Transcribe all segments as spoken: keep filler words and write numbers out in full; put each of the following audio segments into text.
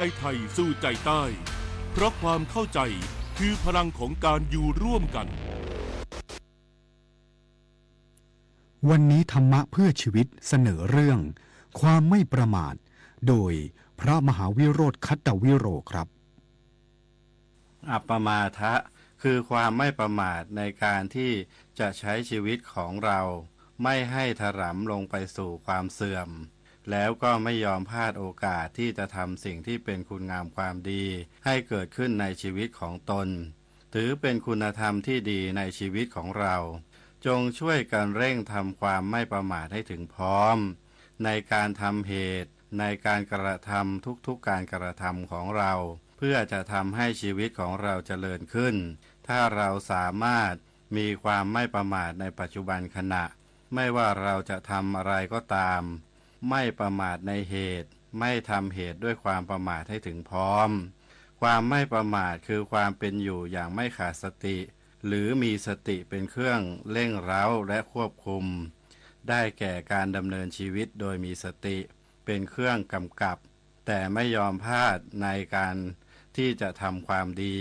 ใจไทยสู่ใจใต้ เพราะความเข้าใจคือพลังของการอยู่ร่วมกัน วันนี้ธรรมะเพื่อชีวิตเสนอเรื่อง ความไม่ประมาท โดยพระมหาวิโรจน์ คัตตวิโร ครับ อัปปมาทะ คือความไม่ประมาทในการที่จะใช้ชีวิตของเรา ไม่ให้ถลำลงไปสู่ความเสื่อม แล้วก็ไม่ยอมพลาดโอกาสที่จะทำสิ่งที่เป็นคุณงามความดีให้เกิดขึ้นในชีวิตของตน ถือเป็นคุณธรรมที่ดีในชีวิตของเรา จงช่วยกันเร่งทำความไม่ประมาทให้ถึงพร้อม ในการทำเหตุ ในการกระทำทุกๆการกระทำของเรา เพื่อจะทำให้ชีวิตของเราเจริญขึ้น ถ้าเราสามารถมีความไม่ประมาทในปัจจุบันขณะ ไม่ว่าเราจะทำอะไรก็ตาม ไม่ประมาทในเหตุ ไม่ทำเหตุด้วยความประมาทให้ถึงพร้อม ความไม่ประมาทคือความเป็นอยู่อย่างไม่ขาดสติ หรือมีสติเป็นเครื่องเร่งเร้าและควบคุม ได้แก่การดำเนินชีวิตโดยมีสติเป็นเครื่องกำกับ แต่ไม่ยอมพลาดในการที่จะทำความดี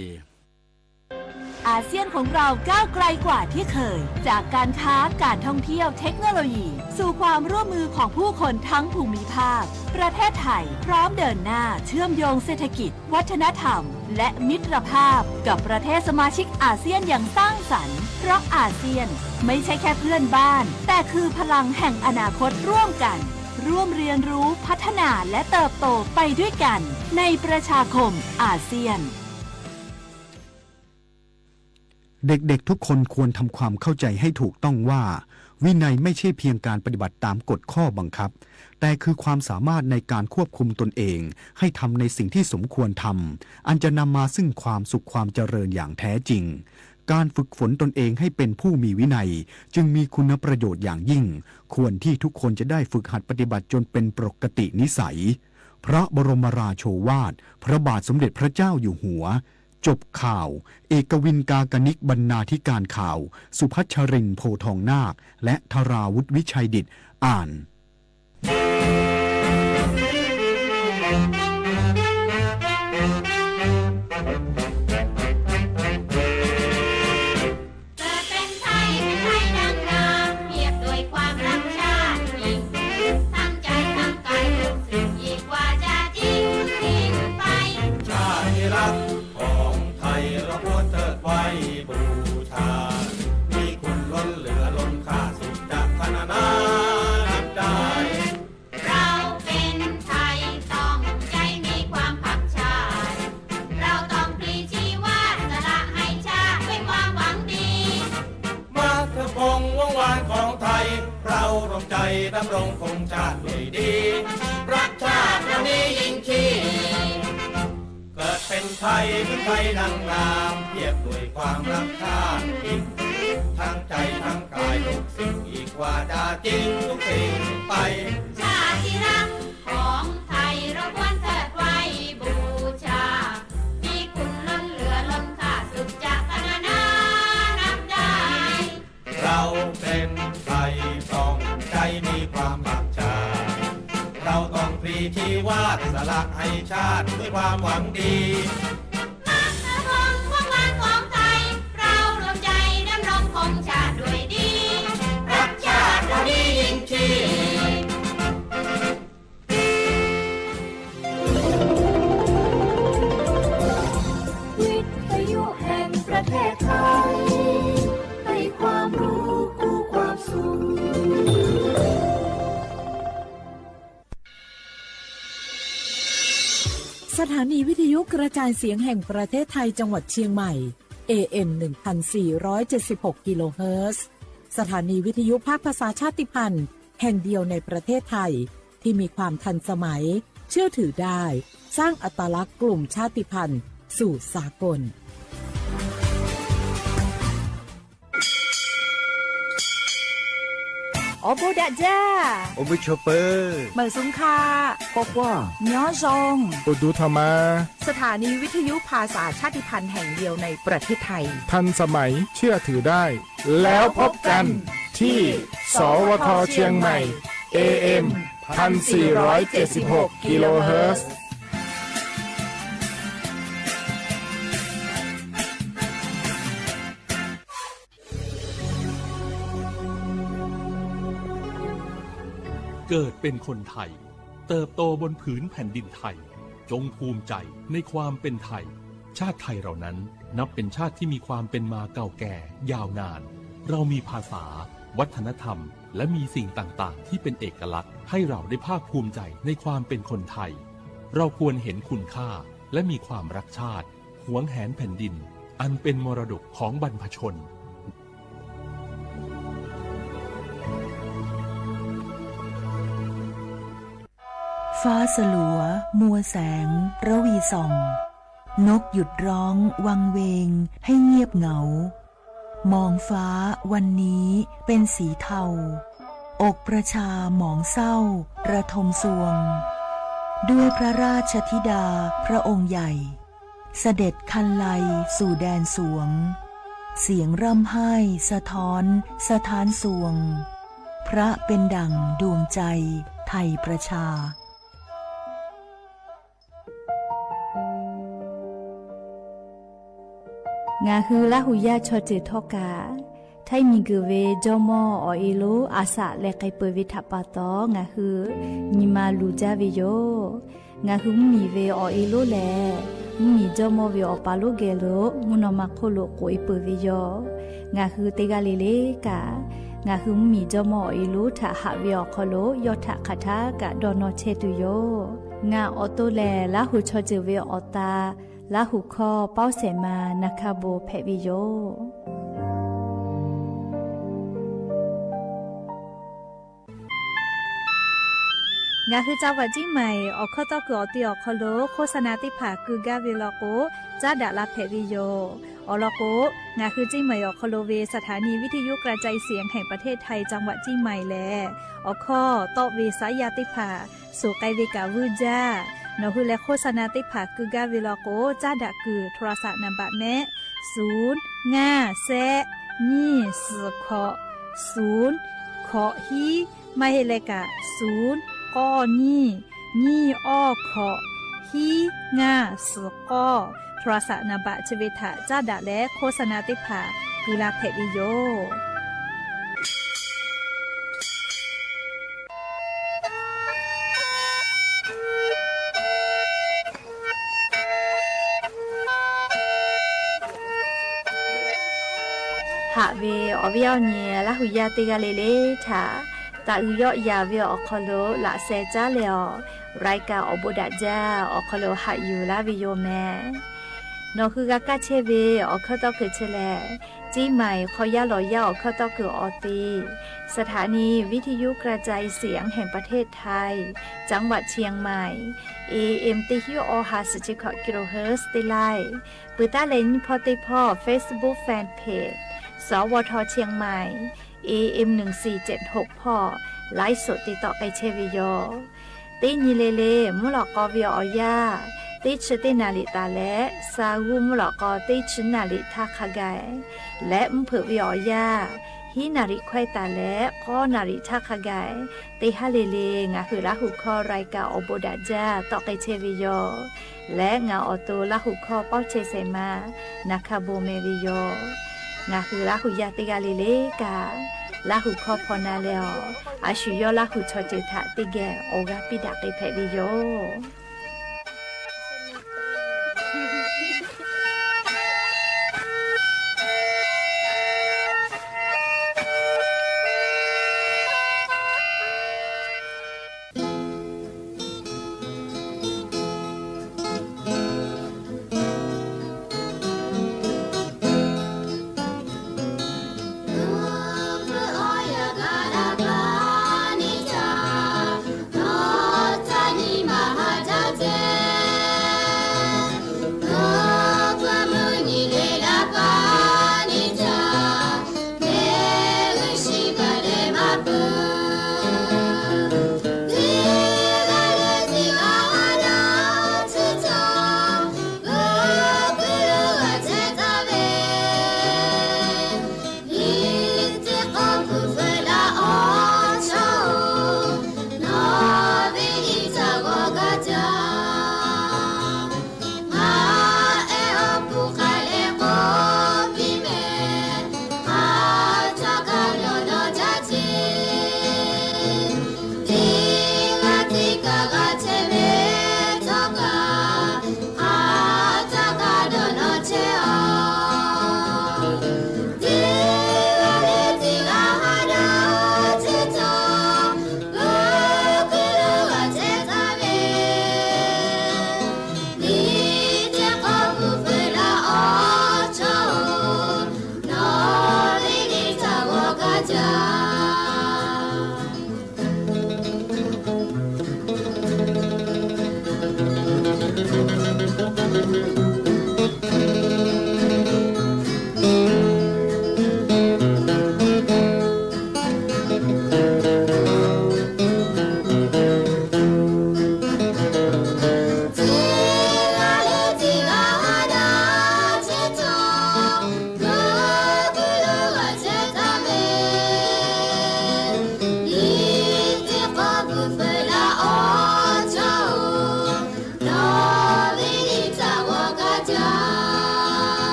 อาเซียนของเราก้าวไกลกว่าที่เคย จากการค้า การท่องเที่ยว เทคโนโลยี สู่ความร่วมมือของผู้คนทั้งภูมิภาค ประเทศไทยพร้อมเดินหน้าเชื่อมโยงเศรษฐกิจ วัฒนธรรม และมิตรภาพกับประเทศสมาชิกอาเซียนอย่างสร้างสรรค์ เพราะอาเซียนไม่ใช่แค่เพื่อนบ้าน แต่คือพลังแห่งอนาคตร่วมกัน ร่วมเรียนรู้ พัฒนา และเติบโตไปด้วยกัน ในประชาคมอาเซียน เด็กๆทุกคนควรทำความเข้าใจให้ถูกต้องว่า วินัยไม่ใช่เพียงการปฏิบัติตามกฎข้อบังคับ แต่คือความสามารถในการควบคุมตนเอง ให้ทำในสิ่งที่สมควรทำ อันจะนำมาซึ่งความสุขความเจริญอย่างแท้จริง การฝึกฝนตนเองให้เป็นผู้มีวินัย จึงมีคุณประโยชน์อย่างยิ่ง ควรที่ทุกคนจะได้ฝึกหัดปฏิบัติจนเป็นปกตินิสัย พระบรมราโชวาท พระบาทสมเด็จพระเจ้าอยู่หัว จบข่าว เอกวิน กากนิก บรรณาธิการข่าว สุพัชรินทร์ โพธิ์ทองนาค และธราวุฒิ วิชัยดิษฐ อ่าน เกิดเป็นไทย เป็นไทยดังงาม เพียบด้วยความรักชาติยิ่ง ทั้งใจทั้งกายทุกสิ่ง ยิ่งกว่าจะจริงยิ่งไป ชาติที่รักของไทย เราควรเทิดไว้บูชา มีคุณล้นเหลือล้นค่า สุดจะพรรณนานับได้ เราเป็นไทยต้องใจมีความรักชาติ เราต้องพลีชีวาสละให้ชาติด้วยความหวังดี มาเถอะพงษ์วงศ์วานของไทย เรารวมใจดำรงคงชาติด้วยดี รักชาติเรานี้ยิ่งชี เกิดเป็นไทย เป็นไทยดังงาม เพียบด้วยความรักชาติยิ่ง ทั้งใจทั้งกายทุกสิ่ง ยิ่งกว่าจะจริงทุกสิ่งไป ชาติที่รักของไทย เราควรเทิดไว้บูชา มีคุณล้นเหลือล้นค่า สุดจะพรรณนานับได้ เราเป็นไทยต้องใจมีความรักชาติ เราต้องพลีชีวาสละให้ชาติด้วยความหวังดี มาเถอะพงษ์วงศ์วานของไทย เรารวมใจดำรงคงชาติด้วยดี รักชาติเรานี้ยิ่งชี วิทยุแห่งประเทศไทย ให้ความรู้กู้ความสุข สถานีวิทยุกระจายเสียงแห่งประเทศไทยจังหวัดเชียงใหม่ เอ เอ็ม หนึ่งพันสี่ร้อยเจ็ดสิบหก กิโลเฮิรตซ์ สถานีวิทยุภาคภาษาชาติพันธุ์แห่งเดียวในประเทศไทย ที่มีความทันสมัย เชื่อถือได้ สร้างอัตลักษณ์กลุ่มชาติพันธุ์สู่สากล โอบูดะจ้า โอบูโชเปอร์ เหมยสุงค่ะ กว้างๆ ย้อซอง โอดูธรรมา สถานีวิทยุภาษาชาติพันธุ์แห่งเดียวในประเทศไทย ทันสมัย เชื่อถือได้ แล้วพบกันที่ สวท เชียงใหม่ เอ เอ็ม พันสี่ร้อยเจ็ดสิบหก กิโลเฮิรตซ์ เกิดเป็นคนไทย เติบโตบนผืนแผ่นดินไทย จงภูมิใจในความเป็นไทย ชาติไทยเรานั้นนับเป็นชาติที่มีความเป็นมาเก่าแก่ยาวนาน เรามีภาษา วัฒนธรรม และมีสิ่งต่างๆ ที่เป็นเอกลักษณ์ ให้เราได้ภาคภูมิใจในความเป็นคนไทย เราควรเห็นคุณค่า และมีความรักชาติ หวงแหนแผ่นดิน อันเป็นมรดกของบรรพชน ฟ้าสลัว มัวแสง ระวีส่อง นกหยุดร้อง วังเวง ให้เงียบเหงา มองฟ้าวันนี้เป็นสีเทา อกประชาหมองเศร้า ระทมซวง ด้วยพระราชธิดาพระองค์ใหญ่ เสด็จคันไลสู่แดนสวง เสียงร่ำไห้สะท้อนสถานซวง พระเป็นดั่งดวงใจไทยประชา งาฮือละหูย่าชอเจอท่อกา ไท้มีเกิดเวจ้อม่ออ่อเอโล อาสะแลไกเปิดเวถะปาตอ งาฮือ มีมาลูจ้าเวโย งาฮือมีเวอ่อเอโลแล มีจ้อม่อเวอ่อปาโลแกโล มุนอมาโคโลโกเอเปิดเวโย งาฮือเตกาเลเลกา งาฮือมีจ้อม่ออ่อเอโล ถะหะเวอ่อคอโล ยอดถะคาถากะดอนอแชตุโย งาอ่อโตแล ละหูชอเจอเวอ่อตา ละหูข้อเป้าแสมา นาคาโบแผะเวโย งาฮือจังหวัดเจียงใหม่ อ่อข้อต้อเกืออ่อตีอ่อคอโล โฆษณาเต๊ผากือก้าเวลอโก จ้าดะลาแผะเวโย อ่อลอโก งาฮือเจียงใหม่อ่อคอโลเว สถานีวิทยุกระจายเสียงแห่งประเทศไทย จังหวัดเจียงใหม่แล อ่อข้อต้อเวสายาเต๊ผา สูไกเวกาวื้อจ้า หนอฮือแลโฆษณาเต๊ผากือก้าเวลอโก จ้าดะกือ โทรศัพท์นามบัตรแมะ ศูนย์ ห้า แซะ ยี่ สี่ เคาะ ศูนย์ เคาะ ฮี ไม่เฮเลกะ ศูนย์ ก้อ ยี่ ยี่ อ้อ เคาะ ฮี ห้า สี่ ก้อ โทรศัพท์นามบัตรเชเวถะจ้าดะและโฆษณาเต๊ผา กือลาแผะเวโย หะเวออเวียวเนีย ละหูยาเตกาเลเลถา ตะอือยอดยาเวออคอโล ละแซจ้าเลออ รายการออกโบดะจ้า ออกคอโลหะอยู่ละวิโยแม หนอคือกาก้าเชเว ออกข้อต้อเกิดเชแล เจียงใหม่ คอยาหลอยาออกข้อต้อเกิดออตี สถานีวิทยุกระจายเสียงแห่งประเทศไทย จังหวัดเชียงใหม่ เอเอ็ม เตฮิวออฮา สิบเจ็ด กิโลเฮิรตซ์ เตไล ปือต้าเลนพ่อเตพ่อ Facebook Fanpage สวท เชียงใหม่ เอเอ็ม หนึ่งสี่เจ็ดหก พ่อ ไลฟ์สดติดต่อไปเชเวโย เตยีเลเล มุหลอกอเวียออย่า เตชเตนาลิตาและ ซาฮูมุหลอกอ เตชนาลิท่าคาไก และมเผิดเวียออย่า ฮีนาลิควายตาและ ก้อนาลิท่าคาไก เตฮาเลเล งาคือละหูข้อรายการออกโบดะจ้า ต่อไปเชเวโย และงาออโตละหูข้อเป้าเชเสมา นาคาโบเมเวโย งาคือละหูยาเตกาเลเลกา ละหูข้อพอนาเลออ อาชุยอละหูชอเจถะเตแก่ โอกาสปิดาเกแผะเวโย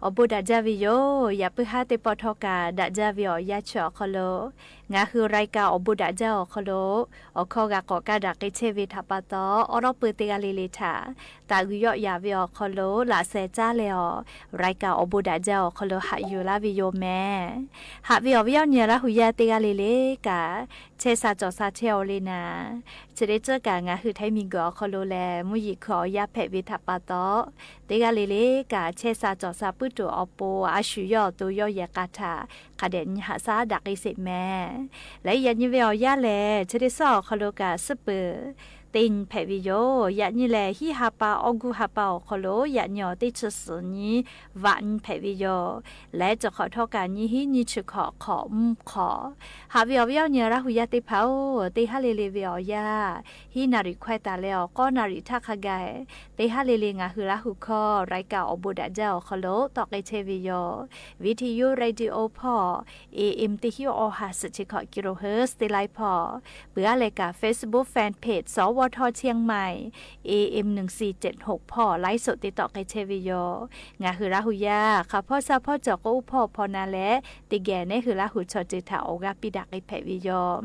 အိၣ်ဘူးဒၣ်ဒၢဝဲယိာ် ယၣ်ပုၢ်ဟါ တ့ပီး ထီၣ်ကၣ်ဒၣ်ဒၢဝဲအီၤ ယၢ်ဆၢအီၤခီလိာ် ငါဟု ရายการ အိၣ်ဘူးဒၣ်ဒၢအီၤခီလိာ် အိၣ်ခီဂာ် ကိးကါဒၣ်က့ၤဆဲးဝဲထၣ်ပၢ်တီ အိးထီၣ်ပၢၢ်တ့ၢ်ဂၤလၢ်လၢ်ထၣ် တၢ်ဂုာ်ယီၣ်ယၢ်ဝဲအီၤခီလိာ် လၢ်စဲးကၠါလဲအီၤ ရายการ အိၣ်ဘူးဒၣ်ဒၢအီၤခီလိာ် ဟးယူၢ်လၢ်ဝဲယိာ်မဲ ဟးဝဲအီၤ ဝဲအီၤ ညီရၢ်ဟူယၢ် တ့ၢ်ဂၤလၢ်လၢ်ကၣ် ဆဲးစၢ်ကၠီၣ်စၢ်ထဲအီၤလံနၤ ဆၢဒ့ကၢၣ်ကၣ် ငါဟု ထၢၣ်မံၤကၢၢ် အီၤခီလိာ်လဲၣ် မုၢ်ယံၤခုၣ်အီၤ ယၢ်ဖဲးဝဲထၣ်ပၢ်တီ တ့ၢ်ဂၤလၢ်လၢ်ကၣ် ဆဲးစၢ်ကၠီၣ်စၢ် ပုၢ်တိာ်အီၤပူၤ အါဆူၣ်ယီၢ်တိာ်ယီၢ်ယဲၢ်ကၣ်ထၣ် ခါဒဲးနဟးစၢ်ဒၣ်က့ၤစ့းမဲ လၢယၣ်နံၤဝဲအီၤယၢ်လဲၣ် ဆၢဒ့စီအီၤခီလိာ်ကၣ် စူပၢၢ် တ့နံၤဖဲးဝဲယိာ် ယၣ်နံၤလဲၣ် ဟံးဟးပၢ် အီၣ်ကူဟးပၢ်အီၤခီလိာ် ယၣ်နံၤအီၤ တ့ဆံးစူၤနံၤ ဝးနံၤဖဲးဝဲယိာ် လဲၤတခီၣ်ထီၣ်ကၣ် နံၤဟံးနံၤဆူၣ်ခီၣ် ခီၣ်မုၢ်ခီၣ် ဟးဝဲအီၤ ဝဲအီၤ ညီရၢ်ဟူယၢ်တ့ၢ်ဖၣ်ဧၢ တ့ၢ်ဟါလၢ်လၢ်ဝဲအီၤယၢ် ဟံးနၣ်ရံၣ်ခွဲးတၢ်လၢအီၤ ဃိးနၣ်ရံၣ်ထၣ်ခါဂၤ တ့ၢ်ဟါလၢ်လၢ် ငါဟု ရၢ်ဟူခီ ရายการ အိၣ်ဘူးဒၣ်ဒၢအီၤခီလိာ် တီၣ်က့ၤဆဲးဝဲယိာ် วิทยุเรดิโอ ဖီၣ် เอเอ็ม တဟံးအီၣ်ဟး ဆံးဆံးခီၣ် กิโลเฮิรตซ์ တ့ၢ်လၢ်ဖီၣ် ပှၤအါလဲၣ်ကၣ် Facebook Fanpage สวท เชียงใหม่ เอเอ็ม หนึ่งสี่เจ็ดหก ဖီၣ် ไลฟ์สด တ့တီၣ်က့ၤဆဲးဝဲယိာ် ငါဟု ရၢ်ဟူယၢ် ဃၣ်ဖီဆၣ်ဖီကၠီၣ် ကိးအိၣ်ဖီၣ်ဖီနၤလဲၣ် တ့ၢ်ဂဲၤနဲဟု ရၢ်ဟူ ဆီၣ်တၢ်ထၣ် အိၣ်ဂၤပံးဒၣ်က့ၤဖဲးဝဲယိာ်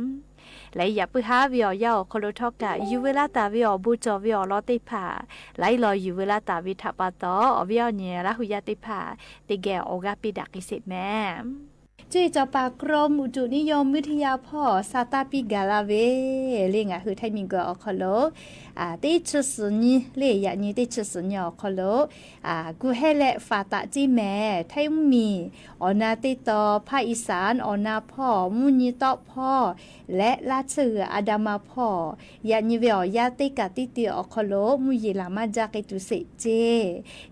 လၢယၣ်ပုၢ်ဟါဝဲအီၤယၢ်အီၤခီလိာ်ထီၣ်ကၣ် ယူၢ်ဝဲလၢတၢ်ဝဲအီၤ ဘူးကၠီၣ်ဝဲအီၤလီၤတ့ၢ်ဖၣ် လၢအလီၢ်ယူၢ်ဝဲလၢတၢ်ဝဲထၣ်ပၢ်တီ အီၤ ဝဲအီၤ ညီရၢ်ဟူယၢ်တ့ၢ်ဖၣ် တ့ၢ်ဂဲၤအိၣ်ဂၤပံးဒၣ်က့ၤစ့းမဲ ကၠီၣ်ပၢၣ် กรมอุตุนิยมวิทยา ဖီၣ် စၢ်တၢ်ပံးဂၤလၢ်ဝဲ လၢငါဟု ထၢၣ်မံၤကၢၢ် အီၤခီလိာ် တ့ဆံးစူၤနံၤ လၢယၣ်နံၤ တ့ဆံးစူၤနံၤအီၤခီလိာ် ကူၣ်ဟဲလဲး ဖးတၢ်စ့းမဲ ထၢၣ်မံၤ အိၣ်နၢ်တ့တီ ภาคอีสาน အိၣ်နၢ်ဖီၣ် မုၢ်နံၤတီၣ်ဖီၣ် လၢ ราชบุรี อันดามัน ဖီၣ် ယၣ်နံၤဝဲအီၤယၢ် တ့ကၣ်တံၢ်တံၢ်အီၤခီလိာ် မုၢ်ယံၤလၢ်မး ကၠၢ်က့ၤတုၤစ့းကၠ့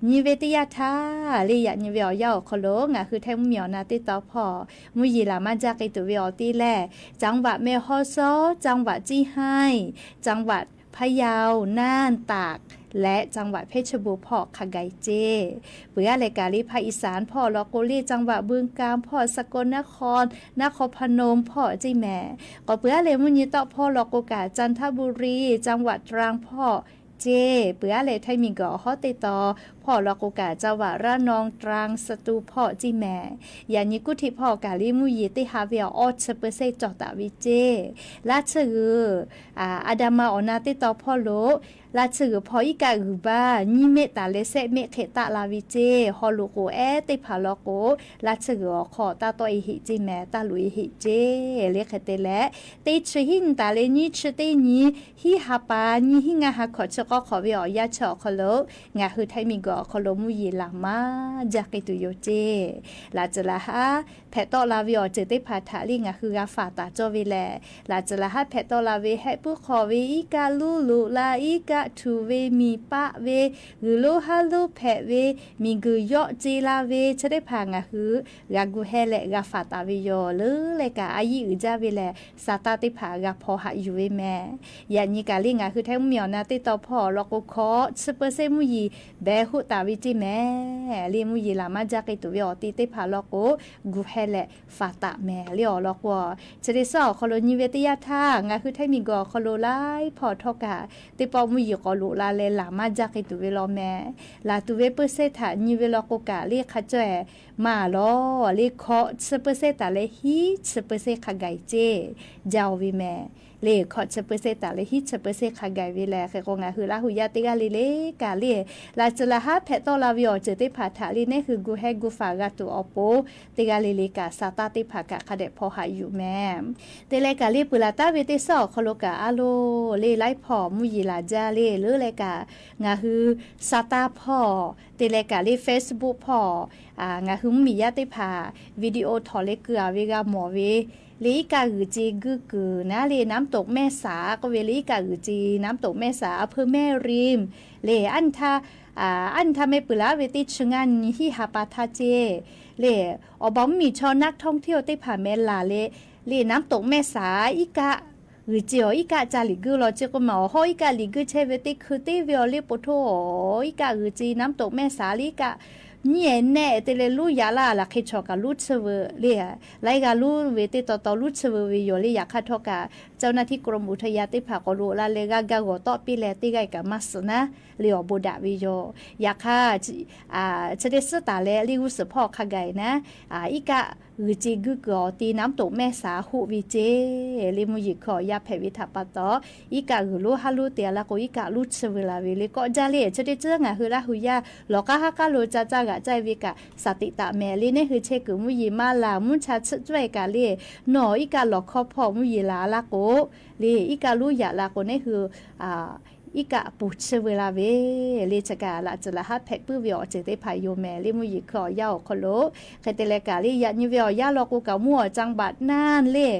နံၤဝဲတ့ၢ်ယၢ်ထၢၣ် လၢယၣ်နံၤဝဲအီၤယၢ်အီၤခီလိာ် ငါဟု ထၢၣ်မံၤ အိၣ်နၢ်တ့တီဖီၣ် မုၢ်ယံၤလၢ်မး ကၠၢ်က့ၤတုၤဝဲအီၤတ့ၢ်လဲၣ် จังหวัดแม่ฮ่องสอน จังหวัดเซี่ยงไฮ้ จังหวัดพะเยา น่าน ตาก လၢ จังหวัดเพชรบูรณ์ ဖီၣ်ခါဂၤအံၤကၠ့ ပှၤအါလဲၣ်ကၣ်လၢ ภาคอีสาน ဖီၣ် လီၤကိးလၢ จังหวัดบึงกาฬ ဖီၣ် สกลนคร นครพนม ဖီၣ်စ့းမဲ ကိးပှၤအါလဲၣ် မုၢ်နံၤတီၣ်ဖီၣ် လီၤကိးကၣ် จันทบุรี จังหวัดตรัง ဖီၣ်ကၠ့ ပှၤအါလဲၣ် ထၢၣ်မံၤကၢၢ် အီၤဟီၣ်တ့တီ ဖီၣ် လီၤကိးကၣ် จังหวัดระนอง ตรัง สตูล ဖီၣ်စ့းမဲ ယၣ်နံၤကူၣ်ထံးဖီၣ်ကၣ်လၢ မုၢ်ယံၤတ့ၢ်ဟါဝဲအီၤ အိၣ်ဆံးပၢၢ်စ့ၣ် ကၠီၣ်တၢ်ဝဲကၠ့ လၢဆၢဂ့ၤ อันดามัน အိၣ်နၢ်တ့တီဖီၣ်လိၤ လၢဆၢဂ့ၤဖီၣ် အံးကၣ်ဂုာ်ဘါ ညံမဲာ်တၢ်လဲၤ စဲးမဲာ်ခဲးတၢ်လၢ်ဝဲကၠ့ ဟီၣ်လိာ်ကိးအဲၣ်တ့ၢ်ဖၣ်လီၤကိး လၢဆၢဂ့ၤအီၤခီၣ် တၢ်တီၢ်အဟ့ၣ်ကၠ့မဲ တၢ်လိၤအဟ့ၣ်ကၠ့ လၢခဲးတဲလဲၣ် တ့ဆံးဟံးနံၤတၢ်လၢ နံၣ်ဆံးတ့နံၤ ဟံးဟးပၢ် နံၣ်ဟံးငါဟးခီၣ်ဆၢကီၢ်ခီၣ်ဝဲအီၤ ယၢ်ဆၢအီၤခီလိာ် ငါဟု ထၢၣ်မံၤကၢၢ် အီၤခီလိာ် မုၢ်ယံၤလၢ်မး ကၠၢ်က့ၤတုၤယိာ်ကၠ့ လၢ်စၢၤလၢ်ဟါ ဖဲးတီၣ်လၢ်ဝဲအီၤ စၢၤတ့ၢ်ဖၣ်ထၣ်လၢ ငါဟု ဂၤဖးတၢ်ကၠီဝဲလဲၣ် လၢ်စၢၤလၢ်ဟါ ဖဲးတီၣ်လၢ်ဝဲ ဟဲပုၢ်ဃီၣ်ဝဲ အံးကၣ်လူလူလၢ် အံးကၣ်ထူၣ်ဝဲ မံၤပာ်ဝဲ ဂုာ်လိဟးလိဖဲးဝဲ မံၤဂုာ်ယီၣ်စ့လၢ်ဝဲ ဆၢတ့ၢ်ဖၣ် ငါဟု ဂၤကူၣ်ဟဲလဲး ဂၤဖးတၢ်ဝဲယိာ် လၢလဲၣ်ကၣ် အယံၣ်အုၣ်ကၠၢ်ဝဲလဲၣ် စၢ်တၢ်တ့ၢ်ဖၣ် ဂၤဖီၣ်ဟးယူၢ်ဝဲမဲ ယၣ်နံၤကၣ်လၢ ငါဟု ထၢၣ်မံၤ အိၣ်နၢ်တ့တီဖီၣ် လီၤကိးခီၣ်ဆံးပၢၢ်စ့ၣ် မုၢ်ယံၤ ဘဲဟူးတၢ်ဝဲကၠ့မဲ လၢ မုၢ်ယံၤလၢ်မး ကၠၢ်က့ၤတုၤဝဲအီၤတ့ၢ်တ့ၢ်ဖၣ်လီၤကိး ကူၣ်ဟဲလဲး ဖးတၢ်မဲ လၢအီၤလီၤကိး ဆၢတ့ၢ်စီအီၤခီလိာ် နံၤဝဲတ့ၢ်ယၢ်ထၢၣ် ငါဟု ထၢၣ်မံၤကၢၢ် အီၤခီလိာ် လၢဖီၣ်ထီၣ်ကၣ် တ့ပီး မုၢ်ယံၤကိးလိာ်လၢ်လဲၣ် လၢ်မး ကၠၢ်က့ၤတုၤဝဲလီၤမဲ လၢ်တုၤဝဲပၢၢ်စ့ၣ်ထၣ် နံၤဝဲလီၤကိးကၣ်လၢ ခးကၠီၣ်အဲၣ် မးလီၤ လၢခီၣ်ဆံးပၢၢ်စ့ၣ်တၢ်လၢ ဟံးဆံးပၢၢ်စ့ၣ်ခါဂၤအံၤကၠ့ ကၠၢ်ဝဲမဲ လၢခီၣ်ဆံးပၢၢ်စ့ၣ်တၢ်လၢ ဟံးဆံးပၢၢ်စ့ၣ်ခါဂၤဝဲလဲၣ် ဃဲးကိး ငါဟု လၢဟူးယၢ် တ့ၢ်ဂၤလၢ်လၢ်ကၣ်လၢ လၢ်စၢၤလၢ်ဟါ ဖဲးတီၣ်လၢ်ဝဲအီၤ စၢၤတ့ၢ်ဖၣ်ထၣ်လၢ နဲဟု ကူၣ်ဟဲကူၣ်ဖး ဂၤတုၤအီၤပူၤ တ့ၢ်ဂၤလၢ်လၢ်ကၣ် စၢ်တၢ်တ့ၢ်ဖၣ်ကၣ် ခါဒဲးဖီၣ်ဟးယူၢ်မဲ တ့ၢ်လဲၣ်ကၣ်လၢ ပှၤလၢ်တၢ်ဝဲတ့ၢ်စီအီၤခီလိာ်ကၣ် အါလိၤ လၢလၢဖီၣ် မုၢ်ယံၤလၢ် ကၠၢ်လၢ် လၢလဲၣ်ကၣ် ငါဟု စၢ်တၢ်ဖီၣ် တ့ၢ်လဲၣ်ကၣ်လၢ Facebook ဖီၣ် ငါဟု မုၢ်မံၤယၢ်တ့ၢ်ဖၣ် video ထီၣ်လၢကုၢ်အဝဲဂၤမီၢ်ဝဲ လၢအံးကၣ်ဂုာ်စ့ၤ ကုၢ်ကုၢ်နၤလၢ น้ำตกแม่สา ကီးဝဲလၢ အံးကၣ်ဂုာ်စ့ၤ น้ำตกแม่สา อำเภอแม่ริม လၢ အၣ်နထၣ် အၣ်နထၣ် မ့ၢ်ပှၤလၢ်ဝဲတ့ၢ်ဆံးငါနံၤ ဟံးဟးပၢ်ထါကၠ့ လၢ အီၤဘၣ်မုၢ်မံၤဆီ นักท่องเที่ยว တ့ၢ်ဖၣ်မဲလၢ်လၢ လၢ น้ำตกแม่สา အံးကၣ်ဂုာ်စ့ၤအီၤ အံးကၣ်ကၢ်လံာ်ကုၢ်လီၤ ကၠ့ကိးမး အီၤဟီၣ်အံးကၣ်လံာ်ကုၢ် ဆဲးဝဲတ့ၢ်ခုးတ့ၢ်ဝဲအီၤလၢ ပိာ်ထိၣ်အီၤ အံးကၣ်ဂုာ်စ့ၤ น้ำตกแม่สา လၢအံးကၣ် ညိအဲၣ်နဲၣ် တဲလၢလူယၤလၢ် လၢခဲဆီၣ်ကလူးဆၢဝဲလၢ် လၢအဂၤလူဝဲတ့တီတီလူးဆၢဝဲဝဲယိာ်လၢ် ယခါထီၣ်က เจ้าหน้าที่กรมอุทยานတ့ၢ်ဖးကိးလိာ်လၢ်လၢ ဂၤဂၤဂီၤတီၣ်ပ့လဲၣ်တ့ၢ်ဂၤကမၣ်စၢၤနၤ လၢအီၤဘိးဒးဝဲယိာ် ယခါ ဆၢဒ့းစၢတၢ်လၢ လၢဂုၢ်စၢဖီၣ်ခါဂၤအံၤနၤ အံကၣ်ဂုာ်စ့ဂုာ်ကွံာ်အီၤတ့ၢ် น้ำตกแม่สา ဟူးဝဲစ့ လၢမုၢ်ယံၤခုၣ်အီၤယၢ်ဖဲးဝဲထးပာ်တီၢ် အံကၣ်ဂုာ်လိဟးလိတဲလၢ်ကိး အံကၣ်လူးဆၢဝဲလၢ်ဝဲလၢ် ကိးဒ်လဲၣ် ဆၢဒ့းစၢ ငါဟုလၢ်ဟူယၢ် လီၤကါဟါကၢ်လိာ်ကၢ်ကၢ်ဂၤကၢ်ဝဲကၣ် စၢ်တံာ်တာ်မဲာ်လၢ် နဟဲဟုဆဲးကုာ်မုၢ်ယံၤမးလၢ် မုၢ်ဆါဆၢၣ်ကၢ်လၢ် နီၢ်အံကၣ်လီၤခီဖီၣ်မုၢ်ယံၤလၢ်လၢ်ကိး လၢ်အံကၣ်လူးယၤလၢ်ကိး နဟဲဟု အံကၣ်ပူၤဆၢဝဲလၢ်ဝဲ လၢ်ဆၢကၣ်လၢ်စၢလၢ်ဟးဖဲးပုၢ်ဝဲအီၤစ့တ့ၢ်ဖးယိာ်မဲာ် လၢမုၢ်ယံၤခုၣ်အီၤယၢ်အီၤခီလိာ် ခဲတဲလၢ်ကၣ်လၢ် ယညံးဝဲအီၤယၢ်လီၤကိးကၣ် မုၢ်အီၤ จังหวัดน่านလၢ်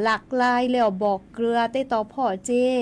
လၢ်ကလၢ်လၢ်အီၤ บ่อเกลือတ့တီဖီၣ်စ့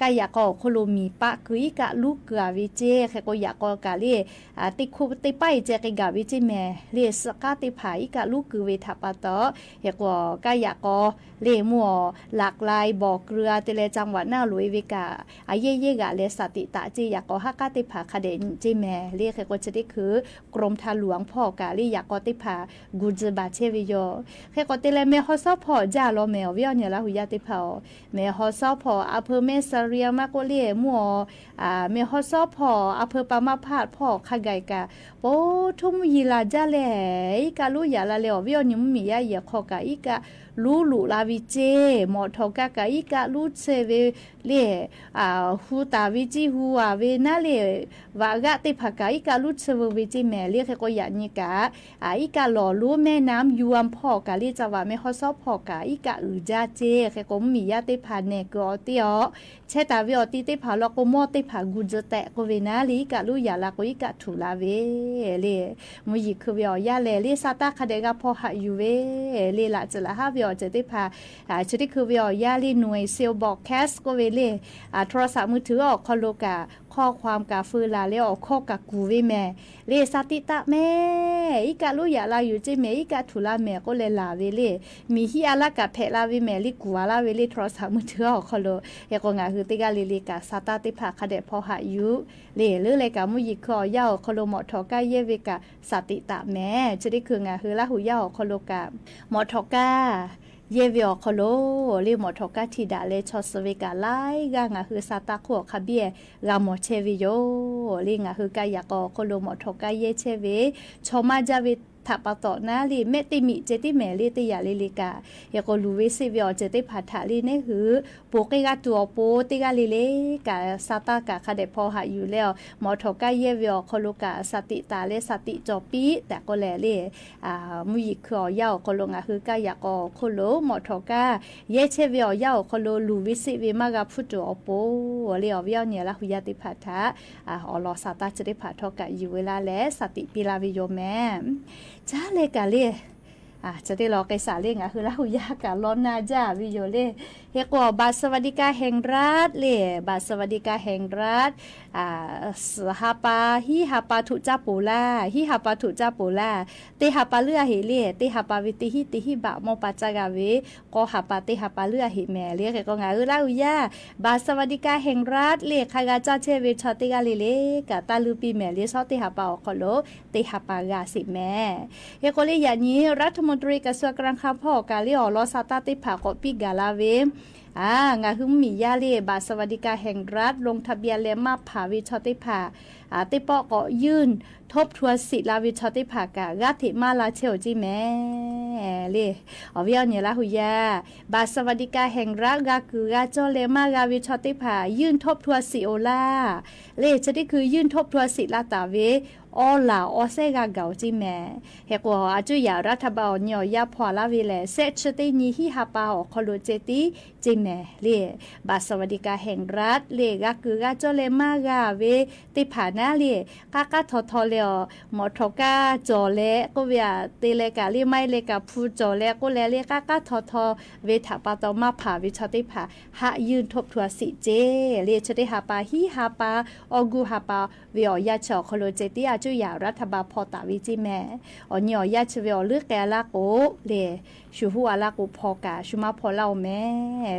ကၣ်ယၤကီၤအီၤခီလိာ်မံၤပာ်ကုာ် အံကၣ်လူးကုာ်ဝဲစ့ ခဲကိးယၤကီၤကၣ်လၢ် တ့ခိၣ်တ့ပၢ်အံၤစ့က့ၤဂၤဝဲစ့မဲာ် လၢ်စးကၢ်တ့ၢ်ဖး အံကၣ်လူးကုာ်ဝဲထးပာ်တီၢ် ခဲကိးကၣ်ယၤကီၤ လၢ်မုၢ်အီၤ หลากหลายบ่อเกลือတဲလၢ် จังหวัดน่านလိၤအ့ၣ်ဝဲကၣ် အယဲၢ်ယဲၢ်ဂၤလၢ် စၢ်တံာ်တာ်စ့ ယၤကီၤဟါကၢ်တ့ၢ်ဖးခါဒဲးစ့မဲာ် လၢ်ခဲကိးဆၢဒ့းခုၣ် กรมทางหลวงဖီၣ်ကၣ်လၢ် ယၤကီၤတ့ၢ်ဖး ဂုာ်စၢၤဘၣ်ဆဲးဝဲယိာ် ခဲကိးတဲလၢ် แม่ฮ่องสอนဖီၣ် ယၢ်လီၤမဲာ် အီၤဝဲအီၤန့ၣ်လၢ်ဟူယၢ်တ့ၢ်ဖးအီၤ แม่ฮ่องสอนဖီၣ် อำเภอแม่เสลียงမးကိးလၢ် မုၢ်အီၤ แม่ฮ่องสอนဖီၣ် อำเภอปางมะพร้าวဖီၣ်ခါဂၤကၣ် ပိာ်ထူမုၢ်ယံၤလၢ်ဒ်လဲၣ် အံကၣ်လူးယၤလၢ်လၢ် အီၤဝဲအီၤန့ၣ် မုၢ်မံၤယါယဲၢ်ခီၣ်ကၣ် အံကၣ်လူးလူးလၢ်ဝဲစ့ မီၣ်ထိးကၣ်ကၣ် အံကၣ်လူးဆၢဝဲလၢ် ဟူးတၢ်ဝဲစ့ ဟူးဝးဝဲနၤလၢ် ဝးဂာ်တ့ၢ်ဖးကၣ် အံကၣ်လူးဆၢဝဲဝဲစ့မဲာ် လၢ်ခဲကိးယၤန့ၣ်ကၣ် အံကၣ်လီၤလိ แม่น้ำยวนဖီၣ်ကၣ်လၢ် จังหวัดแม่ฮ่องสอนဖီၣ်ကၣ် အံကၣ်အုၣ်ဒၣ်စ့ ခဲကိးမုၢ်မံၤယါတ့ၢ်ဖးနဲၣ်ကၢၤအီၤတ့ၢ်အီၤ ဆဲးတၢ်ဝဲအီၤတ့ၢ်တ့ၢ်ဖးလီၤကိး မီၣ်တ့ၢ်ဖးဂုာ်စၢၤတဲာ်ကိးဝဲနၤလၢ် အံကၣ်လူးယၤလၢ်ကိး အံကၣ်ထူၣ်လၢ်ဝဲ လၢ် မုၢ်ယံၤခုၣ်ဝဲအီၤယၢ်လဲၣ် လၢ်စးတၢ်ခါဒဲးဂၤဖီၣ်ဟးယူၤဝဲ လၢ်လၢ်စၢလၢ်ဟးဝဲအီၤစ့တ့ၢ်ဖး ဆၢဒ့းခုၣ်ဝဲအီၤယၢ်လၢ် หน่วยเซลล์บล็อกแคสต์ကိးဝဲလၢ် โทรศัพท์มือถือအီၤခီလိာ်ကၣ် ข้อความကၣ် ဖုလၢ်လၢ်အီၤခီၣ်ကၣ်ကူၤဝဲမဲာ် လၢ်စၢ်တံာ်တာ်မဲာ် အံကၣ်လူးယၤလၢ်ယူၤစ့မဲာ် အံကၣ်ထူၣ်လၢ်မဲာ်ကိးလၢ်လၢ်ဝဲလၢ် မံၤဟံးအါလၢ်ကၣ်ဖဲးလၢ်ဝဲမဲာ် လၢ်ကူၤဝဲလၢ်ဝဲလၢ် โทรศัพท์มือถือအီၤခီလိာ် ခဲကိးငါဟုတ့ၢ်ဂၤလၢ်လၢ်ကၣ် စးတၢ်တ့ၢ်ဖးခါဒဲးဖီၣ်ဟးယူၤ လၢ်လၢ်လၢ်ကၣ် မုၢ်ယံၤခုၣ်အီၤယၢ်အီၤခီလိာ် မီၣ်ထိးကၣ်ယဲၢ်ဝဲကၣ် စၢ်တံာ်တာ်မဲာ် ဆၢဒ့းခုၣ် ငါဟုလၢ်ဟူယၢ်အီၤခီလိာ်ကၣ် မီၣ်ထိးကၣ် ယဲၢ်ဝဲအီၤခီလိာ် လၢ်မီၣ်ထိးကၣ်ထံၣ်ဒၣ်လၢ် ဆီၣ်ဆၢဝဲကၣ်လၢ်ဂၤ ငါဟုစးတၢ်ခိၣ်အခါဘံၣ် ဂၤမီၤဆဲးဝဲယိာ် လၢ်ငါဟုကၣ်ယၤကီၤခီလိာ် မီၣ်ထိးကၣ်ယဲၢ်ဆဲးဝဲ ဆီၣ်မါဒ်ဝဲထးပာ်တီၢ်နၤလၢ် မဲာ်တ့ၢ်မံၤစ့တ့ၢ်မဲာ် လၢ်တ့ၢ်ယၤလၢ်လၢ်ကၣ် ခဲကိးလူၤဝဲစ့ဝဲအီၤစ့တ့ၢ်ဖးထးလၢ် နဟူး ပိာ်က့ၤဂၤတူၢ်အီၤပိာ်တ့ၢ်ဂၤလၢ်လၢ်ကၣ် စးတၢ်ကၣ်ခါဒဲးဖီၣ်ဟးယူၤလၢ်အီၤ မီၣ်ထိးကၣ်ယဲၢ်ဝဲအီၤခီလိာ်ကၣ် စၢ်တံာ်တာ်လၢ် စၢ်တံာ်ကၠီၤပံတၢ်ကိးလၢ်လၢ် မုၢ်ယံၤခုၣ်အီၤယၢ်အီၤခီလိာ် ငါဟုကၣ်ယၤကီၤခီလိာ် မီၣ်ထိးကၣ် ယဲၢ်ဆဲးဝဲအီၤယၢ်အီၤခီလိာ် လူၤဝဲစ့ဝဲမါဂၤဖုတိၢ်အီၤပိာ် လၢ်အီၤဝဲအီၤန့ၣ်လၢ်ဟူယၢ်တ့ၢ်ဖးထး အီၤလီၤစးတၢ်စ့တ့ၢ်ဖးထီၣ်ကၣ်ယူၤဝဲလၢ်လၢ် စၢ်တံာ်ပ့လၢ်ဝဲယိာ်မဲာ် ကၠါလဲၣ်ကၣ်လၢ် စ့တ့ၢ်လီၤကဲစးလၢ် ငါဟုလၢ်ဟူယၢ်ကၣ်လီၤနၤဒ်ဝဲယိာ်လၢ် ဟဲကိး บัตรสวัสดิการแห่งรัฐလၢ် บัตรสวัสดิการแห่งรัฐ စှၤဟးပာ် ဟံးဟးပာ်ထုးကၠါပိၤလၢ် ဟံးဟးပာ်ထုးကၠါပိၤလၢ် တ့ဟးပာ်လုၢ်အဟ့ၣ်လၢ် တ့ဟးပာ်ဝဲတဟံၣ်တဟံၣ်ဘၣ် မိၢ်ပၢ်ကၠါဂၤဝဲ ကီဟးပာ်တ့ဟးပာ်လုၢ်အဟ့ၣ်မဲာ်လၢ် ခဲကိးငါဟုလၢ်ဟူယၢ် บัตรสวัสดิการแห่งรัฐလၢ် ခါဂၤကၠါဆဲးဝဲဆီၣ်တ့ၢ်ဂၤလၢ်လၢ်ကၣ် တၢ်လုၢ်ပံၤမဲာ်လၢ် ဆီၣ်တ့ဟးပာ်အီၤခီလိာ် တ့ဟးပာ်ဂၤစ့မဲာ် ဟဲကိးလၢ်ယၤန့ၣ် รัฐมนตรีกระทรวงการคลังဖီၣ် ကၣ်လၢ်အီၤလီၤစးတၢ်တ့ၢ်ဖးကိးပံၣ်ဂၤလၢ်ဝဲ အါ ငါဟုမုၢ်မံၤယါလၢ် บัตรสวัสดิการแห่งรัฐ ลงทะเบียนและมาผ่า ဝဲဆီၣ်တ့ၢ်ဖး အါ တ့ၢ်ပီၣ်ကိး ยื่นทบทวนสิทธิ์ လၢ်ဝဲဆီၣ်တ့ၢ်ဖးကၣ် ဂၤထဲးမါလၢ်ဆဲးအိၣ်ကၠ့မဲာ်လၢ် အီၤဝဲအီၤန့ၣ်လၢ်ဟူယၢ် บัตรสวัสดิการแห่งรัฐ ဂၤကုၢ်ဂၤကၠီလဲမါဂၤဝဲဆီၣ်တ့ၢ်ဖး ยื่นทบทวนสิทธิ์ အိၣ်လၢ် လၢ် ဆၢတ့ၢ်ခုၣ် ยื่นทบทวนสิทธิ์ လၢ်တၢ်ဝဲ အီလၢ်အီစဲးဂၤဂၤအိၣ်ကၠ့မဲာ် ဟဲကိးအီၤ အကၠိယၤ รัฐบาล အီၤန့ၣ်အီၤယါဖီၣ်လၢ်ဝဲလဲၣ် စဲးဆၢတ့ၢ်နံၤဟံးဟးပာ်အီၤခီလိာ်ကၠ့တံၢ်ကၠ့မဲာ်လၢ် บัตรสวัสดิการแห่งรัฐလၢ် ဂၤကုၢ်ဂၤကၠီလဲမါဂၤဝဲတ့ၢ်ဖးနၤလၢ် ကးကးထီၣ်ထီၣ်လၢ်အီၤ မီၣ်ထိၣ်ကၣ်ကၠီလဲကိးဝဲအတ့လဲၣ်ကၣ်လၢ် မါလဲၣ်ကၣ်ဖုကၠီလဲကိးလဲၣ်လၢ် ကးကးထီၣ်ထီၣ်ဝဲထးပာ်တီၢ်မၤဖးဝဲဆီၣ်တ့ၢ်ဖး ဟး ยื่นทบทวนสิทธิ์ ကၠ့လၢ် ဆၢတ့ၢ်ဟးပာ်ဟံးဟးပာ် အီၣ်ကူၣ်ဟးပာ်ဝဲအီၤယါဆၢအီၤခီလိာ်ကၠ့တံၢ် အ จุยารัฐบาลผ่อต๋าเวเจ้แม อ๋อ นี่ อ๋อ ย่าเชอเว อ๋อ ลึกแกะละโก เล ชูฮู้อะละโก ผ่อกา ชูมาผ่อเล่าแม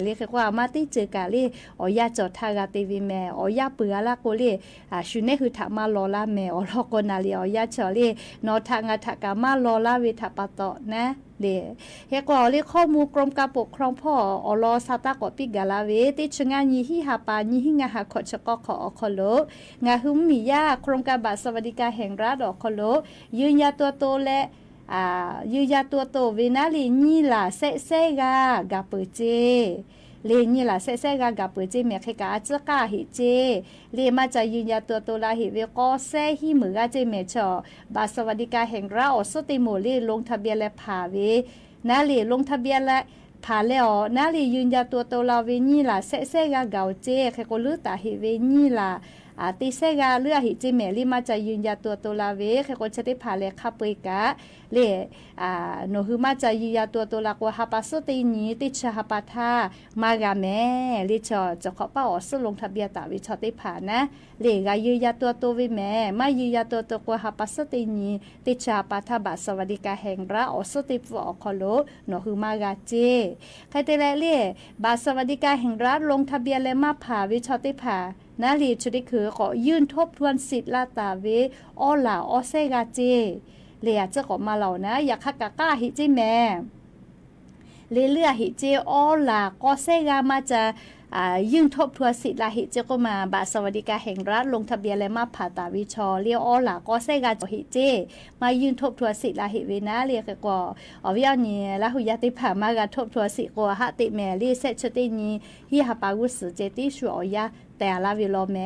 เล ใครกว่ามาตี้เจอกา เล อ๋อ ย่าจอดทะกาเตเวแม อ๋อ ย่าเปืออะละโก เล อ่า ชูเน่หื้อถะมารอละแม อ๋อ ลอโกนาลี อ๋อ ย่าเชอ เล นอถะงาถะกา มารอละเวถะปาเตาะนะ เล ใครกว่า เล ข้อมูลกรมการปกครองผ่อ อ๋อ ลอซาตาก่อปิ๊กกาละเว ตี้เชอะงา ยี่สิบห้าปา ยี่สิบห้าหา ขอเชอะกอ ขอ อคโล งาหื้อมีย่า โครงการบัตรสวัสดิการแห่งรัฐ อคโล ยืนยันตัวตนและ อ่า ยืนยันตัวตนเวนะ เล ยี่หล่าแซะแซ่กากาเป๋อเจ้ เล ยี่หล่าแซะแซ่กากาเป๋อเจ้แม ใครกาอาจื้อก้าเหเจ้ เล มาจายืนยันตัวตนลาเหเว ก็แซะฮี้เหมือก้าเจ้แม เชาะ บัตรสวัสดิการแห่งรัฐ ออกซื้อเตหมด เล ลงทะเบียนและผ่าเว นะ เล ลงทะเบียนและผ่าแล้ว นะ เล ยืนยันตัวตนลาเว ยี่หล่าแซะแซ่กาเก๋าเจ้ ใครกาลือต๋าเหเว ยี่หล่า อ่า ตี้แซ่กาเลือเหเจ้แม เล มาจายืนยันตัวตนลาเว ใครกาเชอตี้ผ่าและข้าเปยกา เล อ่า หนอหื้อมาจายืนยันตัวตนลาโก ฮาปาซื้อเตยี่ ตี้เชอะฮาปาท่า มากาแม เล เชาะ จะขอป้าออกซื้อลงทะเบียนต๋าเว เชาะตี้ผ่านะ เล กายืนยันตัวตนเวแม มายืนยันตัวตนโก ฮาปาซื้อเตยี่ ตี้เชอะฮาปาท่าบัตรสวัสดิการแห่งรัฐ ออกซื้อเตปึก อคโล หนอหื้อมากาเจ้ ใครเตแล เล บัตรสวัสดิการแห่งรัฐ ลงทะเบียนและมาผ่าเว เชาะตี้ผ่า นะ เล เชอตี้คือ ก็ยื่นทบทวนสิทธิ์ลาต๋าเว อ้อหล่าอ้อแซ่กาเจ้ เล อาจื้อก็มาเล่านะ อย่าคักกาก้าเหเจ้แม เล เลือเหเจ้ อ้อหล่าก็แซ่กา มาจา อ่า ยื่นทบทวนสิทธิ์ลาเหเจ้โกมา บัตรสวัสดิการแห่งรัฐ ลงทะเบียนและมาผ่าต๋าเว เชาะ เล อ้อหล่าก็แซ่กาเหเจ้ มายื่นทบทวนสิทธิ์ลาเหเวนะ เล ใครกา อ๋อ เวียนี่ ลาหูยาตี้ผ่ามากาทบทวนสิทธิ์โก ฮะเตแม เล แซะเชอตี้ยี่ ฮี้ฮาปากู้สือเจ้ ตี้ชู อ๋อ ย่า แต่ละเวลาแม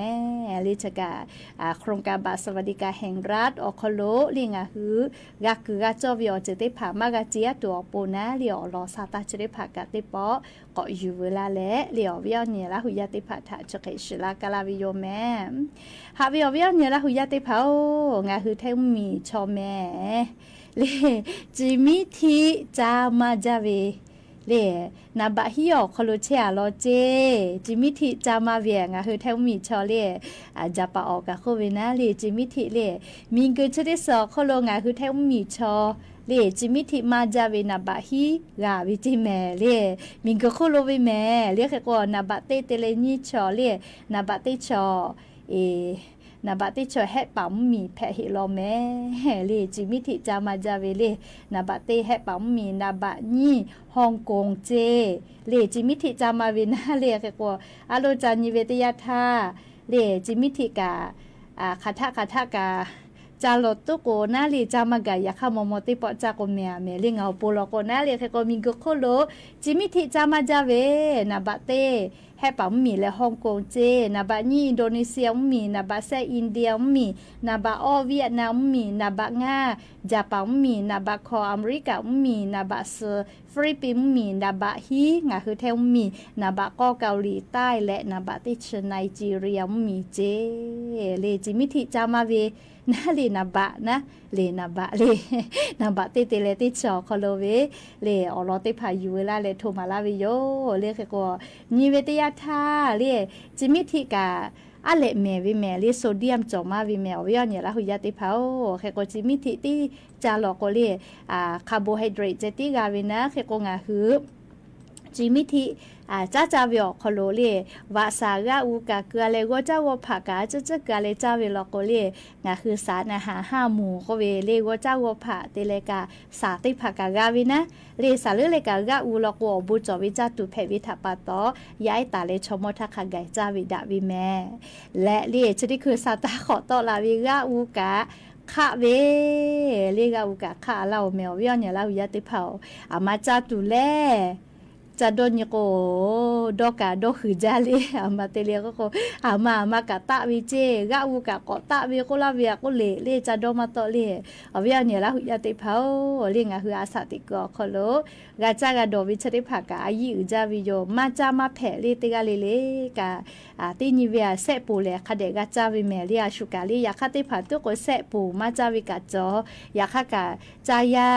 เล เชอะกา อ่า โครงการบัตรสวัสดิการแห่งรัฐ อคโล เล งาหื้อ กากือกาจ้อเว อ๋อ เจอตี้ผ่ามากาเจียตั๋วปูนะ เล อ๋อ ลอซาตาเชอตี้ผ่ากาเตปอ ก็อยู่เวลาแล เล อ๋อ เวียนี่ ลาหูยาตี้ผ่าถะเชอเขยสิลากาลาเวโยแม หาเว อ๋อ เวียนี่ ลาหูยาตี้ผ่า โอ้ งาหื้อแท้มีเชาะแม เล จิมิธิจามาจาเว เล นาบะฮี้ออกคอลโลเชียลอเจ จิมิธิจามาเวีย งาหื้อแท้มีเชาะ เล อ่า จาปะออกกาโคเวนะ เล จิมิธิ เล มีเกอเชอตี้สองคอลโล งาหื้อแท้มีเชาะ เล จิมิธิมาจาเว นาบะฮี้กาเวเจ้แม เล มีเกอโคโลเวแม เล ใครกา นาบะเต้เตเลยี่เชาะ เล นาบะเต้เชาะ เอ นาบะเต้เชาะแฮะปะมีแผะเหลอแม เล จิมิธิจามาจาเว เล นาบะเต้แฮะปะมี นาบะยี่ฮ่องกงเจ เล จิมิธิจามาเวนะ เล ใครกา อะโลจายี่เวตยาท่า เล จิมิธิกา อ่า คาทะคาทะกา จาหลอดตุ๊กโกนะ เล จามากา อย่าข้ามอมอเต้ปอจาโกแม แม เล งาโปลอโกนะ เล ใครกา มีเกอโคโล จิมิธิจามาจาเว นาบะเต้ แฮะปะมีและฮ่องกงเจ นาบะยี่อินโดนีเซียมี นาบะแซะอินเดียมี นาบะอ้อเวียดนามมี นาบะง่าจาปะมี นาบะคออเมริกามี นาบะซอ ฟิลิปปินส์มี นาบะฮี้ งาหื้อแท้มี นาบะกอเกาหลีใต้ และนาบะตี้เชอไนจีเรียมีเจ เล จิมิธิจามาเว นะ เล นาบะนะ เล นาบะ เล นาบะเต้เตเลตี้เชาะคอลโลเว เล อ๋อ ลอเต้ผ่าอยู่เวลา เล โทรมาลาเวโย เล ใครกา ยี่เวตยาท่า เล จิมิธิกา อะแหละแมเวแม เล โซเดียมจ๋อมาเวแม เวียนี่ ลาหูยาตี้ผ่า ใครกา จิมิธิตี้จาหลอดโก เล อ่า คาร์โบไฮเดรตเจตี้กาเวนะ ใครกา งาหื้อ จิมิธิ อ่า จาจาเวออกคอลโล เล วาสา กาอูกาเกือ และกัวเจ้ากัวผะกา เจ้อเจ้อเกือ เล จาเวหลอดโก เล งาหื้อสารอาหารห้าหมู่โกเว เล กัวเจ้ากัวผะเตเลกา สาตี้ผะกากาเวนะ เล สาเลือเลกากาอูหลอดโก อ๋อ บูจ๋อเวจาตุแผะเวถะปาตอ ย้ายต๋าและชอมอทะคาไก่จาเวดะเวแม และ เล เชอตี้คือ สาตาขอตอลาเว กาอูกา คะเว เล กาอูกา คะ เล่าแมวเวียนี่ ลาหูยาตี้ผ่า อามาจาตุแล จาดอนี่โก ดอกาดอหือจา เล อามาเตเลโกโก อามา อามากาตะเวเจ กาอูกา กาตะเวโกลาเวโกเล เล จาดอมาตอเล อเวียนี่ ลาหูยาตี้ผ่า เล งาหื้ออาสาตี้กอคอลโล กาจากาดอเวเชอตี้ผะกา อายี่อือจาเวโย มาจามาแผะ เล เตกาเลเลกา อ่า ตี้ยี่เวแซะปูแล คะแดะกาจาเวแม เล อาชูกา เล อย่าคะตี้ผะตุ๊กโกแซะปู มาจาเวกาจ๋อ อย่าคะกา จายา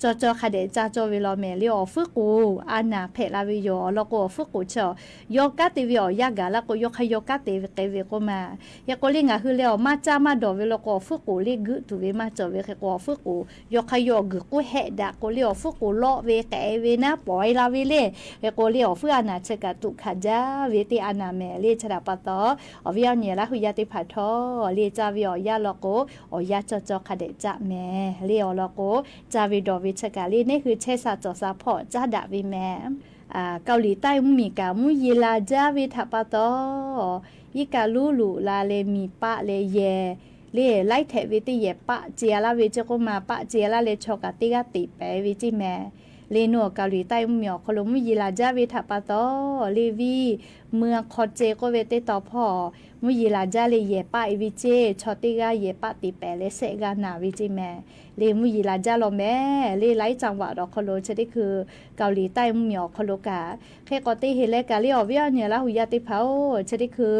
จอจอขะแดะจาจอเวลอแหม เลยอ่อฟื้นกู่ อาหนาแผะลาเวโย ลอโกอ่อฟื้นกู่เชาะ ยอกั๊ดเตะเวออกยากาละโก ยอคายอกั๊ดเตะเวเกเวโกมา เฮโกเลยหงาหือเลยอ่อ มาจ้ามาดอเวลอโกอ่อฟื้นกู่ เลยกึ๊ดถูเวมาจ่อเว เฮโกอ่อฟื้นกู่ ยอคายอกือกู้แฮะดะโกเลยอ่อฟื้นกู่ เลาะเวแกะเวนะป๋อยลาเวเลย เฮโกเลยอ่อฟื้นอาหนาเชิงกาตุ๊กขาจ้าเวเตะอาหนาแหม เลยฉะนั้นปะตอ อ่อเวียนเยียละหือยาเตะผาทอ เลยจาเวออกยากลอโก อ่อยากจอจอขะแดะจาแหม เลยอ่อลอโก จาเวดอเวเชกา เลยเน่หือแชสาจ๋อสาผ่อจ้าดะเวแหม อ่า เกาหลีใต้มุ้งหมีกา มุ้งยีลาจ้าเวถะปะตอ อี้กาลุลุลาเลยหมีปะเลยแย เลยไล่แทะเวตี้แยปะเจียละเวเจ้าโกมา ปะเจียละเลยชอกาตี้กาติแปะเวจิแหม เลยนัวเกาหลีใต้มุ้งหมีอ่อคอโล มุ้งยีลาจ้าเวถะปะตอ เลยวี เมืองคอเจโกเวเต้ตอผ่อ มุ้งยีลาจ้าเลยแยปะเอวิเจ ชอตี้กาแยปะติแปะเลยแสะกาหนาเวจิแหม เลยมุ้งยีลาจ้าลอแหม เลยไล่จังหวัดอ่อคอโล เชเต้คือ เกาหลีใต้มุ้งหมีอ่อคอโลกา เฮโกเตะเฮเลกาเลยอ่อเวียนเยียละหือยาเตะผาโอ เชเต้คือ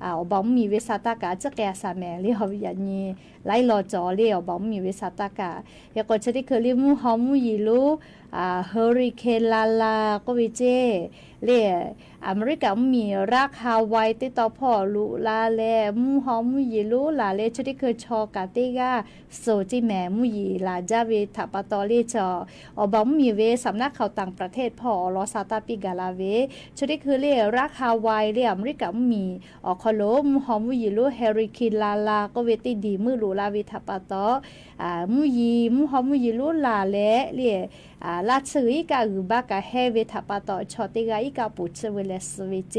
อ่า อ่อบ่ามุ้งหมีเวสาตากา เจ้าแก่สาแหม เลยอ่อเวียนเยีย ไล่ลอจ๋อเลยอ่อบ่ามุ้งหมีเวสาตากา เฮโกเชเต้คือเลยมุ้งฮอมุ้งยีลุ อ่า เฮอริเคนลาลาโกเวเจ เลย อเมริกามุ้งหมีรัฐฮาวายเต้ตอผ่อลุลาเลย มุ้งฮอมุ้งยีลุลาเลย เชเต้คือชอกาตี้กา โซจิแหม มุ้งยีลาจ้าเวถะปะตอเลยเชาะ อ่อบ่ามุ้งหมีเวสำนักข่าวต่างประเทศผ่ออ่อลอสาตาปิกาลาเว เชเต้คือเลยรัฐฮาวายเลยอเมริกามุ้งหมี อ่อคอโล มุ้งฮอมุ้งยีลุเฮอริเคนลาลาโกเวตี้ดีมืดลุลาเวถะปะตอ อ่า มุ้งยี มุ้งฮอมุ้งยีลุลาเลย เลย อ่า ลาดชื่ออี้กาอือบากาแฮเวถะปะตอ ชอตี้กาอี้กาปูชื่อเวเลยซือเวเจ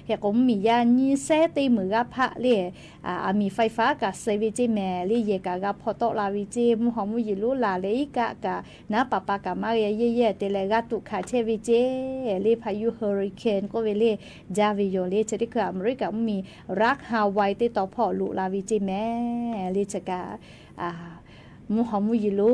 เฮโกมุ้งหมียาเยียแสะตี้มือกาผะเลย อ่า อาหมีไฟฟ้ากาเซเวเจแหม เลยแยกากาผ่อโต๊ะลาเวเจ มุ้งฮอมุ้งยีลุลาเลยอี้กากา น้ำประปากามาเยียะเยียะเตะเลยกาตุ๊กขาแชะเวเจ เลยพายุเฮอริเคนโกเวเลย จ้าเวโยเลย เชเต้คืออเมริกามุ้งหมีรัฐฮาวายเต้ตอผ่อลุลาเวเจแหม เลยเชกา อ่า มุ้งฮอมุ้งยีลุ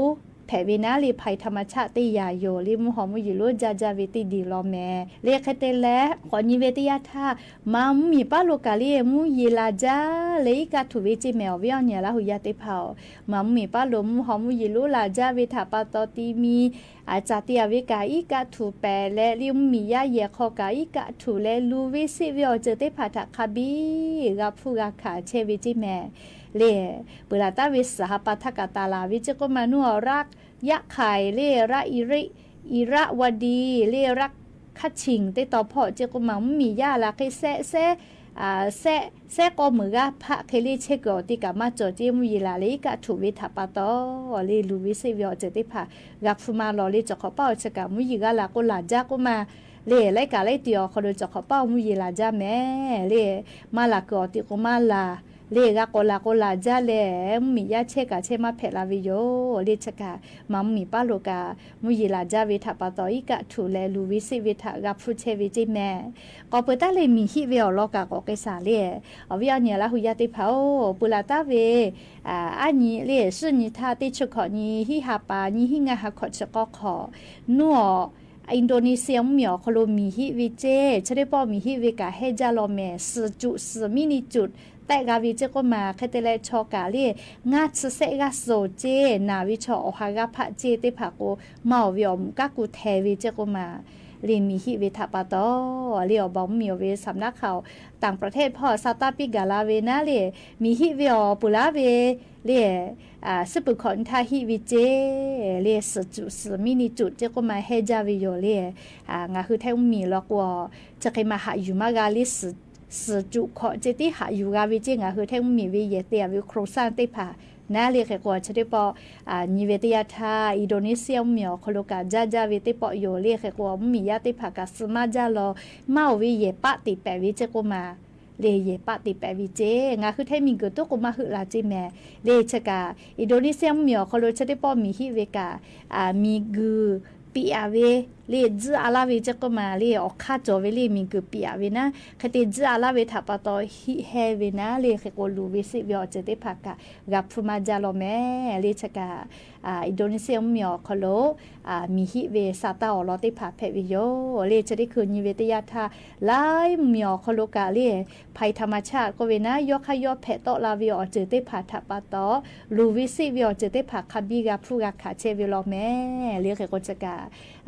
แผะเวนะเลยภัยธรรมชาติเต้ยาโย เลยมุ้งฮอมุ้งยีลุจ้าจ้าเวตี้ดีลอแหม เลยเฮเตะแล ขอเยียะเวตี้ยาท่า มามุ้งหมีป้าโลกาเลย มุ้งยีลาจ้า เลยอี้กาถูเวเจแหม อ่อเวียนเยียละหือยาเตะผาโอ มามุ้งหมีป้าโล มุ้งฮอมุ้งยีลุลาจ้าเวถะปะตอตี้มี อาจ๋าตี้อเวกาอี้กาถูแปะเลย เลยมุ้งหมียาแยกคอกาอี้กาถูเลย ลูเวเสะเวออเจิดเตะผาถะคาบี กาผู้กาขาแชะเวเจแหม เลย เปื้อลาต้าเวสหปาทกาตาลาเวเจโกมานัวรัฐยะไข่เลยรัฐอิริ อิระวดีเลยรัฐ คะชิงเตะต่อเพาะเจ้าก็มามุ้งมีย่าละเคยแซะแซะ อ่า แซะ แซะก็เหมือนกับพระเคยเรียกเช็คก่อตีกับมาจ่อเจ้ามุ้งยีหลาเลยกะถูกเวทะปาตอเลยลูวิเซวิออเจอเตะผากักฟูมาหล่อเลยจ่อขอเป้าเชกะมุ้งยีกะละก็หลาจ้าก็มาเลยไล่กะไล่ตีออกเขาโดยจ่อขอเป้ามุ้งยีหลาจ้าแม่เลยมาหลาเกือออกตีก็มาหลา เลยกะก็ลาก็ลาจ้าแล มุ้งมีย่าเชกะเชมาแผะลาวิโย เลยเชกะ มามุ้งมีป้าโลกา มุ้งยีหลาจ้าเวทะปาตออีกะถูแลลูวิสิเวทะกะพูดเชเวจิแม่ ก็เปิดตาเลยมีฮิเวออลอกะก็เกสาเลย เอาวิเอาเนี่ยละหุยาติเผา ปุระตาเว อ่า อันนี้เลย ซื่อนี้ถ้าติชุกขอนี้ ฮิฮาปานี้ ฮิงาฮาขอเชกอขอ นัว อินโดนีเซียมุ้งมีออคโลมีฮิวิเจ เชได้ป้อมีฮิเวกาเฮจ้าลอแม่ สื่อจุ สื่อมินิจุด แตะกาวิเจก็มา เคเตแลชอกาเล่ งาชเสะกาโซเจ นาวิชออหากาพระเจเตผาโก มาอวิออมกากูแทวิเจก็มา เลยมีฮิเวทะปาตอ เลยออบอมมีอเวสำนักข่าวต่างประเทศพ่อซาตาปิกาลาเวนะเลย มีฮิเวออปุระเว เลย อ่า ซื่อปือขอนทาฮิวิเจ เลย สื่อจุ สื่อมินิจุด เจก็มาเฮจ้าวิโยเลย อ่า งาคือแท่งมีลอกวอ จะเคยมาหาอยู่มากาลิส สื่อจุขอเจติหาอยู่กาวิเจ งาคือแท่งมีวิเยเตียวิโครงสร้างเตผา นะเลยเคยกว่าเชได้ปอ อ่า มีเวทยาทา อินโดนีเซียมีออคโลกาจ้าจ้าเวเตปอโยเลยเคยกว่ามียาเตผากาสมาจ้าลอ มาวิเยปะติแปะวิเจก็มา เลยเยปะติแปะวิเจ งาคือแท่งมีเกิดตัวก็มาหือลาเจแม่ เลยเชกา อินโดนีเซียมีออคโลเชได้ปอมีฮิเวกา อ่า มีกือ ปีอาเว လၢၸိအလါဝ့ၤ ကၠိကမး လၢအီၣ်ခါကၠီၣ်ဝ့ၤ လၢမ့ၢ်ကၢၢ်ပၠးဝ့ၤနၤ ခဲတၢ်ၸိအလါဝ့ၤ ထးပာ်တီၢ်ဟံးဟဲဝ့ၤနၤ လၢဃ့ၢ်ကီးလူၤဝ့ၤစ့ဝ့ၤအီၣ်စၢၤသ့ၣ်တဖၣ်က ဂာ်ဖုးမၤဒ်လဲၣ်မ့ၢ် လၢဆက အၤ အံၣ်ဒိနံၡံ မုၢ်မ့ၢ်အီၣ်ခီၣ်လိၣ် အၤ မ့ၢ်ဟံးဝ့ၤ စးတၢ်အီၣ်လီၤသ့ၣ်တဖၣ်ဖဲဝ့ၤယိၤ လၢဆဒုးခုၣ်ညီဝ့ၤတယၢ်ထါ လၢမုၢ်မ့ၢ်အီၣ်ခီၣ်လိၣ်ကး လၢ ภัยธรรมชาติ ကီၢ်ဝ့ၤနၤ ယီခါယီဖဲးတီလၢ်ဝ့ၤအီၣ်စၢၤသ့ၣ်တဖၣ်ထးပာ်တီၢ် လူၤဝ့ၤစ့ဝ့ၤအီၣ်စၢၤသ့ၣ်တဖၣ် ခးဘံဂာ်ဖုးဂာ်ခးဆဲဝ့ၤလီၤမ့ၢ် လၢဃ့ၢ်ကီးဆက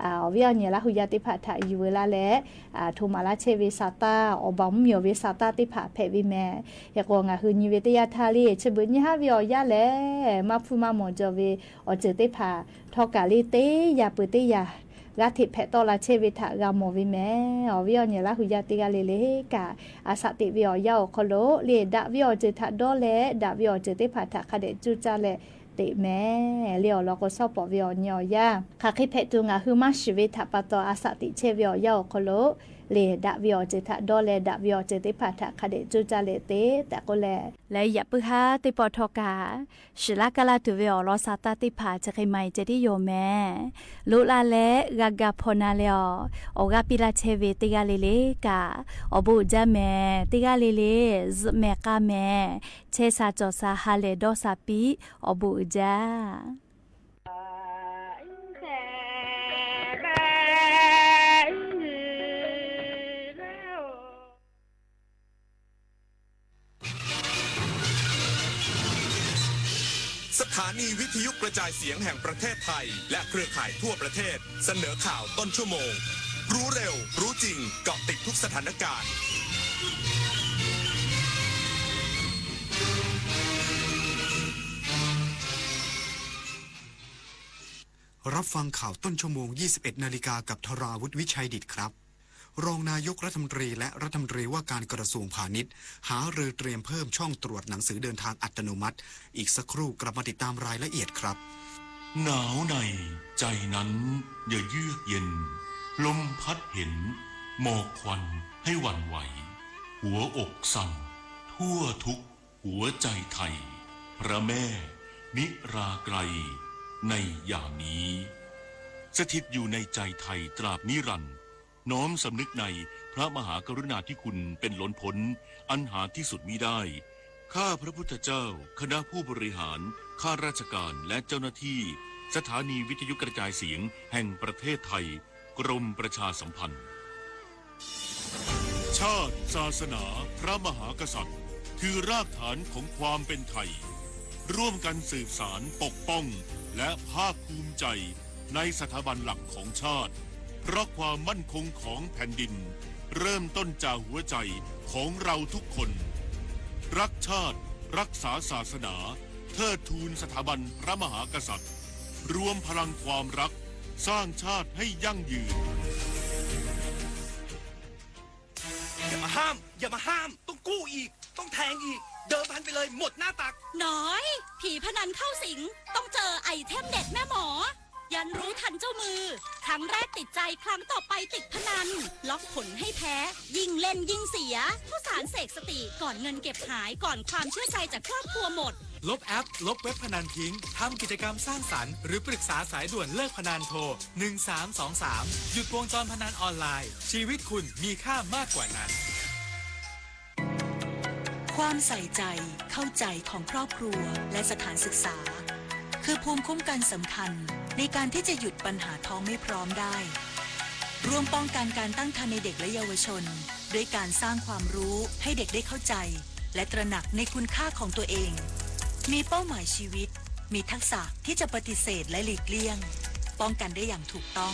အၤ အီၣ်ဝ့ၢ်အီၣ်ညၣ်လၢဟူးယၢ်သ့ၣ်တဖၣ် ထးယူၤဝ့ၤလၢ်လၢ် အၤ ထိၣ်မၤလၢ်ဆဲဝ့ၤ စးတၢ်အီၣ်ဘၣ်မုၢ်မ့ၢ်အီၣ်ဝ့ၤ စးတၢ်သ့ၣ်တဖၣ်ဖဲဝ့ၤမ့ၢ် ဃ့ၢ်ကီး ငါဟုးညီဝ့ၤတယၢ်ထါလၢ ဆၢဘုးညါဟါဝ့ၤအီၣ်ယၢ်လဲၣ် မၤဖုးမၤမီၢ်ကၠီၣ်ဝ့ၤ အီၣ်စၢၤသ့ၣ်တဖၣ် ထီၣ်ကးလၢတယၢ်ပၢၢ်တယၢ် ဂၤထံးဖဲးတီလၢ်ဆဲဝ့ၤ ထးဂၤမီၢ်ဝ့ၤမ့ၢ် အီၣ်ဝ့ၢ်အီၣ်ညၣ်လၢဟူးယၢ်တဂၤလၢ်လၢ်ကး အစးသ့ၣ်ဝ့ၤအီၣ်ယၢ်အီၣ်ခီၣ်လိၣ် လၢဒၣ်ဝ့ၤအီၣ်စၢၤထးဒီလဲၣ် ဒၣ်ဝ့ၤအီၣ်စၢၤသ့ၣ်တဖၣ် ထးခးဒဲးကၠိၣ်ကၠၢ်လဲၣ်သ့ၣ်မ့ၢ် လၢအီၣ်လီၤကီးဆီၣ်ပီၣ်ဝ့ၤအီၣ်ညၣ်အီၣ်ယၢ် ခးဃ့ဖဲးတူၢ် ငါဟုးမၤစၢၤဝ့ၤ ထးပာ်တီၢ် အစးသ့ၣ်ဆဲဝ့ၤအီၣ်ယၢ်အီၣ်ခီၣ်လိၣ် လၢဒၣ်ဝ့ၤအီၣ်စၢၤထးဒီလဲၣ် ဒၣ်ဝ့ၤအီၣ်စၢၤသ့ၣ်တဖၣ် ထးခးဒဲးကၠိၣ်ကၠၢ်လဲၣ်သ့ၣ် တၢ်ကီလဲၣ် လၢယပၢဟါသ့ၣ်ပီၣ်ထီၣ်ကး စှၤလၢကလၢ်တုၤဝ့ၤအီၣ်လီၤ စးတၢ်သ့ၣ်တဖၣ် ကဃ့မၤအံၤကဲဒ်ယိာ်မ့ၢ် လိၣ်လၢ်လၢ ဂၤဂၤဖီၣ်နၤလၢအီၤ အီၣ်ဂၤပံလၢ်ဆဲဝ့ၤတဂၤလၢ်လၢ်ကး အီၣ်ဘူးအဒါမ့ၢ် တဂၤလၢ်လၢ် စမဲာ်ဃာ်မ့ၢ် ဆဲးစၢ်ကၠီၣ်စၢ် ဟးလဲၢ်ဒီးစၢ်ပံ အီၣ်ဘူးအဒါ สถานีวิทยุกระจายเสียงแห่งประเทศไทย และเครือข่ายทั่วประเทศ เสนอข่าวต้นชั่วโมง รู้เร็ว รู้จริง เกาะติดทุกสถานการณ์ รับฟังข่าวต้นชั่วโมง ยี่สิบเอ็ด นาฬิกา กับ ธราวุฒิ วิชัยดิษฐ ครับ รองนายกรัฐมนตรีและรัฐมนตรีว่าการกระทรวงพาณิชย์ หารือเตรียมเพิ่มช่องตรวจหนังสือเดินทางอัตโนมัติ อีกสักครู่กลับมาติดตามรายละเอียดครับ หนาวในใจนั้นอย่าเยือกเย็น ลมพัดเห็น หมอกควันให้หวั่นไหว หัวอกสั่น ทั่วทุกหัวใจไทย พระแม่ นิราไกร ในยามนี้ สถิตอยู่ในใจไทยตราบนิรันดร์ น้อมสำนึกในพระมหากรุณาธิคุณเป็นล้นพ้น อันหาที่สุดมิได้ ข้าพระพุทธเจ้า คณะผู้บริหาร ข้าราชการ และเจ้าหน้าที่ สถานีวิทยุกระจายเสียงแห่งประเทศไทย กรมประชาสัมพันธ์ ชาติ ศาสนา พระมหากษัตริย์ คือรากฐานของความเป็นไทย ร่วมกันสืบสาน ปกป้อง และภาคภูมิใจในสถาบันหลักของชาติ เพราะความมั่นคงของแผ่นดิน เริ่มต้นจากหัวใจของเราทุกคน รักชาติ รักษาศาสนา เทิดทูนสถาบันพระมหากษัตริย์ รวมพลังความรัก สร้างชาติให้ยั่งยืน อย่ามาห้าม อย่ามาห้าม ต้องกู้อีก ต้องแทงอีก เดิมพันไปเลย หมดหน้าตัก น้อย ผีพนันเข้าสิง ต้องเจอไอเทมเด็ดแม่หมอ ยันรู้ทันเจ้ามือ ครั้งแรกติดใจ ครั้งต่อไปติดพนัน ล็อกผลให้แพ้ ยิ่งเล่นยิ่งเสีย ข้าวสารเสกสติ ก่อนเงินเก็บหาย ก่อนความเชื่อใจจากครอบครัวหมด ลบแอป ลบเว็บพนันทิ้ง ทำกิจกรรมสร้างสรรค์ หรือปรึกษาสายด่วนเลิกพนันโทร หนึ่งสามสองสาม หยุดวงจรพนันออนไลน์ ชีวิตคุณมีค่ามากกว่านั้น ความใส่ใจ เข้าใจของครอบครัว และสถานศึกษา คือภูมิคุ้มกันสำคัญในการที่จะหยุดปัญหาท้องไม่พร้อมได้ ร่วมป้องกันการตั้งครรภ์ในเด็กและเยาวชน ด้วยการสร้างความรู้ให้เด็กได้เข้าใจ และตระหนักในคุณค่าของตัวเอง มีเป้าหมายชีวิต มีทักษะที่จะปฏิเสธและหลีกเลี่ยง ป้องกันได้อย่างถูกต้อง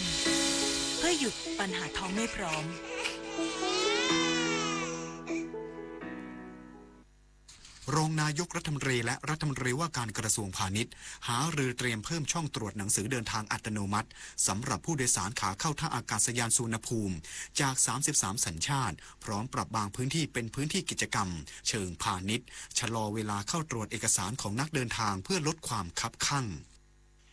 เพื่อหยุดปัญหาท้องไม่พร้อม รองนายกรัฐมนตรีและรัฐมนตรีว่าการกระทรวงพาณิชย์ หารือเตรียมเพิ่มช่องตรวจหนังสือเดินทางอัตโนมัติ สำหรับผู้โดยสารขาเข้าท่าอากาศยานสุวรรณภูมิ จาก สามสิบสาม สัญชาติ พร้อมปรับบางพื้นที่เป็นพื้นที่กิจกรรม เชิงพาณิชย์ ชะลอเวลาเข้าตรวจเอกสารของนักเดินทางเพื่อลดความคับคั่ง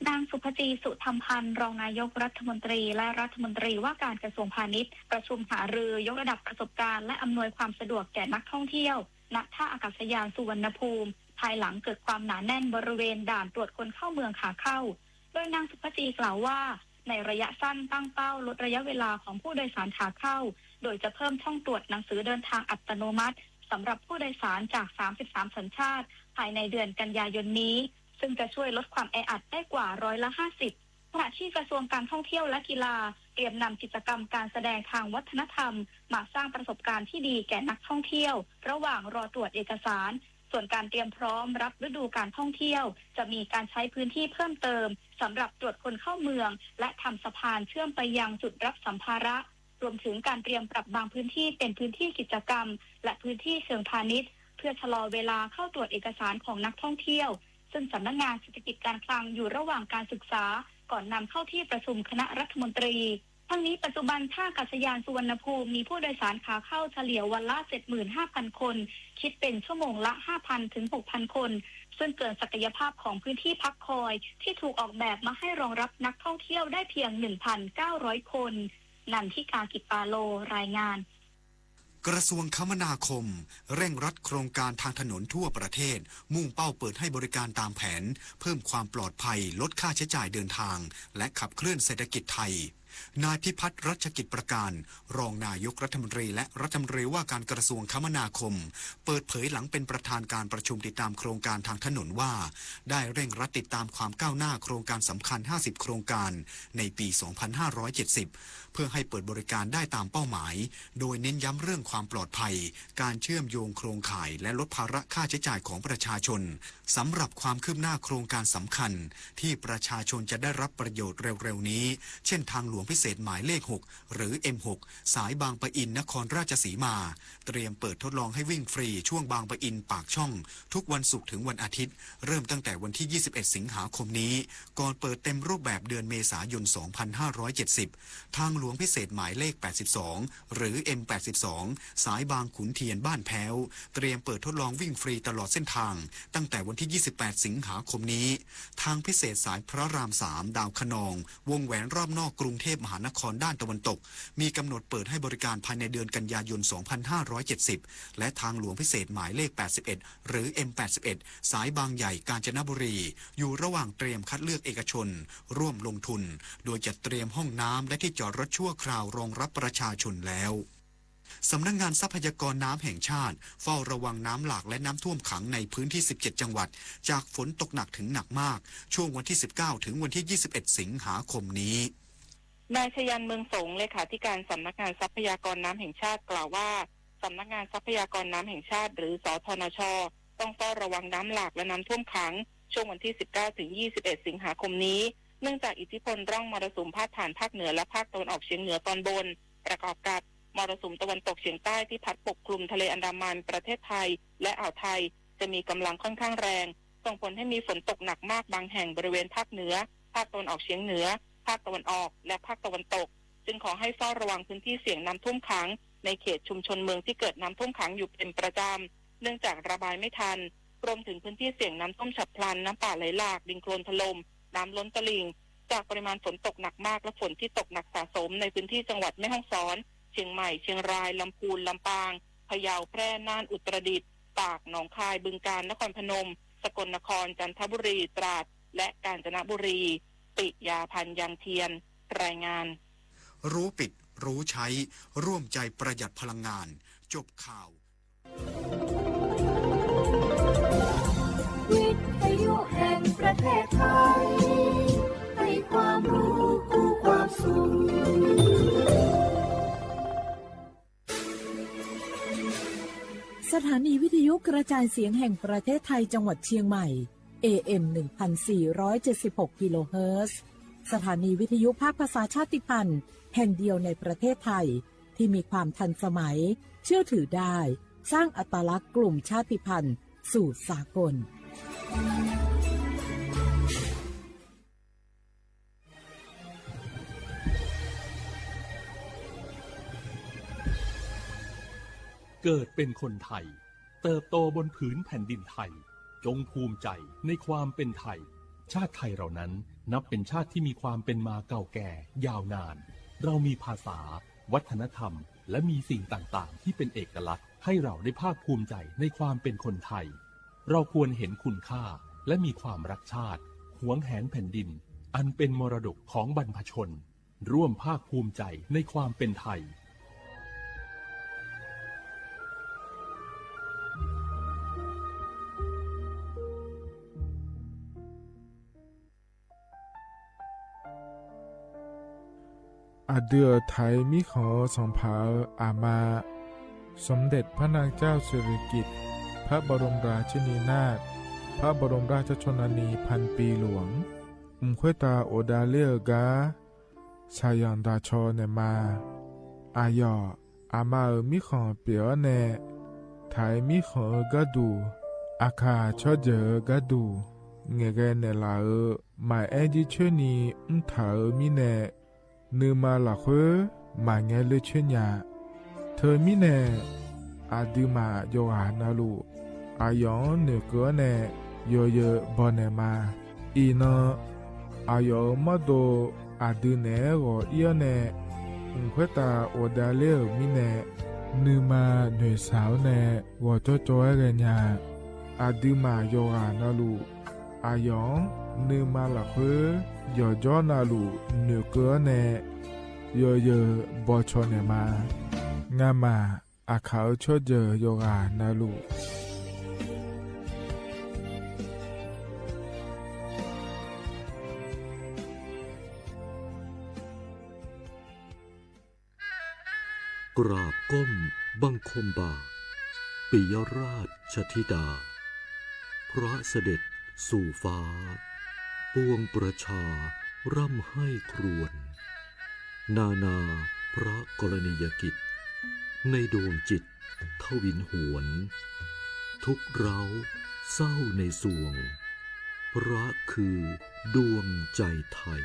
นางสุภจี สุธรรมพันธ์ รองนายกรัฐมนตรี และรัฐมนตรีว่าการกระทรวงพาณิชย์ ประชุมหารือยกระดับประสบการณ์และอำนวยความสะดวกแก่นักท่องเที่ยว ณ ท่าอากาศยานสุวรรณภูมิ ภายหลังเกิดความหนาแน่นบริเวณด่านตรวจคนเข้าเมืองขาเข้า โดยนางสุภจี กล่าวว่า ในระยะสั้นตั้งเป้าลดระยะเวลาของผู้โดยสารขาเข้า โดยจะเพิ่มช่องตรวจหนังสือเดินทางอัตโนมัติสำหรับผู้โดยสารจาก สามสิบสาม สัญชาติ ภายในเดือนกันยายนนี้ ซึ่งจะช่วยลดความแออัดได้กว่าร้อยละ ห้าสิบ ขณะที่กระทรวงการท่องเที่ยวและกีฬา เตรียมนำกิจกรรมการแสดงทางวัฒนธรรม มาสร้างประสบการณ์ที่ดีแก่นักท่องเที่ยว ระหว่างรอตรวจเอกสาร ส่วนการเตรียมพร้อมรับฤดูการท่องเที่ยว จะมีการใช้พื้นที่เพิ่มเติมสำหรับตรวจคนเข้าเมือง และทำสะพานเชื่อมไปยังจุดรับสัมภาระ รวมถึงการเตรียมปรับบางพื้นที่เป็นพื้นที่กิจกรรม และพื้นที่เชิงพาณิชย์ เพื่อชะลอเวลาเข้าตรวจเอกสารของนักท่องเที่ยว ซึ่งสำนักงานเศรษฐกิจการคลังอยู่ระหว่างการศึกษา ก่อนนำเข้าที่ประชุมคณะรัฐมนตรี ทั้งนี้ปัจจุบันท่าอากาศยานสุวรรณภูมิมีผู้โดยสารขาเข้าเฉลี่ยวันละ เจ็ดหมื่นห้าพัน คน คิดเป็นชั่วโมงละ ห้าพัน ถึง หกพัน คน ซึ่งเกินศักยภาพของพื้นที่พักคอยที่ถูกออกแบบมาให้รองรับนักท่องเที่ยวได้เพียง หนึ่งพันเก้าร้อย คน นันทิกา กิปปาโล รายงาน กระทรวงคมนาคมเร่งรัดโครงการทางถนนทั่วประเทศ มุ่งเป้าเปิดให้บริการตามแผน เพิ่มความปลอดภัย ลดค่าใช้จ่ายเดินทาง และขับเคลื่อนเศรษฐกิจไทย นายพิพัฒน์ รัชกิจประการ รองนายกรัฐมนตรีและรัฐมนตรีว่าการกระทรวงคมนาคม เปิดเผยหลังเป็นประธานการประชุมติดตามโครงการทางถนนว่า ได้เร่งรัดติดตามความก้าวหน้าโครงการสำคัญ ห้าสิบ โครงการ ในปี สองพันห้าร้อยเจ็ดสิบ เพื่อให้เปิดบริการได้ตามเป้าหมาย โดยเน้นย้ำเรื่องความปลอดภัย การเชื่อมโยงโครงข่าย และลดภาระค่าใช้จ่ายของประชาชน สำหรับความคืบหน้าโครงการสำคัญ ที่ประชาชนจะได้รับประโยชน์เร็วๆนี้ เช่นทางหลวงพิเศษหมายเลข หก หรือ เอ็ม หก สายบางปะอิน นครราชสีมา เตรียมเปิดทดลองให้วิ่งฟรีช่วงบางปะอิน ปากช่อง ทุกวันศุกร์ถึงวันอาทิตย์ เริ่มตั้งแต่วันที่ ยี่สิบเอ็ด สิงหาคมนี้ ก่อนเปิดเต็มรูปแบบเดือนเมษายน สองพันห้าร้อยเจ็ดสิบ ทางหลวงพิเศษหมายเลข แปดสิบสอง หรือ เอ็ม แปดสิบสอง สายบางขุนเทียน บ้านแพ้ว เตรียมเปิดทดลองวิ่งฟรีตลอดเส้นทาง ตั้งแต่วันที่ ยี่สิบแปด สิงหาคมนี้ ทางพิเศษสายพระรามสาม ดาวคะนอง วงแหวนรอบนอกกรุงเทพมหานครด้านตะวันตก มีกำหนดเปิดให้บริการภายในเดือนกันยายน สองพันห้าร้อยเจ็ดสิบ และทางหลวงพิเศษหมายเลข แปดสิบเอ็ด หรือ เอ็ม แปดสิบเอ็ด สายบางใหญ่ กาญจนบุรี อยู่ระหว่างเตรียมคัดเลือกเอกชน ร่วมลงทุน โดยจัดเตรียมห้องน้ำและที่จอดรถชั่วคราวรองรับประชาชนแล้ว สำนักงานทรัพยากรน้ำแห่งชาติ เฝ้าระวังน้ำหลากและน้ำท่วมขังในพื้นที่ สิบเจ็ด จังหวัด จากฝนตกหนักถึงหนักมาก ช่วงวันที่ สิบเก้า ถึงวันที่ ยี่สิบเอ็ด สิงหาคมนี้ นายชยันต์ เมืองสง เลขาธิการสำนักงานทรัพยากรน้ำแห่งชาติ กล่าวว่า สำนักงานทรัพยากรน้ำแห่งชาติ หรือ สทนช ต้องเฝ้าระวังน้ำหลากและน้ำท่วมขัง ช่วงวันที่ สิบเก้า ถึง ยี่สิบเอ็ด สิงหาคมนี้ เนื่องจากอิทธิพลร่องมรสุมพาดผ่านภาคเหนือและภาคตะวันออกเฉียงเหนือตอนบน ประกอบกับมรสุมตะวันตกเฉียงใต้ที่พัดปกคลุมทะเลอันดามัน ประเทศไทย และอ่าวไทย จะมีกำลังค่อนข้างแรง ส่งผลให้มีฝนตกหนักมากบางแห่งบริเวณภาคเหนือ ภาคตะวันออกเฉียงเหนือ ภาคตะวันออก และภาคตะวันตก จึงขอให้เฝ้าระวังพื้นที่เสี่ยงน้ำท่วมขังในเขตชุมชนเมืองที่เกิดน้ำท่วมขังอยู่เป็นประจำ เนื่องจากระบายไม่ทัน รวมถึงพื้นที่เสี่ยงน้ำท่วมฉับพลัน น้ำป่าไหลหลาก ดินโคลนถล่ม น้ำล้นตลิ่ง จากปริมาณฝนตกหนักมากและฝนที่ตกหนักสะสมในพื้นที่จังหวัดแม่ฮ่องสอน เชียงใหม่ เชียงราย ลำพูน ลำปาง พะเยา แพร่ น่าน อุตรดิตถ์ ตาก หนองคาย บึงกาฬ นครพนม สกลนคร จันทบุรี ตราด และกาญจนบุรี ปิยาพันธ์ ยังเทียน รายงาน รู้ปิด รู้ใช้ ร่วมใจประหยัดพลังงาน จบข่าว วิทยุแห่งประเทศไทย ให้ความรู้คู่ความสุข สถานีวิทยุกระจายเสียงแห่งประเทศไทยจังหวัดเชียงใหม่ เอ เอ็ม หนึ่งพันสี่ร้อยเจ็ดสิบหก กิโลเฮิรตซ์ สถานีวิทยุภาคภาษาชาติพันธุ์แห่งเดียวในประเทศไทย ที่มีความทันสมัย เชื่อถือได้ สร้างอัตลักษณ์กลุ่มชาติพันธุ์สู่สากล เกิดเป็นคนไทย เติบโตบนผืนแผ่นดินไทย จงภูมิใจในความเป็นไทย ชาติไทยเรานั้นนับเป็นชาติที่มีความเป็นมาเก่าแก่ยาวนาน เรามีภาษา วัฒนธรรม และมีสิ่งต่างๆ ที่เป็นเอกลักษณ์ ให้เราได้ภาคภูมิใจในความเป็นคนไทย เราควรเห็นคุณค่า และมีความรักชาติ หวงแหนแผ่นดิน อันเป็นมรดกของบรรพชน ร่วมภาคภูมิใจในความเป็นไทย อะ เดือไถ มีของสองผา อามา สมเด็จพระนางเจ้าสิริกิติ์ พระบรมราชินีนาถ พระบรมราชชนนีพันปีหลวง อืม ค่อยตา โอดาเล่อ กา สายังดาชอ เนี่ยมา อาหยอด อามาเอ๋อ มีของเปียะแน่ ไถ มีของเอ๋อ กาดู่ อาขา ชอดเจ๋อ กาดู่ แงะแกแน่หละเอ๋อ หมายแอ๊ดยี่เชอร์นี อืม ไถ มีแน่ นือมาหละเฮ้อ หมายแงะเล่อเชอร์หยา เธอมีแน่ อะ ดือหมา ยอหานาลู อาหยอง เหนือเกอแน่ ยอเยอ บ่อแน่มา อีนอ อาหยอง มาโด อะ ดือแหน หงอเอี้ยวแน่ อืม ค่อยตา โอดาเล่อ มีแน่ นือมา เหนือสาวแน่ หงอจ้อจ้อแกหยา อะ ดือหมา ยอหานาลู อาหยอง นือมาหละเฮ้อ หยอจ้อนาลู เหนือเกอแน่ ยอเยอ บ่อชอแน่มา งาหมา อาขา ชอดเจ๋อ ยอหานาลู กราบก้มบังคมบาท ปิยราชธิดา พระเสด็จสู่ฟ้า ปวงประชาร่ำไห้ครวญ นานาพระกรณียกิจ ในดวงจิตทวินหวน ทุกข์เร้าเศร้าในสวง พระคือดวงใจไทย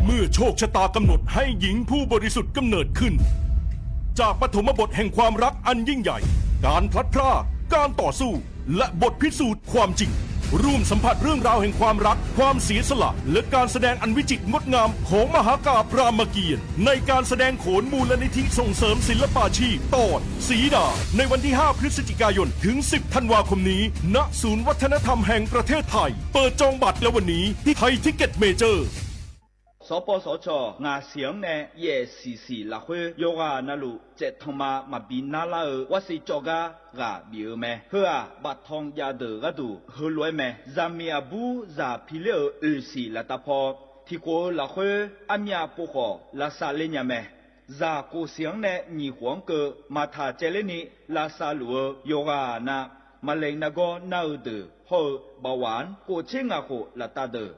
เมื่อโชคชะตากำหนดให้หญิงผู้บริสุทธิ์กำเนิดขึ้น จากปฐมบทแห่งความรักอันยิ่งใหญ่ การพลัดพราก การต่อสู้ และบทพิสูจน์ความจริง ร่วมสัมผัสเรื่องราวแห่งความรัก ความเสียสละ และการแสดงอันวิจิตรงดงามของมหากาพย์รามเกียรติ์ ในการแสดงโขนมูลนิธิส่งเสริมศิลปาชีพ ตอนสีดา ในวันที่ ห้า พฤศจิกายน ถึง สิบ ธันวาคมนี้ ณ ศูนย์วัฒนธรรมแห่งประเทศไทย เปิดจองบัตรแล้ววันนี้ที่ไทยทิกเก็ตเมเจอร์ สปสช. ငါးဆယ်နဲ့ ယဲၢ်ဆံဆံ လၢဃု ယိၤဂၤနၤလူၺ် စဲးထီၣ်မၤ မၤဘံနါလၢအီၤ ဝဲစ့ၢ်ကီး ကါဂၤဘံအီၤမ့ၢ် ဟၢအဘၣ်ထွဲယၤဒၢးဂၤဒူၣ် ဟၢလွဲမ့ၢ် ဇာမံၤအဘူး ဇာဖံးလၢအီၤ အုၣ်ဆံလၢတၢ်ဖီ ထံၣ်ကိးအီၤလၢဃု အမံၤပိာ်ဃီၣ် လၢစၢ်လၢညါမ့ၢ် ဇာကိုယ်ဆံ နဲ့ ညီၣ်ဃီၣ်ကၢ မၤထၣ်ကဲလဲၣ်န့ၣ် လၢစၢ်လူၺ် ယိၤဂၤနၤ မၤလဲၤနါဂီၢ်နါအီၤဒၢး ဟီၣ်အီၤ ဘၣ်ဝၣ် ကိၣ်ဆ့ငၣ်ဃိၣ် လၢတၢ်ဒၢး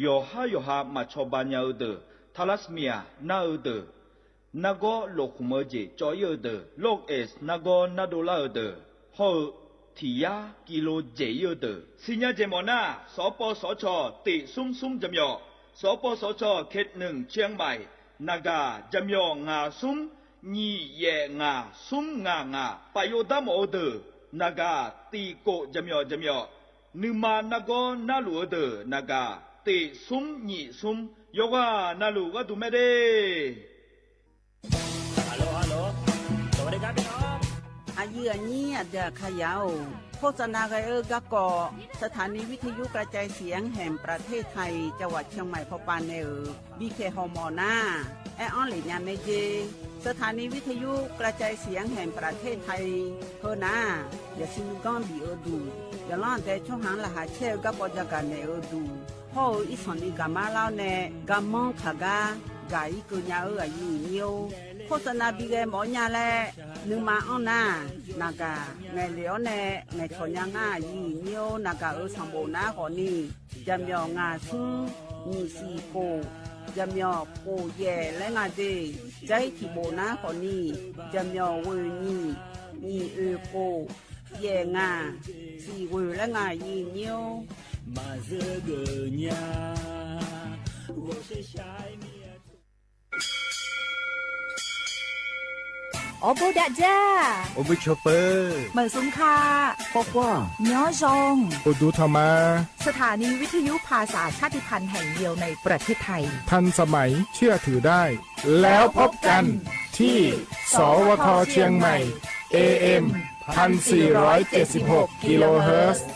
ယီၤဟါယီၤဟါ မၤဆီၣ်ဘၣ်ညါအီၤဒၢး ထါလါစမံယၤ နါအီၤဒၢး နါဂီၢ်လိာ်ဃုာ်မၢ ယဲၢ်ကၠီယဲၢ်အီၤဒၢး လီၢ်အဲး နါဂီၢ်နါဒိလၢအီၤဒၢး ဟီၣ်အီၤ ထံၣ်ယါ ကံလိ ယဲၢ်အီၤဒၢး စံညါယဲၢ်မီၣ်နၢ် စပစချ တ့ၢ်ဆူဆူ ကၠမၠီၣ် စပစချ เขตหนึ่ง เชียงใหม่ နဂၤ ကၠမၠီၣ် ငါးဆူ နံၣ်ယဲၢ်ငါ ဆူငါငါ ပာ်ယိၣ်ဒါမီၣ်အီၤဒၢး နဂၤ တံၣ်ကိၣ် ကၠမၠီၣ် ကၠမၠီၣ် နုာ်မၤနါဂီၢ်နါလိာ်အီၤဒၢး နဂၤ တ့ၢ်ဆူ နံၣ်ဆူ ယိၤဂၤနၤလူၺ် ဂၤဒူၣ်မဲဒၣ် အယုၢ်အညိ အဒၢးခါယၢ်အိၣ် โฆษณา ဂဲၤအၢ ကၢ်ကီၢ် สถานีวิทยุกระจายเสียงแห่งประเทศไทย จังหวัดเชียงใหม่ ဖီပၤနဲၣ်ဧၢ ဘံၣ်ခဲၣ်ဟီၣ်မီၣ်နၢ် အဲၣ်အီလ့ၣ်ညါမ့ၢ်က့ สถานีวิทยุกระจายเสียงแห่งประเทศไทย ဟၢနၢ် ယစံးမုၢ်ကီၢ်ဘံၣ်အီၤဒူၣ် ယလီၢ်ဒဲးဆီဟၣ်လၢဟးဆဲးအၢ ကၢ်ကီၢ် ယဂၤနဲၣ်အီၤဒူၣ် ဟီၣ်အီၤ အံသီၣ်နံၤဂၤမါလီၤန့ၣ် ဂၤမီၣ်ခါဂၤ ဂၤအံၤကၢညါအၢ အယုၢ်အညိ โฆษณา ဘံၣ်ဂဲၤမီၣ်ညါလဲၣ် နုာ်မၤအီၤနၢ် နဂၤ ငဲၤလဲၤအီၤနဲၣ် ငဲၤဆီၣ်ညါနၢ် အယုၢ်အညိ နဂၤအၢ ဆၣ်ဘိၣ်နၢ်ဃီနံၣ် ကၠမၠီၣ် ငါးဆူ နံၣ်ဆံကိၣ် ကၠမၠီၣ် ကိၣ်ယဲၢ်လၢငါဒ့ၣ် ကၠဲထံၣ်ဘိၣ်နၢ်ဃီနံၣ် ကၠမၠီၣ် ဝ့ၢ်နံၣ် နံၣ်အုၣ်ကိၣ် ယဲၢ်ငါ သံၣ်ဝ့ၢ်လၢငါ ယုၢ်ညိ အိၣ်ဘိးဒးဒၣ် အိၣ်ဘိးဆိးပၢၤ မႂ်ၣ်သုင်ခါ ပေႃးကွၢ် ညီယွင် အိၣ်ဒူထီၣ်မး สถานีวิทยุภาษาชาติพันธุ์แห่งเดียวในประเทศไทย ทันสมัย เชื่อถือได้ แล้วพบกันที่ สวท เชียงใหม่ เอเอ็ม พันสี่ร้อยเจ็ดสิบหกกิโลเฮิรตซ์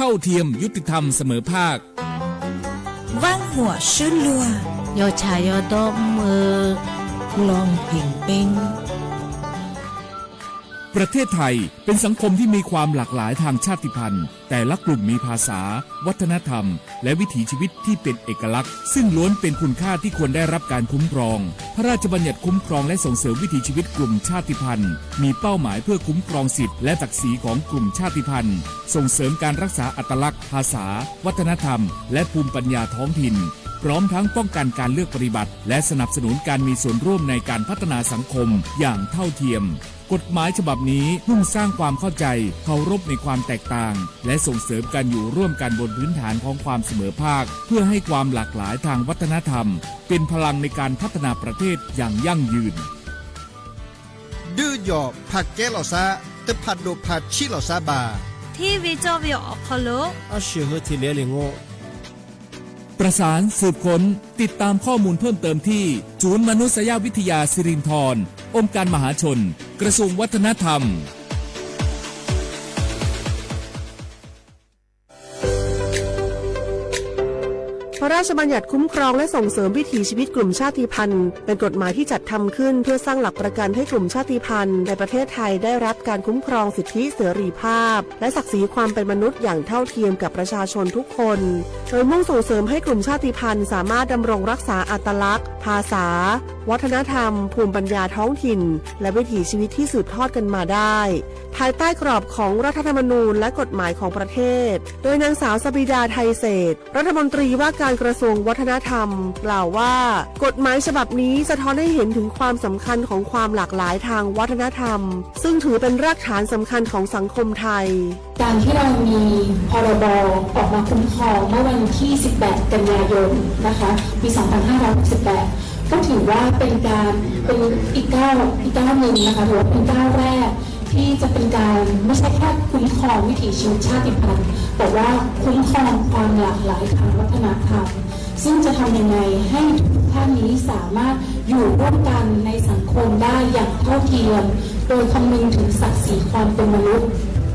เท่าเทียม ยุติธรรม เสมอภาค วันหัวชื่นลัว ยอฉ่ายยอดอกเมือ ลองเพ่งเป้ง ประเทศไทยเป็นสังคมที่มีความหลากหลายทางชาติพันธุ์ แต่ละกลุ่มมีภาษา วัฒนธรรม และวิถีชีวิตที่เป็นเอกลักษณ์ ซึ่งล้วนเป็นคุณค่าที่ควรได้รับการคุ้มครอง พระราชบัญญัติคุ้มครองและส่งเสริมวิถีชีวิตกลุ่มชาติพันธุ์ มีเป้าหมายเพื่อคุ้มครองสิทธิและศักดิ์ศรีของกลุ่มชาติพันธุ์ ส่งเสริมการรักษาอัตลักษณ์ ภาษา วัฒนธรรม และภูมิปัญญาท้องถิ่น พร้อมทั้งป้องกันการเลือกปฏิบัติ และสนับสนุนการมีส่วนร่วมในการพัฒนาสังคมอย่างเท่าเทียม กฎหมายฉบับนี้มุ่งสร้างความเข้าใจ เคารพในความแตกต่าง และส่งเสริมการอยู่ร่วมกันบนพื้นฐานของความเสมอภาค เพื่อให้ความหลากหลายทางวัฒนธรรม เป็นพลังในการพัฒนาประเทศอย่างยั่งยืน ดื้อหย่อผักแก๊สเหล่าซ้า เต๊อะ ผัดโดดผัดชี้เหล่าซ้าบ่า ที่วีโจ้วีออกคอลโล อาเชื่อเฮอทีเหลียเลยโง่ ประสานสืบค้น ติดตามข้อมูลเพิ่มเติมที่ ศูนย์มนุษยวิทยาสิรินธร องค์การมหาชน กระทรวงวัฒนธรรม พระราชบัญญัติคุ้มครองและส่งเสริมวิถีชีวิตกลุ่มชาติพันธุ์ เป็นกฎหมายที่จัดทำขึ้นเพื่อสร้างหลักประกันให้กลุ่มชาติพันธุ์ในประเทศไทยได้รับการคุ้มครองสิทธิเสรีภาพ และศักดิ์ศรีความเป็นมนุษย์อย่างเท่าเทียมกับประชาชนทุกคน โดยมุ่งส่งเสริมให้กลุ่มชาติพันธุ์สามารถดำรงรักษาอัตลักษณ์ ภาษา วัฒนธรรม ภูมิปัญญาท้องถิ่น และวิถีชีวิตที่สืบทอดกันมาได้ ภายใต้กรอบของรัฐธรรมนูญและกฎหมายของประเทศ โดยนางสาวสบิดา ไทยเศรษฐ รัฐมนตรีว่าการกระทรวงวัฒนธรรม กล่าวว่า กฎหมายฉบับนี้สะท้อนให้เห็นถึงความสำคัญของความหลากหลายทางวัฒนธรรม ซึ่งถือเป็นรากฐานสำคัญของสังคมไทย การที่เรามี พรบ ออกมาคุ้มครองเมื่อวันที่ สิบแปด กันยายน นะคะ ปี สองพันห้าร้อยหกสิบแปด ก็ถือว่าเป็นการ เป็นอีกก้าว อีกก้าวหนึ่งนะคะ ถือว่าเป็นก้าวแรก ที่จะเป็นการไม่ใช่แค่คุ้มครองวิถีชีวิตชาติพันธุ์ แต่ว่าคุ้มครองความหลากหลายทางวัฒนธรรม ซึ่งจะทำยังไงให้ทุกท่านนี้สามารถอยู่ร่วมกันในสังคมได้อย่างเท่าเทียม โดยคำนึงถึงศักดิ์ศรีความเป็นมนุษย์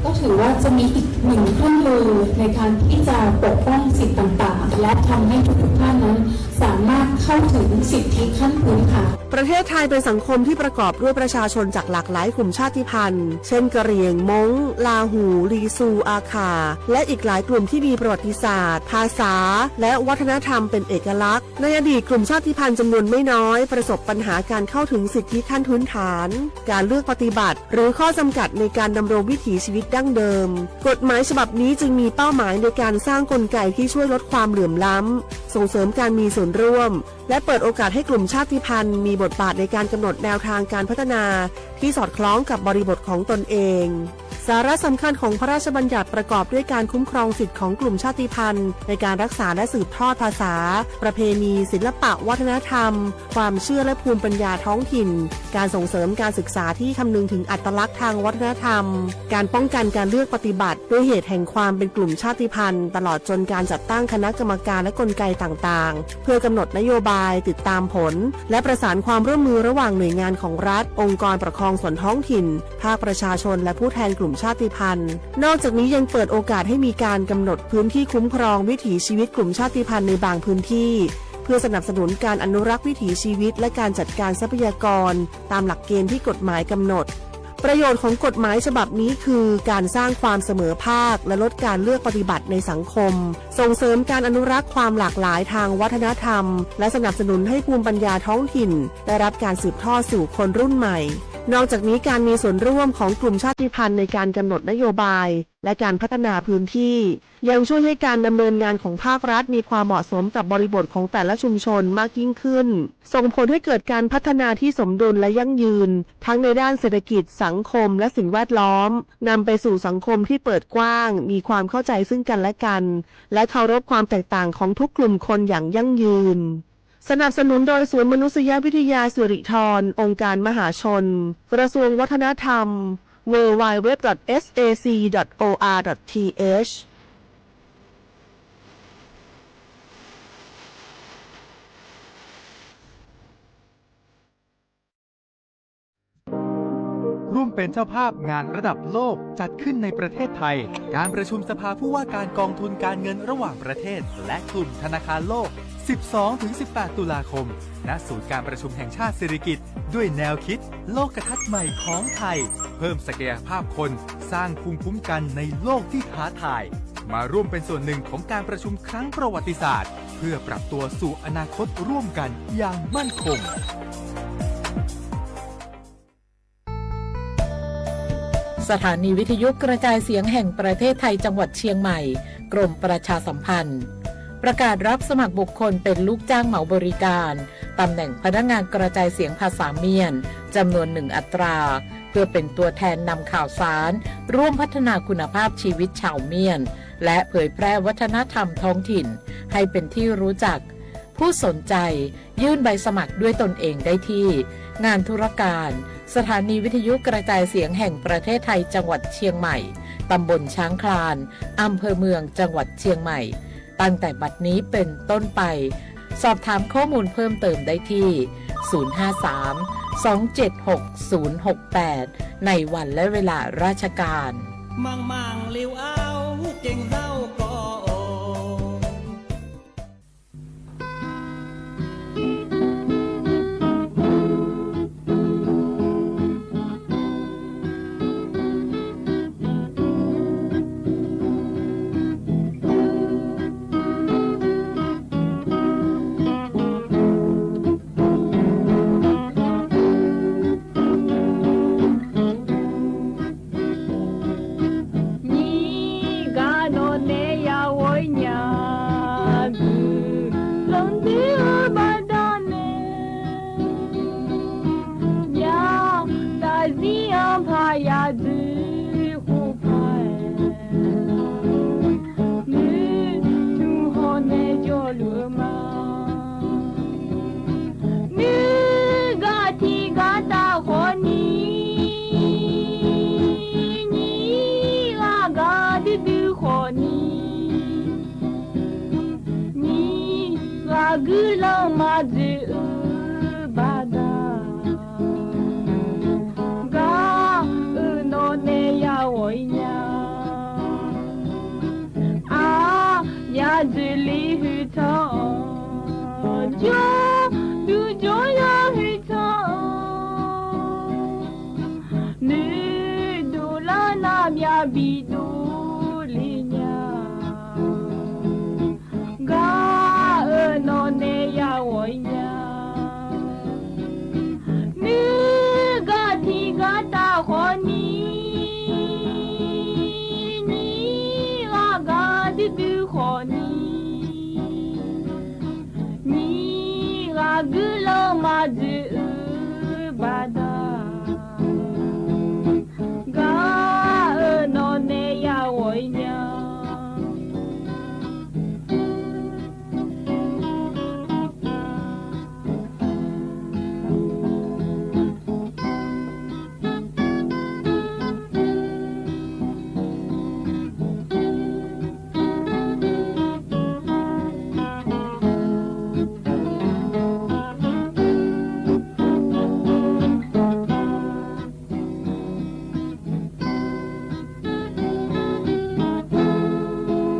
ก็ถือว่าจะมีอีกหนึ่งเครื่องมือในการที่จะปกป้องสิทธิ์ต่างๆ และทำให้ทุกๆท่านนั้นสามารถเข้าถึงสิทธิขั้นพื้นฐาน ประเทศไทยเป็นสังคมที่ประกอบด้วยประชาชนจากหลากหลายกลุ่มชาติพันธุ์ เช่น กะเหรี่ยง ม้ง ลาหู ลีซู อาข่า และอีกหลายกลุ่มที่มีประวัติศาสตร์ ภาษา และวัฒนธรรมเป็นเอกลักษณ์ ในอดีตกลุ่มชาติพันธุ์จำนวนไม่น้อยประสบปัญหาการเข้าถึงสิทธิขั้นพื้นฐาน การเลือกปฏิบัติ หรือข้อจำกัดในการดำรงวิถีชีวิตดั้งเดิม กฎหมายฉบับนี้จึงมีเป้าหมายในการสร้างกลไกที่ช่วยลดความเหลื่อมล้ำ ส่งเสริมการมีส่วนร่วม และเปิดโอกาสให้กลุ่มชาติพันธุ์มีบทบาทในการกำหนดแนวทางการพัฒนาที่สอดคล้องกับบริบทของตนเอง สาระสำคัญของพระราชบัญญัติประกอบด้วยการคุ้มครองสิทธิของกลุ่มชาติพันธุ์ในการรักษาและสืบทอดภาษา ประเพณี ศิลปะวัฒนธรรม ความเชื่อและภูมิปัญญาท้องถิ่น การส่งเสริมการศึกษาที่คำนึงถึงอัตลักษณ์ทางวัฒนธรรม การป้องกันการเลือกปฏิบัติด้วยเหตุแห่งความเป็นกลุ่มชาติพันธุ์ ตลอดจนการจัดตั้งคณะกรรมการและกลไกต่างๆ เพื่อกำหนดนโยบาย ติดตามผล และประสานความร่วมมือระหว่างหน่วยงานของรัฐ องค์กรปกครองส่วนท้องถิ่น ภาคประชาชน และผู้แทนกลุ่มชาติพันธุ์ นอกจากนี้ยังเปิดโอกาสให้มีการกำหนดพื้นที่คุ้มครองวิถีชีวิตกลุ่มชาติพันธุ์ในบางพื้นที่ เพื่อสนับสนุนการอนุรักษ์วิถีชีวิต และการจัดการทรัพยากรตามหลักเกณฑ์ที่กฎหมายกำหนด ประโยชน์ของกฎหมายฉบับนี้คือการสร้างความเสมอภาค และลดการเลือกปฏิบัติในสังคม ส่งเสริมการอนุรักษ์ความหลากหลายทางวัฒนธรรม และสนับสนุนให้ภูมิปัญญาท้องถิ่นได้รับการสืบทอดสู่คนรุ่นใหม่ นอกจากนี้การมีส่วนร่วมของกลุ่มชาติพันธุ์ในการกำหนดนโยบาย และการพัฒนาพื้นที่ ยังช่วยให้การดำเนินงานของภาครัฐมีความเหมาะสมกับบริบทของแต่ละชุมชนมากยิ่งขึ้น ส่งผลให้เกิดการพัฒนาที่สมดุลและยั่งยืน ทั้งในด้านเศรษฐกิจ สังคม และสิ่งแวดล้อม นำไปสู่สังคมที่เปิดกว้าง มีความเข้าใจซึ่งกันและกัน และเคารพความแตกต่างของทุกกลุ่มคนอย่างยั่งยืน สนับสนุนโดยศูนย์มนุษยวิทยาสิริธร องค์การมหาชน กระทรวงวัฒนธรรม ดับเบิลยู ดับเบิลยู ดับเบิลยู ดอท เอส เอ ซี ดอท โอ อาร์ ดอท ที เอช ร่วมเป็นเจ้าภาพงานระดับโลกจัดขึ้นในประเทศไทย การประชุมสภาผู้ว่าการกองทุนการเงินระหว่างประเทศ และกลุ่มธนาคารโลก สิบสองถึงสิบแปด ตุลาคม ณ ศูนย์การประชุมแห่งชาติสิริกิติ์ ด้วยแนวคิดโลกทัศน์ใหม่ของไทย เพิ่มศักยภาพคน สร้างภูมิคุ้มกันในโลกที่ท้าทาย มาร่วมเป็นส่วนหนึ่งของการประชุมครั้งประวัติศาสตร์ เพื่อปรับตัวสู่อนาคตร่วมกันอย่างมั่นคง สถานีวิทยุกระจายเสียงแห่งประเทศไทยจังหวัดเชียงใหม่ กรมประชาสัมพันธ์ ประกาศรับสมัครบุคคลเป็นลูกจ้างเหมาบริการ ตำแหน่งพนักงานกระจายเสียงภาษาเมียน จำนวนหนึ่งอัตรา เพื่อเป็นตัวแทนนำข่าวสาร ร่วมพัฒนาคุณภาพชีวิตชาวเมียน และเผยแพร่วัฒนธรรมท้องถิ่น ให้เป็นที่รู้จัก ผู้สนใจ ยื่นใบสมัครด้วยตนเองได้ที่ งานธุรการ สถานีวิทยุกระจายเสียงแห่งประเทศไทยจังหวัดเชียงใหม่ ตำบลช้างคลาน อำเภอเมือง จังหวัดเชียงใหม่ ตั้งแต่บัดนี้เป็นต้นไป สอบถามข้อมูลเพิ่มเติมได้ที่ ศูนย์ห้าสาม สองเจ็ดหก ศูนย์หกแปด ในวันและเวลาราชการ มังมังลิวเอาเก่งเจ้าก็โอ ဘီဒူလံညါ ဂၤဧၢ နီၢ်နဲယဝီၤညါ နွံဂၤထံဂၤတၢ်ဃီနံၤ နွံဂၤဂၤဒုဒုဃီနံၤ နွံဂၤဂုာ်လီၤမၤဒုးအုးဘၣ်ဒၣ် ဂၤဧၢ နီၢ်နဲယဝီၤညါ နွံ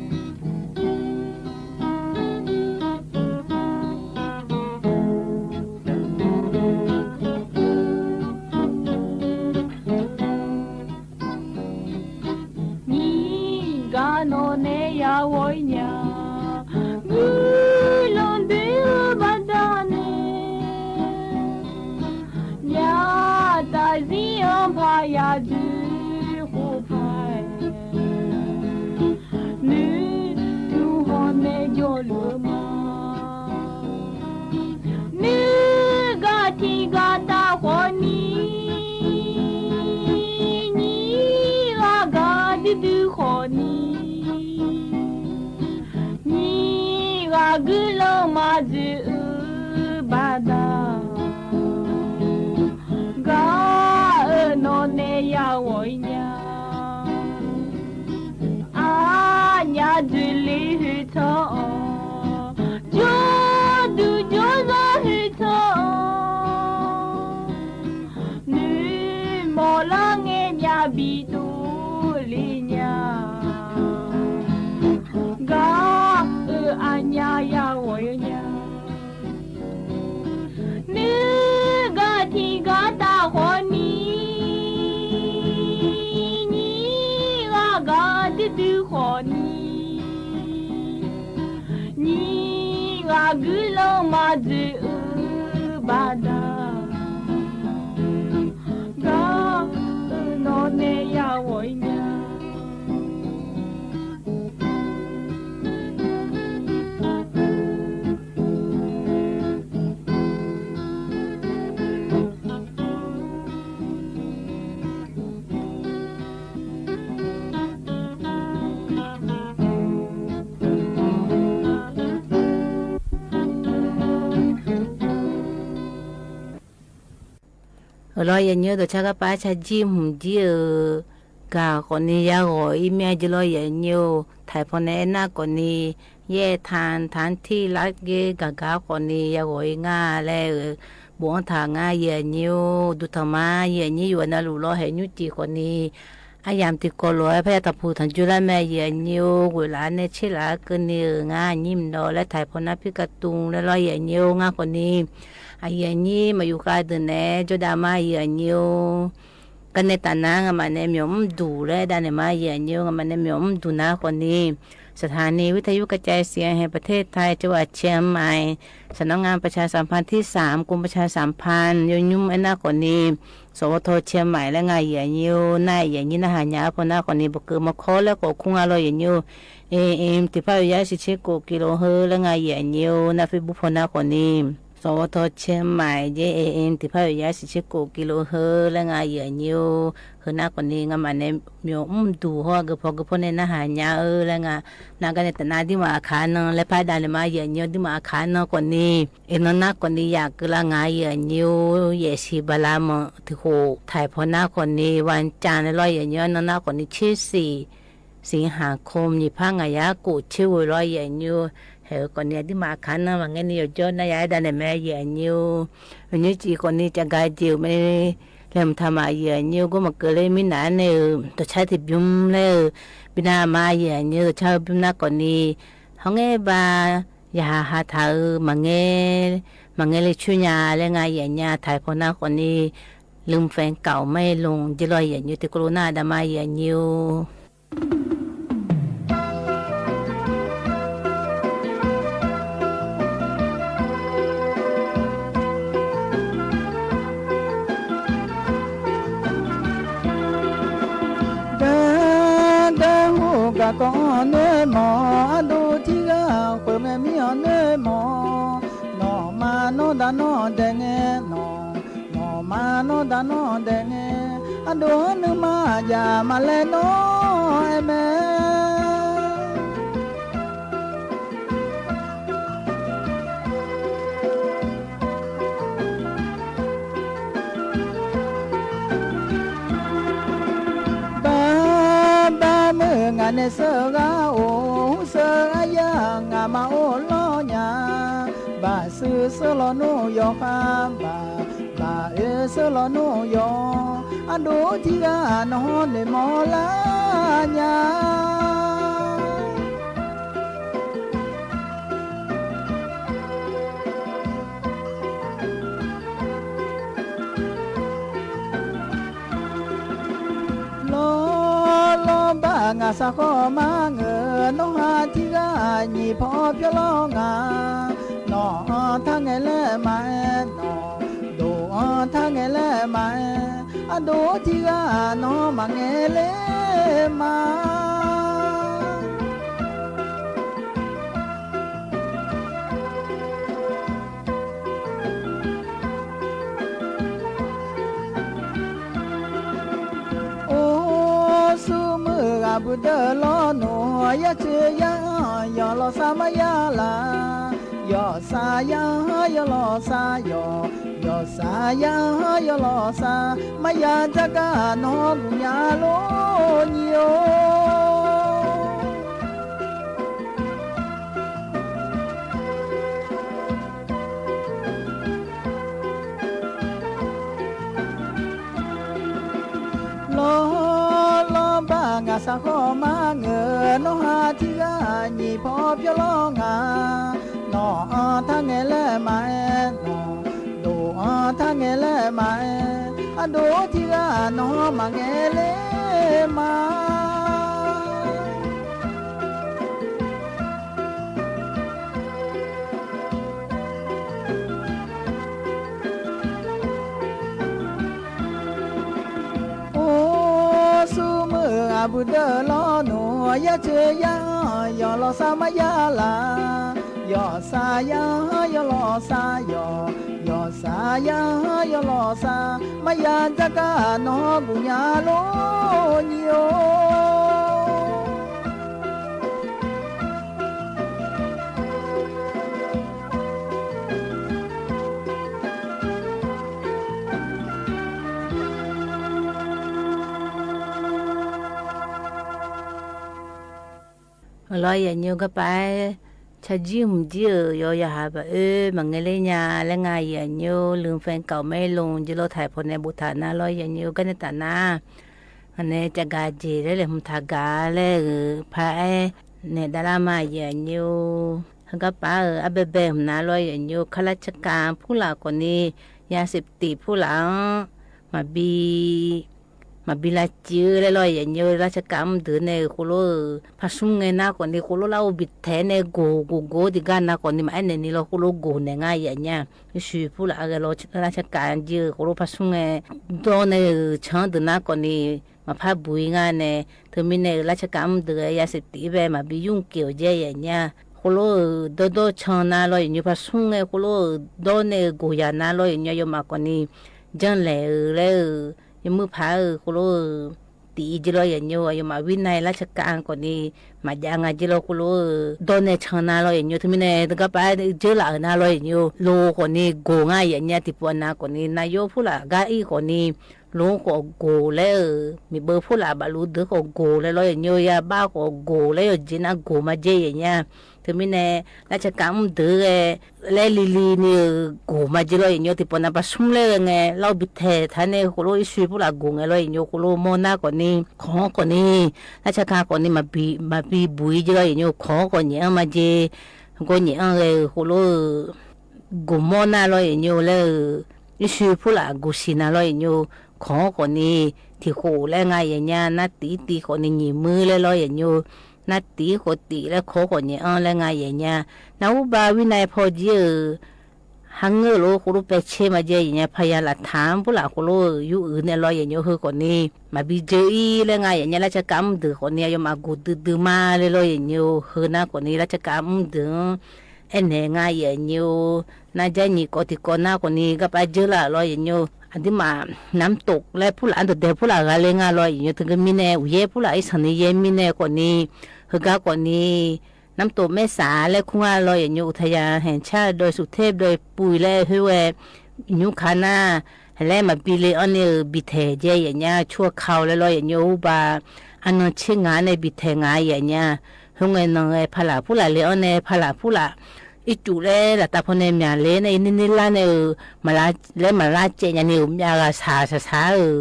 ဂၤနီၢ်နဲယဝီၤညါ ဂုာ်လီၤဒုးအုးဘၣ်ဒၣ်န့ၣ် ညါတၢ်စံးအီၤဖးယၤဒုးဃိဖး နွံတူၢ်ဟီၣ်နဲၣ်ယိၣ်လၢမၤ နွံဂၤထံဂၤတၢ်ဃီနံၤ နွံဂၤဂၤဒုဒုဃီနံၤ နွံဂၤဂုာ်လီၤမၤဒုးအုးဘၣ်ဒၣ် ဂၤဧၢ နီၢ်နဲယဝီၤညါ အါညါဒုးလ့ၤဟုးထီၣ်အီၤ ယိၣ်ဒုးယိၣ်လီၤဟုးထီၣ်အီၤ နွံမီၢ်လီၤငဲးမျးဘံတူၢ်လံညါ ဂၤဧၢ အါညါယဝီၤညါ နွံဂၤထံဂၤတၢ်ဃီနံၤ နွံဂၤဂၤဒုဒုဃီနံၤ နွံဂၤဂုာ်လီၤမၤဒုးအုးဘၣ်ဒၣ် ဂၤဧၢ နီၢ်နဲယဝီၤညါ အၢ လီၤယဲၢ်ညိ ဒီးဆါကပာ်ဆါကံၢ်မုၢ်ကံၢ်ဧၢ ဂၤဃီန့ၣ် ယဂီၢ်အံၤမ့ၢ်ယဲၢ်လီၤယဲၢ်ညိ ထၢၣ်ဖီန့ၣ် အဲၣ်နၢ်ဃီန့ၣ် ယဲၢ်ထၢၣ် ထၢၣ်ထံၣ်လၢက့ၤဂၤဂၤဃီန့ၣ် ယဂီၢ်အံၤငါလဲၣ်ဧၢ ဘိးထၢၣ်ငါယဲၢ်ညိ ဒူထၢၣ်မါယဲၢ်ညိ ယွၤနၢ်လူၤလီၤဟဲနုၢ်ကံၢ်ဃီန့ၣ် အယၢမ်ၣ်တံၤကီၢ်လီၤ ဖဲယတၢ်ဖူးထီၣ်ကၠိလၢမဲာ်ယဲၢ်ညိ ဝ့ၢ်လၢနဲဆ့လၢကန့ၣ်ဧၢ ငါအညိမ့ၢ်ဒီး လၢထၢၣ်ဖီနၢ်ဖံးကတူၢ်လၢလီၤယဲၢ်ညိ ငါဃီန့ၣ် အယဲၢ်ညိ မၤယူၤဃာ်ဒုးနဲ ကၠိဒၣ်မါယဲၢ်ညိ ကနဲတၢ်နါ ငါမၤန့ၣ် မၠီၣ်အူဒူၣ် လၢဒၣ်န့ၣ်မါယဲၢ်ညိ ငါမၤန့ၣ် မၠီၣ်အူဒူၣ်နါဃီန့ၣ် สถานีวิทยุกระจายเสียงแห่งประเทศไทย จังหวัดเชียงใหม่ สำนักงานประชาสัมพันธ์ที่สาม กรมประชาสัมพันธ์ ယိၣ်ညိအဲၣ်နၢ်ဃီန့ၣ် สวท เชียงใหม่ လၢငါယဲၢ်ညိ နၢ်ယဲၢ်ညိ နဟါညါအဖီနၢ်ဃီန့ၣ် ပကမၤခီလၢကီၢ်ခူငါလီၤယဲၢ်ညိ เอเอ็ม တစ်ဖၣ်ယိၤယါဆံဆံကိး กิโลเฮิรตซ์ လၢငါယဲၢ်ညိ နၢ် Facebook ဖီနၢ်ဃီန့ၣ် สวท เชียงใหม่ เอเอ็ม တစ်ဖၣ်ယိၤယါဆံဆံကိး กิโลเฮิรตซ์ လၢငါယဲၢ်ညိ ဟၢနၢ်ဃီန့ၣ် ငါမၤန့ၣ် မၠီၣ်အူဒူၣ်ဟီ အဂ့ၢ်ဖီဂ့ၢ်ဖိန့ၣ် နဟါညါဧၢ လၢငါ နကနဲတၢ်နါဒ်မၤအခါနၢၤ လၢဖးဒၣ်န့ၣ်မါယဲၢ်ညိ ဒ်မၤအခါနၢၤဃီန့ၣ် အဲၣ်နၢ်နၢ်ဃီန့ၣ် ယၤကလၢငါယဲၢ်ညိ ယဲၢ်ဆံဘၣ်လါမး ထံၣ်ဃိး ထၢၣ်ဖီနၢ်ဃီန့ၣ် วันจันทร์ န့ၣ်လီၤယဲၢ်ညိ နၢ်နၢ်ဃီန့ၣ် ဆံဆံ สิงหาคม ယဖးငါယၤကိးဆၢဝဲလီၤယဲၢ်ညိ ဟဲဃီန့ၣ် အဒ်မၤအခါနၢၤ မၤငဲန့ၣ် ယိၤကၠီနၤယၤဒၣ်န့ၣ်မ့ၢ်ယဲၢ်ညိ ယိၤညိစံးဃီန့ၣ် ကဂၤက့ၤမ့ၢ် လဲၤမထါမးယဲၢ်ညိ ဂိၣ်မၤကၢၤလၢမံနၤန့ၣ်ဧၢ တၢ်ဆါတဘျုးလၢ ဘံနၤမါယဲၢ်ညိ တၢ်ဆါဘျုးနၢ်ဃီန့ၣ် ဟီၣ်ငဲဘၣ် ယဟးဟးထၢၣ်ဧၢ မၤငဲ မะเงเลช่วยญาและงาเหยียดญา ถ่ายโผนนาก่อนนี้ ลืมแฟนเก่าไม่ลง เจริญรอยเหยียดญิว ติโกโรนาดามาเหยียดญิว ဒဲဒဲဟူဂၤကီၢ်အီၤန့ၣ်မီၢ် အဒိုးထံဂၤဃုာ်မဲာ်မံအီၤန့ၣ်မီၢ် နီၢ်မၤနီၢ်ဒၣ်နီၢ်ဒဲးငဲနီၢ် နီၢ်မၤနီၢ်ဒၣ်နီၢ်ဒဲးငဲ အဒိၣ်နုၢ်မၤယၤမၤလဲၣ်နီၢ်အဲၣ်မဲာ် ဘၣ်ဘၣ်မုၢ်ဂၤန့ၣ်သၢဂၤအိၣ် သၢဂၤယၤ ငါမၤအိၣ်လီၤညါ ဘၣ်ဆၢဆၢလီၤနုၢ်ယီၤဃါ ဘၣ် ဘၣ်အၢဆၢလီၤနုၢ်ယီၤ အဒိုးထံဂၤနီၢ်ဟီၣ်န့ၣ်မီၢ်လၢညါ လီၤလီၤဘၣ်ငါစးဃီမါငၢၢ် နီၢ်ဟါထံဂၤညံၣ်ဖီပျီလီၤငါ နီၢ်အီထါငဲၤလဲၣ်မးအဲၣ် နီၢ်ဒိၣ်အီထါငဲၤလဲၣ်မးအဲၣ် အဒိုးထံဂၤနီၢ်မၤငဲၤလဲၣ်မး အိၣ်ဆူမုၢ်ဂၤဘုဒၢလီၤနုၢ် ယဆၢယၤ ယီၤလီၤစၢ်မၤယၤလၢ် ယီၤစၢ်ယၤ ယီၤလီၤစၢ်ယီၤ ယီၤစၢ်ယၤ ယီၤလီၤစၢ် မၤယၤတကးနီၢ်ဂုာ်ညါလီၤညိၣ် လီၤလီၤဘၣ်ငါစးဃီမါငၢၢ် နီၢ်ဟါထံဂၤညံၣ်ဖီပျီလီၤငါ နီၢ်အီထါငဲၤလဲၣ်မးအဲၣ် နီၢ်ဒိၣ်အီထါငဲၤလဲၣ်မးအဲၣ် အဒိုးထံဂၤနီၢ်မၤငဲၤလဲၣ်မး အိၣ်ဆူမုၢ်ဂၤဘုဒၢလီၤနုၢ် ယဆၢယၤ ယီၤလီၤစၢ်မၤယၤလၢ် ယီၤစၢ်ယၤ ယီၤလီၤစၢ်ယီၤ ယီၤစၢ်ယၤ ယီၤလီၤစၢ် မၤယၤတကးနီၢ်ဂုာ်ညါလီၤညိၣ် လီၤယၤညိုကပၤ ဆၢကၠံမုၢ်ကၠံဧၢ ယိၤယဟးဘၣ်အၢ မ့ၢ်ဂ့ၤလၢညါ လၢငါယၤညို ลืมแฟนเก่าไม่ลง ယိၤလီၤထၢၣ်ဖိန့ၣ် ဘူးထၢၣ်နၤလီၤယၤညို ကန့ၢ်တၢ်နၤ အန့ၣ် ကဂၤက့ၤလၢလဲၤမုာ်ထၢၣ်ဂၤလၢ ဖါအဲၣ် နဲၣ်ဒါလၢမၤယၤညို ဟကပၤဧၢ အဘဲဘဲမနုၤလီၤယၤညို ခါလၢ်ဆကၣ်ဖုလၢ်ကီၢ်န့ၣ် ယၤစ့းပတံၣ်ဖုလၢ် မၤဘံ မၤဘံလၢစ့လဲၣ်လီၤယၤညို လၢ်ဆကၣ်မုၢ်ဒုးန့ၣ် ဃိလိ ဖါဆူညါနၤကီၢ်န့ၣ် ဃိလိလၢအိၣ်ဘံထဲန့ၣ် ကိၢ်ကိၢ်ကိၢ်တံၢ်ဂၤနၤကီၢ်န့ၣ် မၤအဲၣ်နဲၣ်နံၤလီၤ ဃိလိကိၢ်နဲၣ် ငါယၤညါ ယဆှံဖုလၢ်အဂဲၤလီၤ လၢ်ဆကၣ်က့ၤ ဃိလိဖါဆူညါ ဒီးန့ၣ် ဆၢဒုးနၤကီၢ်န့ၣ် မၤဖးဘှံးဂၤန့ၣ် တမံၤန့ၣ် လၢ်ဆကၣ်မုၢ်ဒုး ယၤစ့းပတံၣ်ဘဲ မၤဘံယူၢ်က့ၤအီၤကဲယၤညါ ဃိလိ ဒီဒီဆၢနၤလီၤယၤညို ဖါဆူညါ ဃိလိ ဒီန့ၣ် ကိၢ်ယၤနၤလီၤယၤညို ယမၤကီၢ်န့ၣ် ကၠၢ်လဲၣ်ဧၢ လဲၣ်ဧၢ ယမုၢ်ဖးဧၢ ဃိလိ တံၢ်အံၤက့ၤလီၤယၤညို ယမၤဝံၤနၤ လၢ်ဆကၣ်ကီၢ်န့ၣ် မၤဒ်အါဂၤက့ၤလီၤ ဃိလိ ဒီန့ၣ်ဆၢနၤလီၤယၤညို တမံၤန့ၣ် တကပၤ ကၠၢ်လၢ်ဧၢနၤလီၤယၤညို လိၤကီၢ်န့ၣ် ကိၢ်ငါယၤညါ တံၢ်ပှၤနၤကီၢ်န့ၣ် နၤယိဖိလၢ်ဂၤအံၤကီၢ်န့ၣ် လိၤကီၢ်ကိၢ်လဲၣ်ဧၢ မ့ၢ်ဘၣ်ဖိလၢ်ဘၣ်လိၤဒုးကီၢ်ကိၢ်လဲၣ်လီၤယၤညို ယၤဘၣ်ကီၢ်ကိၢ်လဲၣ် ယက့ၤနၤကိၢ်မၤက့ၤယၤညါ တမံၤန့ၣ် လၢ်ဆကၣ်မုၢ်ဒုးဂဲၤ လဲၤလံၤလံၤန့ၣ် ကိၢ်မၤက့ၤလီၤယၤညို တံၢ်ပှၤနၤ ဖါဆူညါဂဲၤ လၢအိၣ်ဘံထဲထဲန့ၣ် ဃိလိ ယဆှံဖုလၢ် ကိၢ်ဂဲၤလီၤယၤညို ဃိလိ မီၢ်နၤကီၢ်န့ၣ် ခီကီၢ်န့ၣ် လၢ်ဆကၣ်ကီၢ်န့ၣ် မၤဘံ မၤဘံဘှံးက့ၤလီၤယၤညို ခီကီၢ်ညါအါမၤက့ၤ ကီၢ်ညါအါဂဲၤ ဃိလိ กลุ่มหม้อหน้าลอเยียะโย แล้ว อิ้วซือผู้หละกู๋สินนะลอเยียะโย ขอก่อนี้ ถี่โขแลงาเยียะเยียะ นาตี๋ตี๋ก่อนี้ หยี่มื้อแล้วลอเยียะโย นาตี๋โขตี๋แล้ว ขอก่อเยียะอ้อแลงาเยียะเยียะ นาอู้บาวินัยผ่อเยียะ หังเงอโลโคโลแปเชมาเยียะเยียะ พยานหลักฐานผู้หละโคโล อยู่อื่นเนี่ยลอเยียะโย เฮอก่อนี้ มาบีเจออี้แลงาเยียะเยียะ ราชก๋านอุ้มเดือก่อนี้ ยอมอากู๋ดื้อๆ มาเลยลอเยียะโย เฮอนาก่อนี้ ราชก๋านอุ้มเดือ แอะแหนงาเยียะโย นาใจ๊หยี่ก่อ ถี่ก่อนาก่อนี้ ก็ไปเจอละลอเยียะโย อันตี้มา น้ำตก และผู้หละ อันตะแดผู้หละกาเลยงาลอเยียะโย เถิงก็มีแน่ อุยแย้ผู้หละ อิสันนี้แย้มีแน่ก่อนี้ เฮอกาก่อนี้ น้ำตกแม่สา และคุ้งอาลอเยียะโย อุทยานแห่งชาติดอยสุเทพ ดอยปุย และเฮอแว ยูคานา และมาบีเลยอ้อเนี่ย เออ บีแถเยียะเยียะ ชั่วคราวแล้วลอเยียะโย อู้บา อันนอนเชะงาในบีแถงาเยียะเยียะ เฮอไงนอนไง ผาหลาผู้หละเลยอ้อใน ผาหลาผู้หละ อิจุแล หละตาพอในเมียเลยใน อินนี่นี่ละใน เออ มาลา และมาลาเจยาใน เออ เมียกาสาสาสา เออ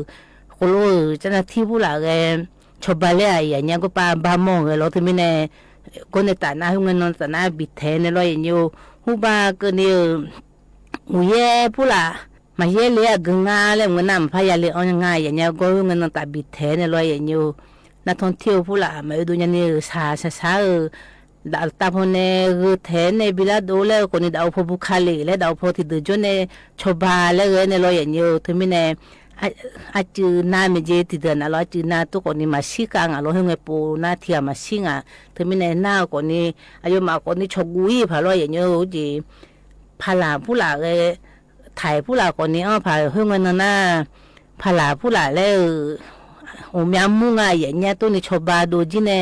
โคโล เออ เจ้าหน้าตี้ผู้หละไง ชาวบ้านเลยอะ เยียะเยียะ ก็ปาบ้าหม้อไงลอ เถิงมีแน่ ก็ในตาหน้า เฮอไงนอนตาหน้าบีแถในลอเยียะโย อู้บาเกอเนี่ย เออ อุยแย้ผู้หละ มาเยียะเลยอะ เกึ่งงาแล้ว เงานามาพยาเลยอ้องงาเยียะเยียะ ก็เฮอไงนอนตาบีแถในลอเยียะโย นักท่องเที่ยวผู้หละ มาเออ ดูยานี่ เออ สาสาสา เออ ดาตาพอใน เออ แถใน บีลาโดแล้วก่อนี้ ดาโอพอบุคาเล และดาโอพอถี่เดือจ้นใน ชาวบ้านแล้วเออ ในลอเยียะโย เถิงมีแน่ อา อาจื้อนาเมเจ ถี่เดือนาลอ อาจื้อนาตุ๊ก่อนี้ มาซี้กางาลอ เฮอไงโปนาเทียมาซี้งา เถิงมีแน่นาก่อนี้ อายอมมาก่อนี้ ชอกูอี้ผาลอเยียะโย จี ผาหลาผู้หละเออ ไถผู้หละก่อนี้ อ้อ ผาเฮอไงนอนนา ผาหลาผู้หละแล้ว เออ โอ้ เมียมุงงาเยียะเยียะ โตนี้ชาวบ้านดูจี่แน่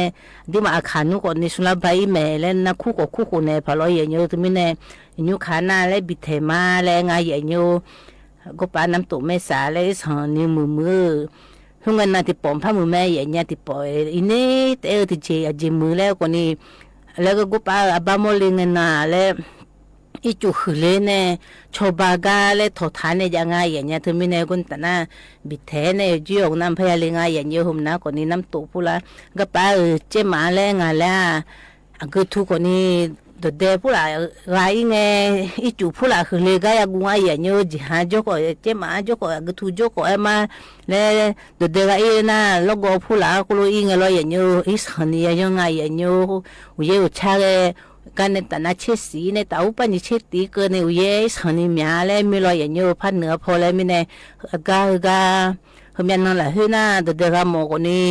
ตี้มาอาคารนู้นก่อนี้ สุราบาอี้แม่ และนาคู่ก่อคู่โขนใน ผาลอเยียะโย เถิงมีแน่ ยูคานา และบีแถมา และงาเยียะโย ก็ปาน้ำตกแม่สา และอิสันนี้มือมือ เฮอไงนา ตี้ป๋อมผ้ามือแม่เยียะเยียะ ตี้ป๋อม อินนี่ เต๋อ เออ ตี้เจยาเจยมือแล้วก่อนี้ แล้วก็ ก็ปา อาบ้าหม้อเลยไงนา และ อิจุหือเลยแน่ ชาวบ้านกาและถ่อฐานในยางาเยียะเยียะ เถิงมีแน่ ก็ตาหน้า บีแถใน เออ จี้ออกน้ำพยาเลยงาเยียะเยียะ เฮอนาก่อนี้ น้ำตกผู้หละ ก็ปา เออ เจ๊หมาและงาแล้ว อะ กึ๊ดถูกก่อนี้ ดอดแดผู้หละ เออ กาอี้ไง อิจุผู้หละหือเลยกายากุงอาเยียะโย จีหาโจ๊กก่อ เจ๊หมาโจ๊กก่อ อะ กึ๊ดถูกโจ๊กก่อแอะมา และ ดอดแดกาอี้นา แล้วก็ผู้หละ โคโลอี้ไงลอเยียะโย อิสันนี้ยาเยียะงาเยียะโย อุยแย้อุชาแก กาในตาหน้าเชษฐี ในตาอู้ป้านี่เชษฐีเกอใน อุยแย้อิสันนี้เมียและ มีลอเยียะโย ภาคเหนือผ่อแล้วมีแน่ เออ กา เออ กา เฮอเมียนอนหละเฮอนา ดอดแดกาหมอก่อนี้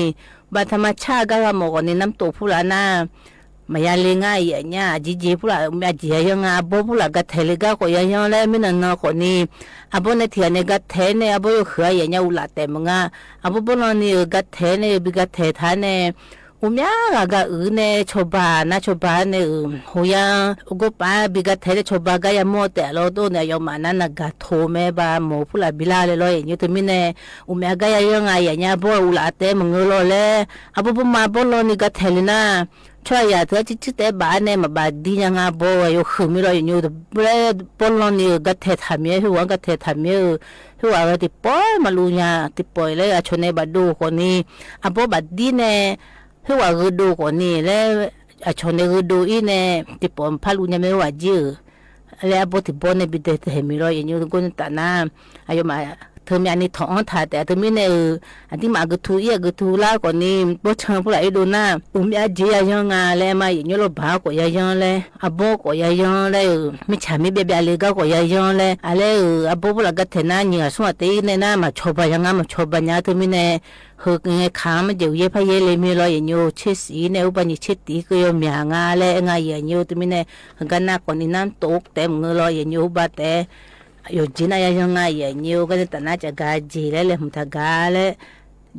บ้านธรรมชาติกากาหมอก่อนี้ น้ำตกผู้หละนา มายาเลยงาเยียะเยียะ จีจีผู้หละ อาจียาเยียะงา อาบ้อผู้หละกาแถเลยกาก่อเยียะเยียะ และมีนอนนอนก่อนี้ อาบ้อในเถียในกาแถใน อาบ้อโยเขือเยียะเยียะ อุหละแต๋มงา อาบ้อบ้อลอนี่ เออ กาแถใน เออ บีกาแถฐานใน อุเมียกากาอือใน ชาวบ้านนา ชาวบ้านใน เออ โหยา อุกปา บีกาแถใน ชาวบ้านกายาหม้อแต๋ลอโตใน ยอมมานา นากาโทแม่บ้านหมอผู้หละ บีลาเลยลอเยียะเยียะ เถิงมีแน่ อุเมียกายาเยียะงาเยียะเยียะ อาบ้ออุหละแต๋มงาลอแล อาบ้อบ้อมาบ้อลอนี่กาแถเลยนา ช่วยยาเถอะ จื้อจื้อแต๊บาทแน่ มาบาทดียางาบ้อ โยหือมีลอเยียะโย แต่แลบ้อลอนี่ เออ กาแถถามเมีย หื้อว่ากาแถถามเมีย เออ หื้อว่า เออ ตี้ป๋อยมาลูยา ตี้ป๋อย และอาชอนในบาดโดก่อนี้ อาบ้อบาดดีแน่ หื้อว่าเออโดก่อนี้ และอาชอนในเออโดอี้แน่ ตี้ป๋อยผ้าลูยาแม่ว่าเยียะ และอาบ้อตี้บ้อในบีแถแถมีลอเยียะโย ก็ตาหน้า อายอมมา เถิงมีอันนี้ถ่ออ้อนถ่าแต๊ เถิงมีแน่ เออ อันตี้มากึ๊ดถูกอี้ กึ๊ดถูกลาก่อนี้ บ้อเชิงผู้หละอี้โดนา อุเมียจียาเยียะงา และมาเยียะเยียะลอบาก่อเยียะเยียะ และอาบ้อก่อเยียะเยียะ และ เออ มีฉามีเบียเบียเลยกาก่อเยียะเยียะ และ อะ และ เออ อาบ้อผู้หละกาแถนา เหยื่อส่วนเต๋อี้ในนา มาชาวบ้านยางา มาชาวบ้านยา เถิงมีแน่ เฮอไงขามเยียะเยียะ พาเยียะเลยมีลอเยียะโย เชษฐีใน อุปาญิเชษฐีเกอโยเมียงา และงาเยียะโย เถิงมีแน่ เฮอกานาก่อนี้ น้ำตกแต๋มงาลอเยียะโย อุบาแต๊ โยจีนายาเยียะงาเยียะโย กาในตาหน้าจะกาเจยะ และ และหื้อทากา และ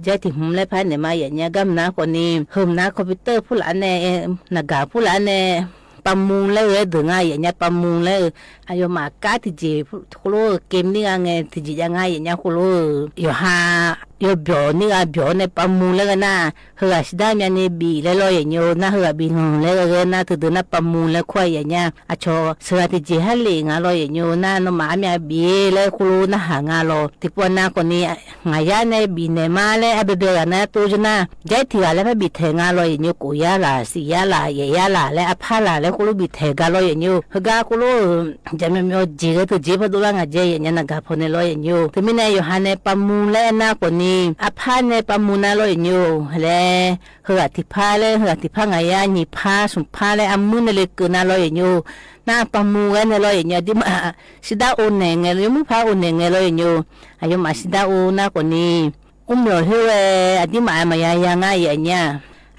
ย้ายตี้หื้อและภายในมาเยียะเยียะ กำนาก่อนี้ หื้อนาคอมพิวเตอร์ผู้หละแน่ เออ นากาผู้หละแน่ ประมูลแล้ว เออ เดืองาเยียะเยียะ ประมูลแล้ว เออ อายอมมาก้าตี้เจยะ โคโล เกมนี้กาไง ตี้เจยะงาเยียะเยียะ โคโล โยหา ယိၤ ပြောင်းနံၣ်ဂၤပြောင်း နပာ်မူလၢကနၣ် ဟိုဂၤစံးဒၣ်မၠါန့ၣ် ဘီးလဲလီၤယဲၢ်ညိ နၢ်ဟိုဂၤဘီးလီၤလဲကနၣ် တဒုးနၢ်ပာ်မူလၢခွါယဲၢ်ညါ အဆီ စှၤတက့ၢ်ဟဲလံာ်ငါလီၤယဲၢ်ညိ နနီၢ်မၤအါမံၤအဘီးလၢဃိလိနၢ်ဟးငါလီၤ တံၤပှၢ်နါကိးနံၣ် ငါယါန့ၣ်ဘီးနဲၣ်မးလၢအဘဲဘဲဂၤနၢ်တိစၢၤနၢ် ယဲၢ်ထံၣ်ဂၤလၢဖဲဘီးထဲးငါလီၤယဲၢ်ညိ ကိးယါလၢ် စံးယါလၢ် ယဲၢ်ယါလၢ် လၢအဖါလၢ်လၢဃိလိဘီးထဲးဂၤလီၤယဲၢ်ညိ ဟိုဂၤဃိလိဧၢ ယမ့ၢ်မ့ၢ်စံးဂ့ၤတစံးဖးဒိၣ်လၢ် ငါယဲၢ်ယဲၢ်ညါ နဂၤဖီန့ၣ်လီၤယဲၢ်ညိ တမံၤန့ၣ် ယိၤဟၣ်န့ၣ်ပာ်မူလၢအနါကိးနံၣ် အဖါန့ၣ်ပာ်မူနါလီၤယဲၢ်ညိ လၢ ဟိုဂၤတံၤဖါလၢ ဟိုဂၤတံၤဖါ ငါယါ နံၣ်ဖါ ဆူၣ်ဖါလၢအမုၢ်န့ၣ်လၢကနၣ်လီၤယဲၢ်ညိ နၢ်ပာ်မူဝဲန့ၣ်လီၤယဲၢ်ညိ အဒံးမး စံးဒၣ်အိၣ်နဲၣ်ငဲၤလီၤ ယမုၢ်ဖးအိၣ်နဲၣ်ငဲၤလီၤယဲၢ်ညိ အယိၤမးစံးဒၣ်အိၣ်နၢ်ကိးနံၣ် အိၣ်မၠီၤဟ့ဝဲ အဒံးမးမၤယါယါငါယဲၢ်ညါ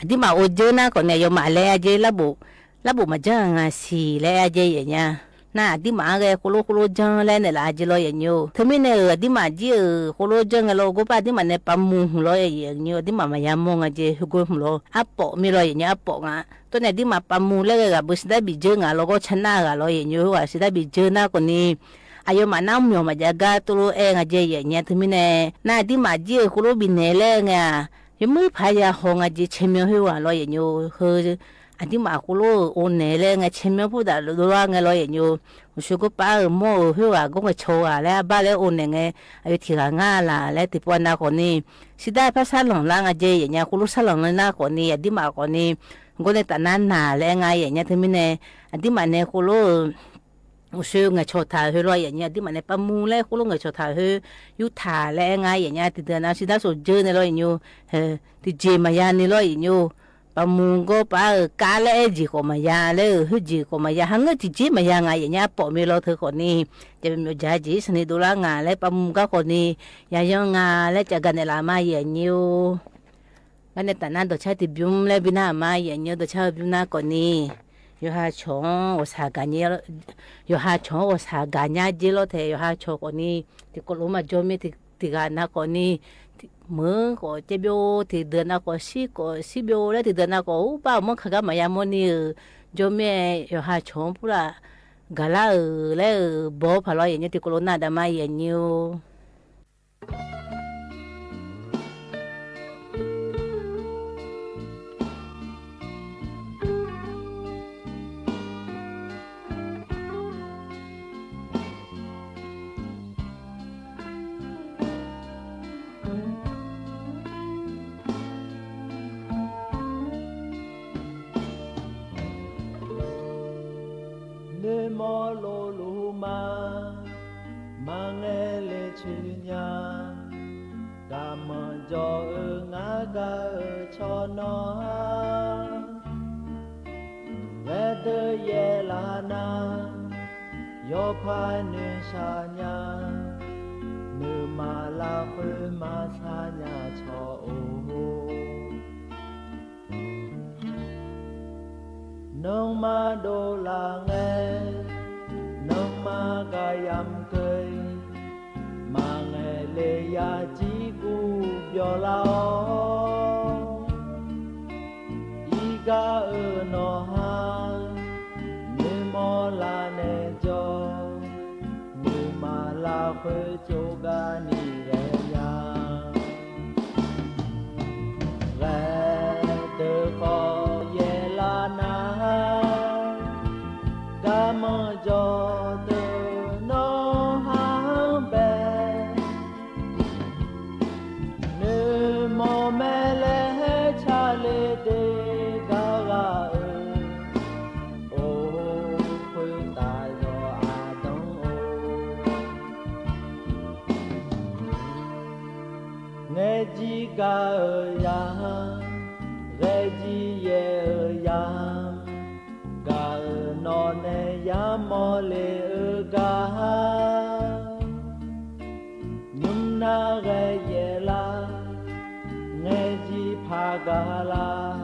အဒံးမးအိၣ်ကၠိနၢ်ကိးနံၣ် အယိၤမးလၢအကၠိလၢဘိး လၢဘိးမၤကၠိငါဆံးလၢအကၠိယဲၢ်ညါ နၢ်အဒံးမးအဂဲၤဃိလိဃိလိကၠိလဲန့ၣ်လၢအကၠိလီၤယဲၢ်ညိ တမံၤန့ၣ်ဧၢ အဒံးမးကၠိဧၢ ဃိလိကၠိငဲၤလီၤ ကိးပၢ်အဒံးမးန့ၣ် ပာ်မူဟူလီၤယဲၢ်ညိ အဒံးမးမၤယါမီၢ်ငါကၠိ ဟ့ၣ်ဂီၢ်မူလီၤ အပိာ်မ့ၢ်လီၤယဲၢ်ညိ အပိာ်ငါ တိၢ်န့ၣ် အဒံးမးပာ်မူလၢဂၤဂၤဘၣ် စံးဒၣ်ဘီးကၠိငါလီၤ ဂီၢ်ဆၢနၢ်ဂၤလီၤယဲၢ်ညိ ဟိုဂၤစံးဒၣ်ဘီးကၠိနၢ်ကိးနံၣ် အယိၤမးနၢ်မၠီၤမၤယါဂၤတိၢ်လိအဲၣ်ငါကၠိယဲၢ်ညါ တမံၤန့ၣ် နၢ်အဒံးမးကၠိဧၢ ဃိလိဘီးနဲၣ်လၢငါ ယမုၢ်ဖးယါဟီၣ်ငါကၠိ ဆဲးမၠီဟ့ၣ်ဝဲလီၤယဲၢ်ညိ ဟို အဒံးမးဃိလိအိၣ်နဲၣ်လၢငါ ဆဲးမၠီဖိသၣ်ဒိၣ်ဒိၣ်လၢငဲၤလီၤယဲၢ်ညိ အိၣ်ဆိးကိးပၢ်ဧၢ မိၢ်ဧၢ ဟ့ၣ်ဝဲဂီၢ်ကၠိဂၤလၢအဘၣ်လၢအိၣ်နဲၣ်ငဲၤ အယိၤထံၣ်ဂၤငါလၢ်လၢ တံၤပှၢ်နါကိးနံၣ် စံးဒၣ်ဖဲဆၣ်လီၤလၢငါကၠိယဲၢ်ညါ ဃိလိဆၣ်လီၤလၢနၢ်ကိးနံၣ် အဒံးမးကိးနံၣ် ဂီၢ်န့ၣ်တၢ်နါနၤလၢအငါယဲၢ်ညါ တမံၤန့ၣ် အဒံးမးန့ၣ်ဃိလိ အိၣ်ဆိးငဲၤဆီၣ်ထးဟ့ၣ်လီၤယဲၢ်ညါ အဒံးမးန့ၣ် ပာ်မူလၢဃိလိငဲၤဆီၣ်ထးဟ့ၣ် ယူၢ်ထးလၢအငါယဲၢ်ညါ တံၤဒၢနါ စံးဒၣ်ဆိးကၠိန့ၣ်လီၤယဲၢ်ညိ တကၠိမၤယါန့ၣ်လီၤယဲၢ်ညိ ပာ်မူဂီၢ်ပၢ်ဧၢ ကးလၢအဲၣ်ကၠိကိးမၤယါ လၢဟ့ၣ်ကၠိကိးမၤယါ ဟးငၢၢ်တကၠိမၤယါငါယဲၢ်ညါ အပိာ်မ့ၢ်လီၤထၢကိးနံၣ် ယမ့ၢ်မၠီၤကၠိ စံးန့ၣ်ဒိၣ်လၢ် ငါလၢပာ်မူဂၤကိးနံၣ် ယၤယီၤငါလၢကၠီၤဂၤနဲၣ်လၢ်မးယဲၢ်ညိ ဘၣ်န့ၣ်တၢ်နါဒီးဆၣ်တဘျုးလၢဘံနၢ်မးယဲၢ်ညိ ဒီးဆၣ်ဘျုးနၢ်ကိးနံၣ် ယိၤဟၣ်ဆိးဂီၢ်ဆၣ်ဂၤညါ ယိၤဟၣ်ဆိးဂီၢ်ဆၣ်ဂၤညါကၠိလီၤထဲ ယိၤဟၣ်ဆိးကိးနံၣ် တံၤကိးလိမး ကၠိမ့ၢ်တံၤဂၤနါကိးနံၣ် မ့ၢ်ကိးကၠိဘျီ တံၤဒၢနါကိးဆံး ကိးဆံးဘျီလၢတံၤဒၢနါကိး အိၣ်ဘၣ်မီၢ်ခါဂၤမၤယါမီၢ်န့ၣ်ဧၢ ကၠိမ့ၢ်ယိၤဟၣ်ဆိးဖိလၢ် ဂၤလၢ်ဧၢ လၢဧၢ ဘီဖးလီၤယဲၢ်ညိ တံၤကိးလိနၢ်ဒၣ်မးယဲၢ်ညိ နမီၢ်လိၤလိၤမး မၤငဲၤလၢဆူညါ တၢ်မၤကၠီဧၢ ငါကၤအၢ ဆီၣ်နီၤ ဂဲၤဒၢးယဲၢ်လၢ်နၤ ယီၤဖးနုာ်ဆၣ်ညါ နမၤလၢဃုမၤဆၣ်ညါဆီၣ်အိၣ် နမၤဒိၣ်လၢ်ငဲၤ နမၤကယၢမ်က့ၤ မၤငဲၤလၢယၤကံၢ်ကူၣ်ပျီၤလၢအီၤ အံၤကၤအၢနီၤဟါ နမီၢ်လၢ်နဲၣ်ကၠီ နမၤလၢဃုကၠိဂၤနံၣ်ဂၤညါ ဂဲၤဒၢးဃီယဲၢ်လၢ်နၤ ကၤမၤကၠီတနီၤဟါဘဲ နမီၢ်မဲာ်လဲၤဟဲဆါလ့ၤဒ့ဂၤဂၤဧၢ အိၣ်ဃုတၢ်ယီၤအဒိၣ်အိၣ် ငဲၤကၠံကၤဧၢယၤ ဂဲၤကၠံယဲၢ်ဧၢယၤ ကၤအၢနီၢ်နဲၣ်ယၤမီၢ်လ့ၤအၢကၤ နုမ်နၤဂဲၤယဲၢ်လၢ် ငဲၤကၠံဖးကၤလၢ်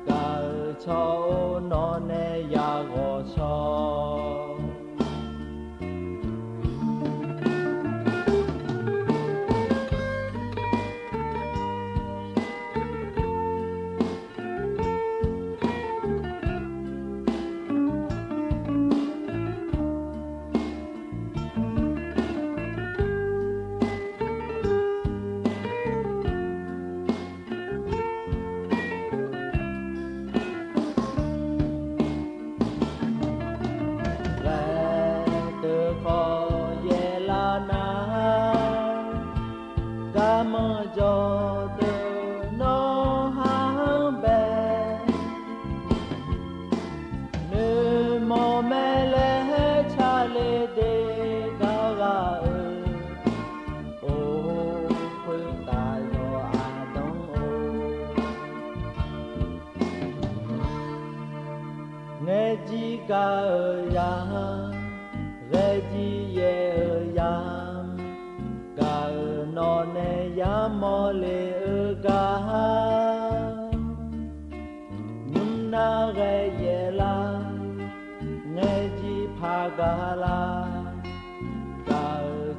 ကၤအၢဆီၣ်အိၣ်နီၢ်နဲၣ်ယၤဂီၤဆီၣ်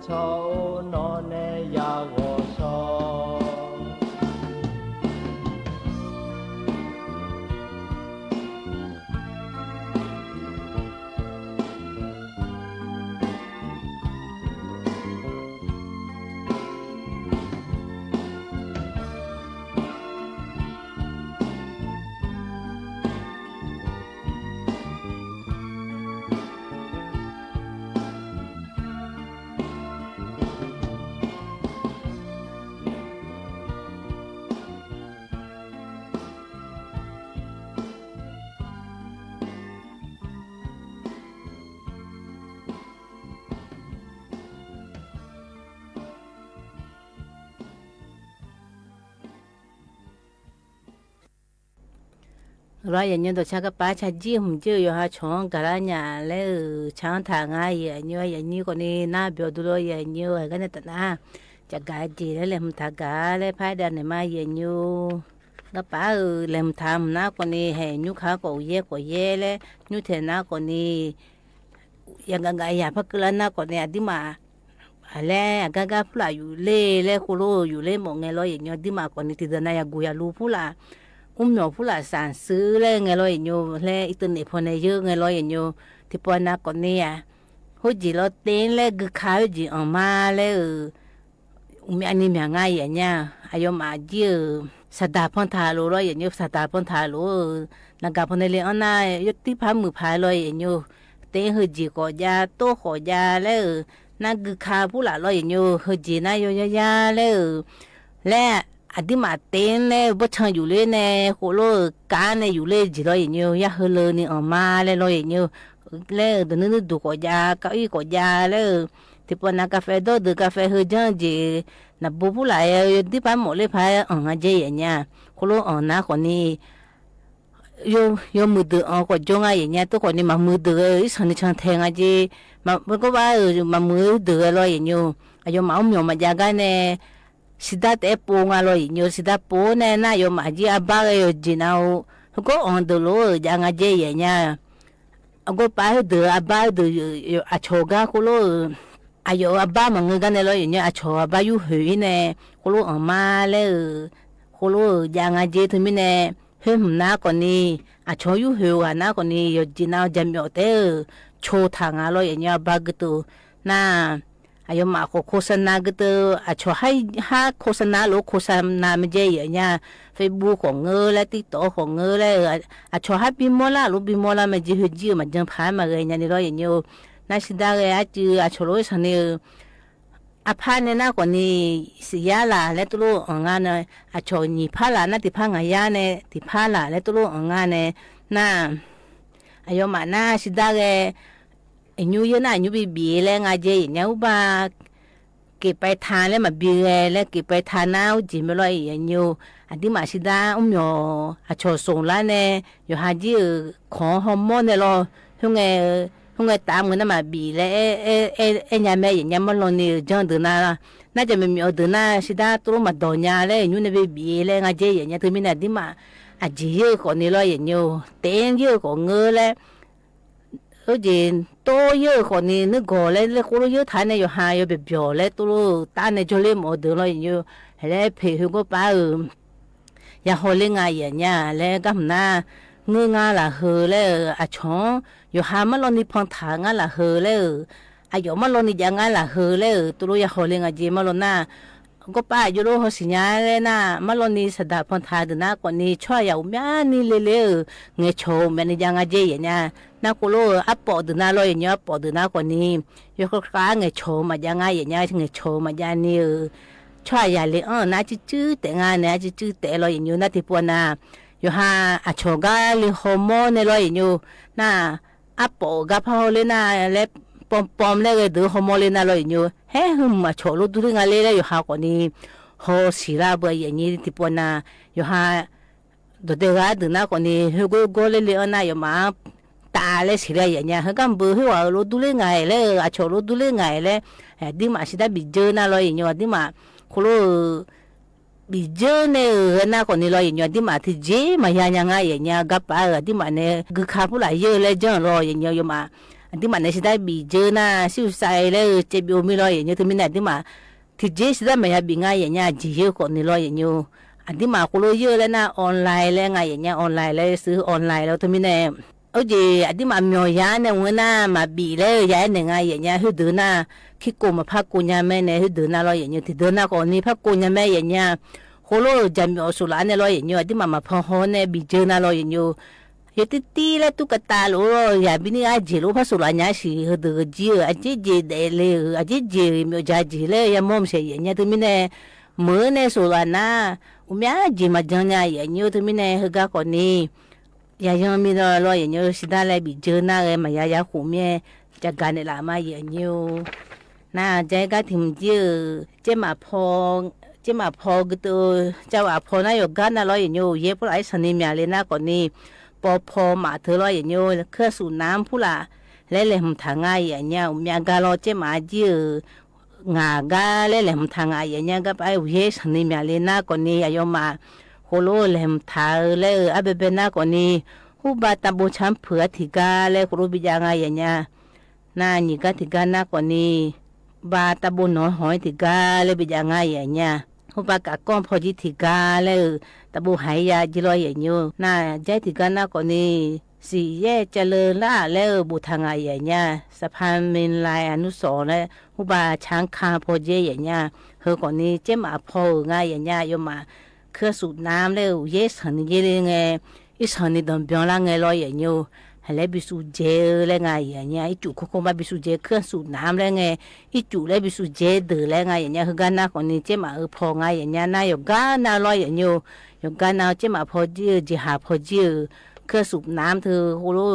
操，喏，那呀，我操。 လီၤ ယၢ်ညိ ဒိးဆါကပာ်ဆါ ကြီး ဟူး ကြီး ယွၤဟး ဆီၣ် ကၤလါညၣ် လၢ ဆၣ် ထၢၣ် ငါ ယၢ်ညိ ယၢ်ညိ ကီၢ် န့ၣ် နၢ် ဘျီၣ် ဒူ လီၤ ယၢ်ညိ ဟဲ ကန့ၣ် တနၢ် ကကး က့ၤ လၢ လဲၤ မုၢ်ထါ ကၤ လၢ ဖးဒၣ် န့ၣ် မး ယၢ်ညိ ကပာ် အၢ လဲၤ မုၢ်ထါ မုၢ်နၤ ကီၢ် န့ၣ် ဟဲ ညူခါ ကီၢ် ယဲ ကီၢ် ယဲ လၢ ညူထဲ နၤ ကီၢ် န့ၣ် ယကကး ယၤ ဖးကလါ နၤ ကီၢ် န့ၣ် အဒုးမး အလဲ အကကး ဖုလၢ် ယူၢ်လ့ လၢ ဃိလိ ယူၢ်လ့ မီၣ် ငဲၤ လီၤ ယၢ်ညိ ဒုးမး ကီၢ် န့ၣ် တံၤသနၤ ယဂူၤ ယလူၤ ဖုလၢ် အူမျီၣ် ဖုလၢ် သၣ်စူၤ လၢ ငဲၤ လီၤ ယၢ်ညိ လၢ အံၣ်တၢ်နဲၣ် ဖီၣ် န့ၣ် ယဲ ငဲၤ လီၤ ယၢ်ညိ ထံၣ်ပှၤ နၤ ကီၢ် န့ၣ် ဧါ ဟိုကၠံၣ် လီၤတဲ လၢ ဂုၢ်ခါ ဟိုကၠံၣ် အီၣ်မး လၢ အူ မၠးနံၤမၠး ငါ ယဲ ညါ အယီၤမး ကၠံၣ် ဧၢ သတၢ် ဖီၣ်ထၢၣ် လိၤ လီၤ ယဲ ညိ သတၢ် ဖီၣ်ထၢၣ် လိၤ နဂၤ ဖီၣ် န့ၣ် လၢ အီၣ်နၤ ယတံၢ်ဖး မုာ်ဖး လီၤ ယဲ ညိ တဲ ဟိုကၠံၣ် ဃီၣ် ယၤ တိၢ် ဃီၣ် ယၤ လၢ နၤ ဂုၢ်ခါ ဖုလၢ် လီၤ ယဲ ညိ ဟိုကၠံၣ် နၤ ယီၤ ယၤ ယၤ လၢ လၢ အဒုးမး တဲ လၢ ဘီၣ်ဆၣ် ယူၢ်လ့ န့ၣ် ဃိလိ ကါ န့ၣ် ယူၢ်လ့ ကၠံၣ် လီၤ ယဲ ညိ ယဲ ဟိုလိၤ န့ၣ် အီၣ်မး လၢ လီၤ ယဲ ညိ လၢ တနုၤနုၤ ဒူၣ် ဃီၣ် ယၤ ကါအံၣ် ဃီၣ် ယၤ လၢ ထံၣ်ပှၤ နၤ ကၣ်ဖဲ ဒီဒုး ကၣ်ဖဲ ဟိုကၠံၣ် ကၠံၣ် နဘူး ဖုလၢ် ယဲ ယတံၢ်ဖး မီၣ်လ့ ဖး အီၣ် ငါ ကၠံၣ် ယဲ ညါ ဃိလိ အီၣ် နၤ ကီၢ် န့ၣ် ယီၤ ယီၤ မုာ်ဒုး အီၣ် ကီၢ် ကၠိ ငါ ယဲ ညါ တိၢ် ကီၢ် န့ၣ် မၤမုာ်ဒုး ဂ့ၤ အံၣ် သၣ် န့ၣ် ဆၣ် ထဲ ငါ ကၠံၣ် မၤ ပကဘၣ် မၤမုာ်ဒုး ဂ့ၤ လီၤ ယဲ ညိ အယီၤမး အူမျီၣ် မၤယၤ ကါ န့ၣ် စံးဒၣ် တအဲၣ်ပိ ငါ လီၤ ယဲ ညိ စံးဒၣ် ပိ န့ၣ် နၤ ယီၤမး ကၠံၣ် အဘၣ် ဂ့ၤ ယီၤ ကၠံၣ် နၤ ဧိၤ ဟိုကီၢ် အီၣ် ဒုး လိၤ ယၤ ငါ ကၠံၣ် ယဲ ညါ အဂီၢ်ပၢ် ဟိုဒုး အဘၣ် ဟိုဒုး အဆီၣ် ကါ ဃိလိ အယီၤ အဘၣ် မၤ ငုာ် ကါ န့ၣ် လီၤ ယဲ ညိ အဆီၣ် အဘၣ် ယူၢ်ဟုၣ် အံၤ န့ၣ် ဃိလိ အီၣ်မး လၢ ဃိလိ ယၤ ငါ ကၠံၣ် တမံၤ န့ၣ် ဟဲ မုၢ်နၤ ကီၢ် န့ၣ် အဆီၣ် ယူၢ်ဟုၣ် ဂၤ နၤ ကီၢ် န့ၣ် ယီၤ ကၠံၣ် နၤ ယၤ မၠီၣ် တဲ ဧၢ ဆီၣ် ထၢၣ် ငါ လီၤ ယဲ ညိ အဘၣ် ကတိၤ နၤ အယီၤမး ဃိ ခိၣ်သနၢ ကတိၤ အဆီၣ် ဟး ဟး ခိၣ်သနၢ လိၤ ခိၣ်သနၢ မ့ၢ် ကၠံၣ် ယဲ ညါ Facebook ဃီၣ် ငၢ လၢ TikTok ဃီၣ် ငၢ လၢ အဆီၣ် ဟး ဘံမီလၢ် လိၤ ဘံမီလၢ် မ့ၢ် ကၠံၣ် ဟိုကၠံၣ် မၤ ကၠံၣ် ဖး မၤ ဂ့ၤ ညါ န့ၣ် လီၤ ယဲ ညိ နၤ စံးဒၣ် ဂ့ၤ အစု အဆီၣ် လိၤ သၣ် န့ၣ် အဖး န့ၣ် နၤ ကီၢ် န့ၣ် စံးယါလၢ် လၢ တလိၣ် အီၣ် ငါ န့ၣ် အဆီၣ် နံၣ်ဖးလၢ် နၤ တံၢ်ဖး ငါ ယၤ န့ၣ် တံၢ်ဖးလၢ် လၢ တလိၣ် အီၣ် ငါ န့ၣ် နၤ အယီၤမး နၤ စံးဒၣ် ဂ့ၤ အညိ ယဲ နၤ အညိ ဘံဘံ လၢ ငါ ကၠံၣ် ယဲ ညါ အိၣ်ဘၣ် က့ၤပဲထါ လၢ မၤဘံ ဂ့ၤ လၢ က့ၤပဲထါ နၤ အိၣ်ကၠံၣ် မ့ၢ် လီၤ ယဲ ညိ အဒုးမး စံးဒၣ် အူမျီၣ် အဆီၣ် သူၣ်လၢ် န့ၣ် ယီၤ ဟး ကၠံၣ် ဧၢ ခိၣ် ဟီမီၢ် န့ၣ် လီၤ ဟို ဟို တၢ်မုၢ် နၤ မၤဘံ လၢ အဲ အဲ အဲ ညါ မ့ၢ် ယဲ ညါ မၢလီၤ န့ၣ် ကၠံၣ် ဒုး နၤ နၤ ကၠံၣ် မ့ၢ် မ့ၢ် အီၤ ဒုး နၤ စံးဒၣ် တလိၣ် မၤဒီး ညါ လၢ အညိ န့ၣ် ဘံဘံ လၢ ငါ ကၠံၣ် ယဲ ညါ တမံၤ န့ၣ် အဒုးမး အကၠံၣ် ယဲ ကီၢ် န့ၣ် လီၤ ယဲ ညိ တဲ ယဲ ကီၢ် ငၢ လၢ အၢ ကၠံၣ် တိၢ် ယဲ ကီၢ် န့ၣ် နဂီၢ် လၢ လၢ ဃိလိ ယဲ ထါ န့ၣ် ယီၤ ဟး ယီၤ ဘၣ်ဘျီၣ် လၢ တလိၣ် တၢ် န့ၣ် ကၠိ လၢ မ့ၢ် အီၤ ဒုး လီၤ ယဲ ညိ ဟဲ လၢ ဖဲး ဟိုကီၢ်ပၢ် ဧၢ ယၤ ဟီၣ် လၢ ငါ ယဲ ညါ လၢ ကမၣ် နၤ ငၢ ငါ လၢ် ဟုး လၢ အဆီၣ် ယီၤ ဟး မၢလီၤ န့ၣ် ဖီၣ်ထၢၣ် ငါ လၢ် ဟုး လၢ အယီၤ မၢလီၤ န့ၣ် ယၤ ငါ လၢ် ဟုး လၢ တလိၣ် ယၤ ဟီၣ် လၢ ငါ ကၠံၣ် မၢလီၤ နၤ ကီၢ်ပၢ် ယိၤလိ ဟီၣ် စံးညါ လၢ နၤ မၢလီၤ န့ၣ် သတး ဖီၣ်ထၢၣ် ဒုး နၤ ကီၢ် န့ၣ် ဆီၣ် ယၤ အူ မၠး နံၤ လၢ လၢ ဧၢ ငဲၤ ဆီၣ် မၠး န့ၣ် ယၤ ငါ ကၠံၣ် ယဲ ညါ နၤ ဃိလိ အပိာ် ဒုး နၤ လီၤ ယဲ ညိ အပိာ် ဒုး နၤ ကီၢ် န့ၣ် ယီၤ ဃါ ဃါ ငဲၤ ဆီၣ် မၠး ယၤ ငါ ယဲ ညါ ငဲၤ ဆီၣ် မၠး ယၤ န့ၣ် ဧၢ ဆီၣ် ယၤ လၢ အၢ နၤ စုစု တဲ ငါ န့ၣ် အစုစု တဲ လီၤ ယဲ ညိ နၤ တံၢ်ပှၤ နၤ ယီၤ ဟး အဆီၣ် ကါ လၢ ဟီၣ်မီၢ် န့ၣ် လီၤ ယဲ ညိ နၤ အပိာ် ကါ ဖး ဟီၣ် လၢ နၤ လၢ ပိမ် ပိမ် လၢ ဂဲၤ ဒုး ဟီၣ်မီၢ် လၢ နၤ လီၤ ယဲ ညိ ဟဲ ဟုမၢ အဆီၣ် လိၤ ဒူ လၢ ငါ လၢ လၢ ယီၤ ဟး ကီၢ် န့ၣ် ဟီၣ် စံး လၢ ဘၣ် ယဲ ညိ တံၢ်ပှၤ နၤ ယီၤ ဟး ဒီး တဲ ဂၤ ဒုး နၤ ကီၢ် န့ၣ် ဟဲ ဂီၤ ဂီၤ လၢ လၢ အၢ နၤ ယီၤ မး တၢ် လၢ စံး လၢ ယဲ ညါ ဟဲ ကါ ဘၢ ဟဲ ဝဲ လိၤ ဒူ လၢ ငါ လၢ အဆီၣ် လိၤ ဒူ လၢ ငါ လၢ ဒုး မး စံးဒၣ် ဘံၣ်ကၠၢ နၤ လီၤ ယဲ ညိ ဒုး မး ဃိလိ ဘံၣ်ကၠၢ န့ၣ် ဂဲၤ နၤ ကီၢ် န့ၣ် လီၤ ယဲ ညိ ဒုး မး ထံၣ် ကၠံၣ် မၠး ယၤ ညါ ငါ ယဲ ညါ ကါ ပၢ် ဧၢ ဒုး မး န့ၣ် ဂုၢ်ခါ ဖုလၢ် ယဲ လၢ ကၠံၣ် လီၤ ယဲ ညိ ယီၤ မး အဒုးမးန့ၣ် စံးဒၣ်ဘိးယိူၤနၢ် စံၣ်စဲလဲၣ် စဲးဘိးမံလီၤယဲၢ်ညို တမံၤန့ၣ် အဒုးမး ထံၣ်စံးဒၣ်မၤယၤဘိးငါယဲၢ်ညါ အစဲးယိူၤကိးန့ၣ်လီၤယဲၢ်ညို အဒုးမးဃိလိယိူၤလဲၣ်နၢ် online လဲၣ် ငါယဲၢ်ညါ online လဲၣ် စု online လီၤ တမံၤန့ၣ် အိၣ်က့ၤ အဒုးမး မၠီၣ်ယါန့ၣ်ဝဲနၢ် မၤဘိးလဲၣ် ယၤအဲၣ်န့ၣ် ငါယဲၢ်ညါ ဟုၣ်ဒုးနၢ် ခံကိးမးဖးကိးညါမ့ၢ်န့ၣ် ဟုၣ်ဒုးနၢ်လီၤယဲၢ်ညို ထံၣ်ဒုးနၢ်ကိးန့ၣ် ဖးကိးညါမ့ၢ်ယဲၢ်ညါ ဃိလိ ယၤမၠီၣ်အိၣ် solar န့ၣ်လီၤယဲၢ်ညို အဒုးမး မၤဖီဟီန့ၣ် ဘိးယိူၤနၢ်လီၤယဲၢ်ညို ယတံတံလၢတူၢ်ကတာ်လိၤ ယၤဘံန့ၣ် အစဲးလိၤဖး solar ညါ စံး ဟုၣ်ဒုးကစံးဧၢ အစဲးစဲးဒဲးလံဧၢ အစဲးစဲး မၠီၣ်ယါစဲးလဲၣ် ယၤမၠီၣ်မစဲးယဲၢ်ညါ တမံၤန့ၣ် မ့ၢ်န့ၣ် solar နၢ် အိၣ်မး စဲးမၤကၠီညါယဲၢ်ညို တမံၤန့ၣ် ဟဲဂၤကိးန့ၣ် ယၤယီမံလီၤလီၤယဲၢ်ညို စံးဒၣ်လဲၣ် ဘိးယိူၤနၢ်ဂ့ၤ မၤယါယၤဃိးမ့ၢ် ကကၤန့ၣ်လၢမးယဲၢ်ညို နၢ် ကဲဂၤထံၣ်မုၢ်ကံဧၢ ကဲမးဖီ ကဲမးဖီကတၢၢ် ကၢ်ဝးဖီနၢ် ယီၤကၢ်နၢ်လီၤယဲၢ်ညို ယဲၢ်ဖုလၢ် အ့ၣ်ဆၢနံမၠးလံနၢ်ကိးန့ၣ် ပီၤဖီမးထၢလီၤယဲၢ်ညို ခၢၣ်စူးနၢ်ဖုလၢ် လဲၤလဲၤမုၢ်ထါငါယဲၢ်ညါ အိၣ်မးဂၤလီၤ ကဲမးကံဧၢ ငါဂၤလဲၤလဲၤမုၢ်ထါငါယဲၢ်ညါ ကၢ်ပၢ် ယဲၢ်ဆၢနံမၠးလံနၢ်ကိးန့ၣ် အယီၤမး ဃိလိလဲၤမုၢ်ထါလၢ အဘဲဘဲနၢ်ကိးန့ၣ် ဟူဘၣ်တၢ်ဘိဆါဖုးအထံၣ်ဂၤလဲၤဃိလိဘံယါငါယဲၢ်ညါ နၢ် နံၤဂၤထံၣ်ဂၤနၢ်ကိးန့ၣ် ဘၣ်တၢ်ဘိနီၢ်ဟီၣ်ထံၣ်ဂၤ လဲၤဘံယါငါယဲၢ်ညါ ဟူဘၣ်ကးကီၢ်ဖီကံထံၣ်ဂၤလဲၤ တၢ်ဘိဟဲယါကံလီၤယဲၢ်ညို နၢ် ကဲထံၣ်ဂၤနၢ်ကိးန့ၣ် စံးယဲၢ်ကလဲၤလၢ်လဲၤ ဘိးထါငါယဲၢ်ညါ စဖါမ့ၢ်လၢ် အနုစီၤလဲၤ ဟူဘၣ်ဆါခါဖီကံယဲၢ်ညါ ဟဲကိးန့ၣ် ကဲမးဖီဧၢ ငါယဲၢ်ညါ ယီၤမး ခၢၣ်စူးနၢ်လဲၤ ယဲၢ်ဆၢနံယဲၢ်လံငဲ အ့ၣ်ဆၢနံဒီးဘျီလၢ်ငဲလီၤယဲၢ်ညို ဟဲလဲၤဘံစူးကဲလဲၣ် ငါယဲၢ်ညါ အ့ၣ်စူးခိခိမး ဘံစူးကဲ ခၢၣ်စူးနၢ်လဲၣ်ငဲ အ့ၣ်စူးလဲၤဘံစူးကဲဒၢးလဲၣ် ငါယဲၢ်ညါ ဟဲဂၤနၢ်ကိးန့ၣ် ကဲမးအၢဖီ ငါယဲၢ်ညါ နၢ် ယီၤဂၤနၢ်လီၤယဲၢ်ညို ယီၤဂၤနၢ် ကဲမးဖီကံဧၢ ကဲဟးဖီကံဧၢ ခၢၣ်စူးနၢ်ထၢဃိလိ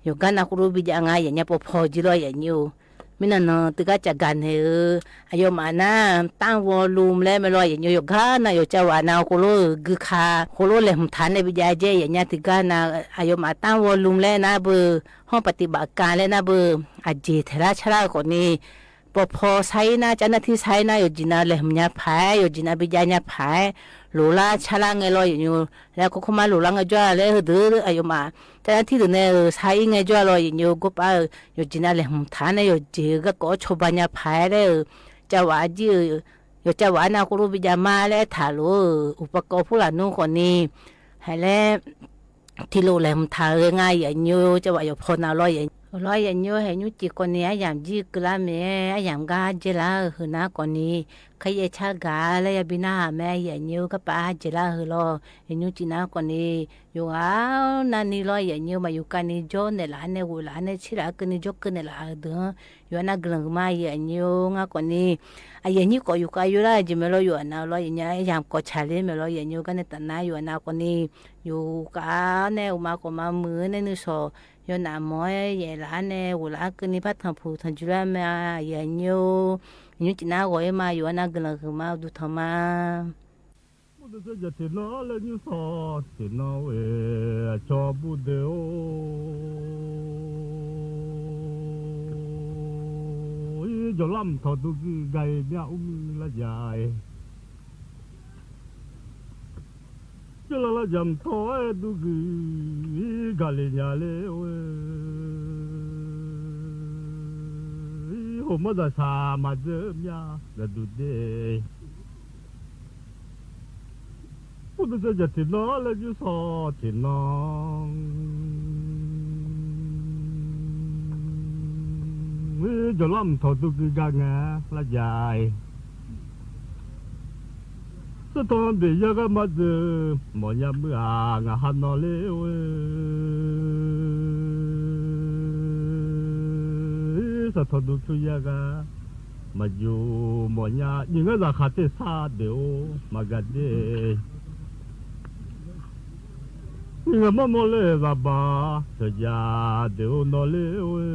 ယီၤဂၤနၢ်ဃိလိဘံယါငါယဲၢ်ညါ ပီၤဖီကံလီၤယဲၢ်ညို မ့ၢ်နၢ်နီၢ် တဂၤကကၤန့ၣ်ဧၢ အယီၤမးနၢ် တၢ်ဝီလူမ်လဲၣ် မ့ၢ်လီၤယဲၢ်ညို ယီၤဂၤနၢ် ယီၤကၢ်ဝးနၢ်ဃိလိ ဂုာ်ခါ ဃိလိလဲၤမုၢ်ထါန့ၣ် ဘံယါကံယဲၢ်ညါ တဂၤနၢ် အယီၤမး တၢ်ဝီလူမ်လဲၣ်နၢ်ဘၣ် ဟီၣ်ပတံၣ်ဘၣ်ကါလဲၣ်နၢ်ဘၣ် အစဲးထဲလၢ်ဆၢလၢ်ကိးန့ၣ် ပီၤဖီဆါအံၤနၢ် ကၢ်နၢ်ထံဆါအံၤနၢ် ယီၤကံနၢ်လဲၤမုၢ်ညါဖး ယီၤကံနၢ်ဘံယါညါဖး လိၤလၢ်ဆၢလၢ်ငဲလီၤယဲၢ်ညို လၢခိခိမးလိၤလၢ်ငဲကၠီလဲၣ် ဟဲဒုး အယီၤမး ကၢ်နၢ်ထံဒုးန့ၣ် ဆါအံၤငဲကၠီလီၤယဲၢ်ညို ကီၢ်ပၢ် ယီၤကံနၢ်လဲၤမုၢ်ထါန့ၣ် ယီၤကံဂၤကိးဆီၣ်ဘါညါဖးလဲၣ် ကၢ်ဝးကံဧၢ ယီၤကၢ်ဝးနၢ်ဃိလိဘံယါမါလဲၣ် ထးလိၤ အိၣ်ပကိးဖုလၢ်နူကိးန့ၣ် ဟဲလဲၤ ထံၣ်လိာ်လဲၤမုၢ်ထါဧၢ ငါယဲၢ်ညို ကၢ်ဝးယီၤဖီနၢ်လီၤယဲၢ် လီၤယဲၢ်ညို ဟဲညူကံကိးန့ၣ် အယၢ်ကံကလါမ့ၢ် အယၢ်ဂၤကဲလၢ်ဧၢ နၢ်ကိးန့ၣ် ခဲယဲၢ်ဆါဂၤလၢယဘံနၢ်ဟးမ့ၢ် အယဲၢ်ညို ကၢ်ပၢ်ကဲလၢ်ဧၢလီၤ ယဲၢ်ညိုကံနၢ်ကိးန့ၣ် ယိၤဂၤနၢ်နံၤလီၤယဲၢ်ညို မၤယိၤကါနံၤ ကၠီနဲၣ်လၢ်န့ၣ် ဝဲလၢ်န့ၣ် ဆံးလၢ်ကန့ၣ် ကၠီကနဲၣ်လၢ်ဒုး ယိၤနၢ်ကလၢၢ်မးယဲၢ်ညို ငါကိးန့ၣ် အယဲၢ်ညိုကိးယိၤကါယိၤလၢ် ယမ့ၢ်လီၤယိၤနၢ်လီၤယဲၢ်ညို ယၢ်ကိးဆၣ်လံမ့ၢ်လီၤယဲၢ်ညို ကန့ၣ်တနါယိၤနၢ်ကိးန့ၣ် ယိၤကါန့ၣ် အိၣ်မးကိးမးမုာ်န့ၣ် နုၢ်စီၤ ယိၤနၢ်မ့ၢ်ယဲၢ်လၢ်န့ၣ် ဝဲလၢ်ကန့ၣ် ဖးထီၣ်ဖုးထီၣ်ကၠူလၢ်မ့ၢ် ယဲၢ်ညို ယိၤကံနၢ်ဂီၤအံၤမး ယိၤနၢ်ကလၢၢ်မး ဒုးထီၣ်မး ဘူးဒဲးစဲးယဲၢ်ထံၣ်နီၢ်လၢညူစီၤ ထံၣ်နီၢ်ဝဲ အကၠီဘူးဒဲးအိၣ် ယိၤလၢ်မုၢ်ထီၣ်ဒုးကံဂၤအံၤ မ့ၢ်အူမံလၢယၤအံၤ ယိၤလၢ်လၢ်ယၤမုၢ်ထီၣ်ဝဲဒုးကံဂၤလံညါလံဝဲ ဟိုမ့ၢ်ဒၣ်ဆၣ်မၤစၢၤမ့ၢ် ဒီးဒုးဒဲး ဘူးဒဲးစဲးယဲၢ်ထံၣ်နီၢ်လၢညူစီၤထံၣ်နီၢ် ယိၤလၢ်မုၢ်ထီၣ်ဒုးကံဂၤညါလၢယၤအံၤ စးထီၣ်ဘ့ၣ်ယဲၢ်ဂၤမၤစၢၤ မ့ၢ်ညါမုၢ်ဧါ ငါဟးနီၢ်လံဝဲ စးထီၣ်ဒုးကံယဲၢ်ဂၤ မၤယိၤ မ့ၢ်ညါ ယံၤငါဒၣ်ခးတ့ၢ်ဆါဒဲးအိၣ် မၤဂၤဒဲး နံၤမီၢ်မီၢ်လၢသးဘၣ် တယၤဒဲးအိၣ်နီၢ်လံဝဲ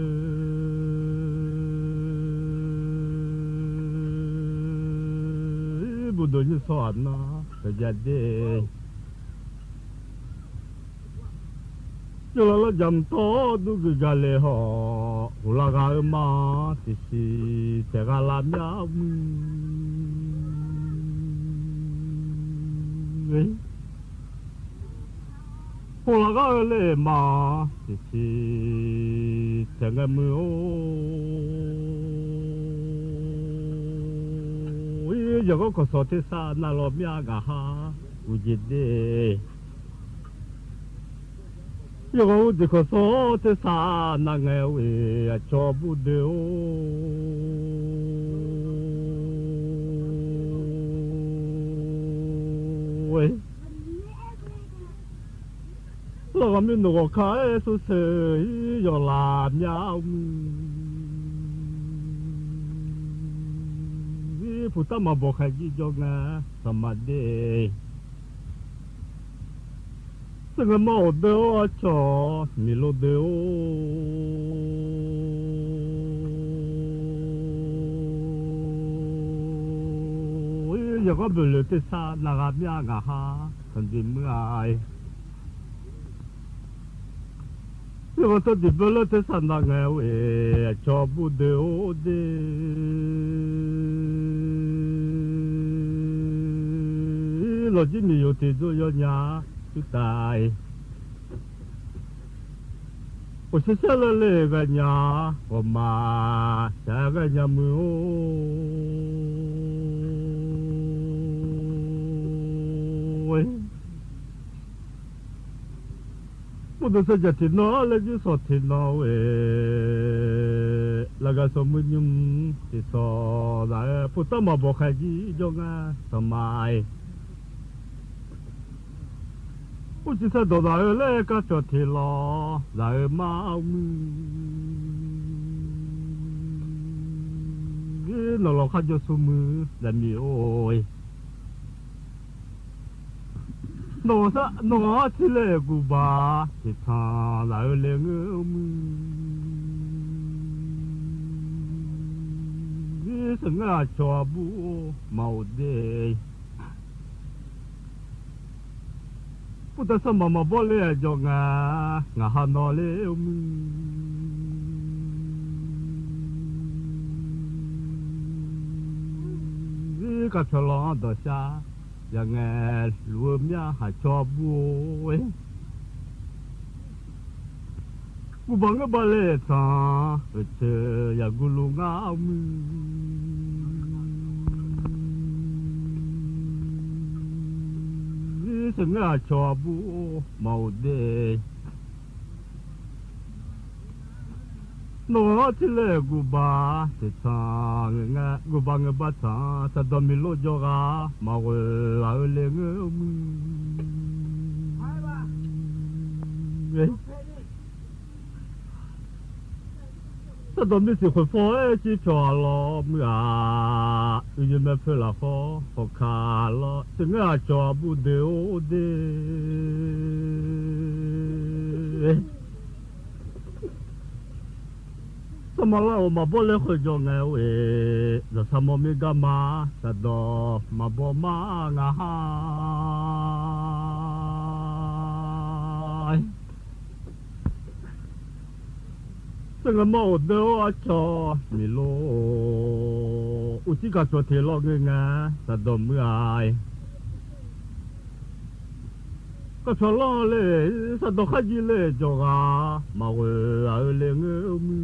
ဘူးဒဲးညူစီၤအနၢ် တယၤဒဲး ယိၤလၢ်လၢ်ယၤမုၢ်ထီၣ်ဒုးကံဂၤလံဟီၣ် ဟိုလၢ်ဂၤအၢမး တဆံး တဂၤလၢ်မ့ၢ်အူမံ ဟိုလၢ်ဂၤအၢလၢ်မး တဆံး เถิงเงื้อมือ โอ้ เย่อก็ขอสอเทศนาลอเมียหงาฮา อุจิตเต เย่อก็อุจิตขอสอเทศนาแงเว อะจอบุเดโอ เว้ย แล้วก็มีหนูก็ขายสุดเสย ยอลาเมียมือ ผู้ตามาบอกใค่ยี่จอกงา สมาเด เซิ่งเงาเดออะจอ มีโลเดอ เย่อก็เบลอเทศนาเมียหงาฮา สันติเมื่อย เย่อก็ตันติเบลอเทศนาแงเว อะจอบุเดโอเด ลอจิมีอยู่ตี้จุยอดยา จุตาย โอ้ เสียเสียเลยเลยกั๋นยา โอ้ มา เสียกั๋นยามือ โอ้ย ปุตตะสัจจะตี้นอ และจิตสอดตี้นอเว แล้วก็สมมุติยุมตี้สอด เอ่อ ปุตตะมาบอกใค่ยี่จอกงา สมัย อุจิตสะดอดาเออ และก็จอดตี้ลอดาเออ มาเอามือ เออ นอลอข้าจอสู้มือ และมีโอย นอสะ นอตี้เลกูบา ตี้ทาดาเออ เลเงื้อมือ เออ เซิ่งเงาจอบุเมาเด ปุตตะสมามาบอกเลยจอกงา หงาฮานอเลวมือ กับฉลองดอชา อย่างแงหลวมยาหาจอบุเว้ย กูบังก็บาเลสา เออ เจออย่ากูลุงเอามือ เซิ่งเงาจอบุเมาเด นอตี้เลกูบา ตี้ทาเงา กูบังก็บาทา สะดอมีโลจอกา มาเวลาเออ เลเงื้อมือ เอ้ย สะดอมีสีขนฟอเอ้ย จิตจอลอเมื่อ อือยืนแม่เพื่อละขอ ขอขาลอ เซิ่งเงาจอบุเดโอเด สมาลาโอมาบอกเลยค่อยจอกงาเว จะสมอมีกามา สะดอมาบอกมาหงาฮา เซิ่งเงาโอเดออะจอ มีโล อุจิกาจอเทลอเงยงา สะดอเมื่อย ก็ฉลองเลย สะดอข้าจีเลยจอกา มาเวลาเออ เลเงื้อมื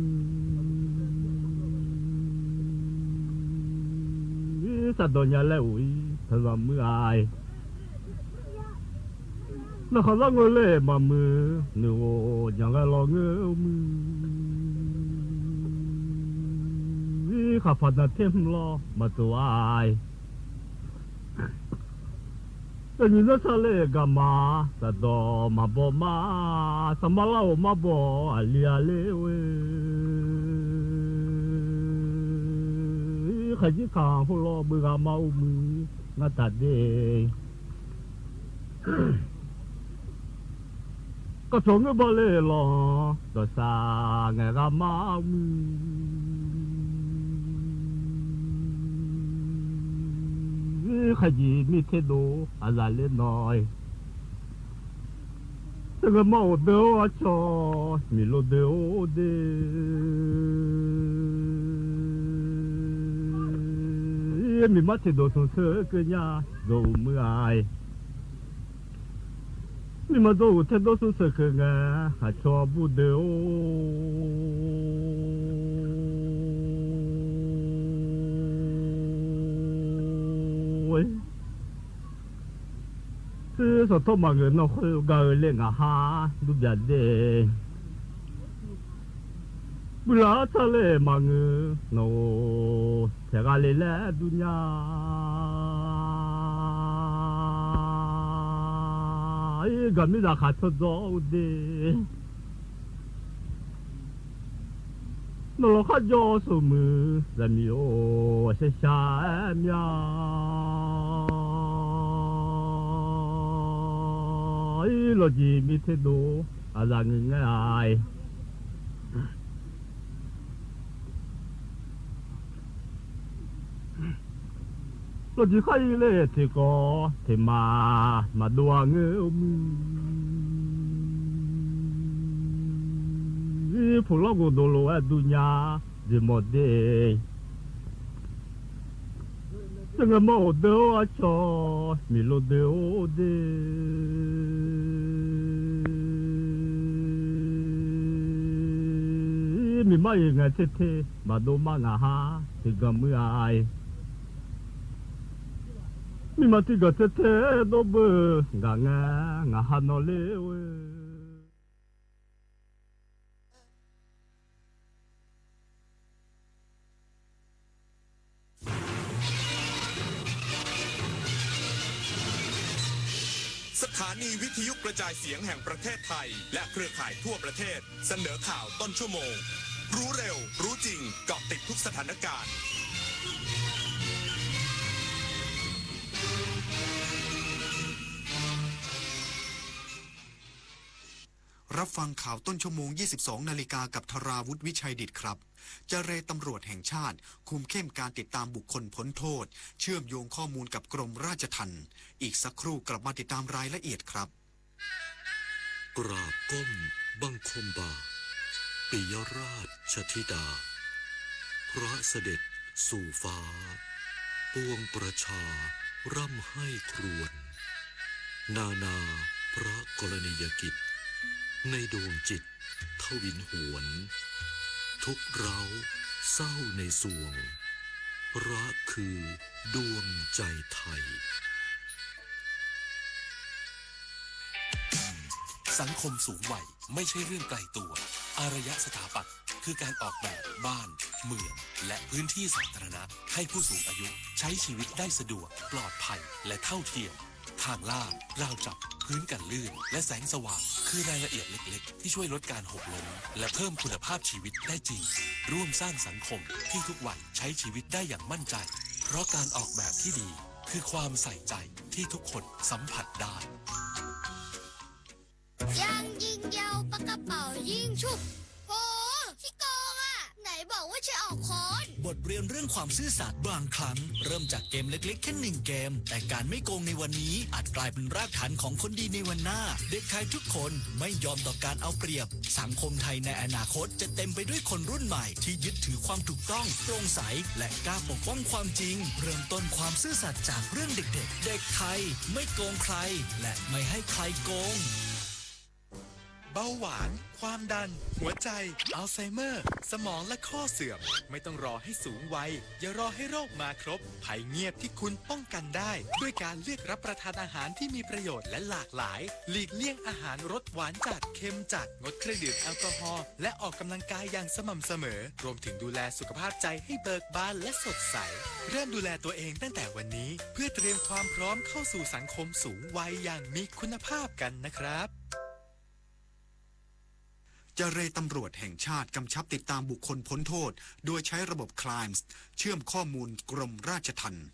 อ สะดอเนี่ยแลอุ๋ย สะดอเมื่อย นอขอละเงาเลยมามือ เงาโอ อย่างก็ลอเงื้อมือ ข้าพเจ้าเต็มลอมาตัวอาย จะอยู่นอสะเลกามา สะดอมาบอกมา สมาลาโอมาบอกอาเลียเลเว ใครจิตข้างหัวลอเบื่อมาอุมือ งาตาเด ก็สงเงาบ่เลยลอ ต่อสาแงกามามือ ใครจีมีเทโด อาลาเล่นน้อย เซิ่งเงาโอเดออะจอ มีโลเดโอเด มีมาเทโดสงเสริญเกยา โดเมื่อย မီးမးဒိၣ် ဢူၣ်ထဲဒိၣ် သူၣ်စၢၢ်က့ၤငါ ဟးဆီဘူၣ်ဒဵဝ် သုးစီၤထီၣ်မၤငိုၢ်နီၢ်ဃိ ဂၤဧိၤလၢငါဟး ဒုးဘျးဒဲး ပုၢ်လၢ် ဆၢလၢမၤငိုၢ်နီၢ်ဧိၤ ထဲဂၤလၢ်လၢ်ဒုးညါ ဂၤမ့ၢ်ဒၣ်ခးထီၣ်ဒိၣ်ဒ့ နီၢ်လီၤခါယီၤ စိာ်မုာ် လၢမံၤအိၣ် ရှဲရှဲမံၤ လီၤကံၤမ့ၢ်ထဲဒိၣ် အသးငိုၢ်ငၢၣ် လီၤကံၤခါအံၤလၢ ထဲကီၢ်ထဲမၤ မၤဒိၣ်အငိုၢ်အိၣ်မုာ် ဖှိၣ်လီၢ်ကဝီၤဒိၣ်လိာ်ဝဲဒုးညါ ဒ့မီၤဒ့ တၢ်ဂီၤမီၤအိၣ်ဒိၣ်အဆီ မ့ၢ်လိာ်ဒိၣ်ဒ့ မ့ၢ်မးအံၤငါထဲထဲ မၤဒိၣ်မးငါဟး ထဲဂီၤမုၢ်အံၤ မ့ၢ်မးထဲဂီၤထဲထဲ ဒိၣ်ဘၢ ဂၤငါ ငါဟးနီၢ်လၢဝဲ สถานีวิทยุกระจายเสียงแห่งประเทศไทย และเครือข่ายทั่วประเทศ เสนอข่าวต้นชั่วโมง รู้เร็ว รู้จริง เกาะติดทุกสถานการณ์ รับฟังข่าวต้นชั่วโมง ยี่สิบสองนาฬิกา กับธราวุฒิ วิชัยดิษฐครับ เจรตำรวจแห่งชาติ คุมเข้มการติดตามบุคคลพ้นโทษ เชื่อมโยงข้อมูลกับกรมราชทัณฑ์ อีกสักครู่กลับมาติดตามรายละเอียดครับ กราบก้มบังคมบาท ปิยราชธิดา พระเสด็จสู่ฟ้า ปวงประชาร่ำไห้ครวญ นานาพระกรณียกิจ ในดวงจิตทวินหวน ทุกข์ร้าวเศร้าในสวง พระคือดวงใจไทย สังคมสูงวัยไม่ใช่เรื่องไกลตัว อารยสถาปัตย์คือการออกแบบบ้าน เมือง และพื้นที่สาธารณะ ให้ผู้สูงอายุใช้ชีวิตได้สะดวก ปลอดภัย และเท่าเทียม ทางลาด ราวจับ พื้นกันลื่น และแสงสว่าง คือรายละเอียดเล็กๆ ที่ช่วยลดการหกล้ม และเพิ่มคุณภาพชีวิตได้จริง ร่วมสร้างสังคมที่ทุกวัยใช้ชีวิตได้อย่างมั่นใจ เพราะการออกแบบที่ดี คือความใส่ใจที่ทุกคนสัมผัสได้ ยางยิงยาว ปากกระเป๋ายิงฉุบ โห ขี้โกงอะ ไหนบอกว่าจะออกค้อน บทเรียนเรื่องความซื่อสัตย์บางครั้ง เริ่มจากเกมเล็กๆ แค่หนึ่งเกม แต่การไม่โกงในวันนี้ อาจกลายเป็นรากฐานของคนดีในวันหน้า เด็กไทยทุกคนไม่ยอมต่อการเอาเปรียบ สังคมไทยในอนาคตจะเต็มไปด้วยคนรุ่นใหม่ที่ยึดถือความถูกต้อง โปร่งใส และกล้าปกป้องความจริง เริ่มต้นความซื่อสัตย์จากเรื่องเด็กๆ เด็กไทยไม่โกงใคร และไม่ให้ใครโกง เบาหวาน ความดัน หัวใจ อัลไซเมอร์ สมองและข้อเสื่อม ไม่ต้องรอให้สูงวัย อย่ารอให้โรคมาครบ ภัยเงียบที่คุณป้องกันได้ ด้วยการเลือกรับประทานอาหารที่มีประโยชน์และหลากหลาย หลีกเลี่ยงอาหารรสหวานจัด เค็มจัด งดเครื่องดื่มแอลกอฮอล์ และออกกำลังกายอย่างสม่ำเสมอ รวมถึงดูแลสุขภาพใจให้เบิกบานและสดใส เริ่มดูแลตัวเองตั้งแต่วันนี้ เพื่อเตรียมความพร้อมเข้าสู่สังคมสูงวัยอย่างมีคุณภาพกันนะครับ เจรตำรวจแห่งชาติกำชับติดตามบุคคลพ้นโทษ โดยใช้ระบบ คลายส์ เชื่อมข้อมูลกรมราชทัณฑ์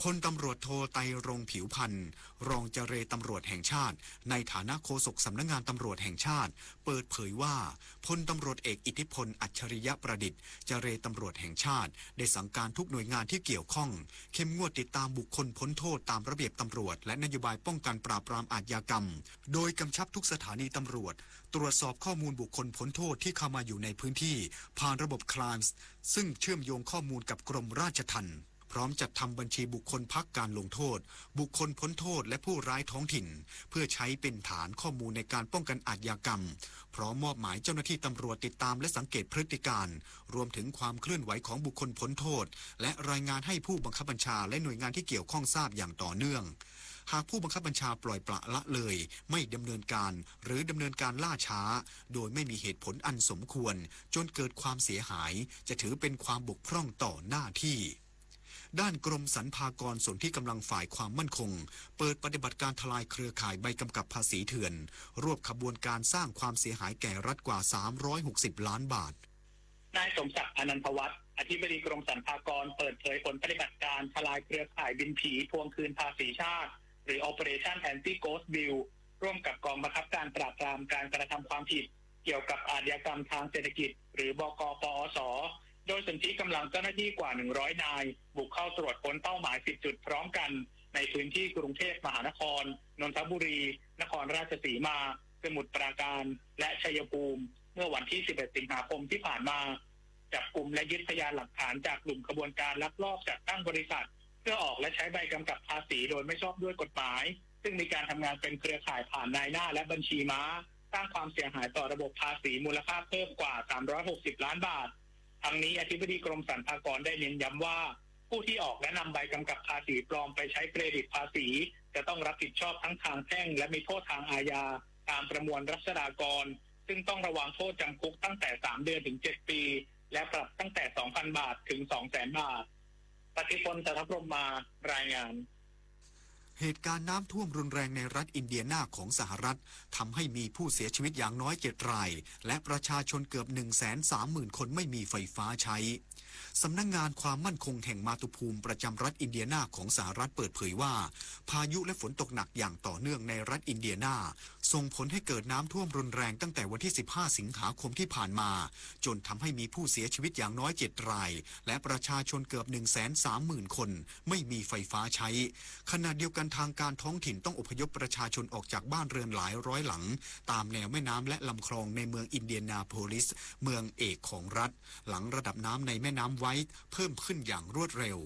พลตำรวจโท ไตรรงค์ ผิวพันธ์ รองเจรตำรวจแห่งชาติ ในฐานะโฆษกสำนักงานตำรวจแห่งชาติ เปิดเผยว่า พลตำรวจเอกอิทธิพล อัจฉริยประดิษฐ์ เจรตำรวจแห่งชาติ ได้สั่งการทุกหน่วยงานที่เกี่ยวข้อง เข้มงวดติดตามบุคคลพ้นโทษตามระเบียบตำรวจ และนโยบายป้องกันปราบปรามอาชญากรรม โดยกำชับทุกสถานีตำรวจ ตรวจสอบข้อมูลบุคคลพ้นโทษที่เข้ามาอยู่ในพื้นที่ ผ่านระบบ คลายส์ ซึ่งเชื่อมโยงข้อมูลกับกรมราชทัณฑ์ พ พร้อมจัดทำบัญชีบุคคลพักการลงโทษ บุคคลพ้นโทษ และผู้ร้ายท้องถิ่น เพื่อใช้เป็นฐานข้อมูลในการป้องกันอาชญากรรม พร้อมมอบหมายเจ้าหน้าที่ตำรวจติดตามและสังเกตพฤติการ รวมถึงความเคลื่อนไหวของบุคคลพ้นโทษ และรายงานให้ผู้บังคับบัญชาและหน่วยงานที่เกี่ยวข้องทราบอย่างต่อเนื่อง หากผู้บังคับบัญชาปล่อยปละละเลย ไม่ดำเนินการ หรือดำเนินการล่าช้า โดยไม่มีเหตุผลอันสมควร จนเกิดความเสียหาย จะถือเป็นความบกพร่องต่อหน้าที่ ด้านกรมสรรพากรสนธิกำลังฝ่ายความมั่นคง เปิดปฏิบัติการทลายเครือข่ายใบกำกับภาษีเถื่อน รวบขบวนการสร้างความเสียหายแก่รัฐกว่า สามร้อยหกสิบล้านบาท นายสมศักดิ์ อนันทวัฒน์ อธิบดีกรมสรรพากร เปิดเผยผลปฏิบัติการทลายเครือข่ายบินผีทวงคืนภาษีชาติ หรือ Operation Anti Ghost Bill ร่วมกับกองบังคับการปราบปรามการกระทำความผิดเกี่ยวกับอาชญากรรมทางเศรษฐกิจ หรือ บกปอส โดยสนธิกำลังเจ้าหน้าที่กว่า หนึ่งร้อยนาย บุกเข้าตรวจค้นเป้าหมาย สิบจุดพร้อมกัน ในพื้นที่กรุงเทพมหานคร นนทบุรี นครราชสีมา สมุทรปราการ และชัยภูมิ เมื่อวันที่ สิบเอ็ดสิงหาคมที่ผ่านมา จับกุมและยึดพยานหลักฐานจากกลุ่มขบวนการลักลอบจัดตั้งบริษัท เพื่อออกและใช้ใบกำกับภาษีโดยไม่ชอบด้วยกฎหมาย ซึ่งมีการทำงานเป็นเครือข่ายผ่านนายหน้าและบัญชีม้า สร้างความเสียหายต่อระบบภาษีมูลค่าเพิ่มกว่า สามร้อยหกสิบล้านบาท ทั้งนี้อธิบดีกรมสรรพากรได้เน้นย้ำว่า ผู้ที่ออกและนำใบกำกับภาษีปลอมไปใช้เครดิตภาษี จะต้องรับผิดชอบทั้งทางแพ่งและมีโทษทางอาญา ตามประมวลรัษฎากร ซึ่งต้องระวังโทษจำคุกตั้งแต่ สามเดือนถึงเจ็ดปี และปรับตั้งแต่ สองพันบาทถึง สองแสนบาท ปฏิพล จันทพรหมมา รายงาน เหตุการณ์น้ำท่วมรุนแรงในรัฐอินเดียนาของสหรัฐ ทำให้มีผู้เสียชีวิตอย่างน้อยเจ็ดราย และประชาชนเกือบ หนึ่งแสนสามหมื่นคนไม่มีไฟฟ้าใช้ สำนักงานความมั่นคงแห่งมาตุภูมิประจำรัฐอินเดียนาของสหรัฐเปิดเผยว่า พายุและฝนตกหนักอย่างต่อเนื่องในรัฐอินเดียนา ส่งผลให้เกิดน้ำท่วมรุนแรงตั้งแต่วันที่ สิบห้าสิงหาคมที่ผ่านมา จนทำให้มีผู้เสียชีวิตอย่างน้อยเจ็ดราย และประชาชนเกือบ หนึ่งแสนสามหมื่นคนไม่มีไฟฟ้าใช้ ขณะเดียวกันทางการท้องถิ่นต้องอพยพประชาชนออกจากบ้านเรือนหลายร้อยหลัง ตามแนวแม่น้ำและลำคลองในเมืองอินเดียนาโพลิส เมืองเอกของรัฐ หลังระดับน้ำในแม่น้ำไวท์เพิ่มขึ้นอย่างรวดเร็ว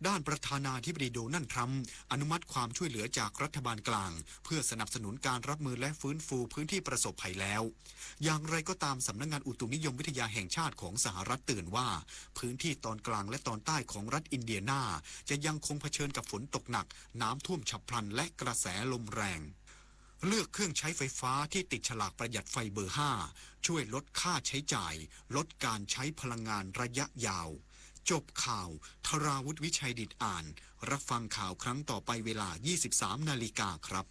ด้านประธานาธิบดีโดนัลด์ทรัมป์อนุมัติความช่วยเหลือจากรัฐบาลกลาง เพื่อสนับสนุนการรับมือและฟื้นฟูพื้นที่ประสบภัยแล้ว อย่างไรก็ตาม สำนักงานอุตุนิยมวิทยาแห่งชาติของสหรัฐเตือนว่า พื้นที่ตอนกลางและตอนใต้ของรัฐอินเดียนา จะยังคงเผชิญกับฝนตกหนัก น้ำท่วมฉับพลัน และกระแสลมแรง เลือกเครื่องใช้ไฟฟ้าที่ติดฉลากประหยัดไฟเบอร์ ห้า ช่วยลดค่าใช้จ่าย ลดการใช้พลังงานระยะยาว จบข่าว ธราวุฒิวิชัยดิษฐอ่าน รับฟังข่าวครั้งต่อไปเวลา ยี่สิบสามนาฬิกาครับ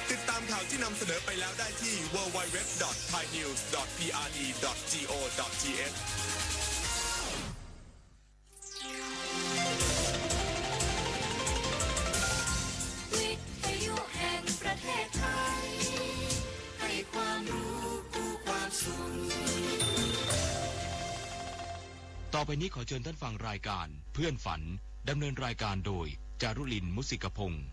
ติดตามข่าวที่นำเสนอไปแล้วได้ที่ ดับเบิลยู ดับเบิลยู ดับเบิลยู ดอท ไทย นิวส์ ดอท พี อาร์ ดี ดอท จี โอ ดอท ที เอช วิทยุแห่งประเทศไทย ให้ความรู้คู่ความสุข ต่อไปนี้ขอเชิญท่านฟังรายการเพื่อนฝัน ดำเนินรายการโดย จารุลิน มุสิกพงษ์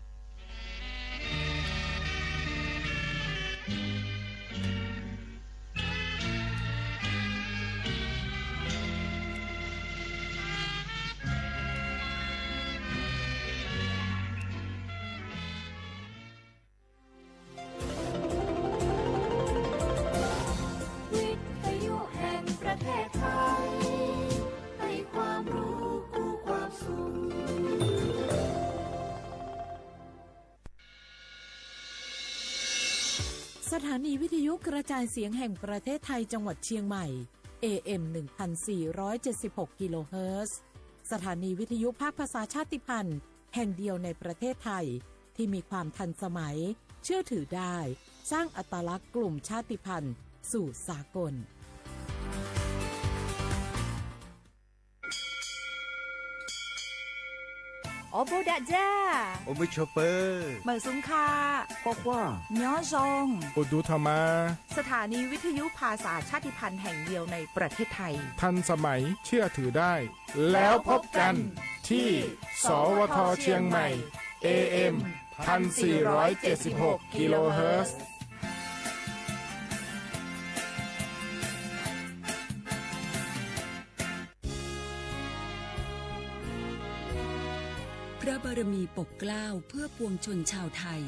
วิทยุแห่งประเทศไทย ให้ความรู้คู่ความสุข สถานีวิทยุกระจายเสียงแห่งประเทศไทยจังหวัดเชียงใหม่ เอ เอ็ม หนึ่งพันสี่ร้อยเจ็ดสิบหก กิโลเฮิรตซ์ สถานีวิทยุภาคภาษาชาติพันธุ์แห่งเดียวในประเทศไทย ที่มีความทันสมัย เชื่อถือได้ สร้างอัตลักษณ์กลุ่มชาติพันธุ์สู่สากล โอโบดะจ้า โอมิชเปอร์ เหมยสุงค่ะ คว้าคว้า ยอซอง โอดูธรรมา สถานีวิทยุภาษาชาติพันธุ์แห่งเดียวในประเทศไทย ทันสมัย เชื่อถือได้ แล้วพบกันที่ สวท เชียงใหม่ เอ เอ็ม พันสี่ร้อยเจ็ดสิบหก กิโลเฮิรตซ์ พระบารมีปกเกล้าเพื่อปวงชนชาวไทย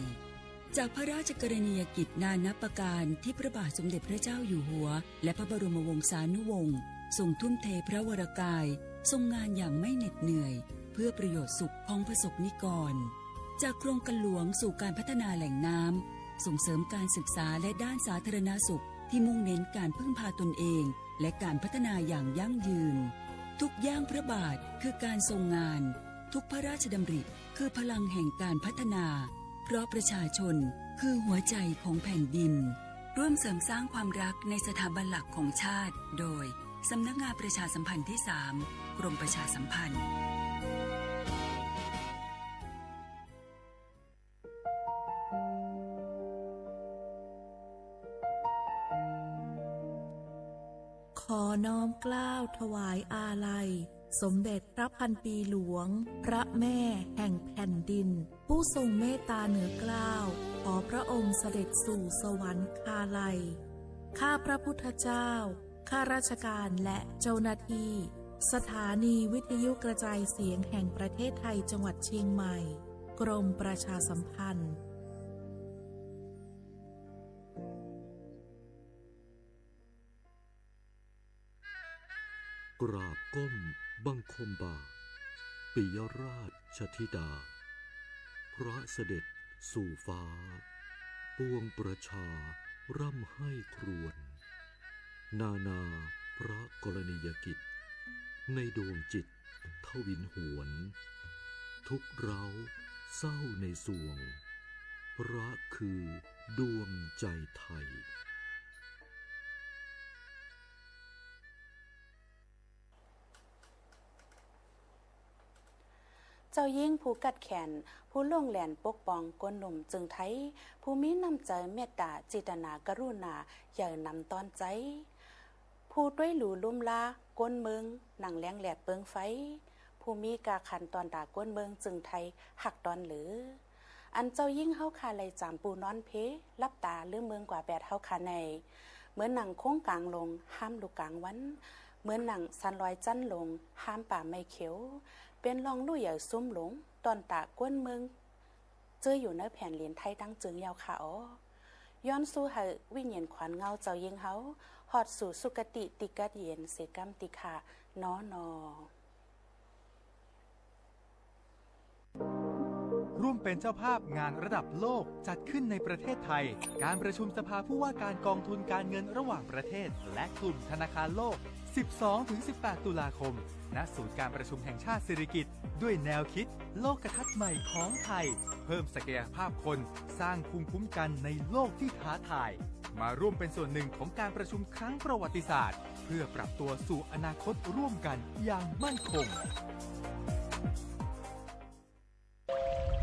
จากพระราชกรณียกิจนานับประการที่พระบาทสมเด็จพระเจ้าอยู่หัว และพระบรมวงศานุวงศ์ทรงทุ่มเทพระวรกาย ทรงงานอย่างไม่เหน็ดเหนื่อย เพื่อประโยชน์สุขของประสบนิกร จากโครงการหลวงสู่การพัฒนาแหล่งน้ำ ส่งเสริมการศึกษาและด้านสาธารณสุขที่มุ่งเน้นการพึ่งพาตนเอง และการพัฒนาอย่างยั่งยืน ทุกย่างพระบาทคือการทรงงาน ทุกพระราชดำริคือพลังแห่งการพัฒนา เพราะประชาชนคือหัวใจของแผ่นดิน ร่วมเสริมสร้างความรักในสถาบันหลักของชาติ โดยสำนักงานประชาสัมพันธ์ที่สาม กรมประชาสัมพันธ์ ขอน้อมเกล้าถวายอาลัย สมเด็จพระพันปีหลวง พระแม่แห่งแผ่นดิน ผู้ทรงเมตตาเหนือเกล้า ขอพระองค์เสด็จสู่สวรรคาลัย ข้าพระพุทธเจ้า ข้าราชการและเจ้าหน้าที่ สถานีวิทยุกระจายเสียงแห่งประเทศไทย จังหวัดเชียงใหม่ กรมประชาสัมพันธ์ กราบก้มบังคมบาท ปิยราชธิดา พระเสด็จสู่ฟ้า ปวงประชาร่ำไห้ครวญ นานาพระกรณียกิจ ในดวงจิตทวินหวน ทุกข์เร้าเศร้าในสวง พระคือดวงใจไทย เจ้าญิงผู้กัดแขน ผู้โล่งแหลนปกป้องคนหนุ่มจึงไทย ผู้มีน้ำใจ๋เมตต๋า จิตนากรุณา ใหญ่หนำต้อนใจ๊ ผู้ตวยหลู่ลุ่มลาคนเมือง หนังแหลงแหลดเปิงไฟ ผู้มีก้าขันต้อนต๋าคนเมืองจึงไทย ฮักต้อนเหลือ อันเจ้าญิงเฮาข้าไล่จามปูนอนเพ หลับต๋าลืมเมืองกว่าแปดเฮาข้าใน เหมือนหนังโค้งก๋างลง ฮามลุกก๋างวัน เหมือนหนังสันลอยจั๊นลง ฮามป่าไม้เขียว เป๋นรองลู่ใหญ่ซุมหลง ต้อนต๋าคนเมือง เจออยู่ในแผ่นดินไทยตังจึงเย้าข้าอ๋อ ย้อนสู้หื้อวิญญาณขวัญเงาเจ้าญิงเฮา ฮอดสู่สุคติตี้กัดเย็นเสียก้ำตี้ข้า นอนอ ร่วมเป็นเจ้าภาพงานระดับโลกจัดขึ้นในประเทศไทย การประชุมสภาผู้ว่าการกองทุนการเงินระหว่างประเทศ และกลุ่มธนาคารโลก สิบสองถึงสิบแปด ตุลาคม ณ ศูนย์การประชุมแห่งชาติสิริกิติ์ ด้วยแนวคิดโลกทัศน์ใหม่ของไทย เพิ่มศักยภาพคน สร้างภูมิคุ้มกันในโลกที่ท้าทาย มาร่วมเป็นส่วนหนึ่งของการประชุมครั้งประวัติศาสตร์ เพื่อปรับตัวสู่อนาคตร่วมกันอย่างมั่นคง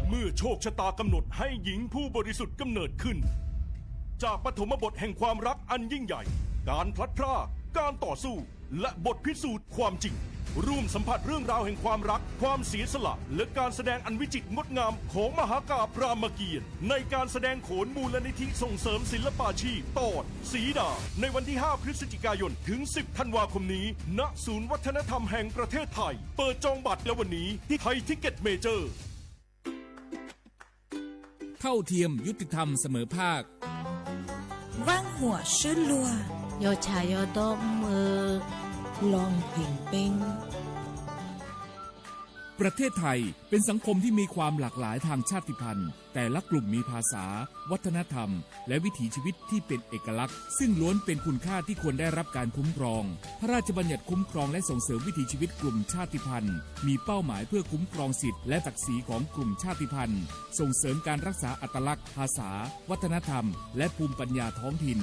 เมื่อโชคชะตากำหนดให้หญิงผู้บริสุทธิ์กำเนิดขึ้น จากปฐมบทแห่งความรักอันยิ่งใหญ่ การพลัดพราก การต่อสู้ และบทพิสูจน์ความจริง ร่วมสัมผัสเรื่องราวแห่งความรัก ความเสียสละ และการแสดงอันวิจิตรงดงามของมหากาพย์รามเกียรติ์ ในการแสดงโขนมูลนิธิส่งเสริมศิลปาชีพ ตอนสีดา ในวันที่ ห้า พฤศจิกายน ถึง สิบ ธันวาคมนี้ ณ ศูนย์วัฒนธรรมแห่งประเทศไทย เปิดจองบัตรแล้ววันนี้ที่ไทยทิกเก็ตเมเจอร์ เท่าเทียม ยุติธรรม เสมอภาค ว่างหัวซื่นลัว ยอชายอดอมเมอ ลองเพ่งเป้ง ประเทศไทยเป็นสังคมที่มีความหลากหลายทางชาติพันธุ์ แต่ละกลุ่มมีภาษา วัฒนธรรม และวิถีชีวิตที่เป็นเอกลักษณ์ ซึ่งล้วนเป็นคุณค่าที่ควรได้รับการคุ้มครอง พระราชบัญญัติคุ้มครองและส่งเสริมวิถีชีวิตกลุ่มชาติพันธุ์ มีเป้าหมายเพื่อคุ้มครองสิทธิและศักดิ์ศรีของกลุ่มชาติพันธุ์ ส่งเสริมการรักษาอัตลักษณ์ ภาษา วัฒนธรรม และภูมิปัญญาท้องถิ่น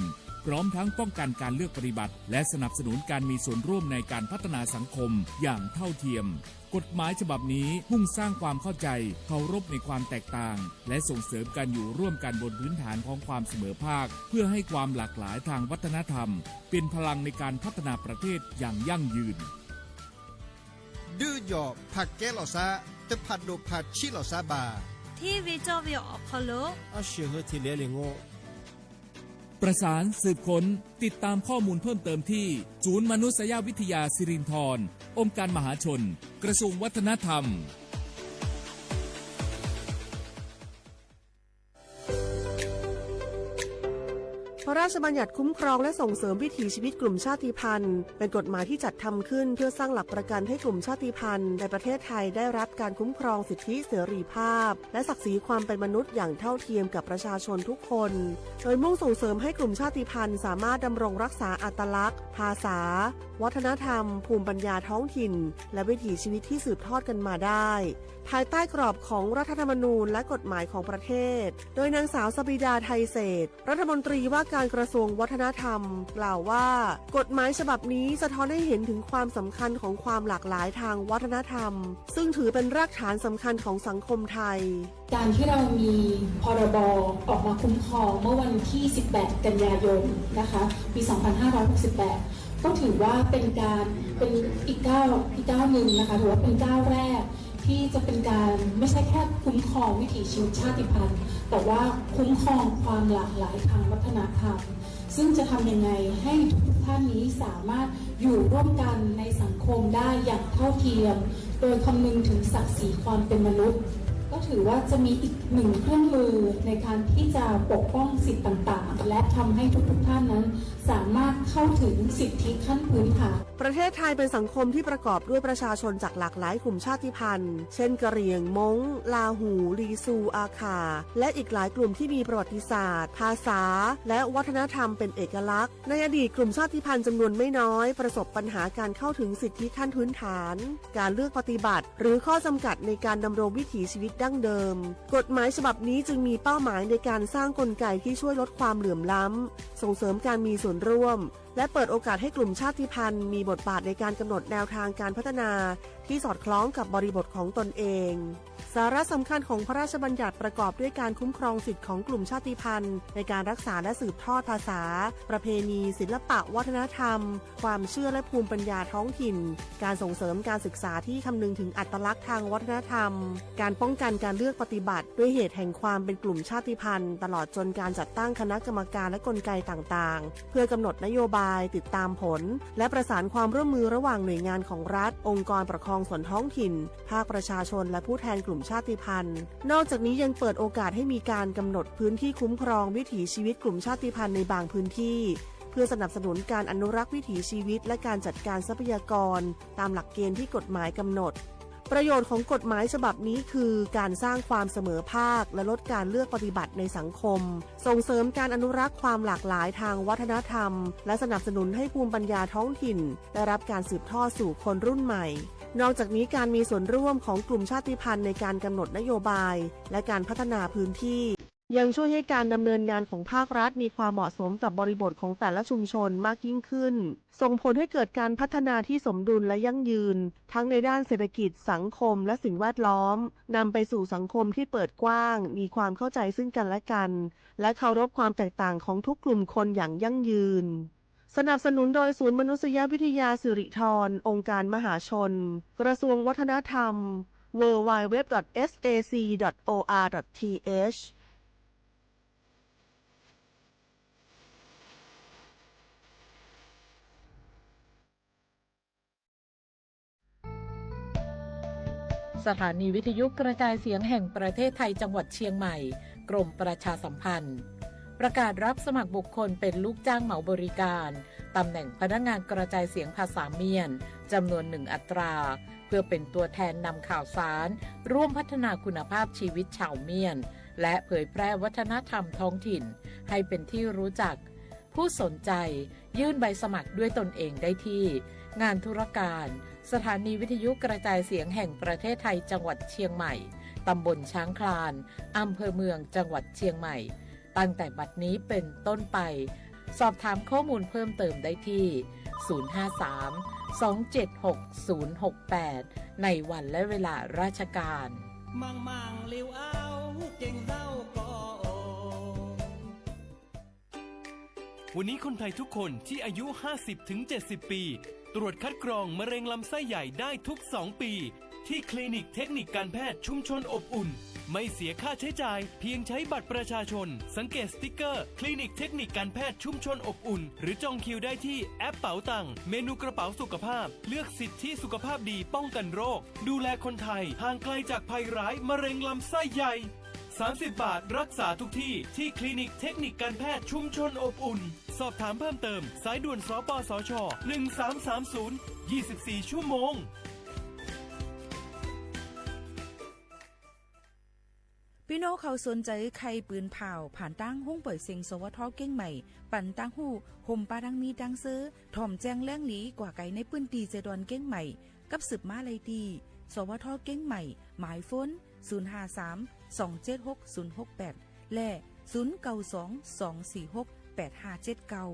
พร้อมทั้งป้องกันการเลือกปฏิบัติ และสนับสนุนการมีส่วนร่วมในการพัฒนาสังคมอย่างเท่าเทียม กฎหมายฉบับนี้มุ่งสร้างความเข้าใจ เคารพในความแตกต่าง และส่งเสริมการอยู่ร่วมกันบนพื้นฐานของความเสมอภาค เพื่อให้ความหลากหลายทางวัฒนธรรม เป็นพลังในการพัฒนาประเทศอย่างยั่งยืน ดื้อหย่อผักแก้หล่อซ้า แต่ผัดโดกผัดชี้หล่อซ้าบ่า ที่วิจารณ์วิวออกคอลโล อาเชื่อเฮอทีเหลียเลยโง่ ประสานสืบค้น ติดตามข้อมูลเพิ่มเติมที่ ศูนย์มนุษยวิทยาสิรินธร องค์การมหาชน กระทรวงวัฒนธรรม พระราชบัญญัติคุ้มครองและส่งเสริมวิถีชีวิตกลุ่มชาติพันธุ์ เป็นกฎหมายที่จัดทำขึ้นเพื่อสร้างหลักประกันให้กลุ่มชาติพันธุ์ในประเทศไทยได้รับการคุ้มครองสิทธิเสรีภาพ และศักดิ์ศรีความเป็นมนุษย์อย่างเท่าเทียมกับประชาชนทุกคน โดยมุ่งส่งเสริมให้กลุ่มชาติพันธุ์สามารถดำรงรักษาอัตลักษณ์ ภาษา วัฒนธรรม ภูมิปัญญาท้องถิ่น และวิถีชีวิตที่สืบทอดกันมาได้ ภายใต้กรอบของรัฐธรรมนูญและกฎหมายของประเทศ โดยนางสาวสบิดา ไทยเศรษฐ รัฐมนตรีว่าการกระทรวงวัฒนธรรม กล่าวว่า กฎหมายฉบับนี้สะท้อนให้เห็นถึงความสำคัญของความหลากหลายทางวัฒนธรรม ซึ่งถือเป็นรากฐานสำคัญของสังคมไทย การที่เรามี พรบ ออกมาคุ้มครองเมื่อวันที่ สิบแปด กันยายน นะคะ ปี สองพันห้าร้อยหกสิบแปด ก็ถือว่าเป็นการ เป็นอีกก้าว อีกก้าวหนึ่งนะคะ ถือว่าเป็นก้าวแรก ที่จะเป็นการไม่ใช่แค่คุ้มครองวิถีชีวิตชาติพันธุ์ แต่ว่าคุ้มครองความหลากหลายทางวัฒนธรรม ซึ่งจะทำยังไงให้ทุกๆท่านนี้สามารถอยู่ร่วมกันในสังคมได้อย่างเท่าเทียม โดยคำนึงถึงศักดิ์ศรีความเป็นมนุษย์ ก็ถือว่าจะมีอีกหนึ่งเครื่องมือในการที่จะปกป้องสิทธิ์ต่างๆ และทำให้ทุกๆท่านนั้นสามารถเข้าถึงสิทธิขั้นพื้นฐาน ประเทศไทยเป็นสังคมที่ประกอบด้วยประชาชนจากหลากหลายกลุ่มชาติพันธุ์ เช่น กะเหรี่ยง ม้ง ลาหู ลีซู อาข่า และอีกหลายกลุ่มที่มีประวัติศาสตร์ ภาษา และวัฒนธรรมเป็นเอกลักษณ์ ในอดีตกลุ่มชาติพันธุ์จำนวนไม่น้อยประสบปัญหาการเข้าถึงสิทธิขั้นพื้นฐาน การเลือกปฏิบัติ หรือข้อจำกัดในการดำรงวิถีชีวิตดั้งเดิม กฎหมายฉบับนี้จึงมีเป้าหมายในการสร้างกลไกที่ช่วยลดความเหลื่อมล้ำ ส่งเสริมการมีส่วนร่วม และเปิดโอกาสให้กลุ่มชาติพันธุ์มีบทบาทในการกำหนดแนวทางการพัฒนาที่สอดคล้องกับบริบทของตนเอง สาระสำคัญของพระราชบัญญัติประกอบด้วยการคุ้มครองสิทธิ์ของกลุ่มชาติพันธุ์ในการรักษาและสืบทอดภาษา ประเพณี ศิลปะวัฒนธรรม ความเชื่อและภูมิปัญญาท้องถิ่น การส่งเสริมการศึกษาที่คำนึงถึงอัตลักษณ์ทางวัฒนธรรม การป้องกันการเลือกปฏิบัติด้วยเหตุแห่งความเป็นกลุ่มชาติพันธุ์ ตลอดจนการจัดตั้งคณะกรรมการและกลไกต่างๆ เพื่อกำหนดนโยบาย ติดตามผล และประสานความร่วมมือระหว่างหน่วยงานของรัฐ องค์กรปกครองส่วนท้องถิ่น ภาคประชาชน และผู้แทนกลุ่มชาติพันธุ์ นอกจากนี้ยังเปิดโอกาสให้มีการกำหนดพื้นที่คุ้มครองวิถีชีวิตกลุ่มชาติพันธุ์ในบางพื้นที่ เพื่อสนับสนุนการอนุรักษ์วิถีชีวิต และการจัดการทรัพยากร ตามหลักเกณฑ์ที่กฎหมายกำหนด ประโยชน์ของกฎหมายฉบับนี้คือการสร้างความเสมอภาค และลดการเลือกปฏิบัติในสังคม ส่งเสริมการอนุรักษ์ความหลากหลายทางวัฒนธรรม และสนับสนุนให้ภูมิปัญญาท้องถิ่นได้รับการสืบทอดสู่คนรุ่นใหม่ นอกจากนี้การมีส่วนร่วมของกลุ่มชาติพันธุ์ในการกำหนดนโยบาย และการพัฒนาพื้นที่ ยังช่วยให้การดำเนินงานของภาครัฐมีความเหมาะสมกับบริบทของแต่ละชุมชนมากยิ่งขึ้น ส่งผลให้เกิดการพัฒนาที่สมดุลและยั่งยืน ทั้งในด้านเศรษฐกิจ สังคม และสิ่งแวดล้อม นำไปสู่สังคมที่เปิดกว้าง มีความเข้าใจซึ่งกันและกัน และเคารพความแตกต่างของทุกกลุ่มคนอย่างยั่งยืน สนับสนุนโดยศูนย์มนุษยวิทยาสิริธร องค์การมหาชน กระทรวงวัฒนธรรม ดับเบิลยู ดับเบิลยู ดับเบิลยู ดอท เอส เอ ซี ดอท โอ อาร์ ดอท ที เอช สถานีวิทยุกระจายเสียงแห่งประเทศไทยจังหวัดเชียงใหม่ กรมประชาสัมพันธ์ ประกาศรับสมัครบุคคลเป็นลูกจ้างเหมาบริการ ตำแหน่งพนักงานกระจายเสียงภาษาเมียน จำนวนหนึ่งอัตรา เพื่อเป็นตัวแทนนำข่าวสาร ร่วมพัฒนาคุณภาพชีวิตชาวเมียน และเผยแพร่วัฒนธรรมท้องถิ่น ให้เป็นที่รู้จัก ผู้สนใจยื่นใบสมัครด้วยตนเองได้ที่ งานธุรการ สถานีวิทยุกระจายเสียงแห่งประเทศไทยจังหวัดเชียงใหม่ ตำบลช้างคลาน อำเภอเมือง จังหวัดเชียงใหม่ ตั้งแต่บัดนี้เป็นต้นไป สอบถามข้อมูลเพิ่มเติมได้ที่ ศูนย์ ห้า สาม สอง เจ็ด หก ศูนย์ หก แปด ในวันและเวลาราชการ มังมังลิวเอาเก่งเศร้าก่อ วันนี้คนไทยทุกคนที่อายุ ห้าสิบถึงเจ็ดสิบ ปี ตรวจคัดกรองมะเร็งลำไส้ใหญ่ได้ทุกสองปี ที่คลินิกเทคนิคการแพทย์ชุมชนอบอุ่น ไม่เสียค่าใช้จ่าย เพียงใช้บัตรประชาชน สังเกตสติ๊กเกอร์ คลินิกเทคนิคการแพทย์ชุมชนอบอุ่น หรือจองคิวได้ที่แอปเป๋าตัง เมนูกระเป๋าสุขภาพ เลือกสิทธิสุขภาพดีป้องกันโรค ดูแลคนไทยห่างไกลจากภัยร้ายมะเร็งลำไส้ใหญ่ สามสิบบาท รักษาทุกที่ ที่คลินิกเทคนิคการแพทย์ชุมชนอบอุ่น สอบถามเพิ่มเติม สายด่วน สปสช หนึ่งสามสามศูนย์ ยี่สิบสี่ ชั่วโมง ปี้น้องเขาสนใจ๋ใค่ปืนผ่าว ผ่านตางห้องป่อยเซ็ง สวท เก๊งใหม่ ปันตางฮู้ ห่มปาตางมีตางเซอ ถ่อมแจ้งแหล่งหลี กว่าไก๋ในปื้นตี้เจดอนเก๊งใหม่ กับสืบมาได้ตี้ สวท เก๊งใหม่ หมายโฟน ศูนย์ห้าสาม สองเจ็ดหก ศูนย์หกแปด และ ศูนย์เก้าสอง สองสี่หก แปดห้าเจ็ดเก้า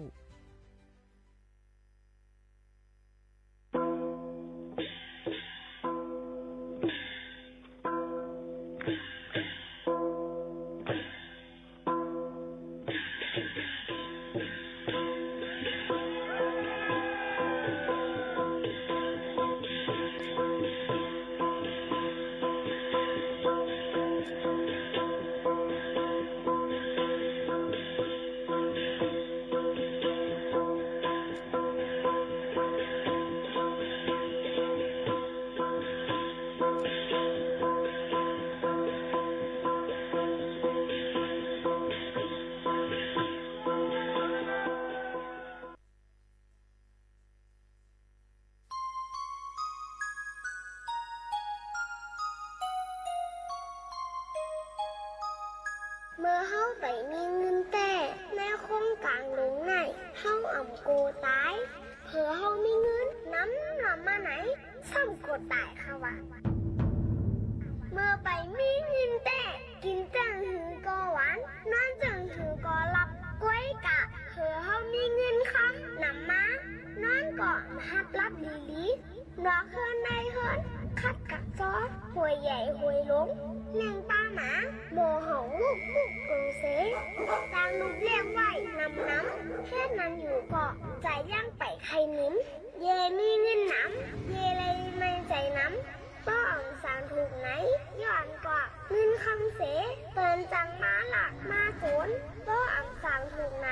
เมื่อเฮาไปมีเงินแต๊ ในโครงก๋านหลวงไหน เฮาอ่ำกั๋วต๋าย เผื่อเฮามีเงินนำลำมาไหน ซ้ำกั๋วต๋ายค่ะวะ เมื่อไปมีเงินแต๊ กิ๋นจั้งหื้อก็หวาน นอนจั้งหื้อก็หลับ ก้วยกะ เผื่อเฮามีเงินค่ำนำมา นอนก็หัดหลับดีๆ นอกเฮือนในเฮือน ขัดกับจอ ห้วยใหญ่ห้วยหลง เลี้ยงป้าหมา บ่ฮ้องลูกๆ เปิงเส ตางลูกเลี้ยงไว้นำๆ เฮ็ดนั้นอยู่ก็ ใจ๋ยังไปใค่หนิม เย่มีเงินนำ เย่เลยไม่ใจ๋นำ ป้ออ่ำสางถูกไหน ย้อนกว่าเงินค่ำเส เปิ้นจั้งมาลักมาโจ๋น ป้ออ่ำสางถูกไหน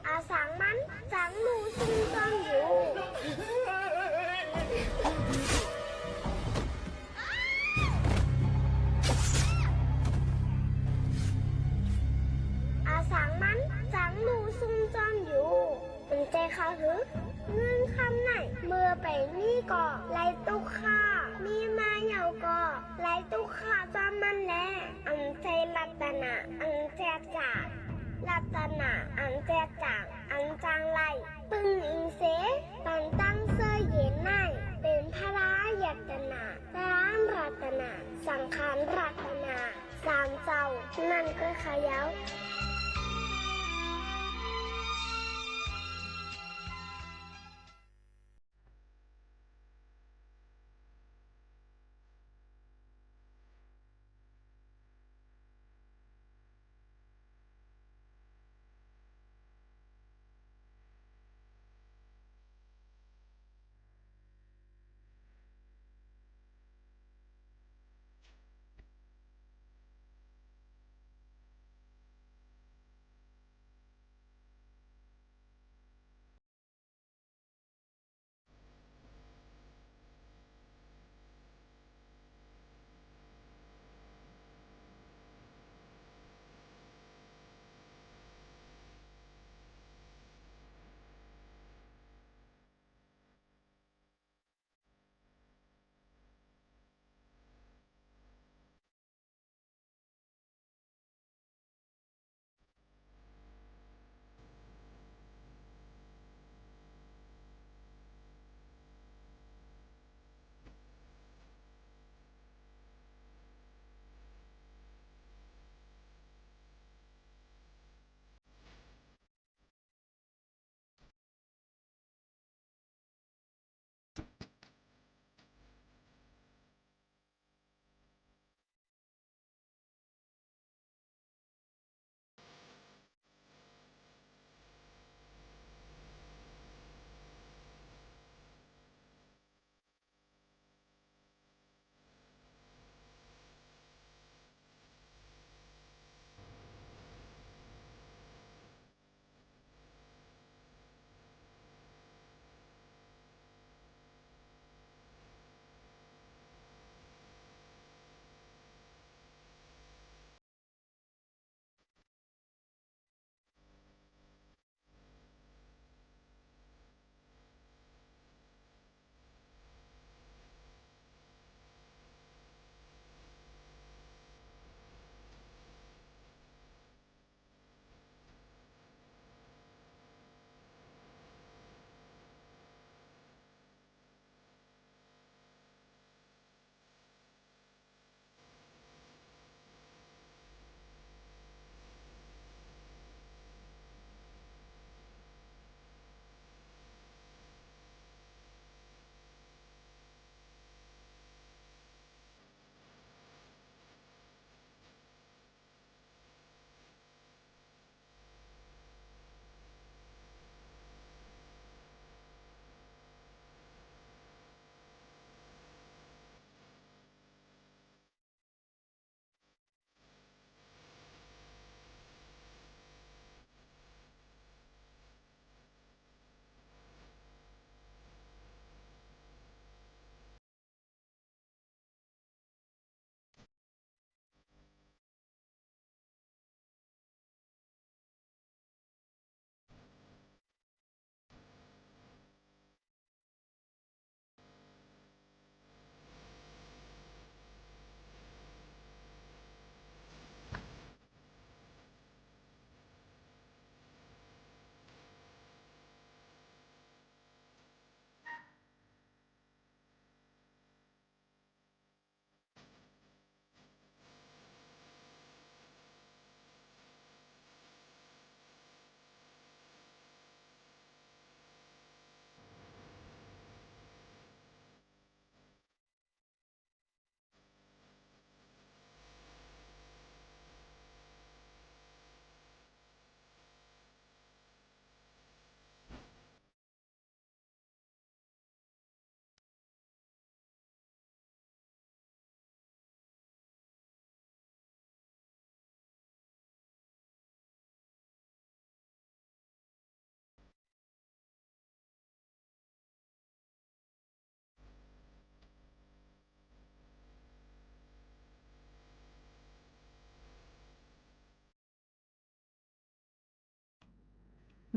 อาสังมันจั้งลู่ซุ่มซ่อนอยู่ อาสังมันจั้งลู่ซุ่มซ่อนอยู่ สนใจ๋เข้าหื้อ เงินค่ำไหน เมื่อไปมีก็ไล่ตุ๊กข้า มีมาเยาว์ก็ไล่ตุ๊กข้าจ้ำมันแล อันใจ้รัตนะ อันแจดจ๋าง รัตนะ อันแจดจ๋าง อันจั้งไล่ ปึ้งอิงเส ปันตั้งเสื้อเย็นไหน เป๋นพระรัตนะ พระรัตนะ สังฆรัตนะ สามเจ้า นั่นก็ขะเย้า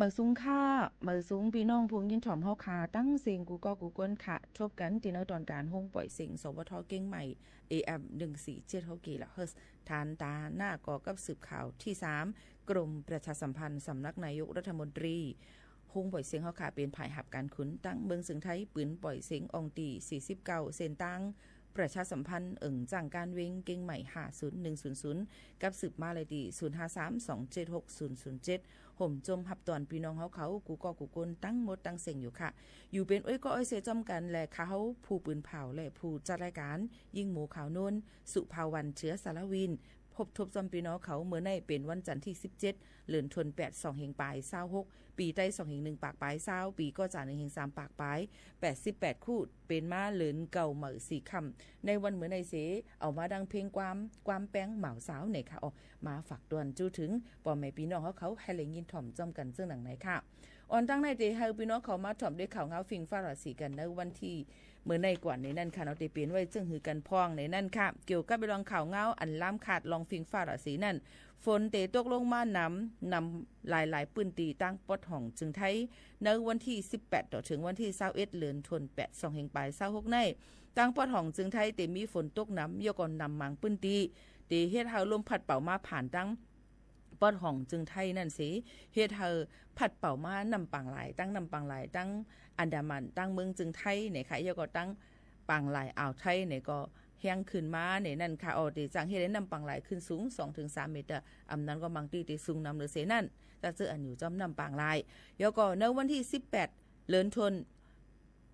หมายสูงค่ะ หมายสูงปี้น้องผู้ยินถ่อมเฮาค่ะ ตังเสียงกู้ก้อกู้ก้นค่ะ ทบกั๋นตี้เนอตอนก๋านโฮงป่อยเสียง สวท เกียงใหม่ เอ เอ็ม หนึ่งสี่เจ็ดหก กิโลเฮิรตซ์ ฐานตาหน้าก่อกับสืบข่าวตี้สาม กรมประชาสัมพันธ์ สำนักนายกรัฐมนตรี โฮงป่อยเสียงเฮาค่ะ เป๋นฝ่ายหับก๋านขุนตั้งเมืองเซิงไทย ปืนป่อยเสียงอ่องตี้ สี่สิบเก้า เส้นตาง ประชาสัมพันธ์ เอิงจ้างก้านเวง เกียงใหม่ ห้าศูนย์หนึ่งศูนย์ศูนย์ กับสืบมาเลยตี้ ศูนย์ห้าสามสองเจ็ดหกศูนย์ศูนย์เจ็ด ห่มจมหับตอนปี้น้องเฮาเขา กู้ก้อกู้ก้นตังหมดตังเสียงอยู่ค่ะ อยู่เป๋นอ้อยก้ออ้อยเซจ้อมกั๋น และข้าเฮาผู้ปืนผ่าว และผู้จัดรายก๋าน ยิ่งหมูขาวโน้น สุภาวรรณ เชื้อสารวิน พบทบจ้อมปี้น้องเขา เมื่อในเป๋นวันจันทร์ตี้สิบเจ็ด เดือนธันวาคม สองเฮงปายซาวหก ปี๋ไต้สองเฮงหนึ่งปากปายซาว ปี๋ก่อจ๋าหนึ่งเฮงสามปากปาย แปดสิบแปดคู่ เป๋นมาเดือนเก้าเหมาสี่ค่ำ ในวันเมื่อในเส เอามาดังเพลงความ ความแป้งหม่าวสาวเนี่ยค่ะ ออกมาฝากตวนจู้เถิงป้อแม่ปี้น้องเฮาเขา หื้อได้ยินถ่อมจ้อมกั๋นเซิ่งหนังในค่ะ อ่อนตังในเต๋หื้อปี้น้องเขามาถ่อมด้วยข่าวเงาฟิงฟ้าราศีกั๋นในวันตี้เมื่อในก่อนในนั้นค่ะเนาะ เต๋เป๋นไว้เซิ่งหื้อกั๋นพ่องในนั้นค่ะ เกี่ยวกับเรื่องข่าวเงาอันล้ำคาดลองฟิงฟ้าราศีนั้น ฝนเต๋ตกลงมาหนำ หนำหลายๆ ปื้นตี้ตางปอดห้องจึงไทย ในวันตี้สิบแปด ต่อเถิงวันตี้ซาวเอ็ด เดือนธันวาคม สองเฮงปายซาวหกใน ตางปอดห้องจึงไทยเต๋มีฝนตกหนำ เยียะก่อนหนำหมางปื้นตี้ เต๋เฮ็ดหื้อลมพัดเป่ามาผ่านตางปอดห้องจึงไทยนั้นเส เฮ็ดหื้อพัดเป่ามาน้ำปางหลาย ตางน้ำปางหลาย ตางอันดามัน ตางเมืองจึงไทยเนี่ยค่ะ เยียะก่อนตางปางหลายอ่าวไทยเนี่ยก็แฮงขึ้นมาเนี่ยนั้นค่ะ ออ เต๋จั่งเฮ็ดหื้อน้ำปางหลายขึ้นสูง สองเถิงสามเมตร อำนั้นก็บางตี้เต๋สูงนำเหลือเสนั้น จะเจออันอยู่จ้อมน้ำปางหลาย เยียะก่อนในวันตี้สิบแปด เดือนธันวาคม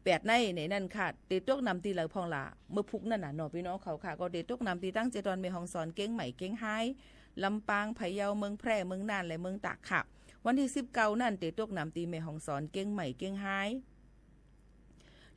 แปดใน ในนั้นค่ะ เต๋ตกหนำตี้ใดพ่องล่ะ เมื่อพุกนั้นน่ะเนาะปี้น้องเขาค่ะ ก็เต๋ตกหนำตี้ตางเจ็ดตอน แม่ฮ่องสอน เกียงใหม่ เกียงฮาย ลำปาง พะเยา เมืองแพร่ เมืองน่าน และเมืองตากค่ะ วันตี้สิบเก้านั้น เต๋ตกหนำตี้แม่ฮ่องสอน เกียงใหม่ เกียงฮาย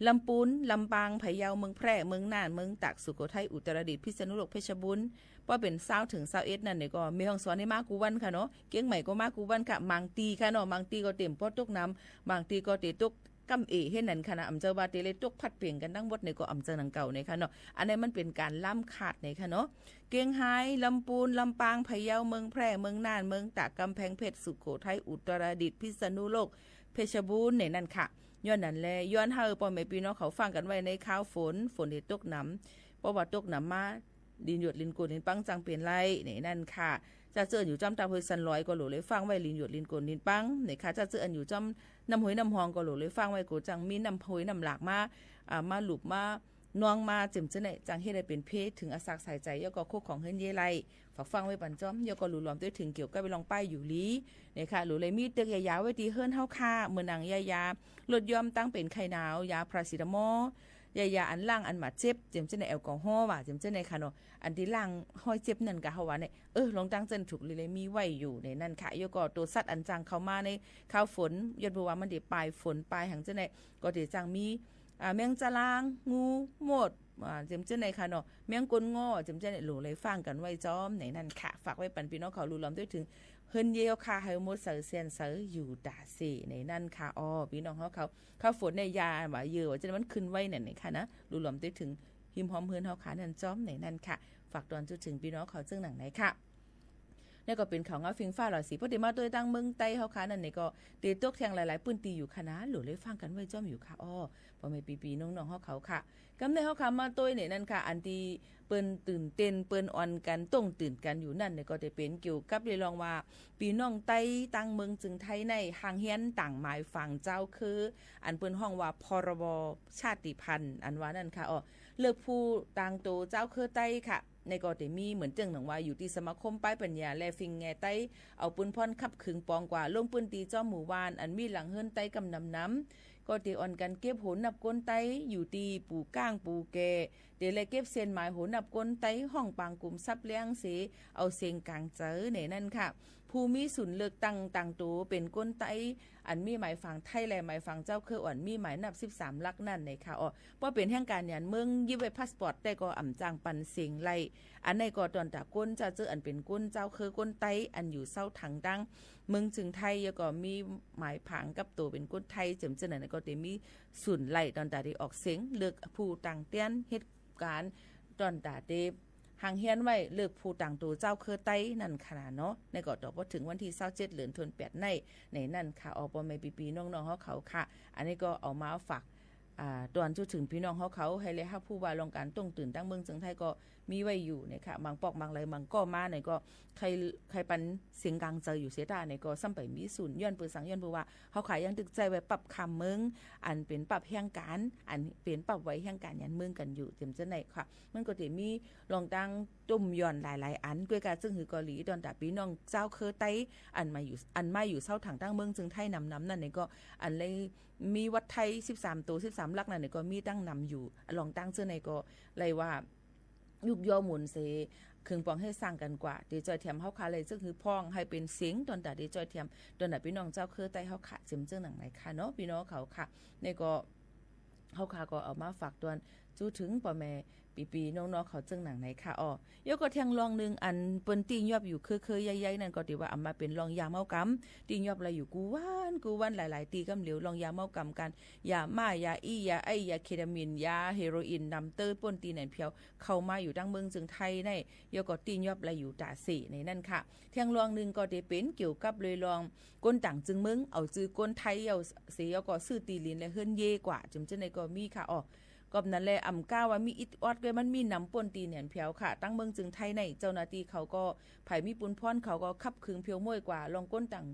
ลำปูน ลำปาง พะเยา เมืองแพร่ เมืองน่าน เมืองตาก สุโขทัย อุตรดิตถ์ พิษณุโลก เพชรบูรณ์ ป้อเป๋นซาวเถิงซาวเอ็ดนั้นเนี่ยก็ แม่ฮ่องสอนนี่มากู้วันค่ะเนาะ เกียงใหม่ก็มากู้วันค่ะ บางตี้ค่ะเนาะ บางตี้ก็เต๋มปอตกหนำ บางตี้ก็เต๋ตกก้ำเอ๋เฮ็ดนั้นค่ะนะ อำเจ้าว่าเต๋เลยตกพัดเป๋งกั๋นตังหมดเนี่ยก็อำเจ้าหนังเก่าเนี่ยค่ะเนาะ อันนี้มันเป๋นก๋านล้ำคาดเนี่ยค่ะเนาะ เกียงฮาย ลำปูน ลำปาง พะเยา เมืองแพร่ เมืองน่าน เมืองตาก ก๋ำแพงเพชร สุโขทัย อุตรดิตถ์ พิษณุโลก เพชรบูรณ์เนี่ยนั้นค่ะ ย้อนนั้นแล ย้อนหื้อป้อแม่ปี้น้องเขาฟังกั๋นไว้ในข่าวฝน ฝนเต๋ตกหนำ เพราะว่าตกหนำมา ลินหยดลินโก๋นลินปังจั่งเป๋นไหลเนี่ยนั้นค่ะ จะเจออันอยู่จ้อมตาห้วยสันลอยก็หลูเลยฟังไว้ ลินหยดลินโก๋นลินปังเนี่ยค่ะ จะเจออันอยู่จ้อมน้ำห้วยน้ำฮองก็หลูเลยฟังไว้ ก็จั่งมีน้ำห้วยน้ำหลากมา อ่า มาหลุบมา นองมา เจ๋มเจ้าไหน จั่งเฮ็ดหื้อเป๋นเพเถิงอาสากสายใจ๋ เยียะก่อโคกของเฮือนเย้ยไหล ฝากฟังไว้ปันจ้อม เยียะก่อหลูหลอมตวยเถิงเกี่ยวกับเรื่องป้ายอยู่หลีเนี่ยค่ะ หลูเลยมีเตื้อกยายาไว้ตี้เฮือนเฮาค่ะ เหมือนหนังยายาลดยอมตังเป๋นไข้หนาว ยาพาราเซตามอล ยายาอันล้างอันบาดเจ็บ เจ๋มเจ้าไหน แอลกอฮอล์ว่า เจ๋มเจ้าไหนค่ะเนาะ อันตี้ล้างฮอยเจ็บนั้นก่ะ เฮาว่าเนี่ย เออ ลองตังเจ้าถูก หลูเลยมีไว้อยู่ในนั้นค่ะ เยียะก่อตั๋วสัตว์อันจั่งเข้ามาในข่าวฝน ย้อนเพราะว่ามันเต๋ปายฝนปายหยังเจ้าไหน ก็เต๋จั่งมี อ่า แมงจาลาง งู มด อ่า เจ๋มเจ้าไหนค่ะเนาะ แมงก้นง่อ เจ๋มเจ้าไหน หลูเลยฟังกั๋นไว้จ้อมในนั้นค่ะ ฝากไว้ปันปี้น้องเขาหลูหลอมตวยเถิง เฮือนเย้ยค่ะ หื้อหมดใสเสี้ยนใสอยู่ต๋าเสในนั้นค่ะ ออ ปี้น้องเฮาเขา ข่าวฝนเนี่ยยาว่าเยอะว่าเจ้าไหน มันขึ้นไวเนี่ยค่ะนะ หลูหลอมตวยเถิงฮิมฮอมเฮือนเฮาค่ะนั้นจ้อมในนั้นค่ะ ฝากตอนจู้เถิงปี้น้องเขาเซิ่งหนังในค่ะ นี่ก็เป๋นข่าวเงาฟิงฟ้าราศี ป้อเต๋มาตวยตางเมืองใต้เฮาค่ะ นั้นเนี่ยก็เต๋ตกแทงหลายๆ ปื้นตี้อยู่ค่ะนะ หลูเลยฟังกั๋นไว้จ้อมอยู่ค่ะ ออ ป้อแม่ปี้ๆ น้องๆ เฮาเขาค่ะ กำในเฮาค่ะมาตวยเนี่ยนั้นค่ะ อันตี้เปิ้นตื่นเต้น เปิ้นอ่อนกั๋น ต้องตื่นกั๋นอยู่นั้นเนี่ย ก็เต๋เป๋นเกี่ยวกับเรื่องว่า ปี้น้องใต้ตางเมืองจึงไทยในห้างเฮียนต่างหมายฝางเจ้าเค้อ อันเปิ้นฮ้องว่า พรบ ชาติพันธุ์ อันว่านั้นค่ะ ออ เลือกผู้ตางโตเจ้าเค้อใต้ค่ะ ในก็เต๋มีเหมือนเจ้าหนึ่งว่าอยู่ตี้สมาคมป้ายปัญญาและฟิงแงใต้ เอาปืนพ่อนขับขึงปองกว่า ลงปื้นตี้จ้อมหมู่บ้าน อันมีหลังเฮือนใต้กำนำนำ ก็เต๋อ่อนกั๋นเก็บโหนับคนใต้ อยู่ตี้ปู่ก้างปู่แก่ เต๋เลยเก็บเส้นหมายโหนับคนใต้ ฮ้องปางกุมทรัพย์เลี้ยงเส เอาเสียงก๋างเจ๋อในนั้นค่ะ ผู้มีศูนย์เลือกตั้งตางโตเป๋นคนใต้ อันมีหมายฝางไทยและหมายฝางเจ้าเค้ออ่อน มีหมายนับสิบสามหลักนั้นในค่ะ ออ ป้อเป๋นแห่งก๋านหยานเมือง หยิบไว้พาสปอร์ต แต่ก็อ่ำจ่างปันเสียงไล่ อันในก็ตอนต๋าคนจะเจออันเป๋นคนเจ้าเค้อคนใต้ อันอยู่เซาถังดังเมืองจึงไทย แล้วก็มีหมายฝางกับโตเป๋นคนไทย เจ๋มเจ้าไหนก็เต๋มีศูนย์ไล่ตอนต๋าตี้ออกเสียงเลือกผู้ตางเตี้ยนเหตุก๋ารณ์ ตอนต๋าเต๋ หางเฮียนไว้เลิกผู้ต่างตั๋วเจ้าเครือไต้นั้นขนาดเนาะ ในก็ต่อพอเถิงวันตี้ซาวเจ็ด เดือนธันวาคมแปดใน ในนั้นค่ะ ออ ป้อแม่ปี้ๆ น้องๆ เฮาเขาค่ะ อันนี้ก็เอามาฝาก อ่า ตวนจุเถิงปี้น้องเฮาเขา หื้อได้ฮับฮู้ว่าลองก๋านต้งตื่นตางเมืองเจียงไฮ้ก็มีไว้อยู่เนี่ยค่ะ บางปอกบางไหลบางก้อมาเนี่ยก็ ใค่ ใค่ปันเสียงก๋างใจ๋อยู่เสียต้าเนี่ยก็ซ้ำไปมีสูญ ย้อนเปื้อสัง ย้อนเปื้อว่าเฮาขายยังตึกใจ๊ไว้ปั๊บข้ามเมือง อันเป๋นปั๊บแห่งก๋าน อันเป๋นปั๊บไว้แห่งก๋านยานเมืองกั๋นอยู่ เจียมเจ้าไหนค่ะ มันก็จะมีลองตั้งต้มย้อนหลายๆ อัน ก้วยกาจึ่งหื้อก็หลี ตวนตาปี้น้องเจ้าเครือไต้ อันมาอยู่ อันมาอยู่เซาถางตางเมืองเจียงไฮ้นำๆ นั้นเนี่ยก็ อันเลยมีวัดไทยสิบสามตั๋ว สิบสามหลักนั้นเนี่ยก็มีตั้งนำอยู่ ลองตั้งเจ้าไหนก็เลยว่า ยุกย่อหมุนเส เคิงปองหื้อสร้างกั๋นกว่า ตี้จ้อยแถมเฮาข้าเลย ซึ่งหื้อพ่องหื้อเป๋นเสียง ตวนตาตี้จ้อยแถม ตวนตาปี้น้องเจ้าเครือไต้เฮาข้า เจียมเจ้าหนังไหนค่ะเนาะ ปี้น้องเขาค่ะ นี่ก็ เฮาข้าก็เอามาฝากตวนจุเถิงป้อแม่ปี้ๆ น้องๆ เขาเจ้าหนังไหนค่ะ ออ เดี๋ยวก็แท่งลองนึ่ง อันเปิ้นตี้ยอบอยู่เครือๆ ใหญ่ๆ นั้นก็ตี้ว่าอำมาเป๋นลองยาเมากำ ตี้ยอบไหลอยู่กู้วันกู้วัน หลายๆ ตี้กำเหลียว ลองยาเมากำ ก๋านยาม่า ยาอี้ ยาไอ ยาเคตามีน ยาเฮโรอีน นำเต๊อะป้นตี้แหนนเผียว เข้ามาอยู่ตางเมืองเจียงไฮ้ใน เดี๋ยวก็ตี้ยอบไหลอยู่ต๋าเส ในนั้นค่ะ แท่งลองนึ่งก็จะเป๋นเกี่ยวกับเลยลอง คนต่างเจิงเมือง เอาจื้อคนไทยเอาเส แล้วก็ซื้อตี้ลินและเฮือนเย้กว่า เจียมเจ้าไหนก็มีค่ะ ออ ก็นั้นแหละ อำก้าว่ามีอิดออดก้วย มันมีนำป้นตี้แหนนเผียวค่ะ ตางเมืองเจียงไฮ้ใน เจ้าหน้าตี้เขาก็ ใผมีปุญพรเขาก็ขับขึงเผียวม้วยกว่า ลองคนต่า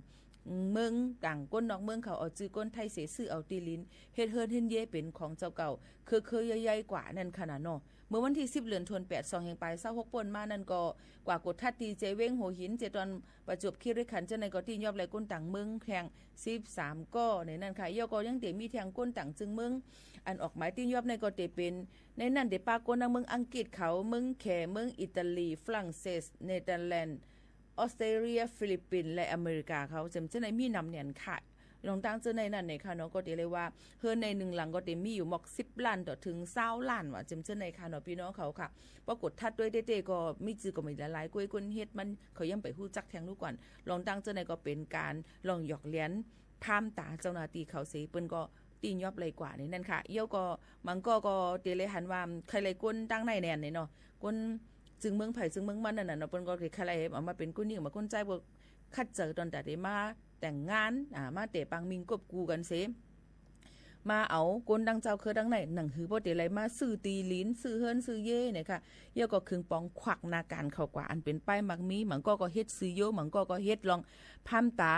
งเมือง ต่างคนนอกเมืองเขาเอาจื้อคนไทยเส ซื้อเอาตี้ลิน เฮ็ดเฮือนเฮือนเย้เป๋นของเจ้าเก่า เครือๆ ใหญ่ๆ กว่านั้นขนาดเนาะ เมื่อวันตี้สิบ เดือนธันวาคมแปด สองแห่งปายซาวหกป้นมานั้นก็ กว่ากดทัดตี้เจเวงหัวหิน เจตอนประจวบคีรีขันธ์ เจ้าไหนก็ตี้ยอบไหลคนต่างเมืองแท่งสิบสามก้อ ในนั้นค่ะ เดี๋ยวก็ยังจะมีแท่งคนต่างเจิงเมือง อันออกหมายตี้ยอบในก็จะเป๋น ในนั้นจะปะก้นตางเมืองอังกฤษเขา เมืองแข เมืองอิตาลี ฝรั่งเศส เนเธอร์แลนด์ ออสเตรเลีย ฟิลิปปินส์ และอเมริกาเขา เจียมเจ้าไหนมีนำแหนนค่ะ ลองตั้งเจ้าไหนนั้นเนี่ยค่ะเนาะ ก็จะเลยว่า เฮือนในนึ่งหลังก็จะมีอยู่หมอกสิบล้านต่อเถิงซาวล้านว่า เจียมเจ้าไหนค่ะเนาะ ปี้น้องเขาค่ะ ปรากฏทัดด้วยเต้ๆ ก็มีจื้อก็มีหลายๆ ก้วย คนเฮ็ดมันเขายังไปฮู้จักแท่งลูกก่อน ลองตั้งเจ้าไหนก็เป๋นก๋านลองหยอกเลียน พามต๋าเจ้าหน้าตี้เขาเส เปิ้นก็ตี้ยอบไหลกว่าในนั้นค่ะ เดี๋ยวก็ บางก้อก็จะเลยหันว่า ใครไหลคนตางไหนแหนนเนี่ยเนาะ คนเจิงเมืองใผเจิงเมืองมันนั้นน่ะเนาะ เปิ้นก็จะใครไหลเอามาเป๋นคนญิง มาคนจาย พวกขัดใจ๋ตอนตาเตมาแต่งงาน อ่า มาแต่ปางมิงกบกู้กั๋นเส มาเอาคนตางเจ้าเครือตางไหน หนังหื้อป้อจะไหลมาซื้อตี้ลิน ซื้อเฮือน ซื้อเย้เนี่ยค่ะ เดี๋ยวก็เคิงปองควักหน้าก๋านเขากว่า อันเป๋นป้ายมักมี บางก้อก็เฮ็ดซื้อโย บางก้อก็เฮ็ดลองพามต๋า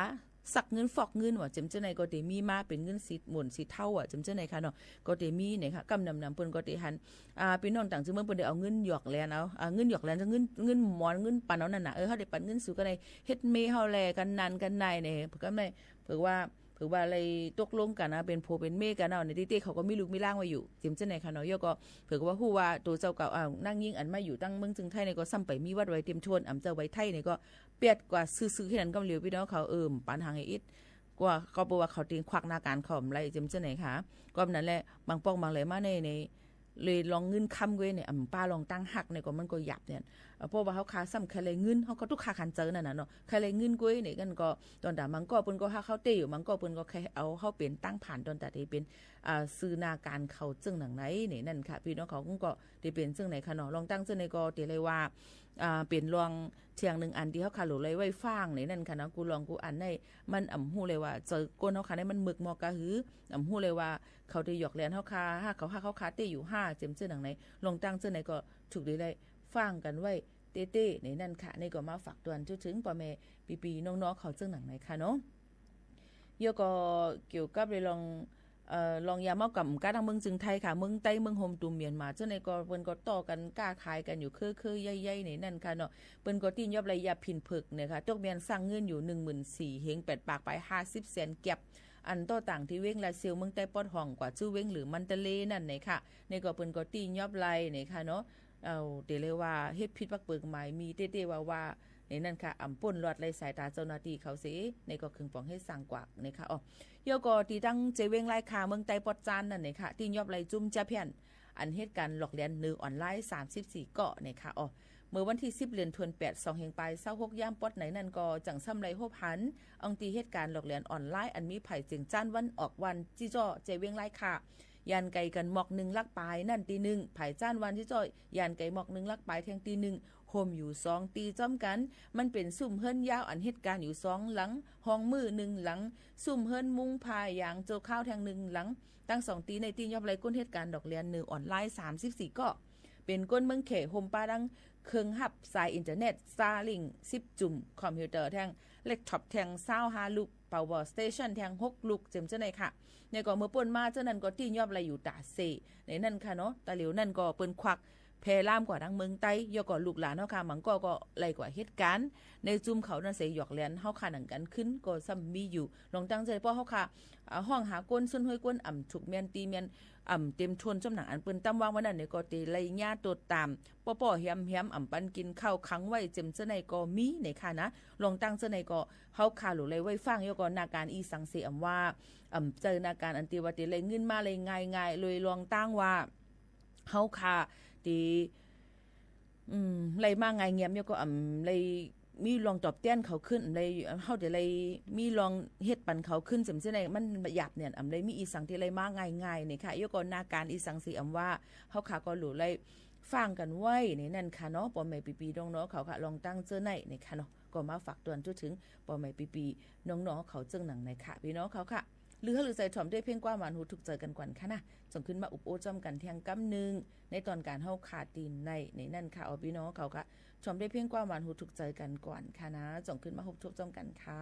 ซักเงินฟอกเงินว่า เจียมเจ้าไหนก็จะมีมาเป๋นเงินสีหมุนสีเทาอ่ะ เจียมเจ้าไหนค่ะเนาะ ก็จะมีเนี่ยค่ะ กำนำๆ เปิ้นก็จะหัน อ่า ปี้น้องต่างเจิงเมืองเปิ้นได้เอาเงินหยอกเลียนเอา อ่า เงินหยอกเลียน เงิน เงินหมอน เงินปันเอานั่นน่ะ เออ เฮาได้ปันเงินสูกั๋นใน เฮ็ดเมยเฮาแลกั๋นนั้นกั๋นในเนี่ย เปิ้นก็ได้ เปิ้นว่า เปิ้นว่าเลยตกลงกั๋นนะ เป๋นผัวเป๋นเมียกั๋นเอา ในตี้เต้เขาก็มีลูกมีหล้านไว้อยู่ เจียมเจ้าไหนค่ะเนาะ เดี๋ยวก็ เปิ้นก็ว่าฮู้ว่าตั๋วเจ้าเก่า อ่า นางญิงอันมาอยู่ตางเมืองเจียงไฮ้เนี่ยก็ซ้ำไปมีวัดไว้เตรียมชวน อำเจ้าไว้ไทยเนี่ยก็ เปียดกว่าซื่อๆ แค่นั้นกำเหลียว ปี้น้องเขา เออ ปันหังไอ้อิด กว่า ก็เปิ้นว่าเขาเตียงควักหน้าก๋านเขาบ่ไหล เจียมเจ้าไหนค่ะ ก็นั้นแหละ บางปอกบางไหลมาใน ใน เลยลองเงินคำก้วยเนี่ย อำป้าลองตั้งฮักเนี่ยก็มันก็หยาบเนี่ย เอ่อ เพราะว่าเฮาข้าซ้ำใครไหลเงิน เฮาก็ตุ๊กข์คาขันใจ๋นั่นน่ะเนาะ ใครไหลเงินก้วยเนี่ย กันก็ ตอนตาบางก้อเปิ้นก็ฮักเฮาเต้อยู่ บางก้อเปิ้นก็แค่เอาเฮาเป๋นตางผ่าน ตอนตาเตเป๋น อ่า ซื่อหน้าก๋านเขาเจิ่งหนังไหนเนี่ย นั่นค่ะ ปี้น้องเขาก็เตเป๋นเจิ่งไหนค่ะเนาะ ลองตั้งเจิ่งไหนก็เตเลยว่า อ่า เป๋นลองเถียงนึ่งอันตี้เฮาข้าหลูไหลไหว้ฟังในนั้นค่ะเนาะ กู้ลองกู้อันใน มันอ่ำฮู้เลยว่า ใจ๋ก้นเฮาข้าในมันเมิกมอกกะหือ อ่ำฮู้เลยว่า เขาเตหยอกเลียนเฮาข้า หากเขาฮักเฮาข้าเตอยู่ห้า เจียมเจ้าหนังไหน ลองตั้งเจ้าไหนก็ถูกดีไหลฟังกั๋นไว้เต้ๆ ในนั้นค่ะ นี่ก็มาฝากตวนจุเถิงป้อแม่ปี้ๆ น้องๆ เขาเจิ่งหนังไหนค่ะเนาะ เดี๋ยวก็เกี่ยวกับเรื่อง เอ่อ ลองยาเมากำก้าตางเมืองเจียงไฮ้ค่ะ เมืองใต้ เมืองโฮมตูมเมียนมา เจ้าไหนก็เปิ้นก็ต่อกั๋นก้าขายกั๋นอยู่เครือๆ ใหญ่ๆ ในนั้นค่ะเนาะ เปิ้นก็ตี้ยอบไหลยาผินเผิกเนี่ยค่ะ ตกเมียนสร้างเงินอยู่หนึ่งหมื่นสี่เฮงแปดปากไปห้าสิบแสนเก็บ อันต่อต่างตี้เว้งลาดเซล เมืองใต้ปอดห้องกว่าจื้อเว้งหรือมันตะเลนั่นเนี่ยค่ะ นี่ก็เปิ้นก็ตี้ยอบไหลเนี่ยค่ะเนาะ เอา เตเลยว่าเฮ็ดผิดปักเปิกหมายมีเต้ๆ ว่าๆ ในนั้นค่ะ อ่ำป๊นลอดไหลสายต๋าเจ้าหน้าตี้เขาเส นี่ก็เคิงปองหื้อสร้างกว่าเนี่ยค่ะ อ๋อ เดี๋ยวก็ตี้ตางเจเว้งลายคา เมืองใต้ปอดจานนั่นเนี่ยค่ะ ตี้ยอบไหลจุ้มจ้าเพี้ยน อันเหตุก๋ารณ์หลอกเลียนเหนือออนไลน์สามสิบสี่ก้อเนี่ยค่ะ อ๋อ เมื่อวันตี้สิบ เดือนธันวาคมแปด สองเฮงปายซาวหก ยามปอดไหนนั้นก็จั่งซ้ำไหลฮบหัน อ่องตี้เหตุก๋ารณ์หลอกเลียนออนไลน์ อันมีใผเจียงจั้นวันออกวันจี้จ้อเจเว้งลายคา ห่างไก๋กั๋นหมอกนึ่งลักปายนั้นตี้นึ่ง ผ่ายจ๊านวันตี้จ้อย ห่างไก๋หมอกนึ่งลักปายแท่งตี้นึ่ง โฮมอยู่สองตี้จ้อมกั๋น มันเป๋นซุ่มเฮือนยาวอันเฮ็ดก๋านอยู่สองหลัง ห้องมืดนึ่งหลัง ซุ่มเฮือนมุ้งผ้ายางจั่วคาวแท่งนึ่งหลัง ตึงสองตี้ในตี้ยอบไล่คนเฮ็ดก๋านหลอกเลียนเนือออนไลน์สามสิบสี่ก้อ เป๋นคนเมืองแข โฮมปะตังเครื่องฮับสายอินเทอร์เน็ต Starlink สิบจุ่ม คอมพิวเตอร์แท่ง แล็ปท็อปแท่งซาวห้าลูก Power Station แท่งหกลูก เจ๋มเจ้าไหนค่ะ ในก็เมื่อป้นมาเจ้านั้นก็ตี้ยอบไล่อยู่ต๋าเส ในนั้นค่ะเนาะ ต๋าเหลียวนั้นก็เปิ้นควักแพร่ลามกว่าตังเมืองใต้ ยอก็ลูกหลานเฮาค่ะ บางก้อก็ไล่กว่าเฮ็ดก๋าน ในจุ่มเขานั้นเส หยอกเลียนเฮาค่ะหนังกั๋นขึ้น ก็ซ้ำมีอยู่ ลองตั้งใจ๋ป้อเฮาค่ะ อ่า ฮ้องหาคน สุนห้วยคน อ่ำถูกแม่นตี้แม่น อ่ำเต๋มถ้วน จ้อมหนังอันเปิ้นตำวางไว้นั้นเนี่ย ก็เต๋ไล่เยียะตรวจต๋าม ป้อๆ แหมๆ อ่ำปันกิ๋นข้าวขังไว้ เจ๋มเจ้าไหนก็มีในค่ะนะ ลองตั้งเจ้าไหนก็ เฮาค่ะหลู่ไล่ไว้ฟัง ยอก็นาก๋านอีสังเส อ่ำว่า อ่ำเจอนาก๋านอันตี้ว่าเต๋ไล่เงินมาไล่ง่ายๆ เลยลองตั้งว่า เฮาค่ะเต๋ อืม ไล่มาง่ายเงียบ ยอก็อ่ำไล่มีรองตอบแตนเขาขึ้น ไล่ เฮาเต๋ไล่มีรองเฮ็ดปันเขาขึ้น เจ๋มเจ้าไหน มันหยาบเนี่ย อ่ำไล่มีอีสังตี้ไล่มาง่ายๆ ในค่ะ ยอก็นาก๋านอีสังเส อ่ำว่า เฮาค่ะก็หลู่ไล่ฟังกั๋นไว้ในนั้นค่ะเนาะ ป้อแม่ปี้ๆ น้องๆ เขาค่ะ ลองตั้งเจ้าไหนในค่ะเนาะ ก็มาฝากตวนจุ๊เถิงป้อแม่ปี้ๆ น้องๆ เขาเจิ่งหนังในค่ะ ปี้น้องเขาค่ะ หรือหื้อใจ๋ถ่อมด้วยเพลงความหวานหูถูกใจ๋กั๋นก่อนค่ะนะ จ่องขึ้นมาอุบโอ้จ้อมกั๋นแท่งกำนึ่ง ในต๋อนก๋านเฮาค่ะตี้ใน ในนั้นค่ะ เอาปี้น้องเขาค่ะ ถ่อมด้วยเพลงความหวานหูถูกใจ๋กั๋นก่อนค่ะนะ จ่องขึ้นมาพบทบจ้อมกั๋นค่ะ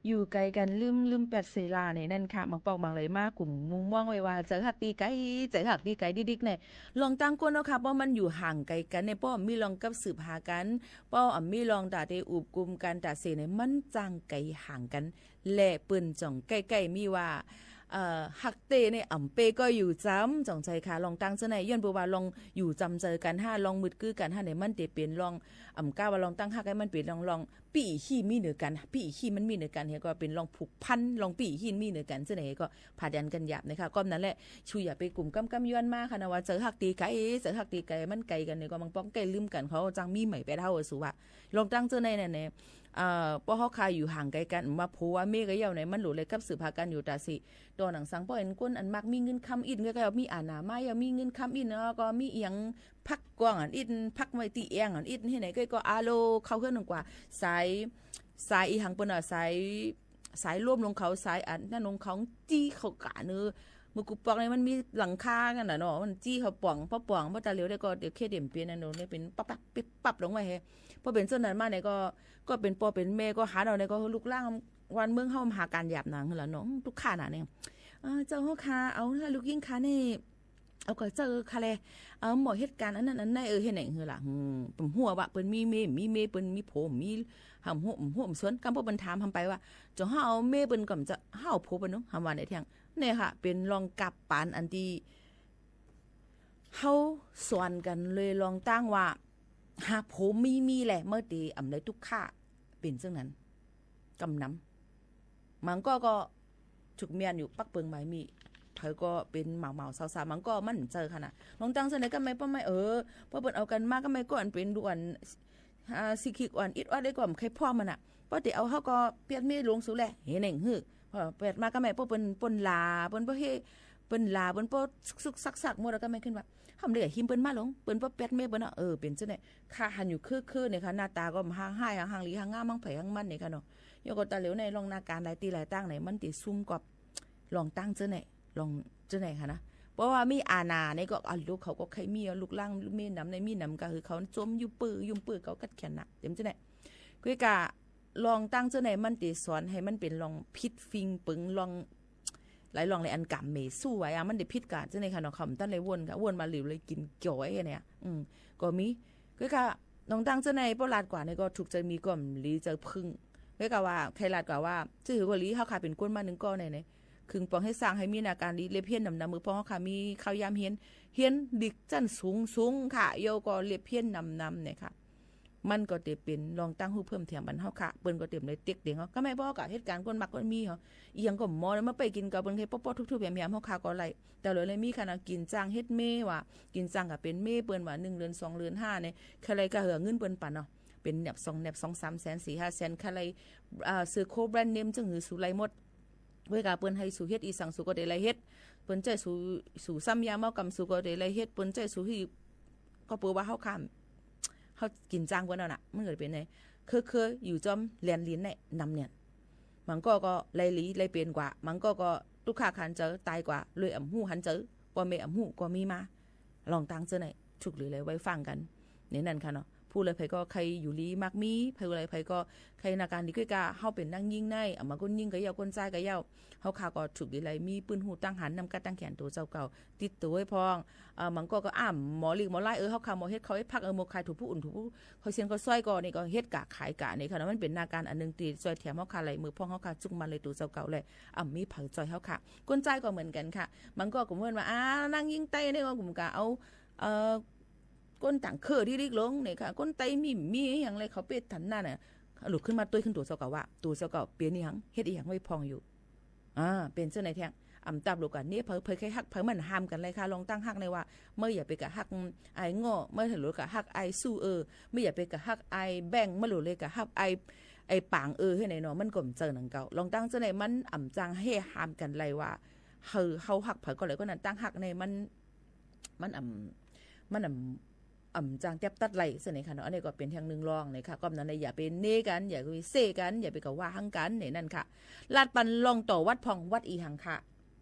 อยู่ไก๋กั๋นลึ้มๆ แป๊ดเสลาในนั้นค่ะ บางปอกบางเหลยมากุ๋มมุมมองไว้ว่า ใจ๋ฮักตี้ไก๋ ใจ๋ฮักตี้ไก๋ดิ๊กๆ เนี่ย ลองตังก้นเนาะค่ะ เพราะมันอยู่ห่างไก๋กั๋นเนี่ย เพราะมีรองกับสืบหากั๋น เพราะอ่ะมีรองต๋าเตอุบกุมกั๋นต๋าเสเนี่ย มันจ้างไก๋ห่างกั๋น และเปิ้นจ่องใก้ๆ มีว่า เอ่อ ฮักเต้เนี่ย อ่ำเป้ก็อยู่จำ จ่องใจ๋ค่ะ ลองตังเจ้าไหน ย้อนเปื้อว่าลองอยู่จำเจอกั๋นห้า ลองมึดกื้อกั๋นห้าเนี่ย มันเตเป๋นลอง อ่ำก้าว่าลองตังฮัก หื้อมันเป๋นลอง ลอง ปี้อี้ขี้มีเหนือกั๋น ปี้อี้ขี้มันมีเหนือกั๋น เหียก็เป๋นลองผูกพัน ลองปี้อี้ขี้มีเหนือกั๋น เจ้าไหนก็ผลัดยันกั๋นหยาบนะคะ ก้อมนั้นแหละ ชูอย่าไปกุ๋มก้ำๆ ย้อนมาค่ะนะว่า ใจ๋ฮักตี้ไก๋ ใจ๋ฮักตี้ไก๋ มันไก๋กั๋นเนี่ย ก็บางปอกใก้ลืมกั๋น เขาจ้างมีใหม่ไปเท่าสู่ว่า ลองตังเจ้าไหนเนี่ย เอ่อ เพราะเฮาคาอยู่ห่างไก๋กั๋น ว่าผัวเมียก็เย้าเนี่ย มันหลูเลยกับสืบหากั๋นอยู่ต๋าเส ต่อหนังสัง เพราะเห็นคนอันมักมีเงินคำอิ้น ก็ ก็มีอาณามา ยังมีเงินคำอิ้น แล้วก็มีเอียง พักกว้างอันอิ้น พักไว้ตี้แอ่งอันอิ้น หื้อไหนก็ ก็อาโลเข้าเฮือนหนึ่งกว่า สาย สายอีหังเปิ้นอ่ะ สาย สายลมลงเขา สายอันนั้นลงเขา จี้เข้าก๋าเนอะ เมื่อกูปอกเนี่ยมันมีหลังคากั๋นน่ะเนาะ มันจี้เข้าป่อง พอป่อง พอต๋าเหลียวได้ก็เดี๋ยวเคเดมเปียนอันโน้นเนี่ยเป๋นปั๊บปั๊บปิ๊บปั๊บลงไว้เฮ้ พอเป๋นเจ้านั้นมาเนี่ยก็ ก็เป๋นป้อเป๋นแม่ก็หันเอาเนี่ยก็ ลูกหลานวันเมืองเฮาหาก๋านหยาบหนังหั่นล่ะเนาะ ตุ๊กข์ขนาดเนี่ย อ่า เจ้าเฮาค่ะ เอาค่ะ ลูกญิงค่ะนี่ เอาก็เจ้าค่ะแล เอาหมอเหตุก๋ารณ์อันนั้นอันนั้น เออ เฮ็ดไหนหื้อล่ะ อืม เปิ้นหัวว่าเปิ้นมีเมย มีเมย เปิ้นมีผัว มี หำหัว หัวสวน กำพวกเปิ้นถามหำไปว่า เจ้าเฮาเอาเมยเปิ้นก่อมเจ้า เฮาเอาผัวเปิ้นเนาะ หำว่าไหนเที่ยง เนี่ยค่ะ เป๋นลองกับปานอันตี้ เฮาสอนกั๋นเลยลองตังว่า หาผัวมีมีแหละ เมื่อตี้อ่ำได้ตุ๊กข์ข เป๋นเจ้านั้น กำนำ บางก็ ก็ ถูกเมียนอยู่ปักเปิงหมายมี เผยก็เป๋นเหมาๆ สาวๆ บางก็มันเจอค่ะนะ ลองตังเสนอก็ไม่ ป้อไม่ เออ ป้อเปิ้นเอากั๋นมาก็ไม่ ก็อันเป๋นด่วน อ่า สิคิกอ่อนอิดออดได้ก็ไม่เคยพร้อมมันน่ะ ป้อเต๋เอาเฮาก็เปียดเมยลงสู่แล เฮ็ดแหน่งหื้อ ป้อเปียดมาก็ไม่ ป้อเปิ้น เปิ้นหลา เปิ้นป้อเฮ เปิ้นหลา เปิ้นป้อซุกๆ ซักๆ หมดแล้วก็ไม่ขึ้นว่า หำเหลือหิมเปิ้นมาลง เปิ้นป้อเปียดเมยเปิ้นเนาะ เออ เป๋นเจ้าไหน ข้าหันอยู่คือๆ เนี่ยค่ะ หน้าต๋าก็บ่ห่างฮ้าย ห่างหลี ห่างงาม ห่างไผห่างมันเนี่ยค่ะเนาะ ยกก็ต๋าเหลียวในลองนาก๋านหลายตี้หลายตางเนี่ย มันติดซุ่มกับลองตังเจ้าไหน ลองเจ้าไหนค่ะนะ เพราะว่ามีอาณาเนี่ยก็ อ่ะ ลูกเขาก็ใค่มี อ่ะ ลูกหลานลูกเมยนำในมีนำก็คือเขาจมอยู่ปื้อ ยุ่มปื้อ เขากัดแขนน่ะ เต็มเจ้าไหน คือก็ลองตังเจ้าไหน มันติดสอนหื้อมันเป๋นลองผิดฟิงเปิงลอง หลายลองหลายอันก๋ำเมยสู้ไว้อะ มันได้ผิดกั๋นเจ้าไหนค่ะเนาะ เขาบ่ตันได้วนค่ะ วนมาหลิวเลยกิ๋นเกี่ยวไอ้เนี่ย อืม ก็มี ก็ค่ะ ลองตังเจ้าไหน ป้อลาดกว่าเนี่ยก็ถูกใจ๋มีก็บ่หลีใจ๋ผึ้ง ก็กะว่า ใค่ลาดกว่าว่า ซื่อหื้อก็หลี เฮาค่ะเป๋นคนมานึ่งก้อนเนี่ย ขึงป๋องหื้อสร้างหื้อมีนาก๋านดี เล็บเฮี้ยนหนำๆ มือพ่องเฮาค่ะ มีข้าวยามเฮี้ยน เฮี้ยนหลีกจั้นสูงๆ ค่ะ เยียะก็เล็บเฮี้ยนหนำๆ เนี่ยค่ะ มันก็เต๋เป๋นลองตังฮู้เพิ่มแถมบรรเฮาค่ะ เปิ้นก็เต๋บ่ได้เต็กเต็งเฮา ก็ไม่ป้อกะเหตุก๋ารณ์คนมักคนมีเฮา เอียงก็หมอมาไปกิ๋นกับเปิ้น ใค่ป้อๆ ทุบๆ แหมๆ เฮาค่ะก็ไล่ แต่เลยเลยมีค่ะนะ กิ๋นจ้างเฮ็ดเมยว่า กิ๋นจ้างก็เป๋นเมยเปิ้นว่า นึ่งเดือน สองเดือน ห้าเนี่ย ใค่ไล่ก็หื้อเงินเปิ้นปันเนาะ เป๋นแหนบสองแหนบ สองสามแสน สี่ห้าแสน ใค่ไล่ อ่า ซื้อโคแบรนด์เนม จึงหื้อสู่ไล่หมด เวลาเปิ้นหื้อสู่เฮ็ดอีสัง สู่ก็ได้ไล่เฮ็ด เปิ้นใจ๊สู่ สู่ซ้ำยาเมากำ สู่ก็ได้ไล่เฮ็ด เปิ้นไจ๊สู่หื้อ ก็เปื้อว่าเฮาข้าม เฮากิ๋นจ้างเปิ้นเอาน่ะ มันก็เป๋นไง เคยๆ อยู่จ้อมแลนด์ลินเนี่ย นำเนี่ย บางก็ ก็ไล่หลีไล่เป๋นกว่า บางก็ ก็ตุ๊กข์ขนาดเจ๋อต๋ายกว่า เลยอ่ำฮู้หันเจ๋อ ป้อเมยอ่ำฮู้ก็มีมา ลองตังเจ้าไหน ถูกหรือไล่ไว้ฟังกั๋น ในนั้นค่ะเนาะ ผู้ใดใผก็ใค่อยู่ดีมักมี ผู้ใดใผก็ใค่นาก๋านดี ก็กะเฮาเป๋นนางญิงใน อ่ะ มาก้นญิงก็เย้า ก้นจายก็เย้า เฮาค่ะก็ถูกดีไล่มีปื้นฮู้ตั้งหัน นำกัดตั้งแขนตั๋วเจ้าเก่า ติดตั๋วไว้พ่อง เอ่อ บางก็ ก็อ้ำหมอหลีกหมอไล่ เออ เฮาค่ะหมอเฮ็ดข้าวเฮ็ดผัก เออ หมอขายถูกผู้อุ่นถูกผู้ ข้าวเสี้ยนข้าวซอยก็ นี่ก็เฮ็ดกะขายกะ นี่ค่ะเนาะ มันเป๋นนาก๋านอันนึ่งตี้จ้อยแถมเฮาค่ะไล่ มือพ่องเฮาค่ะจุกมันเลยตั๋วเจ้าเก่าแหละ อ่ำมีใผจ้อยเฮาค่ะ ก้นจายก็เหมือนกั๋นค่ะ บางก็ ก็เหมือนว่า อ่า นางญิงใต้เนี่ยก็กุ๋มกะเอา เอ่อ ก้นต่างเครือตี้ลิกลงเนี่ยค่ะ ก้นใต้มี มีอะหยังเลย เขาเป๋นตันนั่นน่ะ ลุกขึ้นมาตวยขึ้นตั๋วเจ้าเก่าว่า ตั๋วเจ้าเก่าเป๋นอะหยัง เฮ็ดอะหยังไว้พ่องอยู่ อ่า เป๋นเจ้าไหนแท้ อ่ำตับลูกกั๋นเนี่ย ใผ ใผใค่ฮักใผมันห้ามกั๋นเลยค่ะ ลองตังฮักในว่า เมื่ออย่าไปกะฮักอ้ายง่อ เมื่อถือลูกกะฮักอ้ายสู้ เออ เมื่ออย่าไปกะฮักอ้ายแบงค์ เมื่อหลูกเลยกะฮักอ้าย อ้ายป๋าง เออ หื้อไหนเนาะ มันก็บ่เจ๋อหนังเก่า ลองตังเจ้าไหน มันอ่ำจางหื้อห้ามกั๋นเลยว่า เฮา เฮาฮักใผก็เลยก็นั้น ตังฮักในมัน มันอ่ำ มันอ่ำ อ่ำจางแต๊บตัดไล่เส้นในค่ะเนาะ อันนี้ก็เป๋นแท่งนึ่งลองในค่ะ ก็นั้นเลยอย่าไปเน่กั๋น อย่าไปเซ่กั๋น อย่าไปกะว่าหังกั๋นในนั้นค่ะ ลาดปันลองต่อวัดพ่อง วัดอีหังค่ะ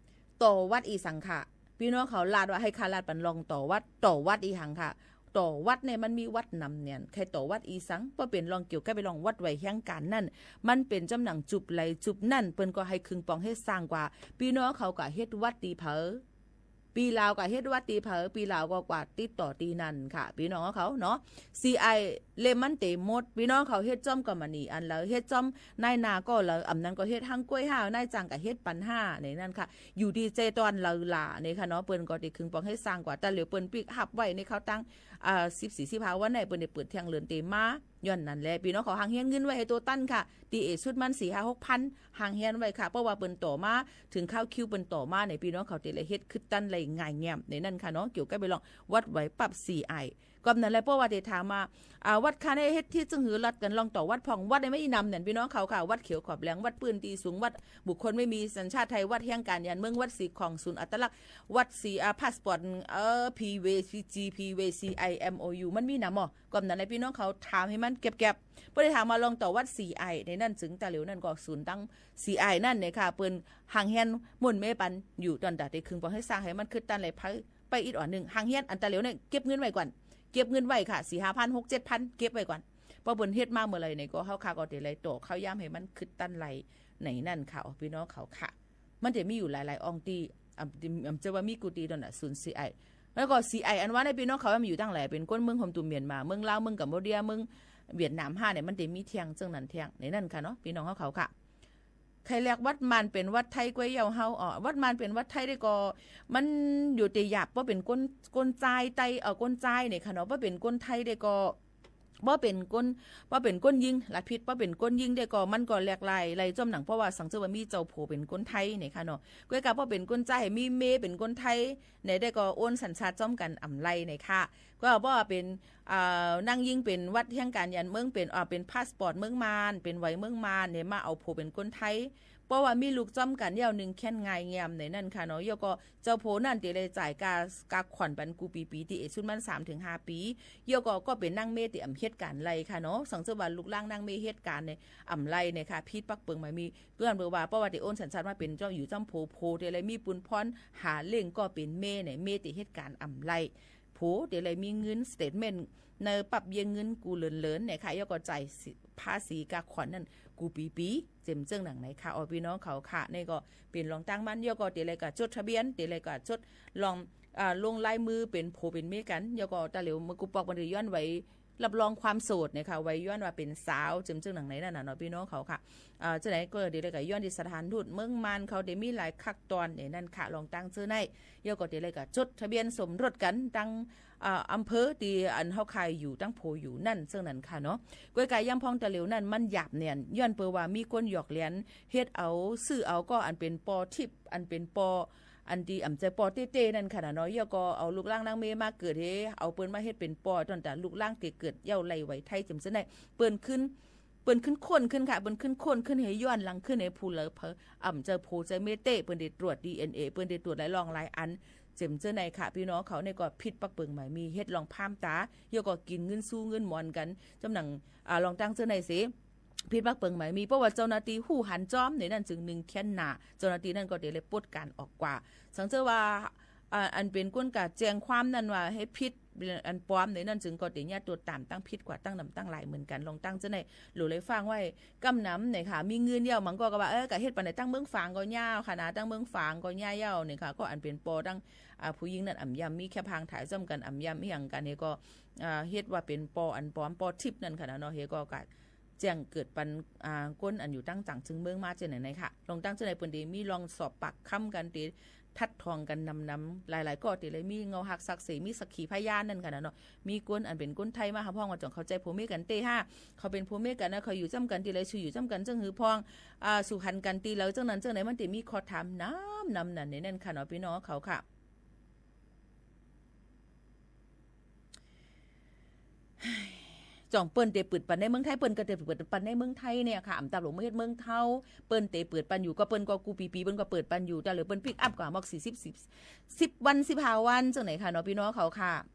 ต่อวัดอีสังค่ะ ปี้น้องเขาลาดว่าหื้อข้าลาดปันลองต่อวัด ต่อวัดอีหังค่ะ ต ต่อวัดเนี่ยมันมีวัดหนำแหน่น ใค่ต่อวัดอีสัง บ่เป๋นรองเกี่ยวกับไปรองวัดไหวแฮงก๋านนั้น มันเป๋นจ๋ำหนังจุบใดจุบนั้น เปิ้นก็หื้อเคิงป๋องเฮ็ดสร้างกว่า ปี้น้องเขาก็เฮ็ดวัดตี้เผอ ปี้ลาวก็เฮ็ดวัดตี้เผอ ปี้ลาวก็กวาดติดต่อตี้นั้นค่ะ ปี้น้องเขาเนาะ ซีไอ เล่มมันเต๋หมด ปี้น้องเขาเฮ็ดจ๋อมก็บ่หนีอันเลิว เฮ็ดจ๋อมนายหน้าก็เลิว อ่ำนั้นก็เฮ็ดฮังก๊วยห้า นายจ้างก็เฮ็ดปันห้า ในนั้นค่ะ อยู่ตี้เจตอนเลิวหล่า นี่ค่ะเนาะ เปิ้นก็ตี้เคิงป๋องเฮ็ดสร้างกว่า แต่เหลียวเปิ้นปิ๊กอัพไว้ในเขาตั้ง อ่า สิบสี่ สิบห้าวันไหน เปิ้นได้เปิดเที่ยงเลินเต๋มา ย้อนนั้นแหละ ปี้น้องเขาหังเฮี้ยนเงินไว้หื้อตั๋วตันค่ะ ตี้เอสุดมันสี่ห้าหกพัน หังเฮี้ยนไว้ค่ะ เพราะว่าเปิ้นต่อมา เถิงคาวคิวเปิ้นต่อมาเนี่ย ปี้น้องเขาเต๋เลยเฮ็ดขึ้นตันได้ง่ายแง่ม ในนั้นค่ะเนาะ เกี่ยวกับไปรองวัดไหวปั๊บ ซีไอ ก็นั้นแหละ เพราะว่าเต๋ถามมา อ่า วัดคะเนี่ยเฮ็ดตี้จึงหื้อลัดกั๋น รองต่อวัดพ่อง วัดเนี่ยมีนำแหน่น ปี้น้องเขาค่ะ วัดเขียวขอบแหลง วัดปื้นตี้สูง วัดบุคคลไม่มีสัญชาติไทย วัดแฮงก๋านยานเมือง วัดสีของศูนย์อัตลักษณ์ วัดสี อ่า พาสปอร์ต เอ่อ พีวีซีจี พีวีซีไอ เอ็มโอยู มันมีนำหมอ ก็นั้นแหละ ปี้น้องเขาถามหื้อมันแก็บๆ บ่ได้ถามมารองต่อวัด ซีไอ ในนั้น จึงตะเหลียวนั้นก็ศูนย์ตั้ง ซีไอ นั้นเนี่ยค่ะ เปิ้นหังเฮี้ยนหมุนเมปันอยู่ ตอนตาเต๋เคิงป๋องเฮ็ดสร้างหื้อมันขึ้นตันได้ไป ไปอีกอ่อนนึ่ง หังเฮี้ยนอันตะเหลียวเนี่ยเก็บเงินไว้ก่อน เก็บเงินไว้ค่ะ สี่ห้าพัน หกเจ็ดพัน เก็บไว้ก่อน เพราะเปิ้นเฮ็ดมาเมื่อใดเนี่ยก็เฮาค่ะก็เต๋เลยต่อข้าวยามหื้อมันขึ้นตันได้ ในนั้นค่ะ อ๋อ ปี้น้องเขาค่ะ มันจะมีอยู่หลายๆ อ่องตี้ อ่ำ อ่ำจะว่ามีกู้ตี้ตอนน่ะ ศูนย์ ซีไอ แล้วก็ ซีไอ อันว่าในปี้น้องเขาว่ามันอยู่ตังไหน เป๋นคนเมืองโฮมตุ่มเมียนมา เมืองลาว เมืองกัมพูเดีย เมืองเวียดนามห้าเนี่ย มันจะมีเที่ยงเซิ่งนั้นเที่ยง ในนั้นค่ะเนาะ ปี้น้องเขาค่ะ ใค่เรียกวัดมานเป๋นวัดไทยก๊วยเย้าเฮา อ๋อ วัดมานเป๋นวัดไทยได้ก็ มันอยู่ตี้หยาบ บ่เป๋นคน คนจายไต เอ่อ คนจายเนี่ยค่ะเนาะ บ่เป๋นคนไทยได้ก็ บ่เป๋นคน บ่เป๋นคนยิง ละผิด บ่เป๋นคนยิงได้ก็ มันก็แหลกหลาย หลายจ๋อมหนัง เพราะว่าสังเกตว่ามีเจ้าโผเป๋นคนไทยเนี่ยค่ะเนาะ ก้วยกาบ่เป๋นคนจาย มีเมย์เป๋นคนไทยเนี่ยได้ก็ โอนสัญชาติจ๋อมกั๋นอ่ำไล่เนี่ยค่ะ ก็บ่เป๋น อ่า นางยิงเป๋นวัดแฮงก๋านยานเมือง เป๋น อ่า เป๋นพาสปอร์ตเมืองมาน เป๋นไหวเมืองมานเนี่ย มาเอาโผเป๋นคนไทย เพราะว่ามีลูกจ๋อมกั๋นเย้านึ่งแค้นง่ายแง่มในนั้นค่ะเนาะ เย้าก็ เจ้าโผนั้นเต๋เลยจ่ายกา กาขวัญปันกู้ปีๆ ตี้เอสุดมันสามเถิงห้าปี๋ เย้าก็ ก็เป๋นนางเมย์ตี้อ่ำเฮ็ดก๋านไล่ค่ะเนาะ สังเกตว่าลูกหล้างนางเมย์เฮ็ดก๋านเนี่ยอ่ำไล่เนี่ยค่ะ ผิดปักเปิงบ่มี เปื้อนเปิ้นว่า เพราะว่าเต๋โอนสัญชาติมาเป๋นจ๋อม อยู่จ๋อมโผ โผเต๋เลยมีปุญพรหาเลี้ยงก็เป๋นเมย์เนี่ย เมย์ตี้เฮ็ดก๋านอ่ำไล่ โผเต๋เลยมีเงินสเตทเมนต์ในปั๊บเยียะเงินกู้เลินๆ เนี่ยค่ะ เย้าก็จ่ายภาษีกาขวัญนั้นกู้ปีๆ เจ๋มเจิ้งหนังในค่ะ อ๋อ ปี้น้องเขาค่ะ นี่ก็เป๋นรองตั้งมัน เย้าก็เต๋เลยก็จดทะเบียน เต๋เลยก็จดลอง อ่า ลงลายมือเป๋นโผเป๋นเมย์กั๋น เย้าก็ตะเหลียวเมื่อกู้ปอกมันจะย้อนไหวรับรองความโสดเนี่ยค่ะ ไหวย้อนว่าเป๋นสาว เจ๋มเจิ้งหนังในนั้นน่ะเนาะ ปี้น้องเขาค่ะ อ่า จะไหนก็เต๋เลยก็ย้อนตี้สถานทูตเมืองมานเขา เต๋มีหลายขั้นตอนในนั้นค่ะ รองตั้งเจ้าไหน เย้าก็เต๋เลยก็จดทะเบียนสมรสกั๋นตัง อ่า อำเภอตี้อันเฮาคายอยู่ตังโผอยู่นั้น เซิ่งนั้นค่ะเนาะ ก้วยกายามพ่องตะเหลียวนั้นมันหยาบแหน่น ย้อนเปิ้นว่ามีคนหยอกเลียน เฮ็ดเอา ซื้อเอาก็อันเป๋นปอทิพย์ อันเป๋นปอ อันตี้อ่ำใจ้ปอเต๊ๆ นั้นค่ะน่ะเนาะ เย้าก็เอาลูกหล้างนางเมย์มาเกิดหื้อ เอาเปิ้นมาเฮ็ดเป๋นปอ ตอนตาลูกหล้างเต๋เกิดเย้าไล่ไหวไทยเจ๋มเส้นได้ เปิ้นขึ้น เปิ้นขึ้นค้นขึ้นค่ะ เปิ้นขึ้นค้นขึ้นหื้อย้อนหลังขึ้นหื้อ ผู้เหลือเผออ่ำใจ้โผใจ้เมย์เต๊ เปิ้นได้ตรวจดีเอ็นเอ เปิ้นได้ตรวจหลายร่องหลายอัน เจ๋มเจ้าไหนค่ะ ปี้น้องเขาเนี่ยก็ผิดปักเปิงบ่มี เฮ็ดลองพามต๋า เย้าก็กิ๋นเงินซู้เงินหมอนกั๋น จ๋อมหนัง อ่า รองตั้งเจ้าไหนเส ผิดปักเปิงบ่มี เพราะว่าเจ้าหน้าตี้ฮู้หันจ๋อมในนั้น จึงนึ่งแค้นหนา เจ้าหน้าตี้นั้นก็เต๋เลยปลดก๋านออกกว่า สังเกตว่า อ่า อันเป๋นคนกาแจ้งความนั้นว่าหื้อผิด อันปลอมในนั้น จึงก็เต๋เยียะตั๋วต๋ามตั้งผิดกว่าตั้งนำตั้งหลายเหมือนกั๋น รองตั้งเจ้าไหน หลูเลยฟังไว้ กำนำเนี่ยค่ะ มีเงินเย้า บางก็ ก็ว่า เออ ก็เฮ็ดปันไหน ตังเมืองฝางก็เยียะค่ะนะ ตังเมืองฝางก็เยียะเย้าเนี่ยค่ะ ก็อันเป๋นปอตัง อ่า ผู้ญิงนั้นอ่ำยำ มีแค่พางถ่ายจ๋อมกั๋น อ่ำยำเฮี้ยงกั๋นเนี่ยก็ อ่า เฮ็ดว่าเป๋นปออันปลอม ปอทิพย์นั้นค่ะนะเนาะ หื้อก็กาแจ้งเกิดปัน อ่า คนอันอยู่ตังต่างจึงเมืองมาเจ้าไหนไหนค่ะ รองตั้งเจ้าไหนเปิ้นเต๋มีลองสอบปากคำกั๋น เต๋ถักถ่องกั๋นนำๆ หลายๆ ก็เต๋เลยมีเงาหักสักเส มีสักขีพยานนั้นค่ะนะเนาะ มีคนอันเป๋นคนไทยมาหาพ่องว่าจ๋องเข้าใจ้โผเมย์กั๋นเต๊ห้า เขาเป๋นโผเมย์กั๋นนะ เขาอยู่จ๋อมกั๋นตี้ใด สู่อยู่จ๋อมกั๋นจั่งหื้อพ่อง อ่า สู่หันกั๋นตี้ใด จั่งนั้นจั่งไหน มันเต๋มีข้อถามนำๆ นั้นในนั้นค่ะเนาะ ปี้น้องเขาค่ะ จ๋องเปิ้นเต๋เปิดปันในเมืองไทย เปิ้นก็เต๋เปิดปันในเมืองไทยเนี่ยค่ะ อ่ำต๋ามหลวงเมืองเฮ็ดเมืองเฒ่า เปิ้นเต๋เปิดปันอยู่ ก็เปิ้นก็กู้ปีๆ เปิ้นก็เปิดปันอยู่ แต่เหลือเปิ้นปิกอัพกว่าหมอกสี่สิบ สิบ สิบวัน สิบห้าวัน จั่งไหนค่ะเนาะ ปี้น้องเขาค่ะ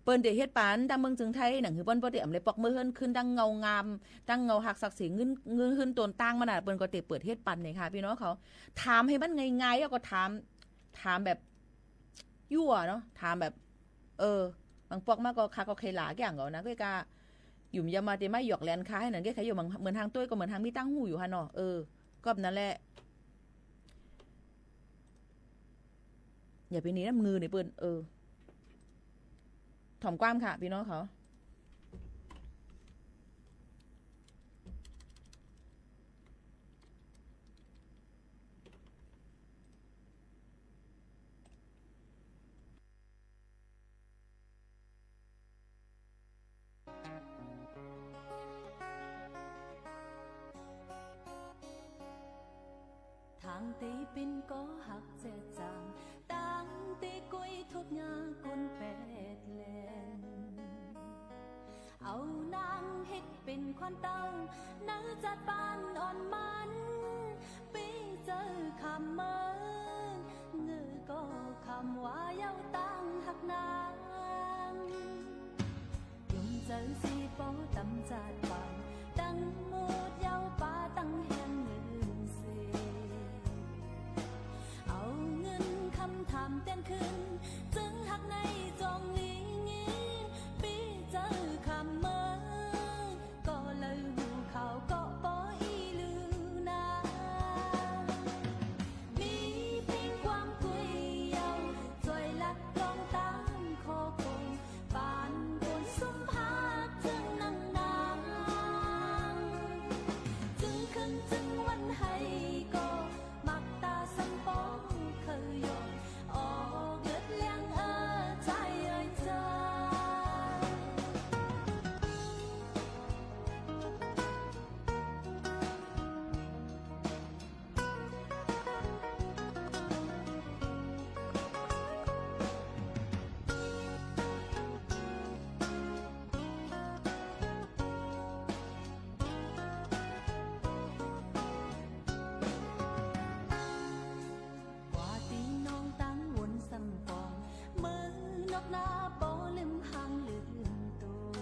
เปิ้นเต๋เฮ็ดปันตังเมืองเจิงไทย หนังหื้อเปิ้นบ่ได้อ่ำเลยปอกเมือเฮิรนขึ้นตังเงางาม ตังเงาหักสักเส เงิน เงินเฮิรนตนตังมันน่ะ เปิ้นก็เต๋เปิดเฮ็ดปันเนี่ยค่ะ ปี้น้องเขา ถามหื้อมันง่ายๆ แล้วก็ถาม ถามแบบ ยั่วเนาะ ถามแบบ เออ บางปอกมาก็ข้าก็เคยหลาแก่งเขานะ ก็กะหยุมยำมาเตะไม้หยอกแหลนข้าหื้อนั่น แก้ไขอยู่ บาง เหมือนหางต้วยก็เหมือนหางมีตังหูอยู่หั้นเนาะ เออ ก็นั้นแหละ อย่าไปหนีน้ำงือนี่เปิ้น เออ ถ่อมความค่ะ ปี้น้องเขา ทางตี้เป๋นก็ฮักแจ๊ดจ๋าง ตั้งตี้ก้วยทุกข์ยากคนแปดแหล่น เอานางเฮ็ดเป๋นขวัญเต้า ในจัดปานอ่อนมัน ปี้เจ้าคำเมิน เงอก็คำว่าเย้าตังฮักนาง ยมเจ้าสีปอตำจัดปาน ตังหมดเย้าปาตังแหงเงอเส เอาเงินคำถามเตียนขึ้น จึงฮักในจองหลีงิน ปี้เจ้าคำเมิน ก็เลยหูข่าวก็ปออี้ลือนา มีเพียงความกุ้ยเย้า จ้อยลัดลองตางคอคง ปานคนสุมฮักจึงนังนาง จึงคืนจึงวันไหนก็ มักต๋าสังปองเคยยอม ออกเลือดเลี้ยงเออใจเอ้ยใจ กว่าตี้น้องตังวนสังปอง เมื่อนอกหน้าปอลืมหางลืมตั๋ว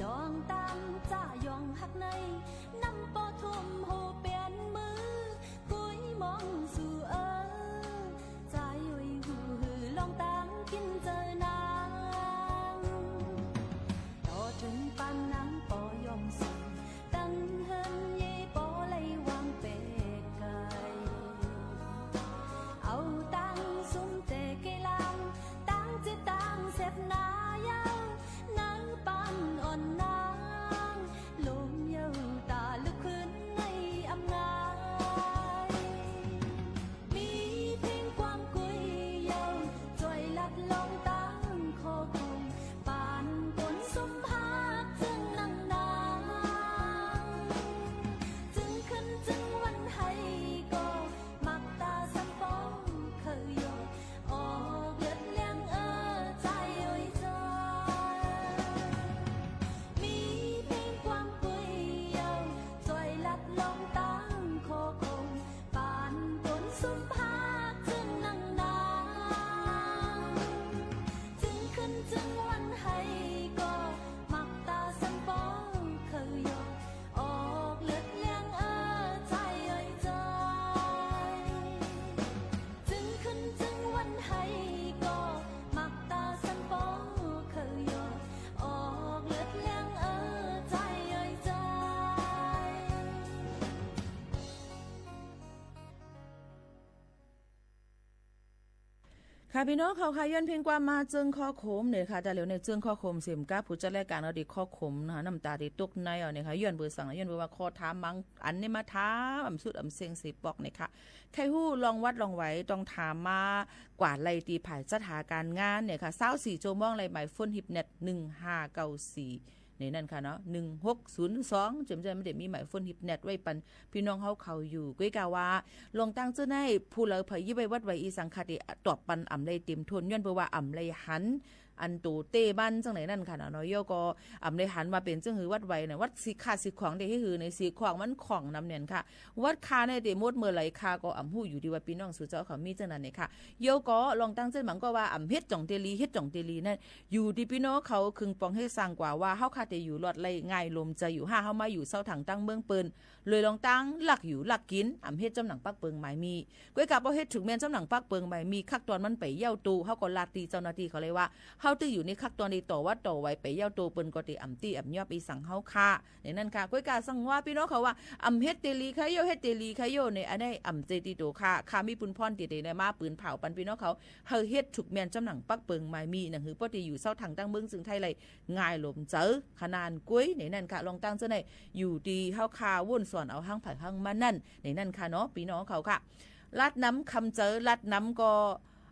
ลองตังจะยองฮักใน นำปอทุ่มโหเปียนมือ กุ้ยมองสู่เออ จายยอยหูหือลองตังกิ๋นเจอนาง ต่อเถิงปานนางปอยอมส่ง ตังเฮินเยปอไล่วางเปไกล เอาตังสุมแต่เกลาง ตังเจ็บตังเสบหนาเย้า ในปานอ่อนนาง ลมเย้าต๋าลุกขึ้นในอำงาย มีเพียงความกุ้ยเย้า จ้อยลัดลองตางคอคง ปานคนสุมฮักจึงนังนาง จึงคืนจึงวันไหนก็ มักต๋าสังปองเคยยอม ออกเลือดเลี้ยงเออใจเอ้ยใจ มีเพียงความกุ้ยเย้า จ้อยลัดลองตางคอคง ปานคนสุมฮักจึงนังนาง จึงคืนจึงวันไหนก็ มักต๋าสังปองเคยยอม ออกเลือดเลี้ยงเออใจเอ้ยใจ จึงคืนจึงวันไหนก็ มักต๋าสังปองเคยยอม ออกเลือดเลี้ยงเออใจเอ้ยใจ ค่ะ ปี้น้องเขาค่ะ ย้อนเพียงความมาเจิงคอขมเนี่ยค่ะ แต่เหลียวในเจิงคอขมเสียมก้าผู้จัดรายก๋านเอาดีคอขมนะคะ น้ำต๋าดีตกในเอาเนี่ยค่ะ ย้อนเปือสังนะ ย้อนเปือว่าคอถามบางอันเนี่ยมาถามอ่ำสุดอ่ำเซ็งเสียปอกเนี่ยค่ะ ใค่ฮู้ลองวัดลองไหว ต้องถามมากว่าไล่ตี้ฝ่ายจัดหาก๋านงานเนี่ยค่ะ ซาวสี่ชั่วโมงไล่หมายโฟนฮิปเน็ต หนึ่งห้าเก้าสี่ ในนั้นค่ะเนาะ หนึ่งหกศูนย์สอง เจิมเจิมมันได้มีหมายโฟนฮิปเน็ตไว้ปัน ปี้น้องเฮาเขาอยู่ ก้อยกาว่า ลองตั้งเจ้าในผู้เหลอไผยี่ไว้วัดไว้อีสังคติ ตอบปันอ่ำไล่เต็มถ้วน ย้อนเปือว่าอ่ำไล่หัน อันโตเต้มันจั่งใด๋นั่นค่ะเนาะ เนาะ เยียวก็อ่ำได้หันว่าเป๋นเจิ่งหื้อวัดไหวน่ะ วัดสีข้าวสีของเด้หื้อ หื้อในสีของมันของนำแหน่นค่ะ วัดข้าเนี่ยเต๋หมดเมื่อใด๋ข้าก็อ่ำฮู้ อยู่ตี้ว่าปี้น้องสู่เจ้าเขามีเจิ่งนั้นเนี่ยค่ะ เยียวก็ลองตั้งเจิ่งหมั่งก็ว่าอ่ำเฮ็ดจ่องเตลี เฮ็ดจ่องเตลีนั่น อยู่ตี้ปี้น้องเขาคึงปองเฮ็ดสร้างกว่าว่าเฮาข้าเต๋อยู่รอดไล่ง่ายลมใจ๋อยู่ ห้าเฮามาอยู่เซาถางตั้งเมืองเปิ้น เลยลองตั้งลักอยู่ลักกิ๋น อ่ำเฮ็ดจ้ำหนังปักเปิงหมายมี ก้วยกาเป้าเฮ็ดถูกแม่นจ้ำหนังปักเปิงหมายมี คักตอนมันไปเย้าโต เฮาก็ลาดตี้เจ้าหน้าตี้เขาเลยว่า เฮาตึงอยู่ในคักตอนตี้ต่อวัดต่อไหวไปเย้าโต เปิ้นก็เต๋อ่ำตี้อ่ำยอบอีสังเฮาค่ะ ในนั้นค่ะ ก้วยกาสังว่าปี้น้องเขาว่า อ่ำเฮ็ดเตลีค่ะโย เฮ็ดเตลีค่ะโย ในอันนี้อ่ำเจอตี้โตค่ะ ข้ามีปุญพรตี้เต๋ได้มาปืนเผาปันปี้น้องเขา หื้อเฮ็ดถูกแม่นจ้ำหนังปักเปิงหมายมี หนังหื้อป้อตี้อยู่เซาถางตั้งเมืองจึงไทยไล่ ง่ายลมใจ๋ ขนาดก้วย ในนั้นค่ะ ลองตั้งเจิ่งใด๋ อยู่ตี้เฮาข้าว่นสอนเอาหั้งไผหั้งมันนั่น ในนั้นค่ะเนาะ ปี้น้องเขาค่ะ ลาดน้ำคำเจอ ลาดน้ำก็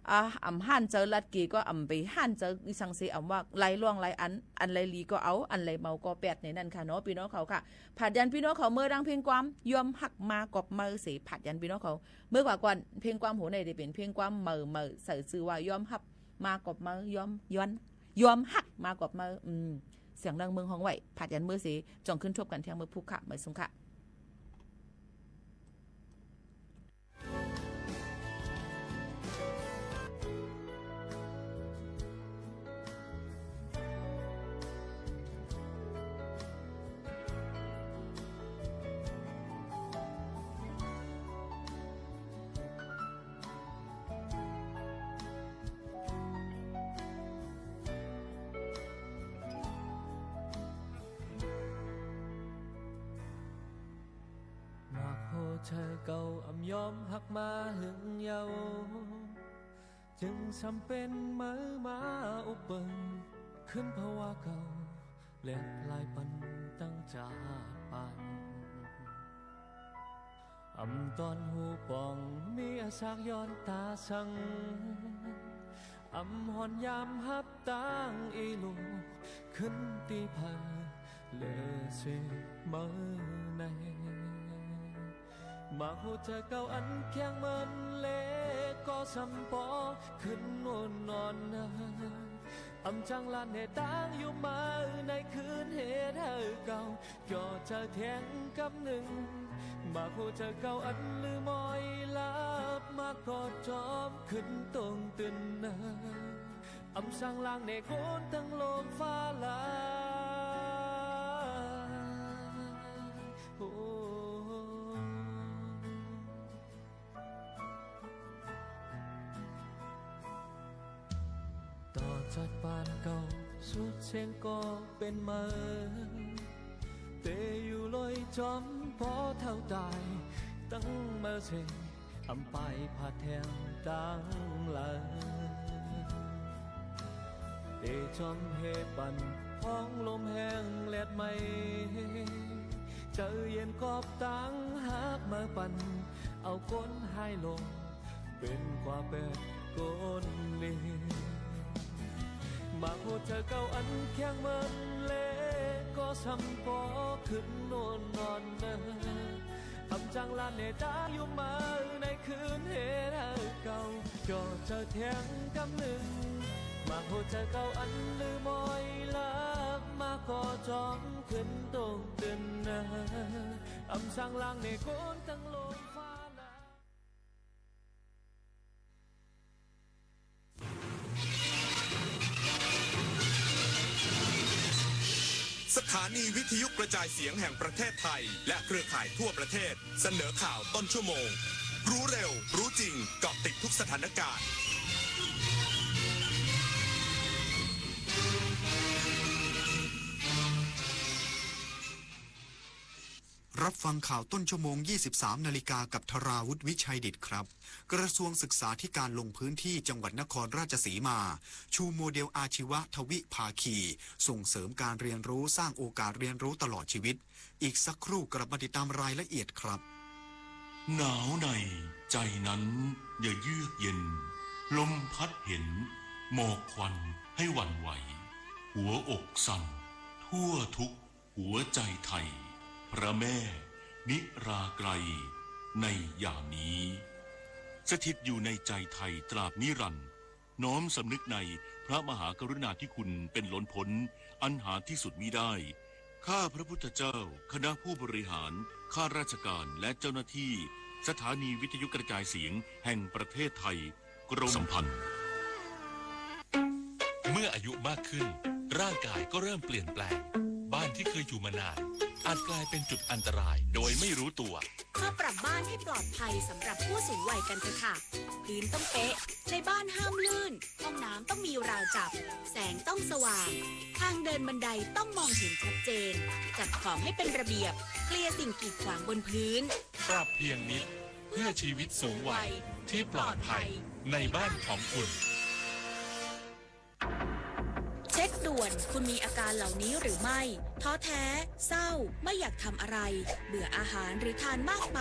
อ่า อ่ำหันเจอ ลาดเก๋ก็อ่ำไปหันเจอ อีสังเสอ่ำว่า ไหลล่วงไหลอัน อันไหลหลีก็เอา อันไหลเมาก็แปด ในนั้นค่ะเนาะ ปี้น้องเขาค่ะ ผาดยันปี้น้องเขาเมื่อดังเพลงความ ยอมฮักมากอบเมิดเส ผาดยันปี้น้องเขา เมื่อกว่าก่อน เพลงความโหนไหนเต๋เป๋นเพลงความเมิดเมิด ใส่จื้อว่ายอมฮักมากอบเมิด ยอม ย้อน ยอมฮักมากอบเมิด อืม เสียงดังเมืองฮ้องไหว ผาดยันเมิดเส จ่องขึ้นทบกั๋นเที่ยงเมืองพุกค่ะ เมิดสุงค่ะ มากหัวใจ๋เก่าอ่ำยอมฮักมาเหิงเย้า จึงส่ำเป๋นเมิดมาอุบเปิง ขึ้นภาวะเก่า แลบลายปันตั้งจาดปาน อ่ำตอนฮู้ป่อง มีอาสากย้อนต๋าสัง อ่ำฮ้อนยามฮับตางอีลูก ขึ้นตี้เผา เหลือเสียเมิดใน มาหัวใจ๋เก่าอันแข็งเมินเละ ก็ส่ำปอขึ้นโอนนอนนะ อ่ำจั้งลาดแหน่ตางอยู่เมิดใน คืนเหตุหื้อเก่า จ่อใจ๋แทงกำนึ่ง มาหัวใจ๋เก่าอันลืมมอยลับ มาก็จอมขึ้นตรงตื่นนะ อ่ำสั่งลางแหน่คนตังโลกฟ้าลา โอ้ ต่อจากบ้านเก่าสุดเสียงก็เป๋นเมิด เตอยู่ลอยจอมปอเฒ่าต๋าย ตั้งเมิดเสียง อ่ำไปผาดแถมตังหลาย เตจอมเฮปัน ฮ้องลมแฮงแลดไหม้ ใจ๋เย็นกอบตังฮักเมิดปัน เอาก้นหายลง เป๋นกว่าแปดก้นเล มาหัวใจ๋เก่าอันแข็งเมินเละ ก็ส่ำปอขึ้นโอนนอนนะ อ่ำจั้งลาดแหน่ตางอยู่เมิดใน คืนเหตุหื้อเก่า จ่อใจ๋แทงกำนึ่ง มาหัวใจ๋เก่าอันลืมมอยลับ มาก็จอมขึ้นตรงตื่นนะ อ่ำสั่งลางแหน่คนตังโลกฟ้าลา สถานีวิทยุกระจายเสียงแห่งประเทศไทย และเครือข่ายทั่วประเทศ เสนอข่าวต้นชั่วโมง รู้เร็ว รู้จริง เกาะติดทุกสถานการณ์ รับฟังข่าวต้นชั่วโมง ยี่สิบสามนาฬิกา กับธราวุฒิ วิชัยดิษฐครับ กระทรวงศึกษาธิการลงพื้นที่จังหวัดนครราชสีมา ชูโมเดลอาชีวะทวิภาคี ส่งเสริมการเรียนรู้ สร้างโอกาสเรียนรู้ตลอดชีวิต อีกสักครู่กลับมาติดตามรายละเอียดครับ หนาวใน ใจนั้นอย่าเยือกเย็น ลมพัดเห็น หมอกควันให้หวั่นไหว หัวอกสั่น ทั่วทุก หัวใจไทย พระแม่ นิราไกร ในยามนี้ สถิตอยู่ในใจไทยตราบนิรันดร์ น้อมสำนึกในพ พระมหากรุณาธิคุณเป็นล้นพ้น อันหาที่สุดมิได้ ข้าพระพุทธเจ้า คณะผู้บริหาร ข้าราชการ และเจ้าหน้าที่ สถานีวิทยุกระจายเสียงแห่งประเทศไทย กรมสัมพันธ์ เมื่ออายุมากขึ้น ร่างกายก็เริ่มเปลี่ยนแปลง บ้านที่เคยอยู่มานาน อาจกลายเป็นจุดอันตรายโดยไม่รู้ตัว มาปรับบ้านให้ปลอดภัยสำหรับผู้สูงวัยกันเถอะค่ะ พื้นต้องเป๊ะ ในบ้านห้ามลื่น ห้องน้ำต้องมีราวจับ แสงต้องสว่าง ทางเดินบันไดต้องมองเห็นชัดเจน จัดของให้เป็นระเบียบ เคลียร์สิ่งกีดขวางบนพื้น ปรับเพียงนิด เพื่อชีวิตสูงวัยที่ปลอดภัยในบ้านของคุณ เช็คด่วน คุณมีอาการเหล่านี้หรือไม่ ท้อแท้ เศร้า ไม่อยากทำอะไร เบื่ออาหารหรือทานมากไป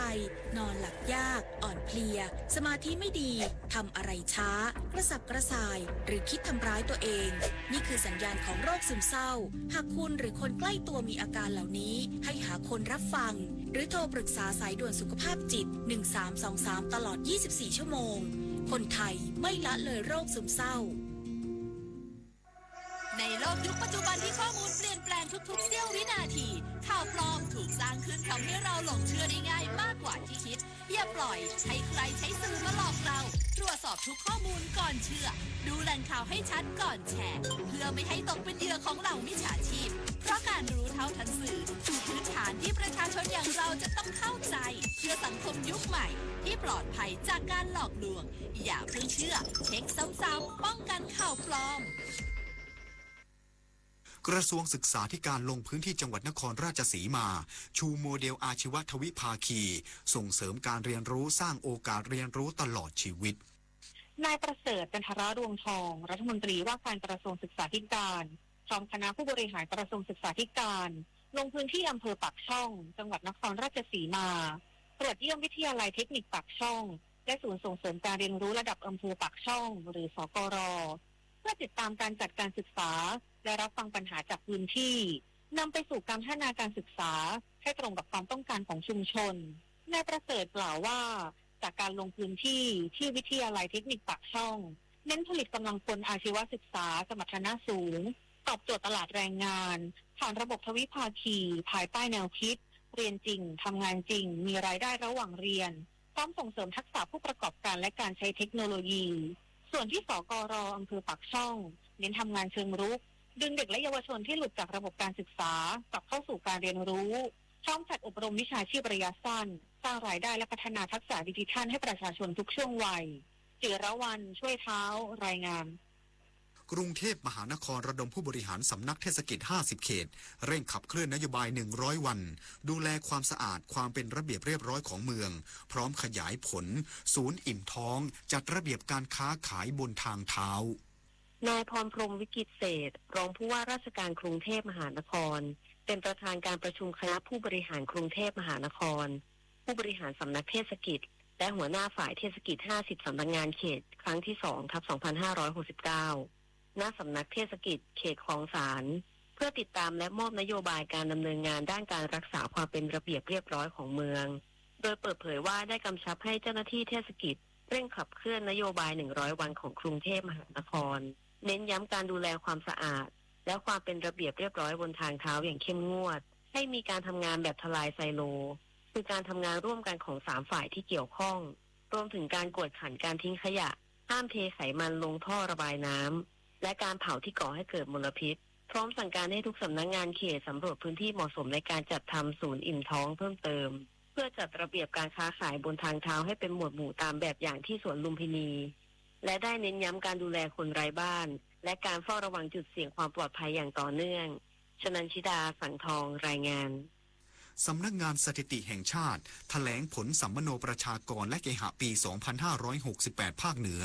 นอนหลับยาก อ่อนเพลีย สมาธิไม่ดี ทำอะไรช้า กระสับกระส่าย หรือคิดทำร้ายตัวเอง นี่คือสัญญาณของโรคซึมเศร้า หากคุณหรือคนใกล้ตัวมีอาการเหล่านี้ ให้หาคนรับฟัง หรือโทรปรึกษาสายด่วนสุขภาพจิต หนึ่งสามสองสาม ตลอด ยี่สิบสี่ ชั่วโมง คนไทยไม่ละเลยโรคซึมเศร้า ในโลกยุคปัจจุบันที่ข้อมูลเปลี่ยนแปลงทุกๆ เสี้ยววินาที ข่าวปลอมถูกสร้างขึ้นทำให้เราหลงเชื่อได้ง่ายมากกว่าที่คิด อย่าปล่อยให้ใครใช้สื่อมาหลอกเรา ตรวจสอบทุกข้อมูลก่อนเชื่อ ดูแหล่งข่าวให้ชัดก่อนแชร์ เพื่อไม่ให้ตกเป็นเหยื่อของเหล่ามิจฉาชีพ เพราะการรู้เท่าทันสื่อคือพื้นฐานที่ประชาชนอย่างเราจะต้องเข้าใจ เพื่อสังคมยุคใหม่ที่ปลอดภัยจากการหลอกลวง อย่าเพิ่งเชื่อ เช็คซ้ำๆ ป้องกันข่าวปลอม กระทรวงศึกษาธิการลงพื้นที่จังหวัดนครราชสีมา ชูโมเดลอาชีวะทวิภาคี ส่งเสริมการเรียนรู้ สร้างโอกาสเรียนรู้ตลอดชีวิต นายประเสริฐ จันทรดวงทอง รัฐมนตรีว่าการกระทรวงศึกษาธิการ พร้อมคณะผู้บริหารกระทรวงศึกษาธิการ ลงพื้นที่อำเภอปากช่อง จังหวัดนครราชสีมา ตรวจเยี่ยมวิทยาลัยเทคนิคปากช่อง และศูนย์ส่งเสริมการเรียนรู้ระดับอำเภอปากช่อง หรือ สกร เพื่อติดตามการจัดการศึกษา และรับฟังปัญหาจากพื้นที่ นำไปสู่การพัฒนาการศึกษาให้ตรงกับความต้องการของชุมชน นายประเสริฐกล่าวว่า จากการลงพื้นที่ที่วิทยาลัยเทคนิคปากช่อง เน้นผลิตกำลังคนอาชีวศึกษาสมรรถนะสูง ตอบโจทย์ตลาดแรงงาน ผ่านระบบทวิภาคี ภายใต้แนวคิด เรียนจริง ทำงานจริง มีรายได้ระหว่างเรียน พร้อมส่งเสริมทักษะผู้ประกอบการและการใช้เทคโนโลยี ส่วนที่ สกร อำเภอปากช่อง เน้นทำงานเชิงรุก ดึงเด็กและเยาวชนที่หลุดจากระบบการศึกษากลับเข้าสู่การเรียนรู้ พร้อมจัดอบรมวิชาชีพระยะสั้น สร้างรายได้และพัฒนาทักษะดิจิทัลให้ประชาชนทุกช่วงวัย จิรวรรณ ช่วยเท้า รายงาน กรุงเทพมหานครระดมผู้บริหารสำนักเทศกิจ ห้าสิบ เขต เร่งขับเคลื่อนนโยบาย หนึ่งร้อย วัน ดูแลความสะอาด ความเป็นระเบียบเรียบร้อยของเมือง พร้อมขยายผล ศูนย์อิ่มท้อง จัดระเบียบการค้าขายบนทางเท้า นายพรพรหม วิกิตเศรษฐ รองผู้ว่าราชการกรุงเทพมหานคร เป็นประธานการประชุมคณะผู้บริหารกรุงเทพมหานคร ผู้บริหารสำนักเทศกิจ และหัวหน้าฝ่ายเทศกิจ ห้าสิบ สำนักงานเขต ครั้งที่ สอง ทับ สองพันห้าร้อยหกสิบเก้า ณ สำนักเทศกิจเขตคลองสาน เพื่อติดตามและมอบนโยบายการดำเนินงานด้านการรักษาความเป็นระเบียบเรียบร้อยของเมือง โดยเปิดเผยว่าได้กำชับให้เจ้าหน้าที่เทศกิจเร่งขับเคลื่อนนโยบาย หนึ่งร้อย วันของกรุงเทพมหานคร เน้นย้ำการดูแลความสะอาด และความเป็นระเบียบเรียบร้อยบนทางเท้าอย่างเข้มงวด ให้มีการทำงานแบบทลายไซโล คือการทำงานร่วมกันของสามฝ่ายที่เกี่ยวข้อง รวมถึงการกวดขันการทิ้งขยะ ห้ามเทไขมันลงท่อระบายน้ำ และการเผาที่ก่อให้เกิดมลพิษ พร้อมสั่งการให้ทุกสำนักงานเขตสำรวจพื้นที่เหมาะสมในการจัดทำศูนย์อิ่มท้องเพิ่มเติม เพื่อจัดระเบียบการค้าขายบนทางเท้าให้เป็นหมวดหมู่ตามแบบอย่างที่สวนลุมพินี และได้เน้นย้ำการดูแลคนไร้บ้าน และการเฝ้าระวังจุดเสี่ยงความปลอดภัยอย่างต่อเนื่อง ชนัญชิดา สังทอง รายงาน สำนักงานสถิติแห่งชาติ แถลงผลสัมมโนประชากรและเคหะปี สองพันห้าร้อยหกสิบแปด ภาคเหนือ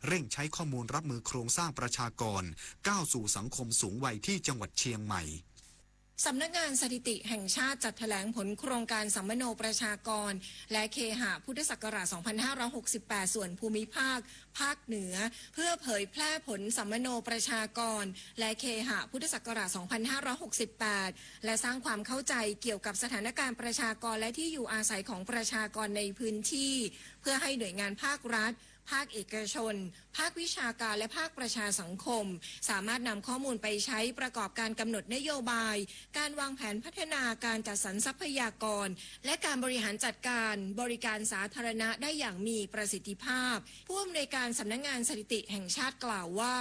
เร่งใช้ข้อมูลรับมือโครงสร้างประชากร ก้าวสู่สังคมสูงวัยที่จังหวัดเชียงใหม่ สำนักงานสถิติแห่งชาติจัดแถลงผลโครงการสัมมโนประชากร และเคหะพุทธศักราช สองพันห้าร้อยหกสิบแปด ส่วนภูมิภาค ภาคเหนือ เพื่อเผยแพร่ผลสัมมโนประชากร และเคหะพุทธศักราช สองพันห้าร้อยหกสิบแปด และสร้างความเข้าใจเกี่ยวกับสถานการณ์ประชากรและที่อยู่อาศัยของประชากรในพื้นที่ เพื่อให้หน่วยงานภาครัฐ ภาคเอกชน ภาควิชาการและภาคประชาสังคม สามารถนำข้อมูลไปใช้ประกอบการกำหนดนโยบาย การวางแผนพัฒนา การจัดสรรทรัพยากร และการบริหารจัดการบริการสาธารณะได้อย่างมีประสิทธิภาพ ผู้อำนวยการสำนักงานสถิติแห่งชาติกล่าวว่า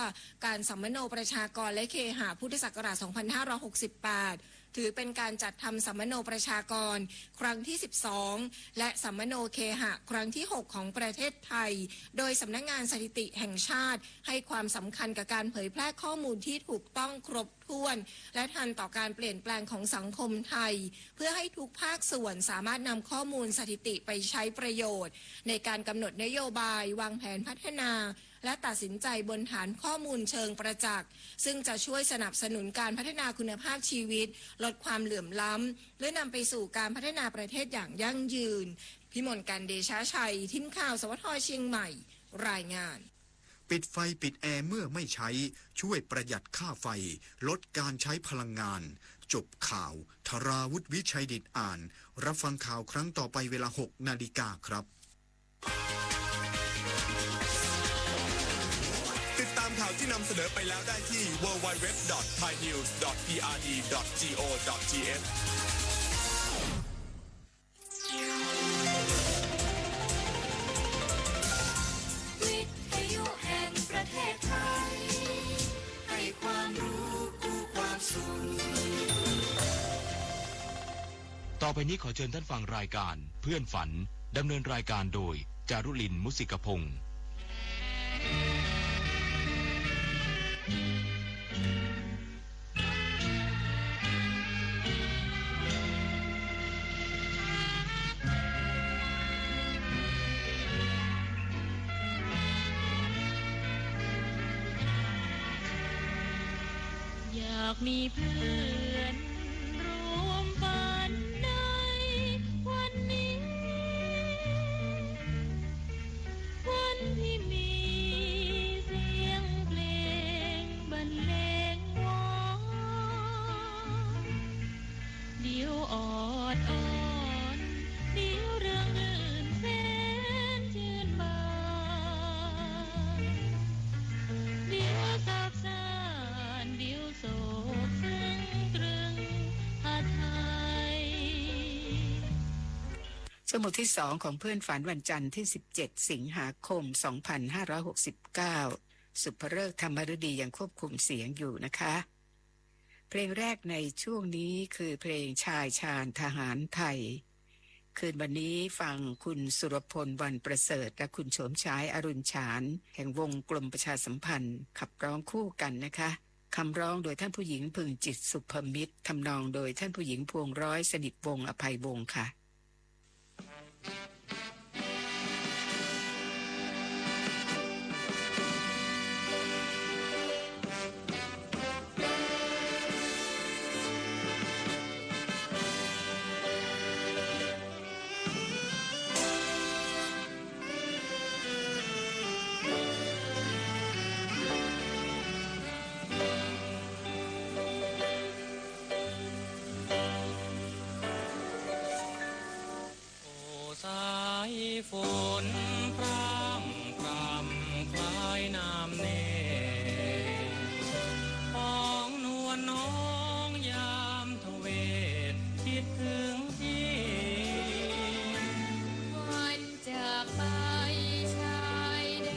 การสัมมโนประชากรและเคหะพุทธศักราช สองพันห้าร้อยหกสิบแปด ถือเป็นการจัดทำสัมมโนประชากรครั้งที่ สิบสอง และสัมมโนเคหะครั้งที่ หก ของประเทศไทย โดยสำนักงานสถิติแห่งชาติ ให้ความสำคัญกับการเผยแพร่ข้อมูลที่ถูกต้องครบถ้วน และทันต่อการเปลี่ยนแปลงของสังคมไทย เพื่อให้ทุกภาคส่วนสามารถนำข้อมูลสถิติไปใช้ประโยชน์ ในการกำหนดนโยบาย วางแผนพัฒนา และตัดสินใจบนฐานข้อมูลเชิงประจักษ์ ซึ่งจะช่วยสนับสนุนการพัฒนาคุณภาพชีวิต ลดความเหลื่อมล้ำ และนำไปสู่การพัฒนาประเทศอย่างยั่งยืน พิมลกาญจน์ เดชะชัย ทีมข่าว สวท เชียงใหม่ รายงาน ปิดไฟปิดแอร์เมื่อไม่ใช้ ช่วยประหยัดค่าไฟ ลดการใช้พลังงาน จบข่าว ธราวุฒิ วิชัยดิษฐ อ่าน รับฟังข่าวครั้งต่อไปเวลา หก นาฬิกาครับ ติดตามข่าวที่นำเสนอไปแล้วได้ที่ ดับเบิลยู ดับเบิลยู ดับเบิลยู ดอท ไทยนิวส์ ดอท พีอาร์ดี ดอท จีโอ ดอท ทีเอช วิทยุแห่งประเทศไทย ให้ความรู้คู่ความสุข ต่อไปนี้ขอเชิญท่านฟังรายการเพื่อนฝัน ดำเนินรายการโดย จารุลิน มุสิกพงษ์ อยากมีเพื่อนร่วมฝันในวันนี้ วันที่มีเสียงเพลงบรรเลงวอน เดี๋ยวออดอ้อน เดี๋ยวเริงรื่นแสนชื่นบาน เดี๋ยวซาบซ่าน เดี๋ยวโศกซึ้งตรึงหาไทย ชั่วโมงที่สองของเพื่อนฝันวันจันทร์ที่ สิบเจ็ด สิงหาคม สองพันห้าร้อยหกสิบเก้า สุภฤกษ์ธรรมฤดียังควบคุมเสียงอยู่นะคะ เพลงแรกในช่วงนี้คือเพลงชายชาญทหารไทย คืนวันนี้ฟังคุณสุรพล วรรณประเสริฐ และคุณโฉมฉาย อรุณฉาน แห่งวงกรมประชาสัมพันธ์ ขับร้องคู่กันนะคะ คำร้องโดยท่านผู้หญิง พึงจิต สุภมิตร ทำนองโดยท่านผู้หญิง พวงร้อย สนิทวงศ์ อภัยวงศ์ค่ะ โอ้ สายฝนพร่ำพรำคล้ายน้ำเน่ ของนวลน้องยามทเวศคิดถึงพี่ วันจากไปชายแด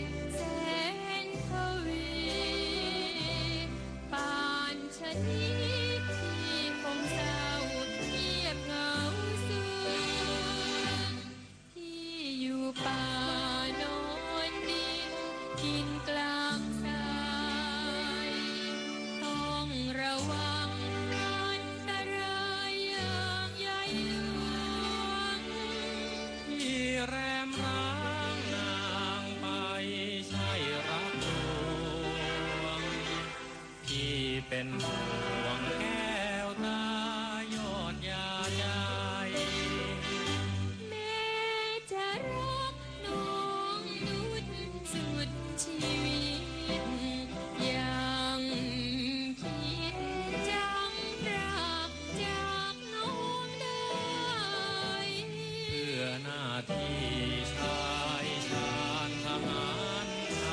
นแสนทวี ปานชะนีพี่คงเศร้าเงียบเหงาสวง พี่อยู่ป่านอนดิน ถิ่นกลางทราย ต้องระวังอันตรายอย่างใหญ่หลวง พี่แรมร้างนางไปใช่รักลวง พี่เป็นห่วงแก้วตายอดยาใจ แม้จะรักน้องนุชสุดชีวิต ยังคิดจำพรากจากน้องได้ เพื่อหน้าที่ชายชาญทหารไท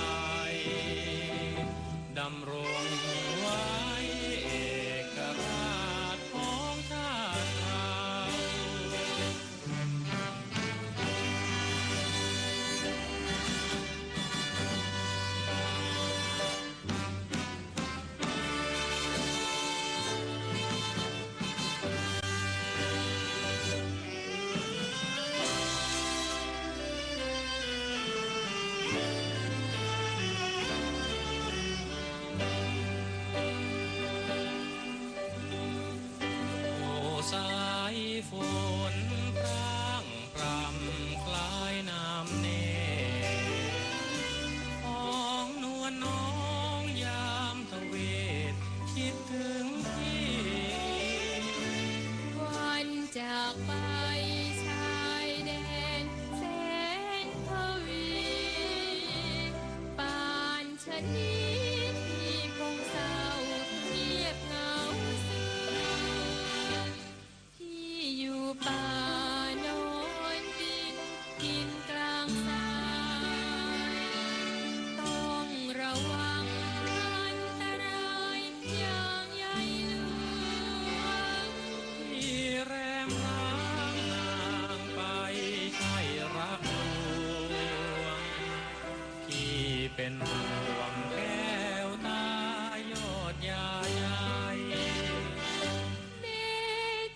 ไปชายแดนแสนทวี ปานชะนีที่คงเศร้าเงียบเหงาเสีย ที่อยู่ป่านอนดิน ถิ่นกลางทราย ต้องระวังอันตรายอย่างใหญ่หลวง ที่แรงน้ำนางไปใช่รักลวง ที่เป็นห่วงแก้วตายอดยาใหญ่ แม้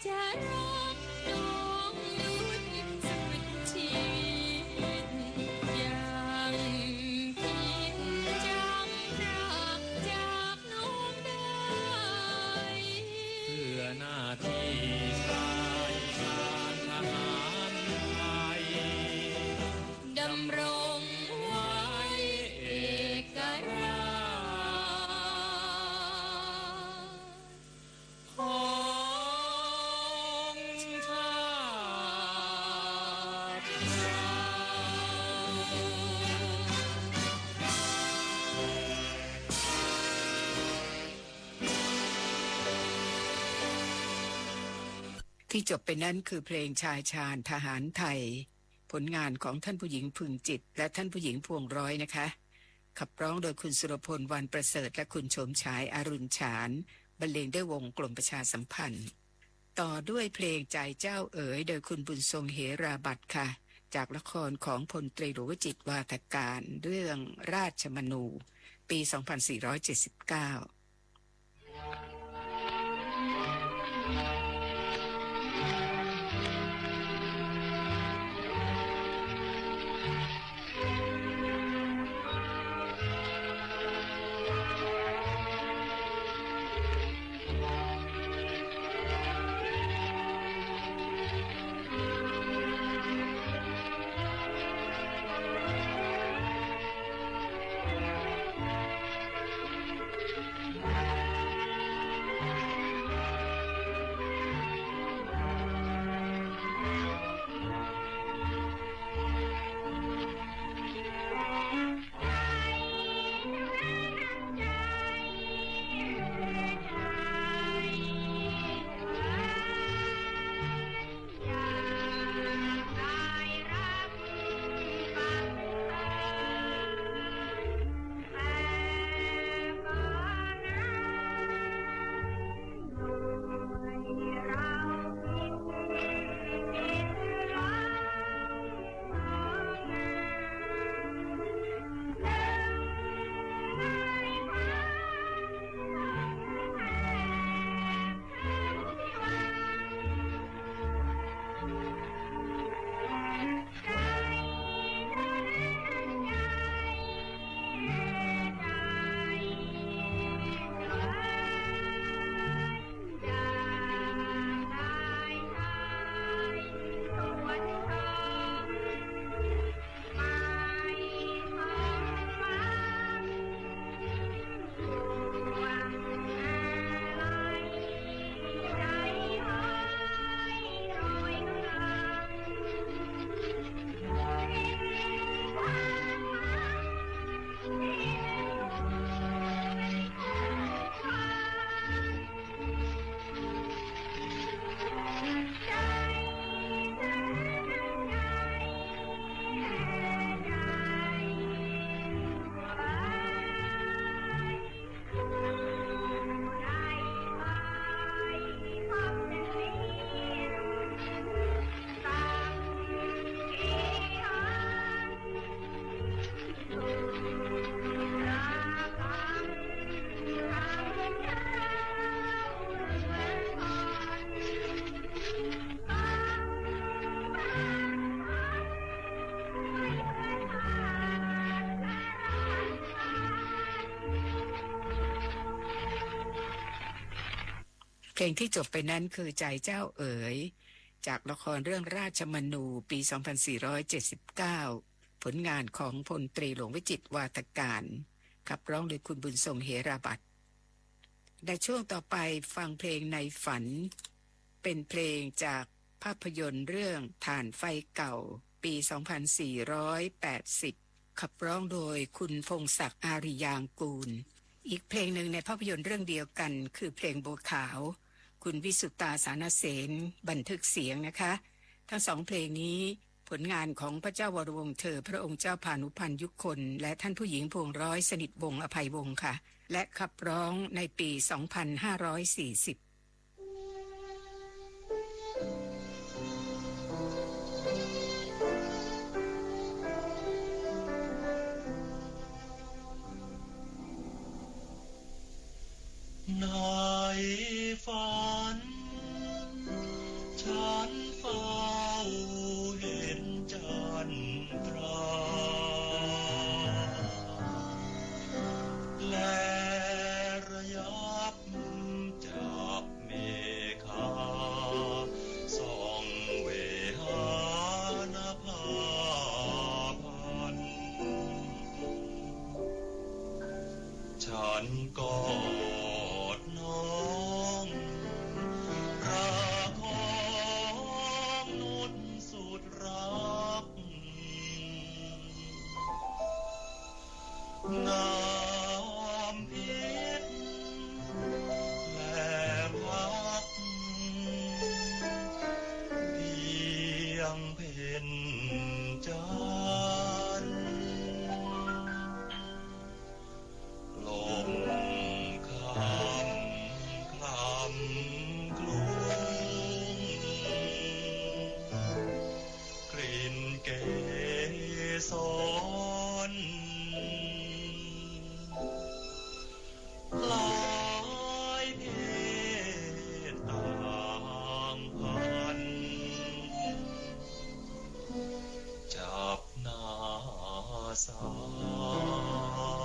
จะรักน้องดุจสุดชีวิต ยังคิดจำพรากจากน้องได้ เพื่อหน้าที่ชายชาญทหารไทย ดำรงไว้เอกราช ของชาติเรา ที่จบไปนั้นคือเพลงชายชาญทหารไทย ผลงานของท่านผู้หญิง พึงจิต และท่านผู้หญิง พวงร้อย นะคะ ขับร้องโดยคุณสุรพล วรรณประเสริฐ และคุณโฉมฉาย อรุณฉาน บรรเลงด้วยวงกรมประชาสัมพันธ์ ต่อด้วยเพลงใจเจ้าเอ๋ย โดยคุณบุญทรง เหราบัตรค่ะ จากละครของพลตรีหลวงวจิตร วาทการ เรื่องราชมนู ปี สองพันสี่ร้อยเจ็ดสิบเก้า เพลงที่จบไปนั้นคือใจเจ้าเอ๋ย จากละครเรื่องราชมนู ปี สองพันสี่ร้อยเจ็ดสิบเก้า ผลงานของพลตรีหลวงวจิตร วาทการ ขับร้องโดยคุณบุญทรง เหราบัตร ในช่วงต่อไปฟังเพลงในฝัน เป็นเพลงจาก ภาพยนตร์เรื่องถ่านไฟเก่า ปี สองพันสี่ร้อยแปดสิบ ขับร้องโดยคุณพงษ์ศักดิ์ อาริยางกูล อีกเพลงหนึ่งในภาพยนตร์เรื่องเดียวกันคือเพลงบัวขาว คุณวิสุตา สารเสน บันทึกเสียงนะคะ ทั้งสองเพลงนี้ผลงานของพระเจ้าวรวงศ์เธอ พระองค์เจ้าพานุพันธ์ยุคน และท่านผู้หญิงพวงร้อยสนิทวงศ์อภัยวงศ์ค่ะ และขับร้องในปี สองพันห้าร้อยสี่สิบ ในฝัน ฉันเฝ้าเห็นจันทรา และระยับจับเมฆา ส่องเวหานภาพันธ์ ฉันกอดน้อง ประคองนุชสุดรัก งามพิษและพัก เพียงเพ็ญจันทร์ ลมคำคลำคลุ้ง กลิ่นเกสร หลายเพศต่างพัน จับหน้าสาว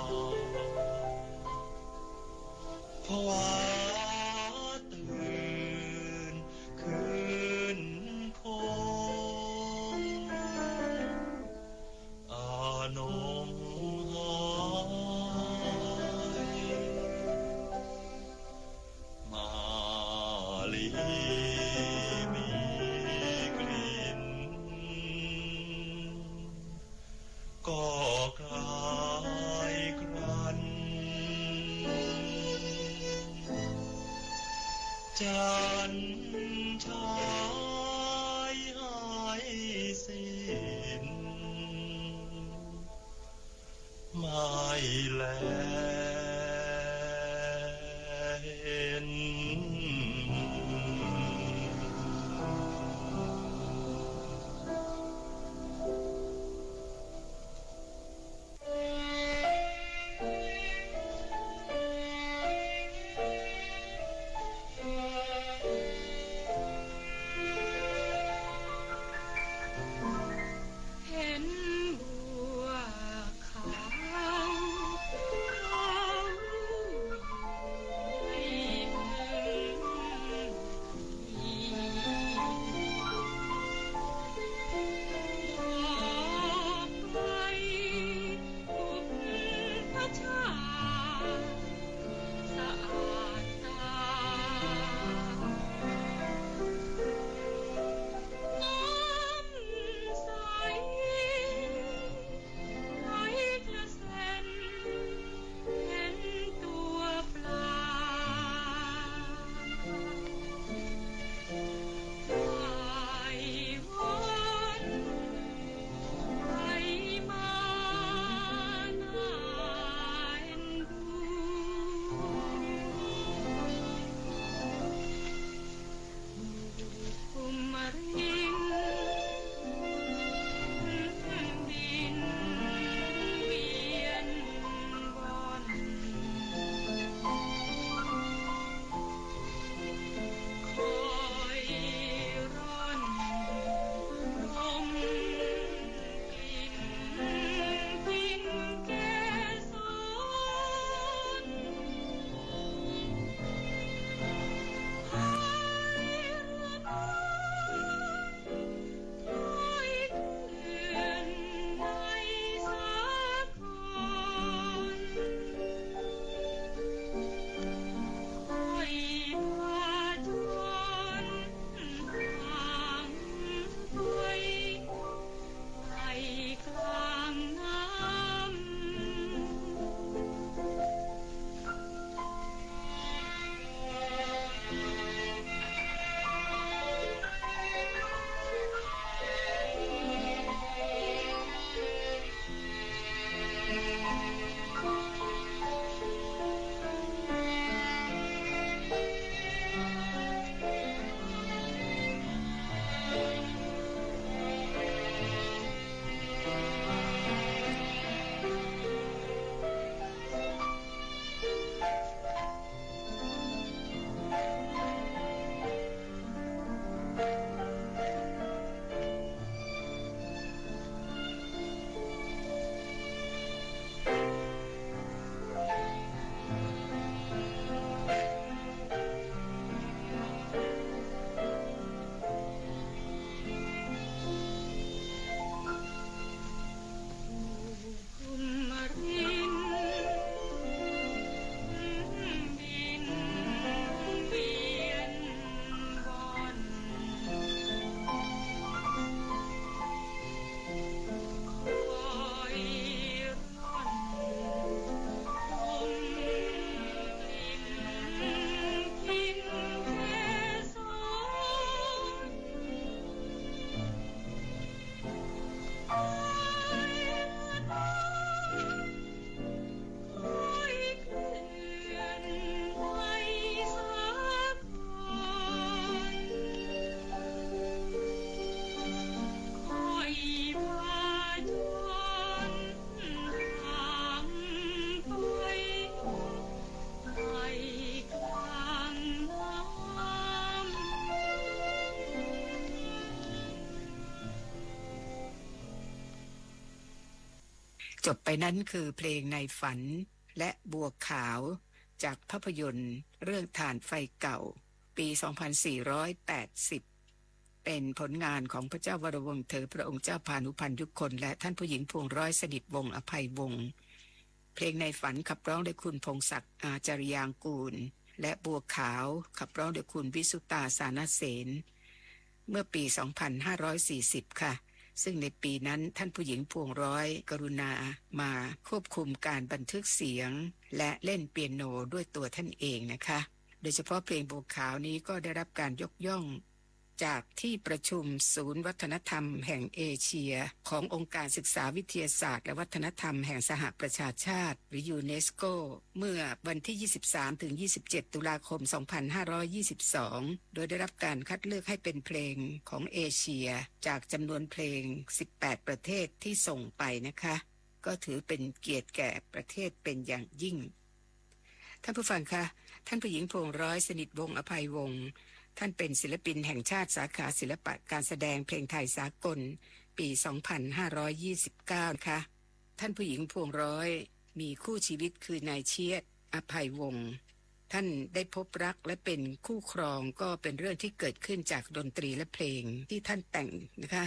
ผวาตื่นคืนคง อนงหาย มาลีมีกลิ่น ก็คล้ายครัน จันทร์ฉายให้สิ้น ไม่แลเห็น เห็นบัวขาว จบไปนั้นคือเพลงในฝันและบัวขาว จากภาพยนตร์เรื่องถ่านไฟเก่า ปี สองพันสี่ร้อยแปดสิบ เป็นผลงานของพระเจ้าวรวงศ์เธอ พระองค์เจ้าพานุพันธ์ยุคน และท่านผู้หญิงพวงศ์ร้อยสนิทวงศ์อภัยวงศ์ เพลงในฝันขับร้องโดยคุณพงศักดิ์อาจาริยางกูล และบัวขาวขับร้องโดยคุณวิสุตาสานเสน เมื่อปี สองพันห้าร้อยสี่สิบ ค่ะ ซึ่งในปีนั้นท่านผู้หญิงพวงศ์ร้อยกรุณามาควบคุมการบันทึกเสียง และเล่นเปียโนด้วยตัวท่านเองนะคะ โดยเฉพาะเพลงบัวขาวนี้ก็ได้รับการยกย่องจากที่ประชุมศูนย์วัฒนธรรมแห่งเอเชีย ขององค์การศึกษาวิทยาศาสตร์และวัฒนธรรมแห่งสหประชาชาติ หรือยูเนสโก เมื่อวันที่ ยี่สิบสาม ถึง ยี่สิบเจ็ด ตุลาคม สองพันห้าร้อยยี่สิบสอง โดยได้รับการคัดเลือกให้เป็นเพลงของเอเชีย จากจำนวนเพลง สิบแปด ประเทศที่ส่งไปนะคะ ก็ถือเป็นเกียรติแก่ประเทศเป็นอย่างยิ่ง ท่านผู้ฟังคะ ท่านผู้หญิงพวงศ์ร้อยสนิทวงศ์อภัยวงศ์ ท่านเป็นศิลปินแห่งชาติสาขาศิลปะการแสดงเพลงไทยสากล ปี สองพันห้าร้อยยี่สิบเก้า นะคะ ท่านผู้หญิงพวงศ์ร้อยมีคู่ชีวิตคือนายเชียด อภัยวงศ์ ท่านได้พบรักและเป็นคู่ครองก็เป็นเรื่องที่เกิดขึ้นจากดนตรีและเพลงที่ท่านแต่งนะคะ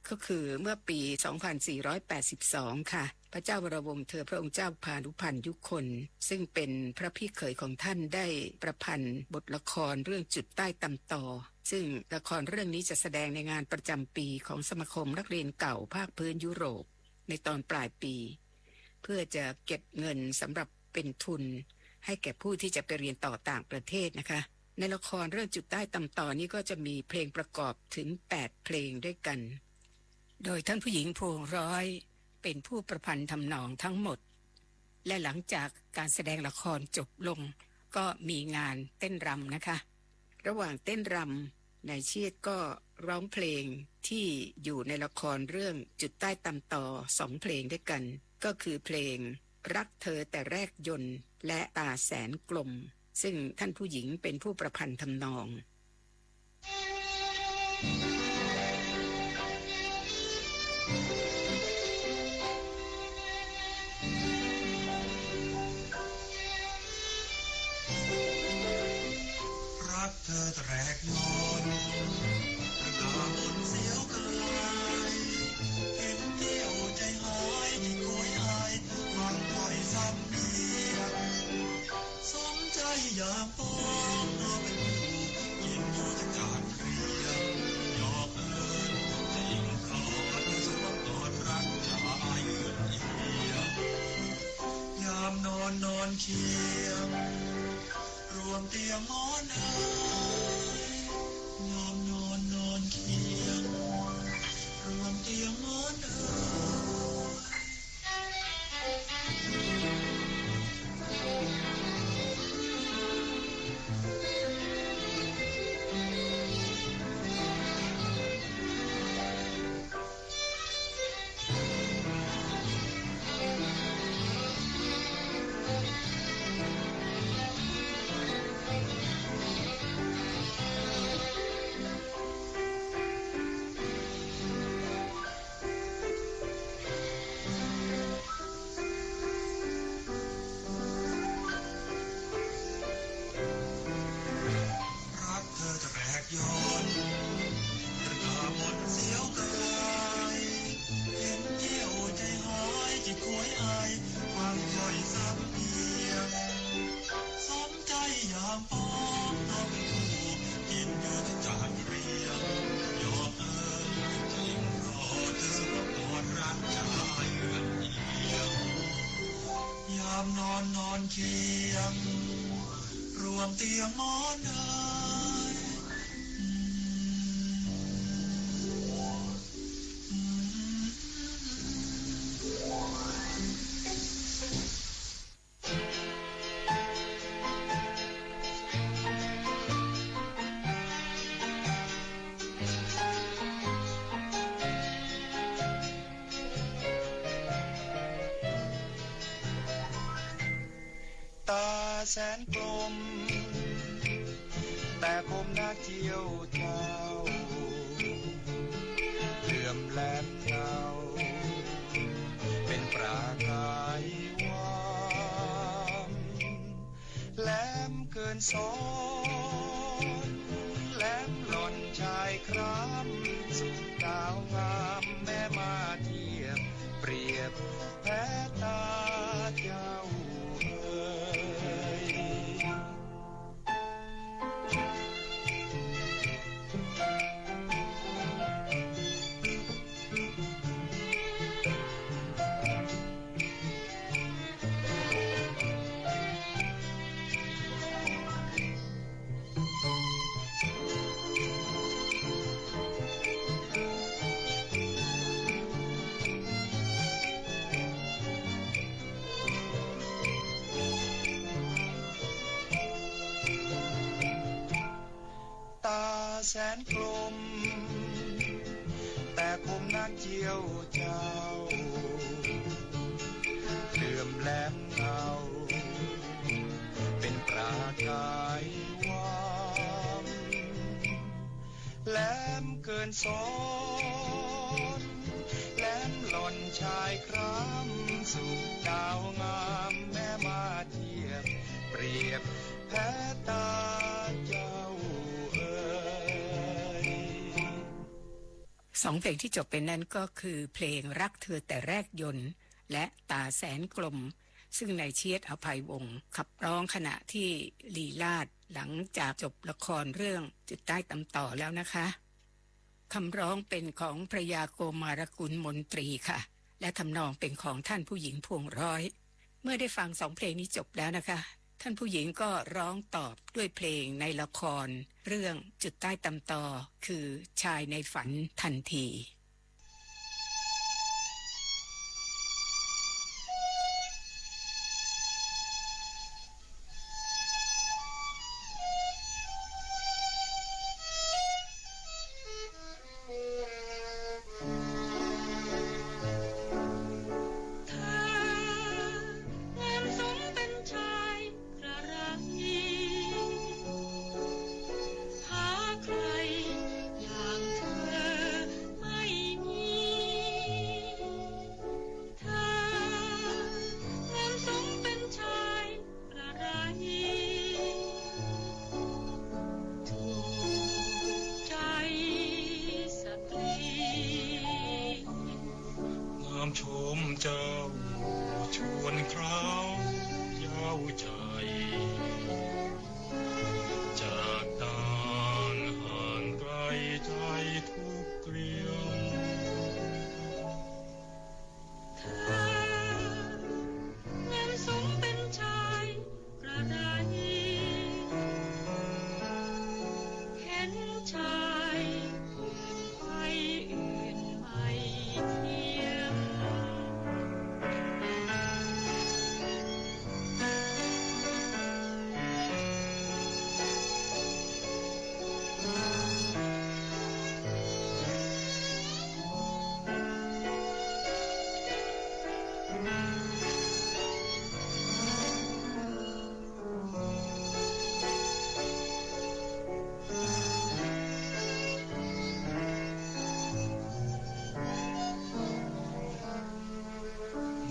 ก็คือเมื่อปี สองพันสี่ร้อยแปดสิบสอง ค่ะ พระเจ้าวรวงศ์เธอ พระองค์เจ้าพานุพันธ์ยุคน ซึ่งเป็นพระพี่เขยของท่านได้ประพันธ์บทละครเรื่องจุดใต้ตำตอ ซึ่งละครเรื่องนี้จะแสดงในงานประจำปีของสมาคมนักเรียนเก่าภาคพื้นยุโรป ในตอนปลายปี เพื่อจะเก็บเงินสำหรับเป็นทุนให้แก่ผู้ที่จะไปเรียนต่อต่างประเทศนะคะ ในละครเรื่องจุดใต้ตำตอนี้ก็จะมีเพลงประกอบถึงแปดเพลงด้วยกัน โดยท่านผู้หญิงพวงศ์ร้อยเป็นผู้ประพันธ์ทำนองทั้งหมด และหลังจากการแสดงละครจบลง ก็มีงานเต้นรำนะคะ ระหว่างเต้นรำ นายเชียดก็ร้องเพลงที่อยู่ในละครเรื่องจุดใต้ตำตอสองเพลงด้วยกัน ก็คือเพลงรักเธอแต่แรกยนต์ และตาแสนกลม ซึ่งท่านผู้หญิงเป็นผู้ประพันธ์ทำนอง รักเธอแต่แรกยนต์ กระดาษบนเสียวกาย เห็นแก้วใจหายที่โกยอาย ฟังถ้อยสำเนียง สมใจอยากปอง เพราะเป็นผู้ยินอยู่จากการเรียน หยอกเอิ้นจริงเพราะเธอสมกอดรักชายอื่นเอียง ยามนอนนอนเคียง รวมเตียงหมอนเอ่ย ยามนอนนอนเคียง รวมเตียงหมอนเอ่ย รักเธอจะแรกย้อน ตระหง่ามนเสียวกาย เห็นแก้วใจหายจิตขวยอาย ฟังถ้อยสำเนียง สมใจอยากปอง เพราะเป็นผู้ยินอยู่ทุกจานเรียง หยอกเอิ้นจริงเพราะเธอสมกอดรักชายเอือนเอียง ยามนอนนอนเคียง รวมเตียงหมอนเอ่ย อืม อืม ตาแสนกลม แต่คมนักเจียวเจ้า เหลื่อมแหลมเจ้า เป็นปรา สอน แหลมหล่อนชายคราม สุดดาวงามแม้มาเทียบ เปรียบแพ้ตาเจ้าเอ๋ย ต๋าแสนกลม แต่คมนักเจียวเจ้า เหลื่อมแหลมเงา เป๋นประกายวาม แหลมเกินสอน แหลมหล่อนชายคราม สุดดาวงามแม้มาเทียบ เปรียบ แพ้ตาเจ้าเอ๋ย สองเพลงที่จบไปนั้นก็คือเพลงรักเธอแต่แรกยนต์ และต๋าแสนกลม ซึ่งนายเชียด อภัยวงศ์ ขับร้องขณะที่ลีลาศหลังจากจบละครเรื่องจุดใต้ตำต่อแล้วนะคะ คำร้องเป็นของพระยาโกมารกุลมนตรีค่ะ และทำนองเป็นของท่านผู้หญิงพวงร้อย เมื่อได้ฟังสองเพลงนี้จบแล้วนะคะ ท่านผู้หญิงก็ร้องตอบด้วยเพลงในละครเรื่องจุดใต้ตำต่อ คือชายในฝันทันที เธอ งามสมเป็นชายกระไร หาใครอย่างเธอไม่มี เธอ งามสมเป็นชาย กระไร ถูกใจสตรี งามชมเจ้า ชวนเคล้าเย้าใจ จากนางห่างไกลใจทุกเกรียม เธอ งามสมเป็นชายกระไร เห็นชายอื่นไปอื่นไม่เทียม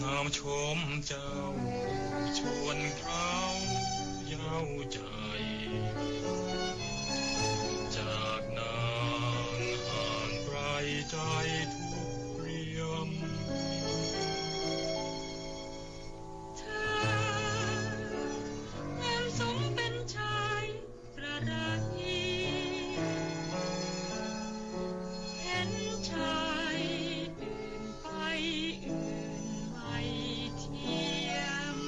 งามชมเจ้า ชวนเคล้าเย้าใจ จากนางห่างไกลใจทุกเกรียม เธอ งามสมเป็นชาย กระไร เห็นชายอื่นไปอื่นไม่เทียม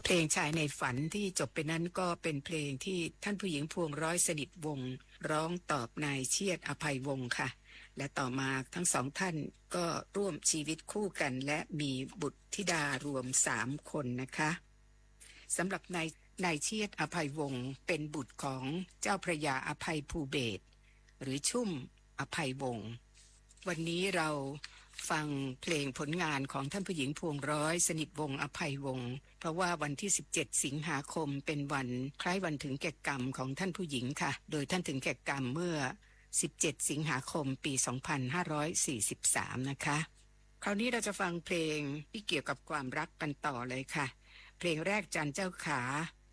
เพลงชายในฝันที่จบไปนั้นก็เป็นเพลงที่ท่านผู้หญิงพวงร้อยสนิทวงศ์ร้องตอบนายเชียด อภัยวงศ์ค่ะ และต่อมาทั้งสองท่านก็ร่วมชีวิตคู่กันและมีบุตรธิดารวมสามคนนะคะ สำหรับนาย นายเชียด อภัยวงศ์ เป็นบุตรของเจ้าพระยาอภัยภูเบศร หรือชุ่ม อภัยวงศ์ วันนี้เราฟังเพลงผลงานของท่านผู้หญิงพวงร้อยสนิทวงศ์ อภัยวงศ์ เพราะว่าวันที่สิบเจ็ดสิงหาคมเป็นวันคล้ายวันถึงแก่กรรมของท่านผู้หญิงค่ะ โดยท่านถึงแก่กรรมเมื่อสิบเจ็ดสิงหาคมปีสองพันห้าร้อยสี่สิบสามนะคะ คราวนี้เราจะฟังเพลงที่เกี่ยวกับความรักกันต่อเลยค่ะ เพลงแรกจันเจ้าขา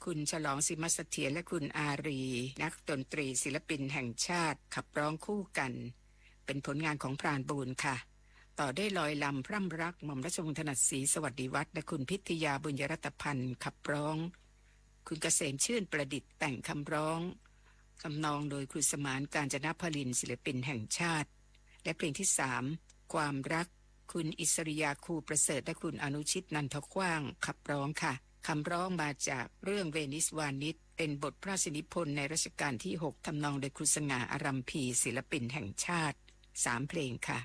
คุณฉลอง สิมเสถียร และคุณอารี นักดนตรีศิลปินแห่งชาติ ขับร้องคู่กัน เป็นผลงานของพรานบูนค่ะ ต่อด้วยลอยลำพร่ำรัก หม่อมราชวงศ์ถนัดศรี สวัสดีวัฒน์ และคุณพิทยา บุญยรัตนพันธ์ ขับร้อง คุณเกษมชื่นประดิษฐ์แต่งคำร้อง ทำนองโดยครูสมาน กาญจนพลิน ศิลปินแห่งชาติ และเพลงที่สาม ความรัก คุณอิสริยา ครูประเสริฐ และคุณอนุชิต นันทขว้าง ขับร้องค่ะ คำร้องมาจากเรื่องเวนิสวานิช เป็นบทพระราชนิพนธ์ในรัชกาลที่หก ทำนองโดยครูสง่า อารัมภี ศิลปินแห่งชาติ สามเพลงค่ะ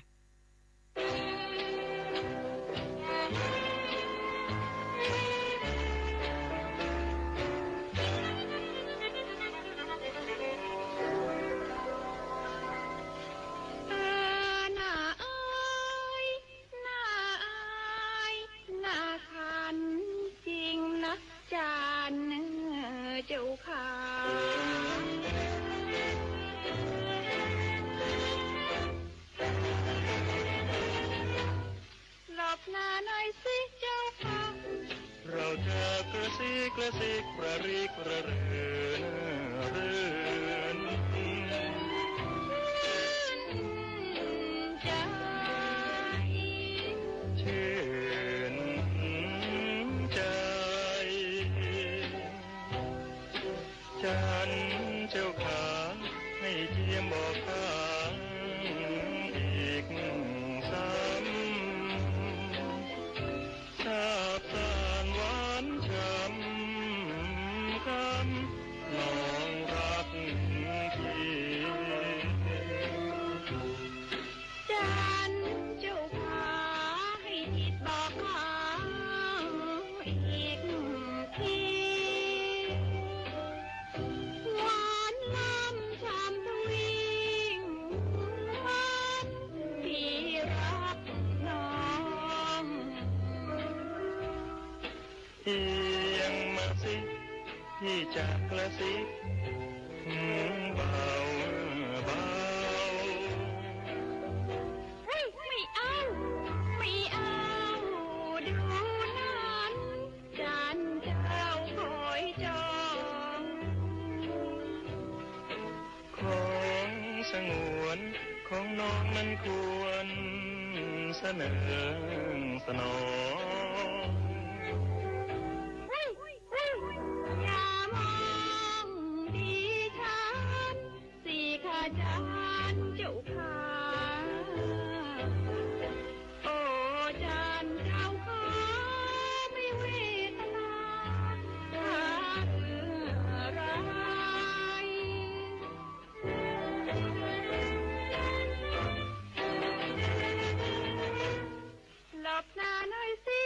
เออ น่าอาย น่าอาย น่าขันจริงนะ จันเจ้าขา หลบหน้าหน่อยสิเจ้าขา เราจะกระซิกกระซิกระริกระเรินเริน ชื่นใจ ชื่นใจ จันเจ้าขา ให้เจียมบอกข้าอีกซ้ำ ซาบซ่านหวานฉ่ำคำ น้องรักพี่ จันเจ้าขา ให้จิตบอกข้าอีกที หวานล้ำช่ำทวี หวานที่รักน้อง เอียงมาสิ พี่จะกระซิบเบาเบา เฮ้ย ไม่เอา ไม่เอา ดูนั้น จันเจ้าคอยจอง ของสงวนของน้องนั้นควรสนองสนอง อย่ามองดิฉันสิคะจันเจ้าขา โอ้จันเจ้าขา ไม่เวทนาเรื่องอะไร หลบหน้าหน่อยสิ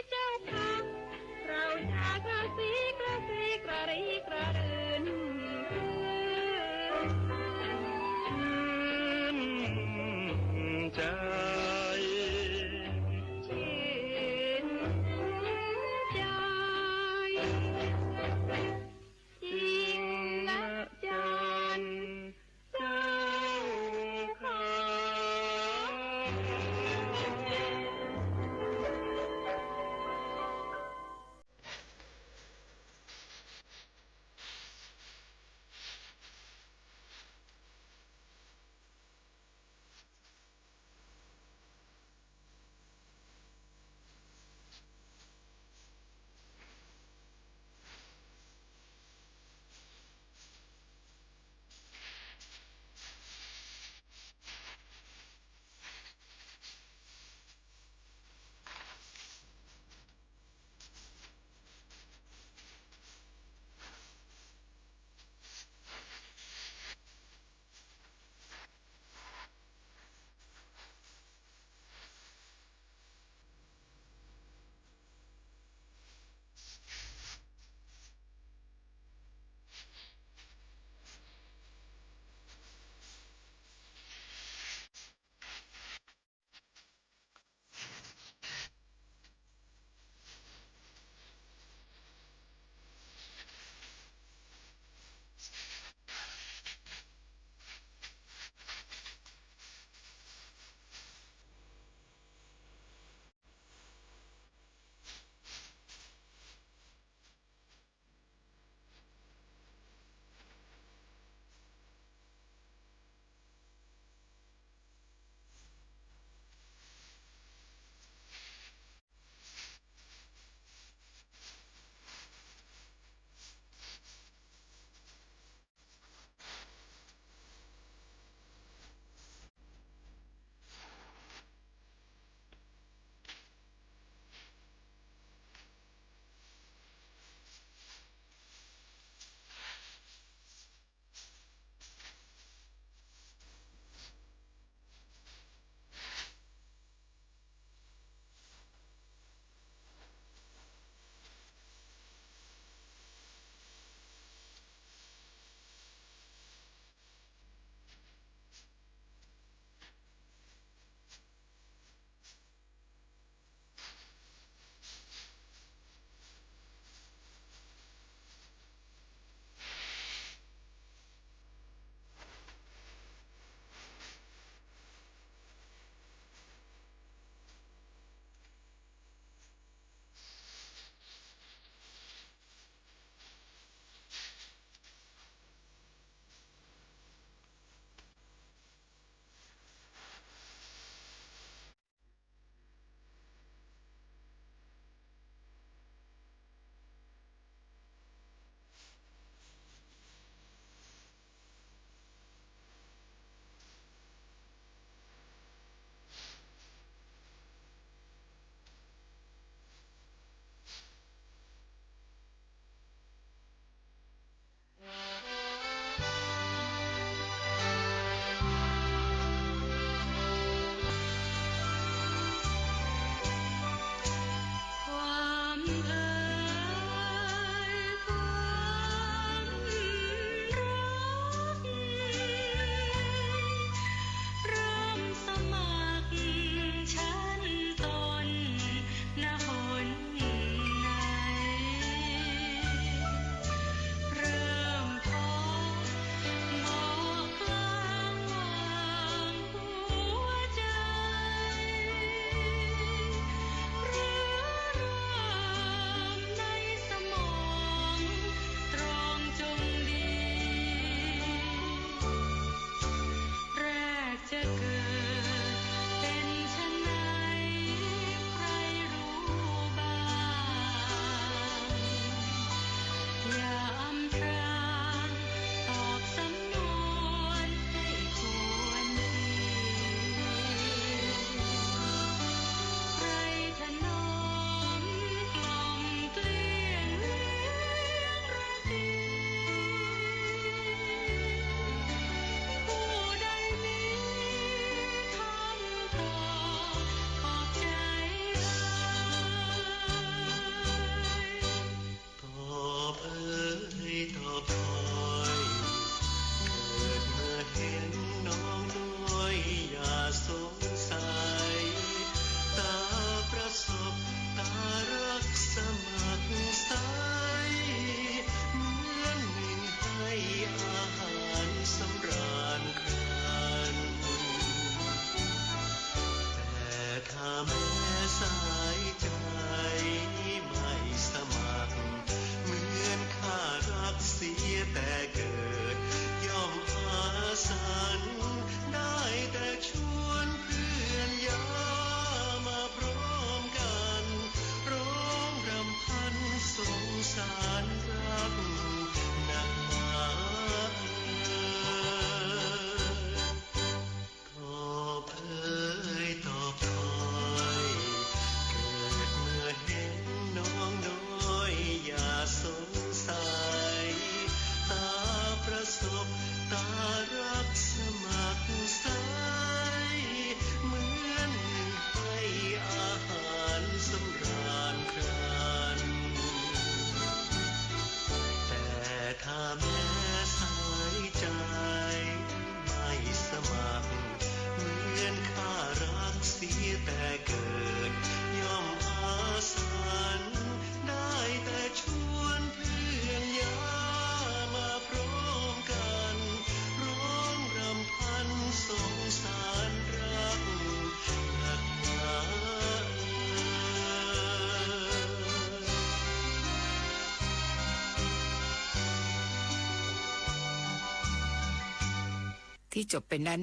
ที่จบไปนั้น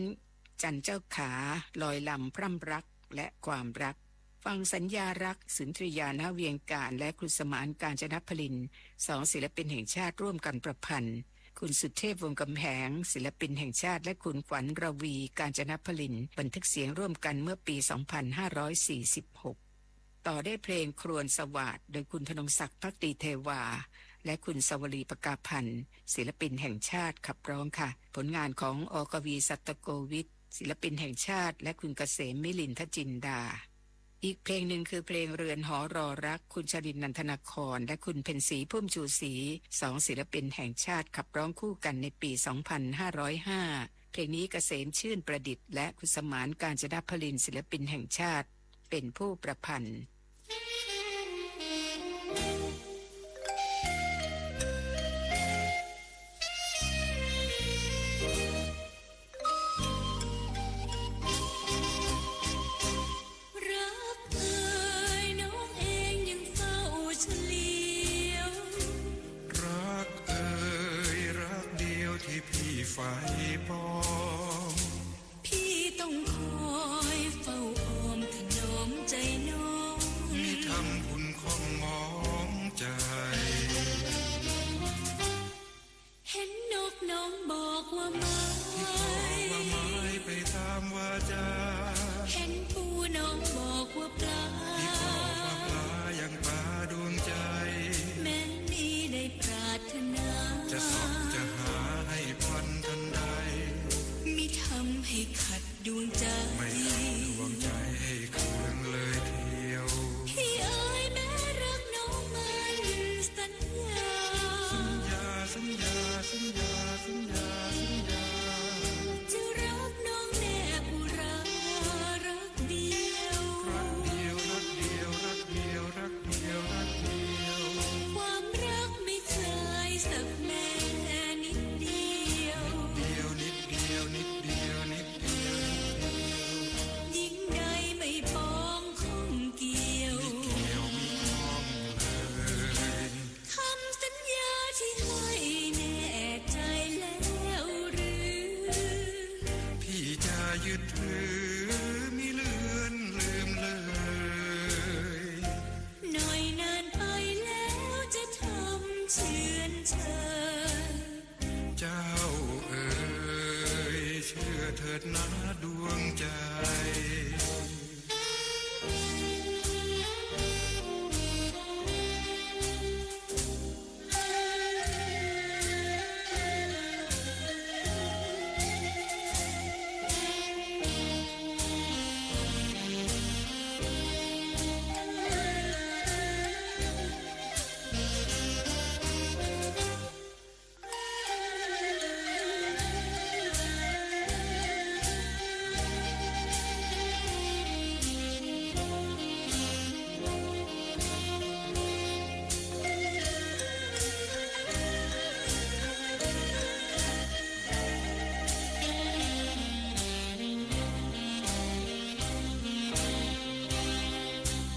จันเจ้าขา ลอยลำพร่ำรักและความรัก ฟังสัญญารัก สุนทรียา ณ เวียงก๋าน และครูสมาน กาญจนพลิน สองศิลปินแห่งชาติร่วมกันประพันธ์ คุณสุเทพ วงศ์กำแหง ศิลปินแห่งชาติ และคุณขวัญ ระวี กาญจนพลิน บันทึกเสียงร่วมกันเมื่อปี สองพันห้าร้อยสี่สิบหก ต่อด้วยเพลงครวญสวาท โดยคุณธนงศักดิ์ ภักดีเทวา และคุณสวลี ประกาพันธ์ ศิลปินแห่งชาติขับร้องค่ะ ผลงานของ อ กวี สัตตโกวิท ศิลปินแห่งชาติ และคุณเกษม มิลินทจินดา อีกเพลงหนึ่งคือเพลงเรือนหอรอรัก คุณชรินทร์ นันทนาคร และคุณเพ็ญศรี พุ่มชูศรี สองศิลปินแห่งชาติขับร้องคู่กันในปี สองพันห้าร้อยห้า เพลงนี้เกษม ชื่นประดิษฐ์ และคุณสมาน กาญจนพลิน ศิลปินแห่งชาติ เป็นผู้ประพันธ์ รักเอ๋ย น้องเองยังเฝ้าเฉลียว รักเอ๋ย รักเดียวที่พี่ใฝ่ปอง พี่ต้องคอยเฝ้าอ้อมถนอมใจน้อง มิทำขุ่นข้องหมองใจ เห็นนกน้องบอกว่าไม้ พี่ขอว่าไม้ไปตามวาจา เห็นปูน้องบอกว่าปลา พี่ขอว่าปลายังปลาดวงใจ แม้มีได้ปรารถนา จะเสาะจะหาให้พลันทันใด มิทำให้ขัดดวงใจ ไม่ขัดดวงใจให้เคืองเลยเทียว พี่เอ๋ย แม้รักน้องมันสัญญา สัญญา สัญญา สัญญา สัญญา สัญญา จะรักน้องแน่อุรา รักเดียว รักเดียว รักเดียว รักเดียว รักเดียว รักเดียว ความรักไม่คลายสักแม้นิดเดียว นิดเดียว นิดเดียว นิดเดียว นิดเดียว ยิ่งใดไม่ปองข้องเกี่ยว ไม่เกี่ยวไม่ข้องเลย คำสัญญาที่ให้แน่ใจแล้วหรือ พี่จะยึดถือมิเลือนลืมเลย หน่อยนานไปแล้วจะทำเฉือนเฉย เจ้าเอ๋ย เชื่อเถิดนะดวงใจ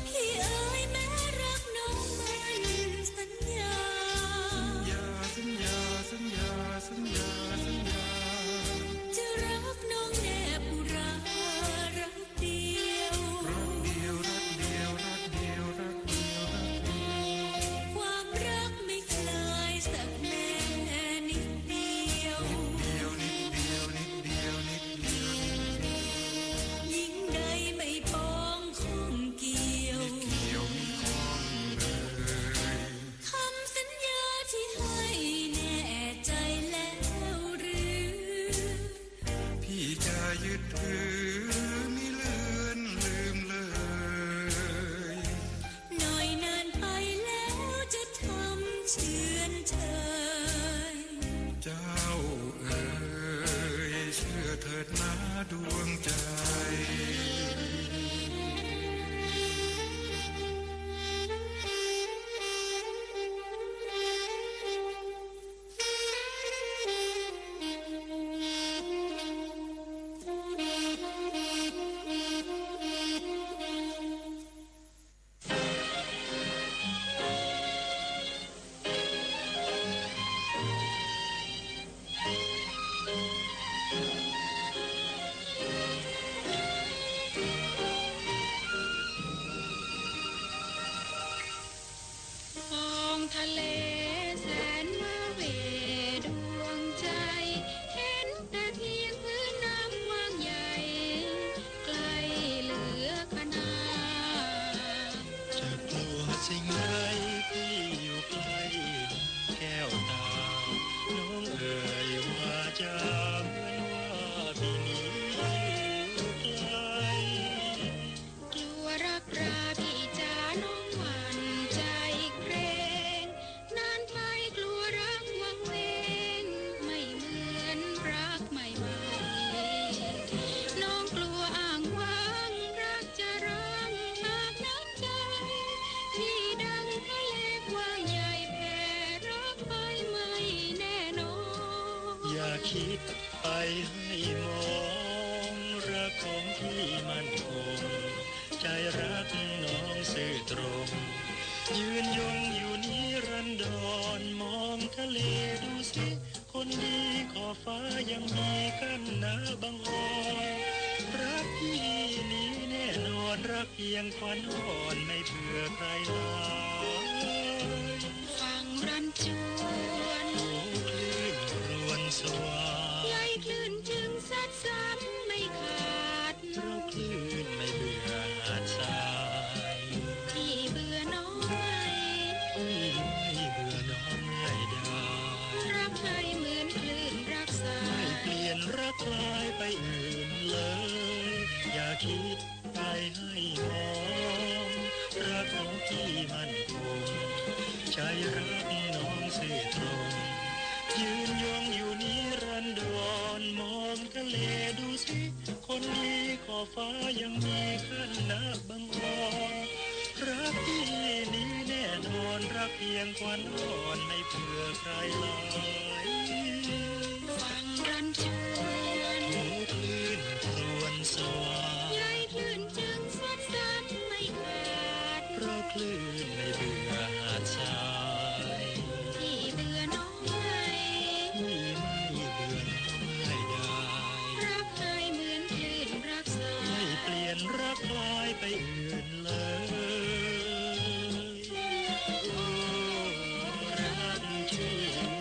พี่เอ๋ย แม้รักน้องมันสัญญา สัญญา สัญญา สัญญา สัญญา สัญญา จะรักน้องแน่อุรา รักเดียว รักเดียว รักเดียว รักเดียว รักเดียว ความรักไม่คลายสักแม้นิดเดียว นิดเดียว นิดเดียว นิดเดียว นิดเดียว ยิ่งใดไม่ปองข้องเกี่ยว ไม่เกี่ยวไม่ข้องเลย คำสัญญาที่ให้แน่ใจแล้วหรือ พี่จะยึดถือมิเลือนลืมเลย หน่อยนานไปแล้วจะทำเฉือนเฉย เจ้าเอ๋ย เชื่อเถิดนะดวงใจ ยาเหมือนว่าพี่นี้อยู่ไกล กลัวรักราพี่จ๋าน้องหวั่นใจเกรง นานไปกลัวรักวังเวง ไม่เหมือนรักใหม่ๆ น้องกลัวอ้างว้าง รักจะร้างหากน้ำใจ ที่ดังทะเลกว้างใหญ่แผ่ รักไปไม่แน่นอน อย่าคิดไปให้มอง รักของพี่มั่นคง ใจรักน้องซื่อตรง ยืนยงอยู่นิรันดร มองทะเลดูสิ คนดีขอบฟ้ายังมีกั้นนะบังออน รักพี่นี้แน่นอน รักเพียงขวัญอ่อนไม่เผื่อใครหลาย ฟังรันจวน โอ้คลื่นครวญสวาย ใยคลื่นจึงซัดซ้ำไม่ขาด เพราะคลื่นไม่เบื่อหาดทราย พี่เบื่อน้องไม่ พี่ไม่เบื่อน้องไม่ได้ รักใครเหมือนคลื่นรักทราย ไม่เปลี่ยนรักคลายไปอื่นเลย อย่าคิดไปให้มอง รักของพี่มั่นคง ใจรักน้องซื่อตรง ยืนยงอยู่นิรันดร มองทะเลดูสิ คนดีขอบฟ้ายังมีขั้นนะบังออน รักพี่นี้แน่นอน รักเพียงขวัญอ่อนไม่เผื่อใครหลาย ฟังรันจวน โอ้คลื่นครวญสวาย ใยคลื่นจึงซัดซ้ำไม่ขาด เพราะคลื่นไม่เบื่อหาดทราย พี่เบื่อน้องไม่ พี่ไม่เบื่อน้องไม่ได้ รักใครเหมือนคลื่นรักทราย ไม่เปลี่ยนรักคลายไปอื่นเลย โอ้รักจริง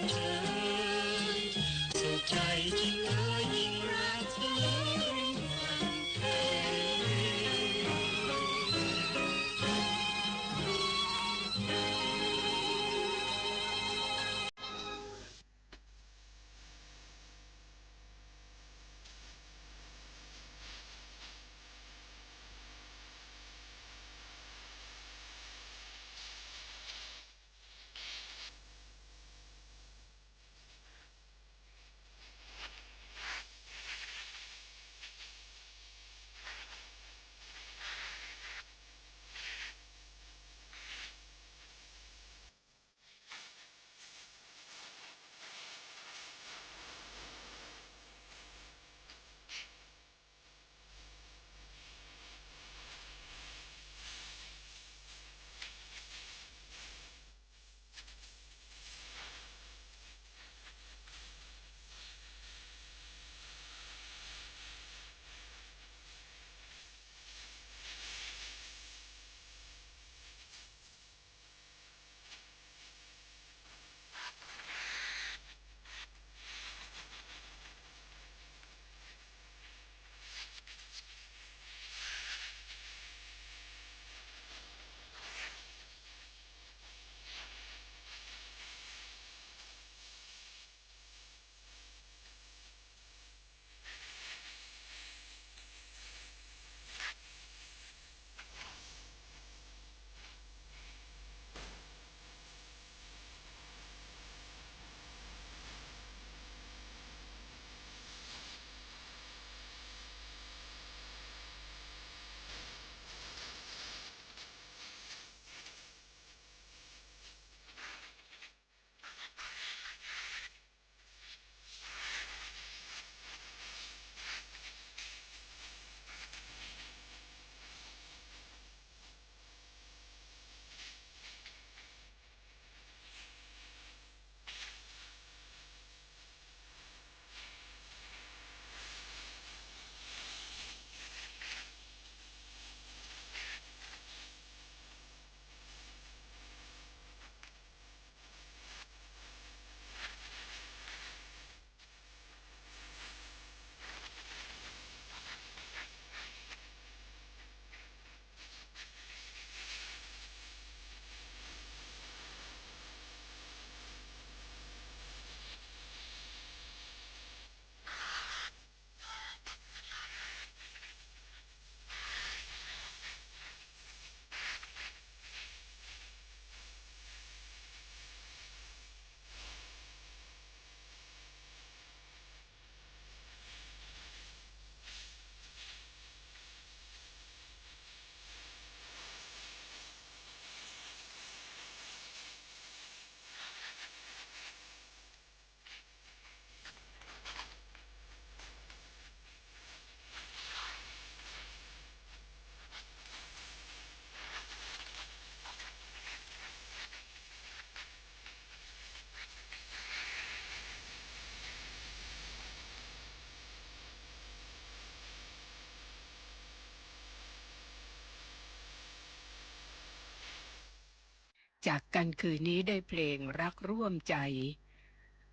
จากกันคืนนี้ด้วยเพลงรักร่วมใจ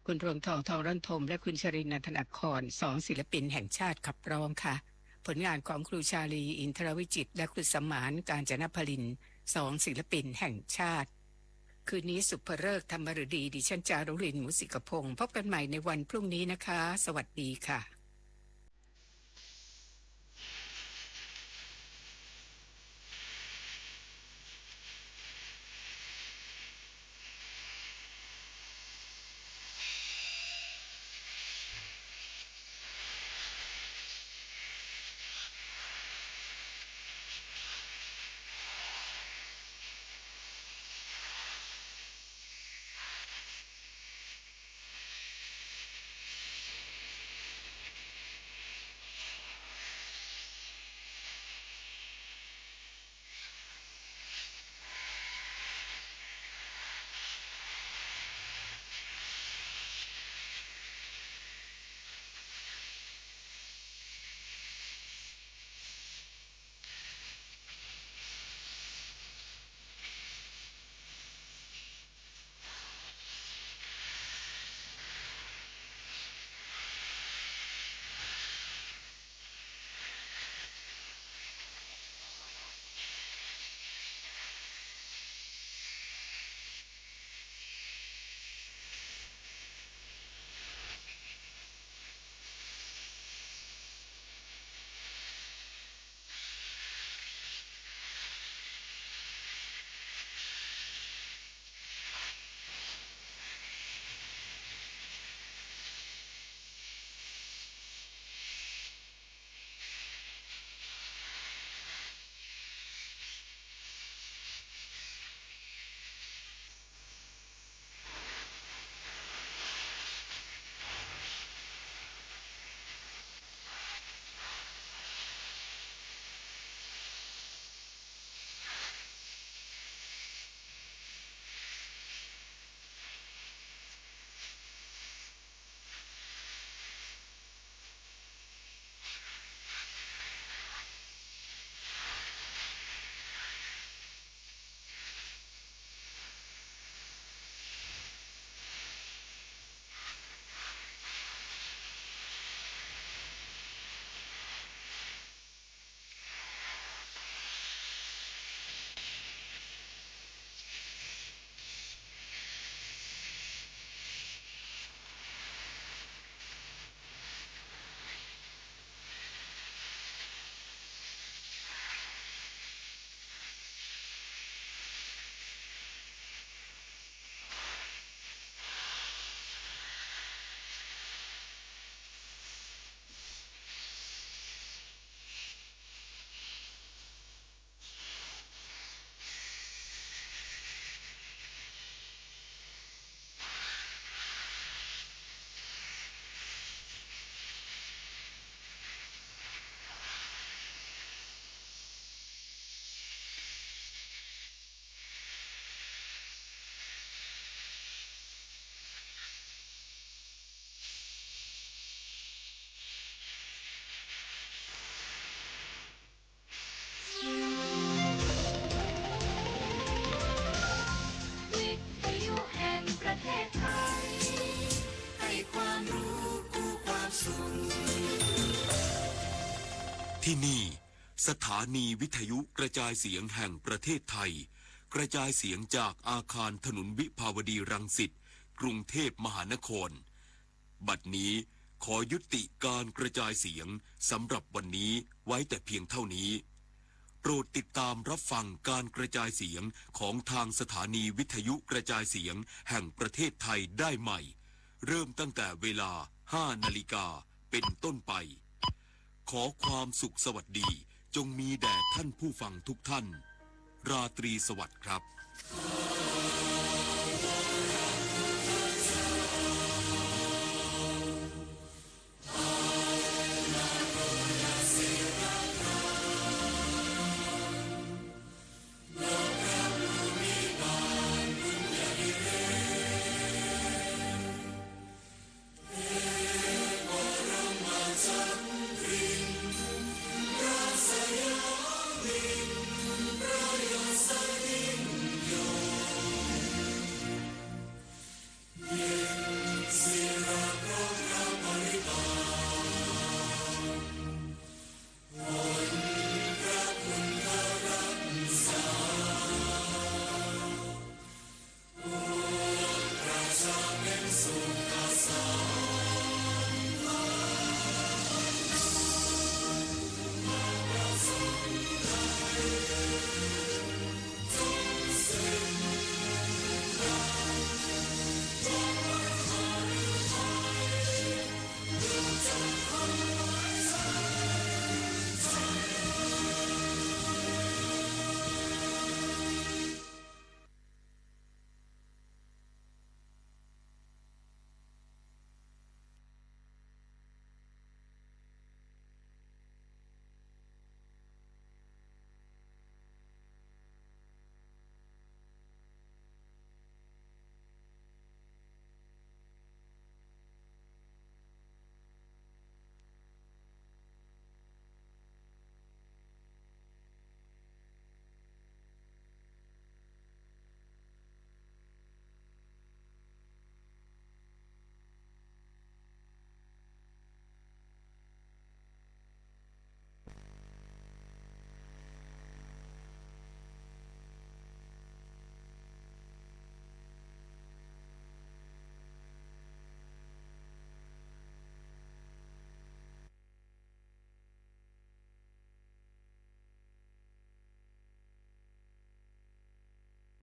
คุณรวงทอง ทองร่อนธม และคุณชรินทร์ นันทนาคอน สองศิลปินแห่งชาติขับร้องค่ะ ผลงานของครูชาลี อินทรวิจิตร และครูสมาน กาญจนพลิน สองศิลปินแห่งชาติ คืนนี้สุภฤกษ์ธรรมฤดี ดิฉันจารุลิน มูสิกพงศ์ พบกันใหม่ในวันพรุ่งนี้นะคะ สวัสดีค่ะที่นี่ สถานีวิทยุกระจายเสียงแห่งประเทศไทย กระจายเสียงจากอาคารถนนวิภาวดีรังสิต กรุงเทพมหานคร บัดนี้ขอยุติการกระจายเสียงสำหรับวันนี้ไว้แต่เพียงเท่านี้ โปรดติดตามรับฟังการกระจายเสียงของทางสถานีวิทยุกระจายเสียงแห่งประเทศไทยได้ใหม่ เริ่มตั้งแต่เวลา ห้านาฬิกาเป็นต้นไป ขอความสุขสวัสดีจงมีแด่ท่านผู้ฟังทุกท่าน ราตรีสวัสดิ์ครับ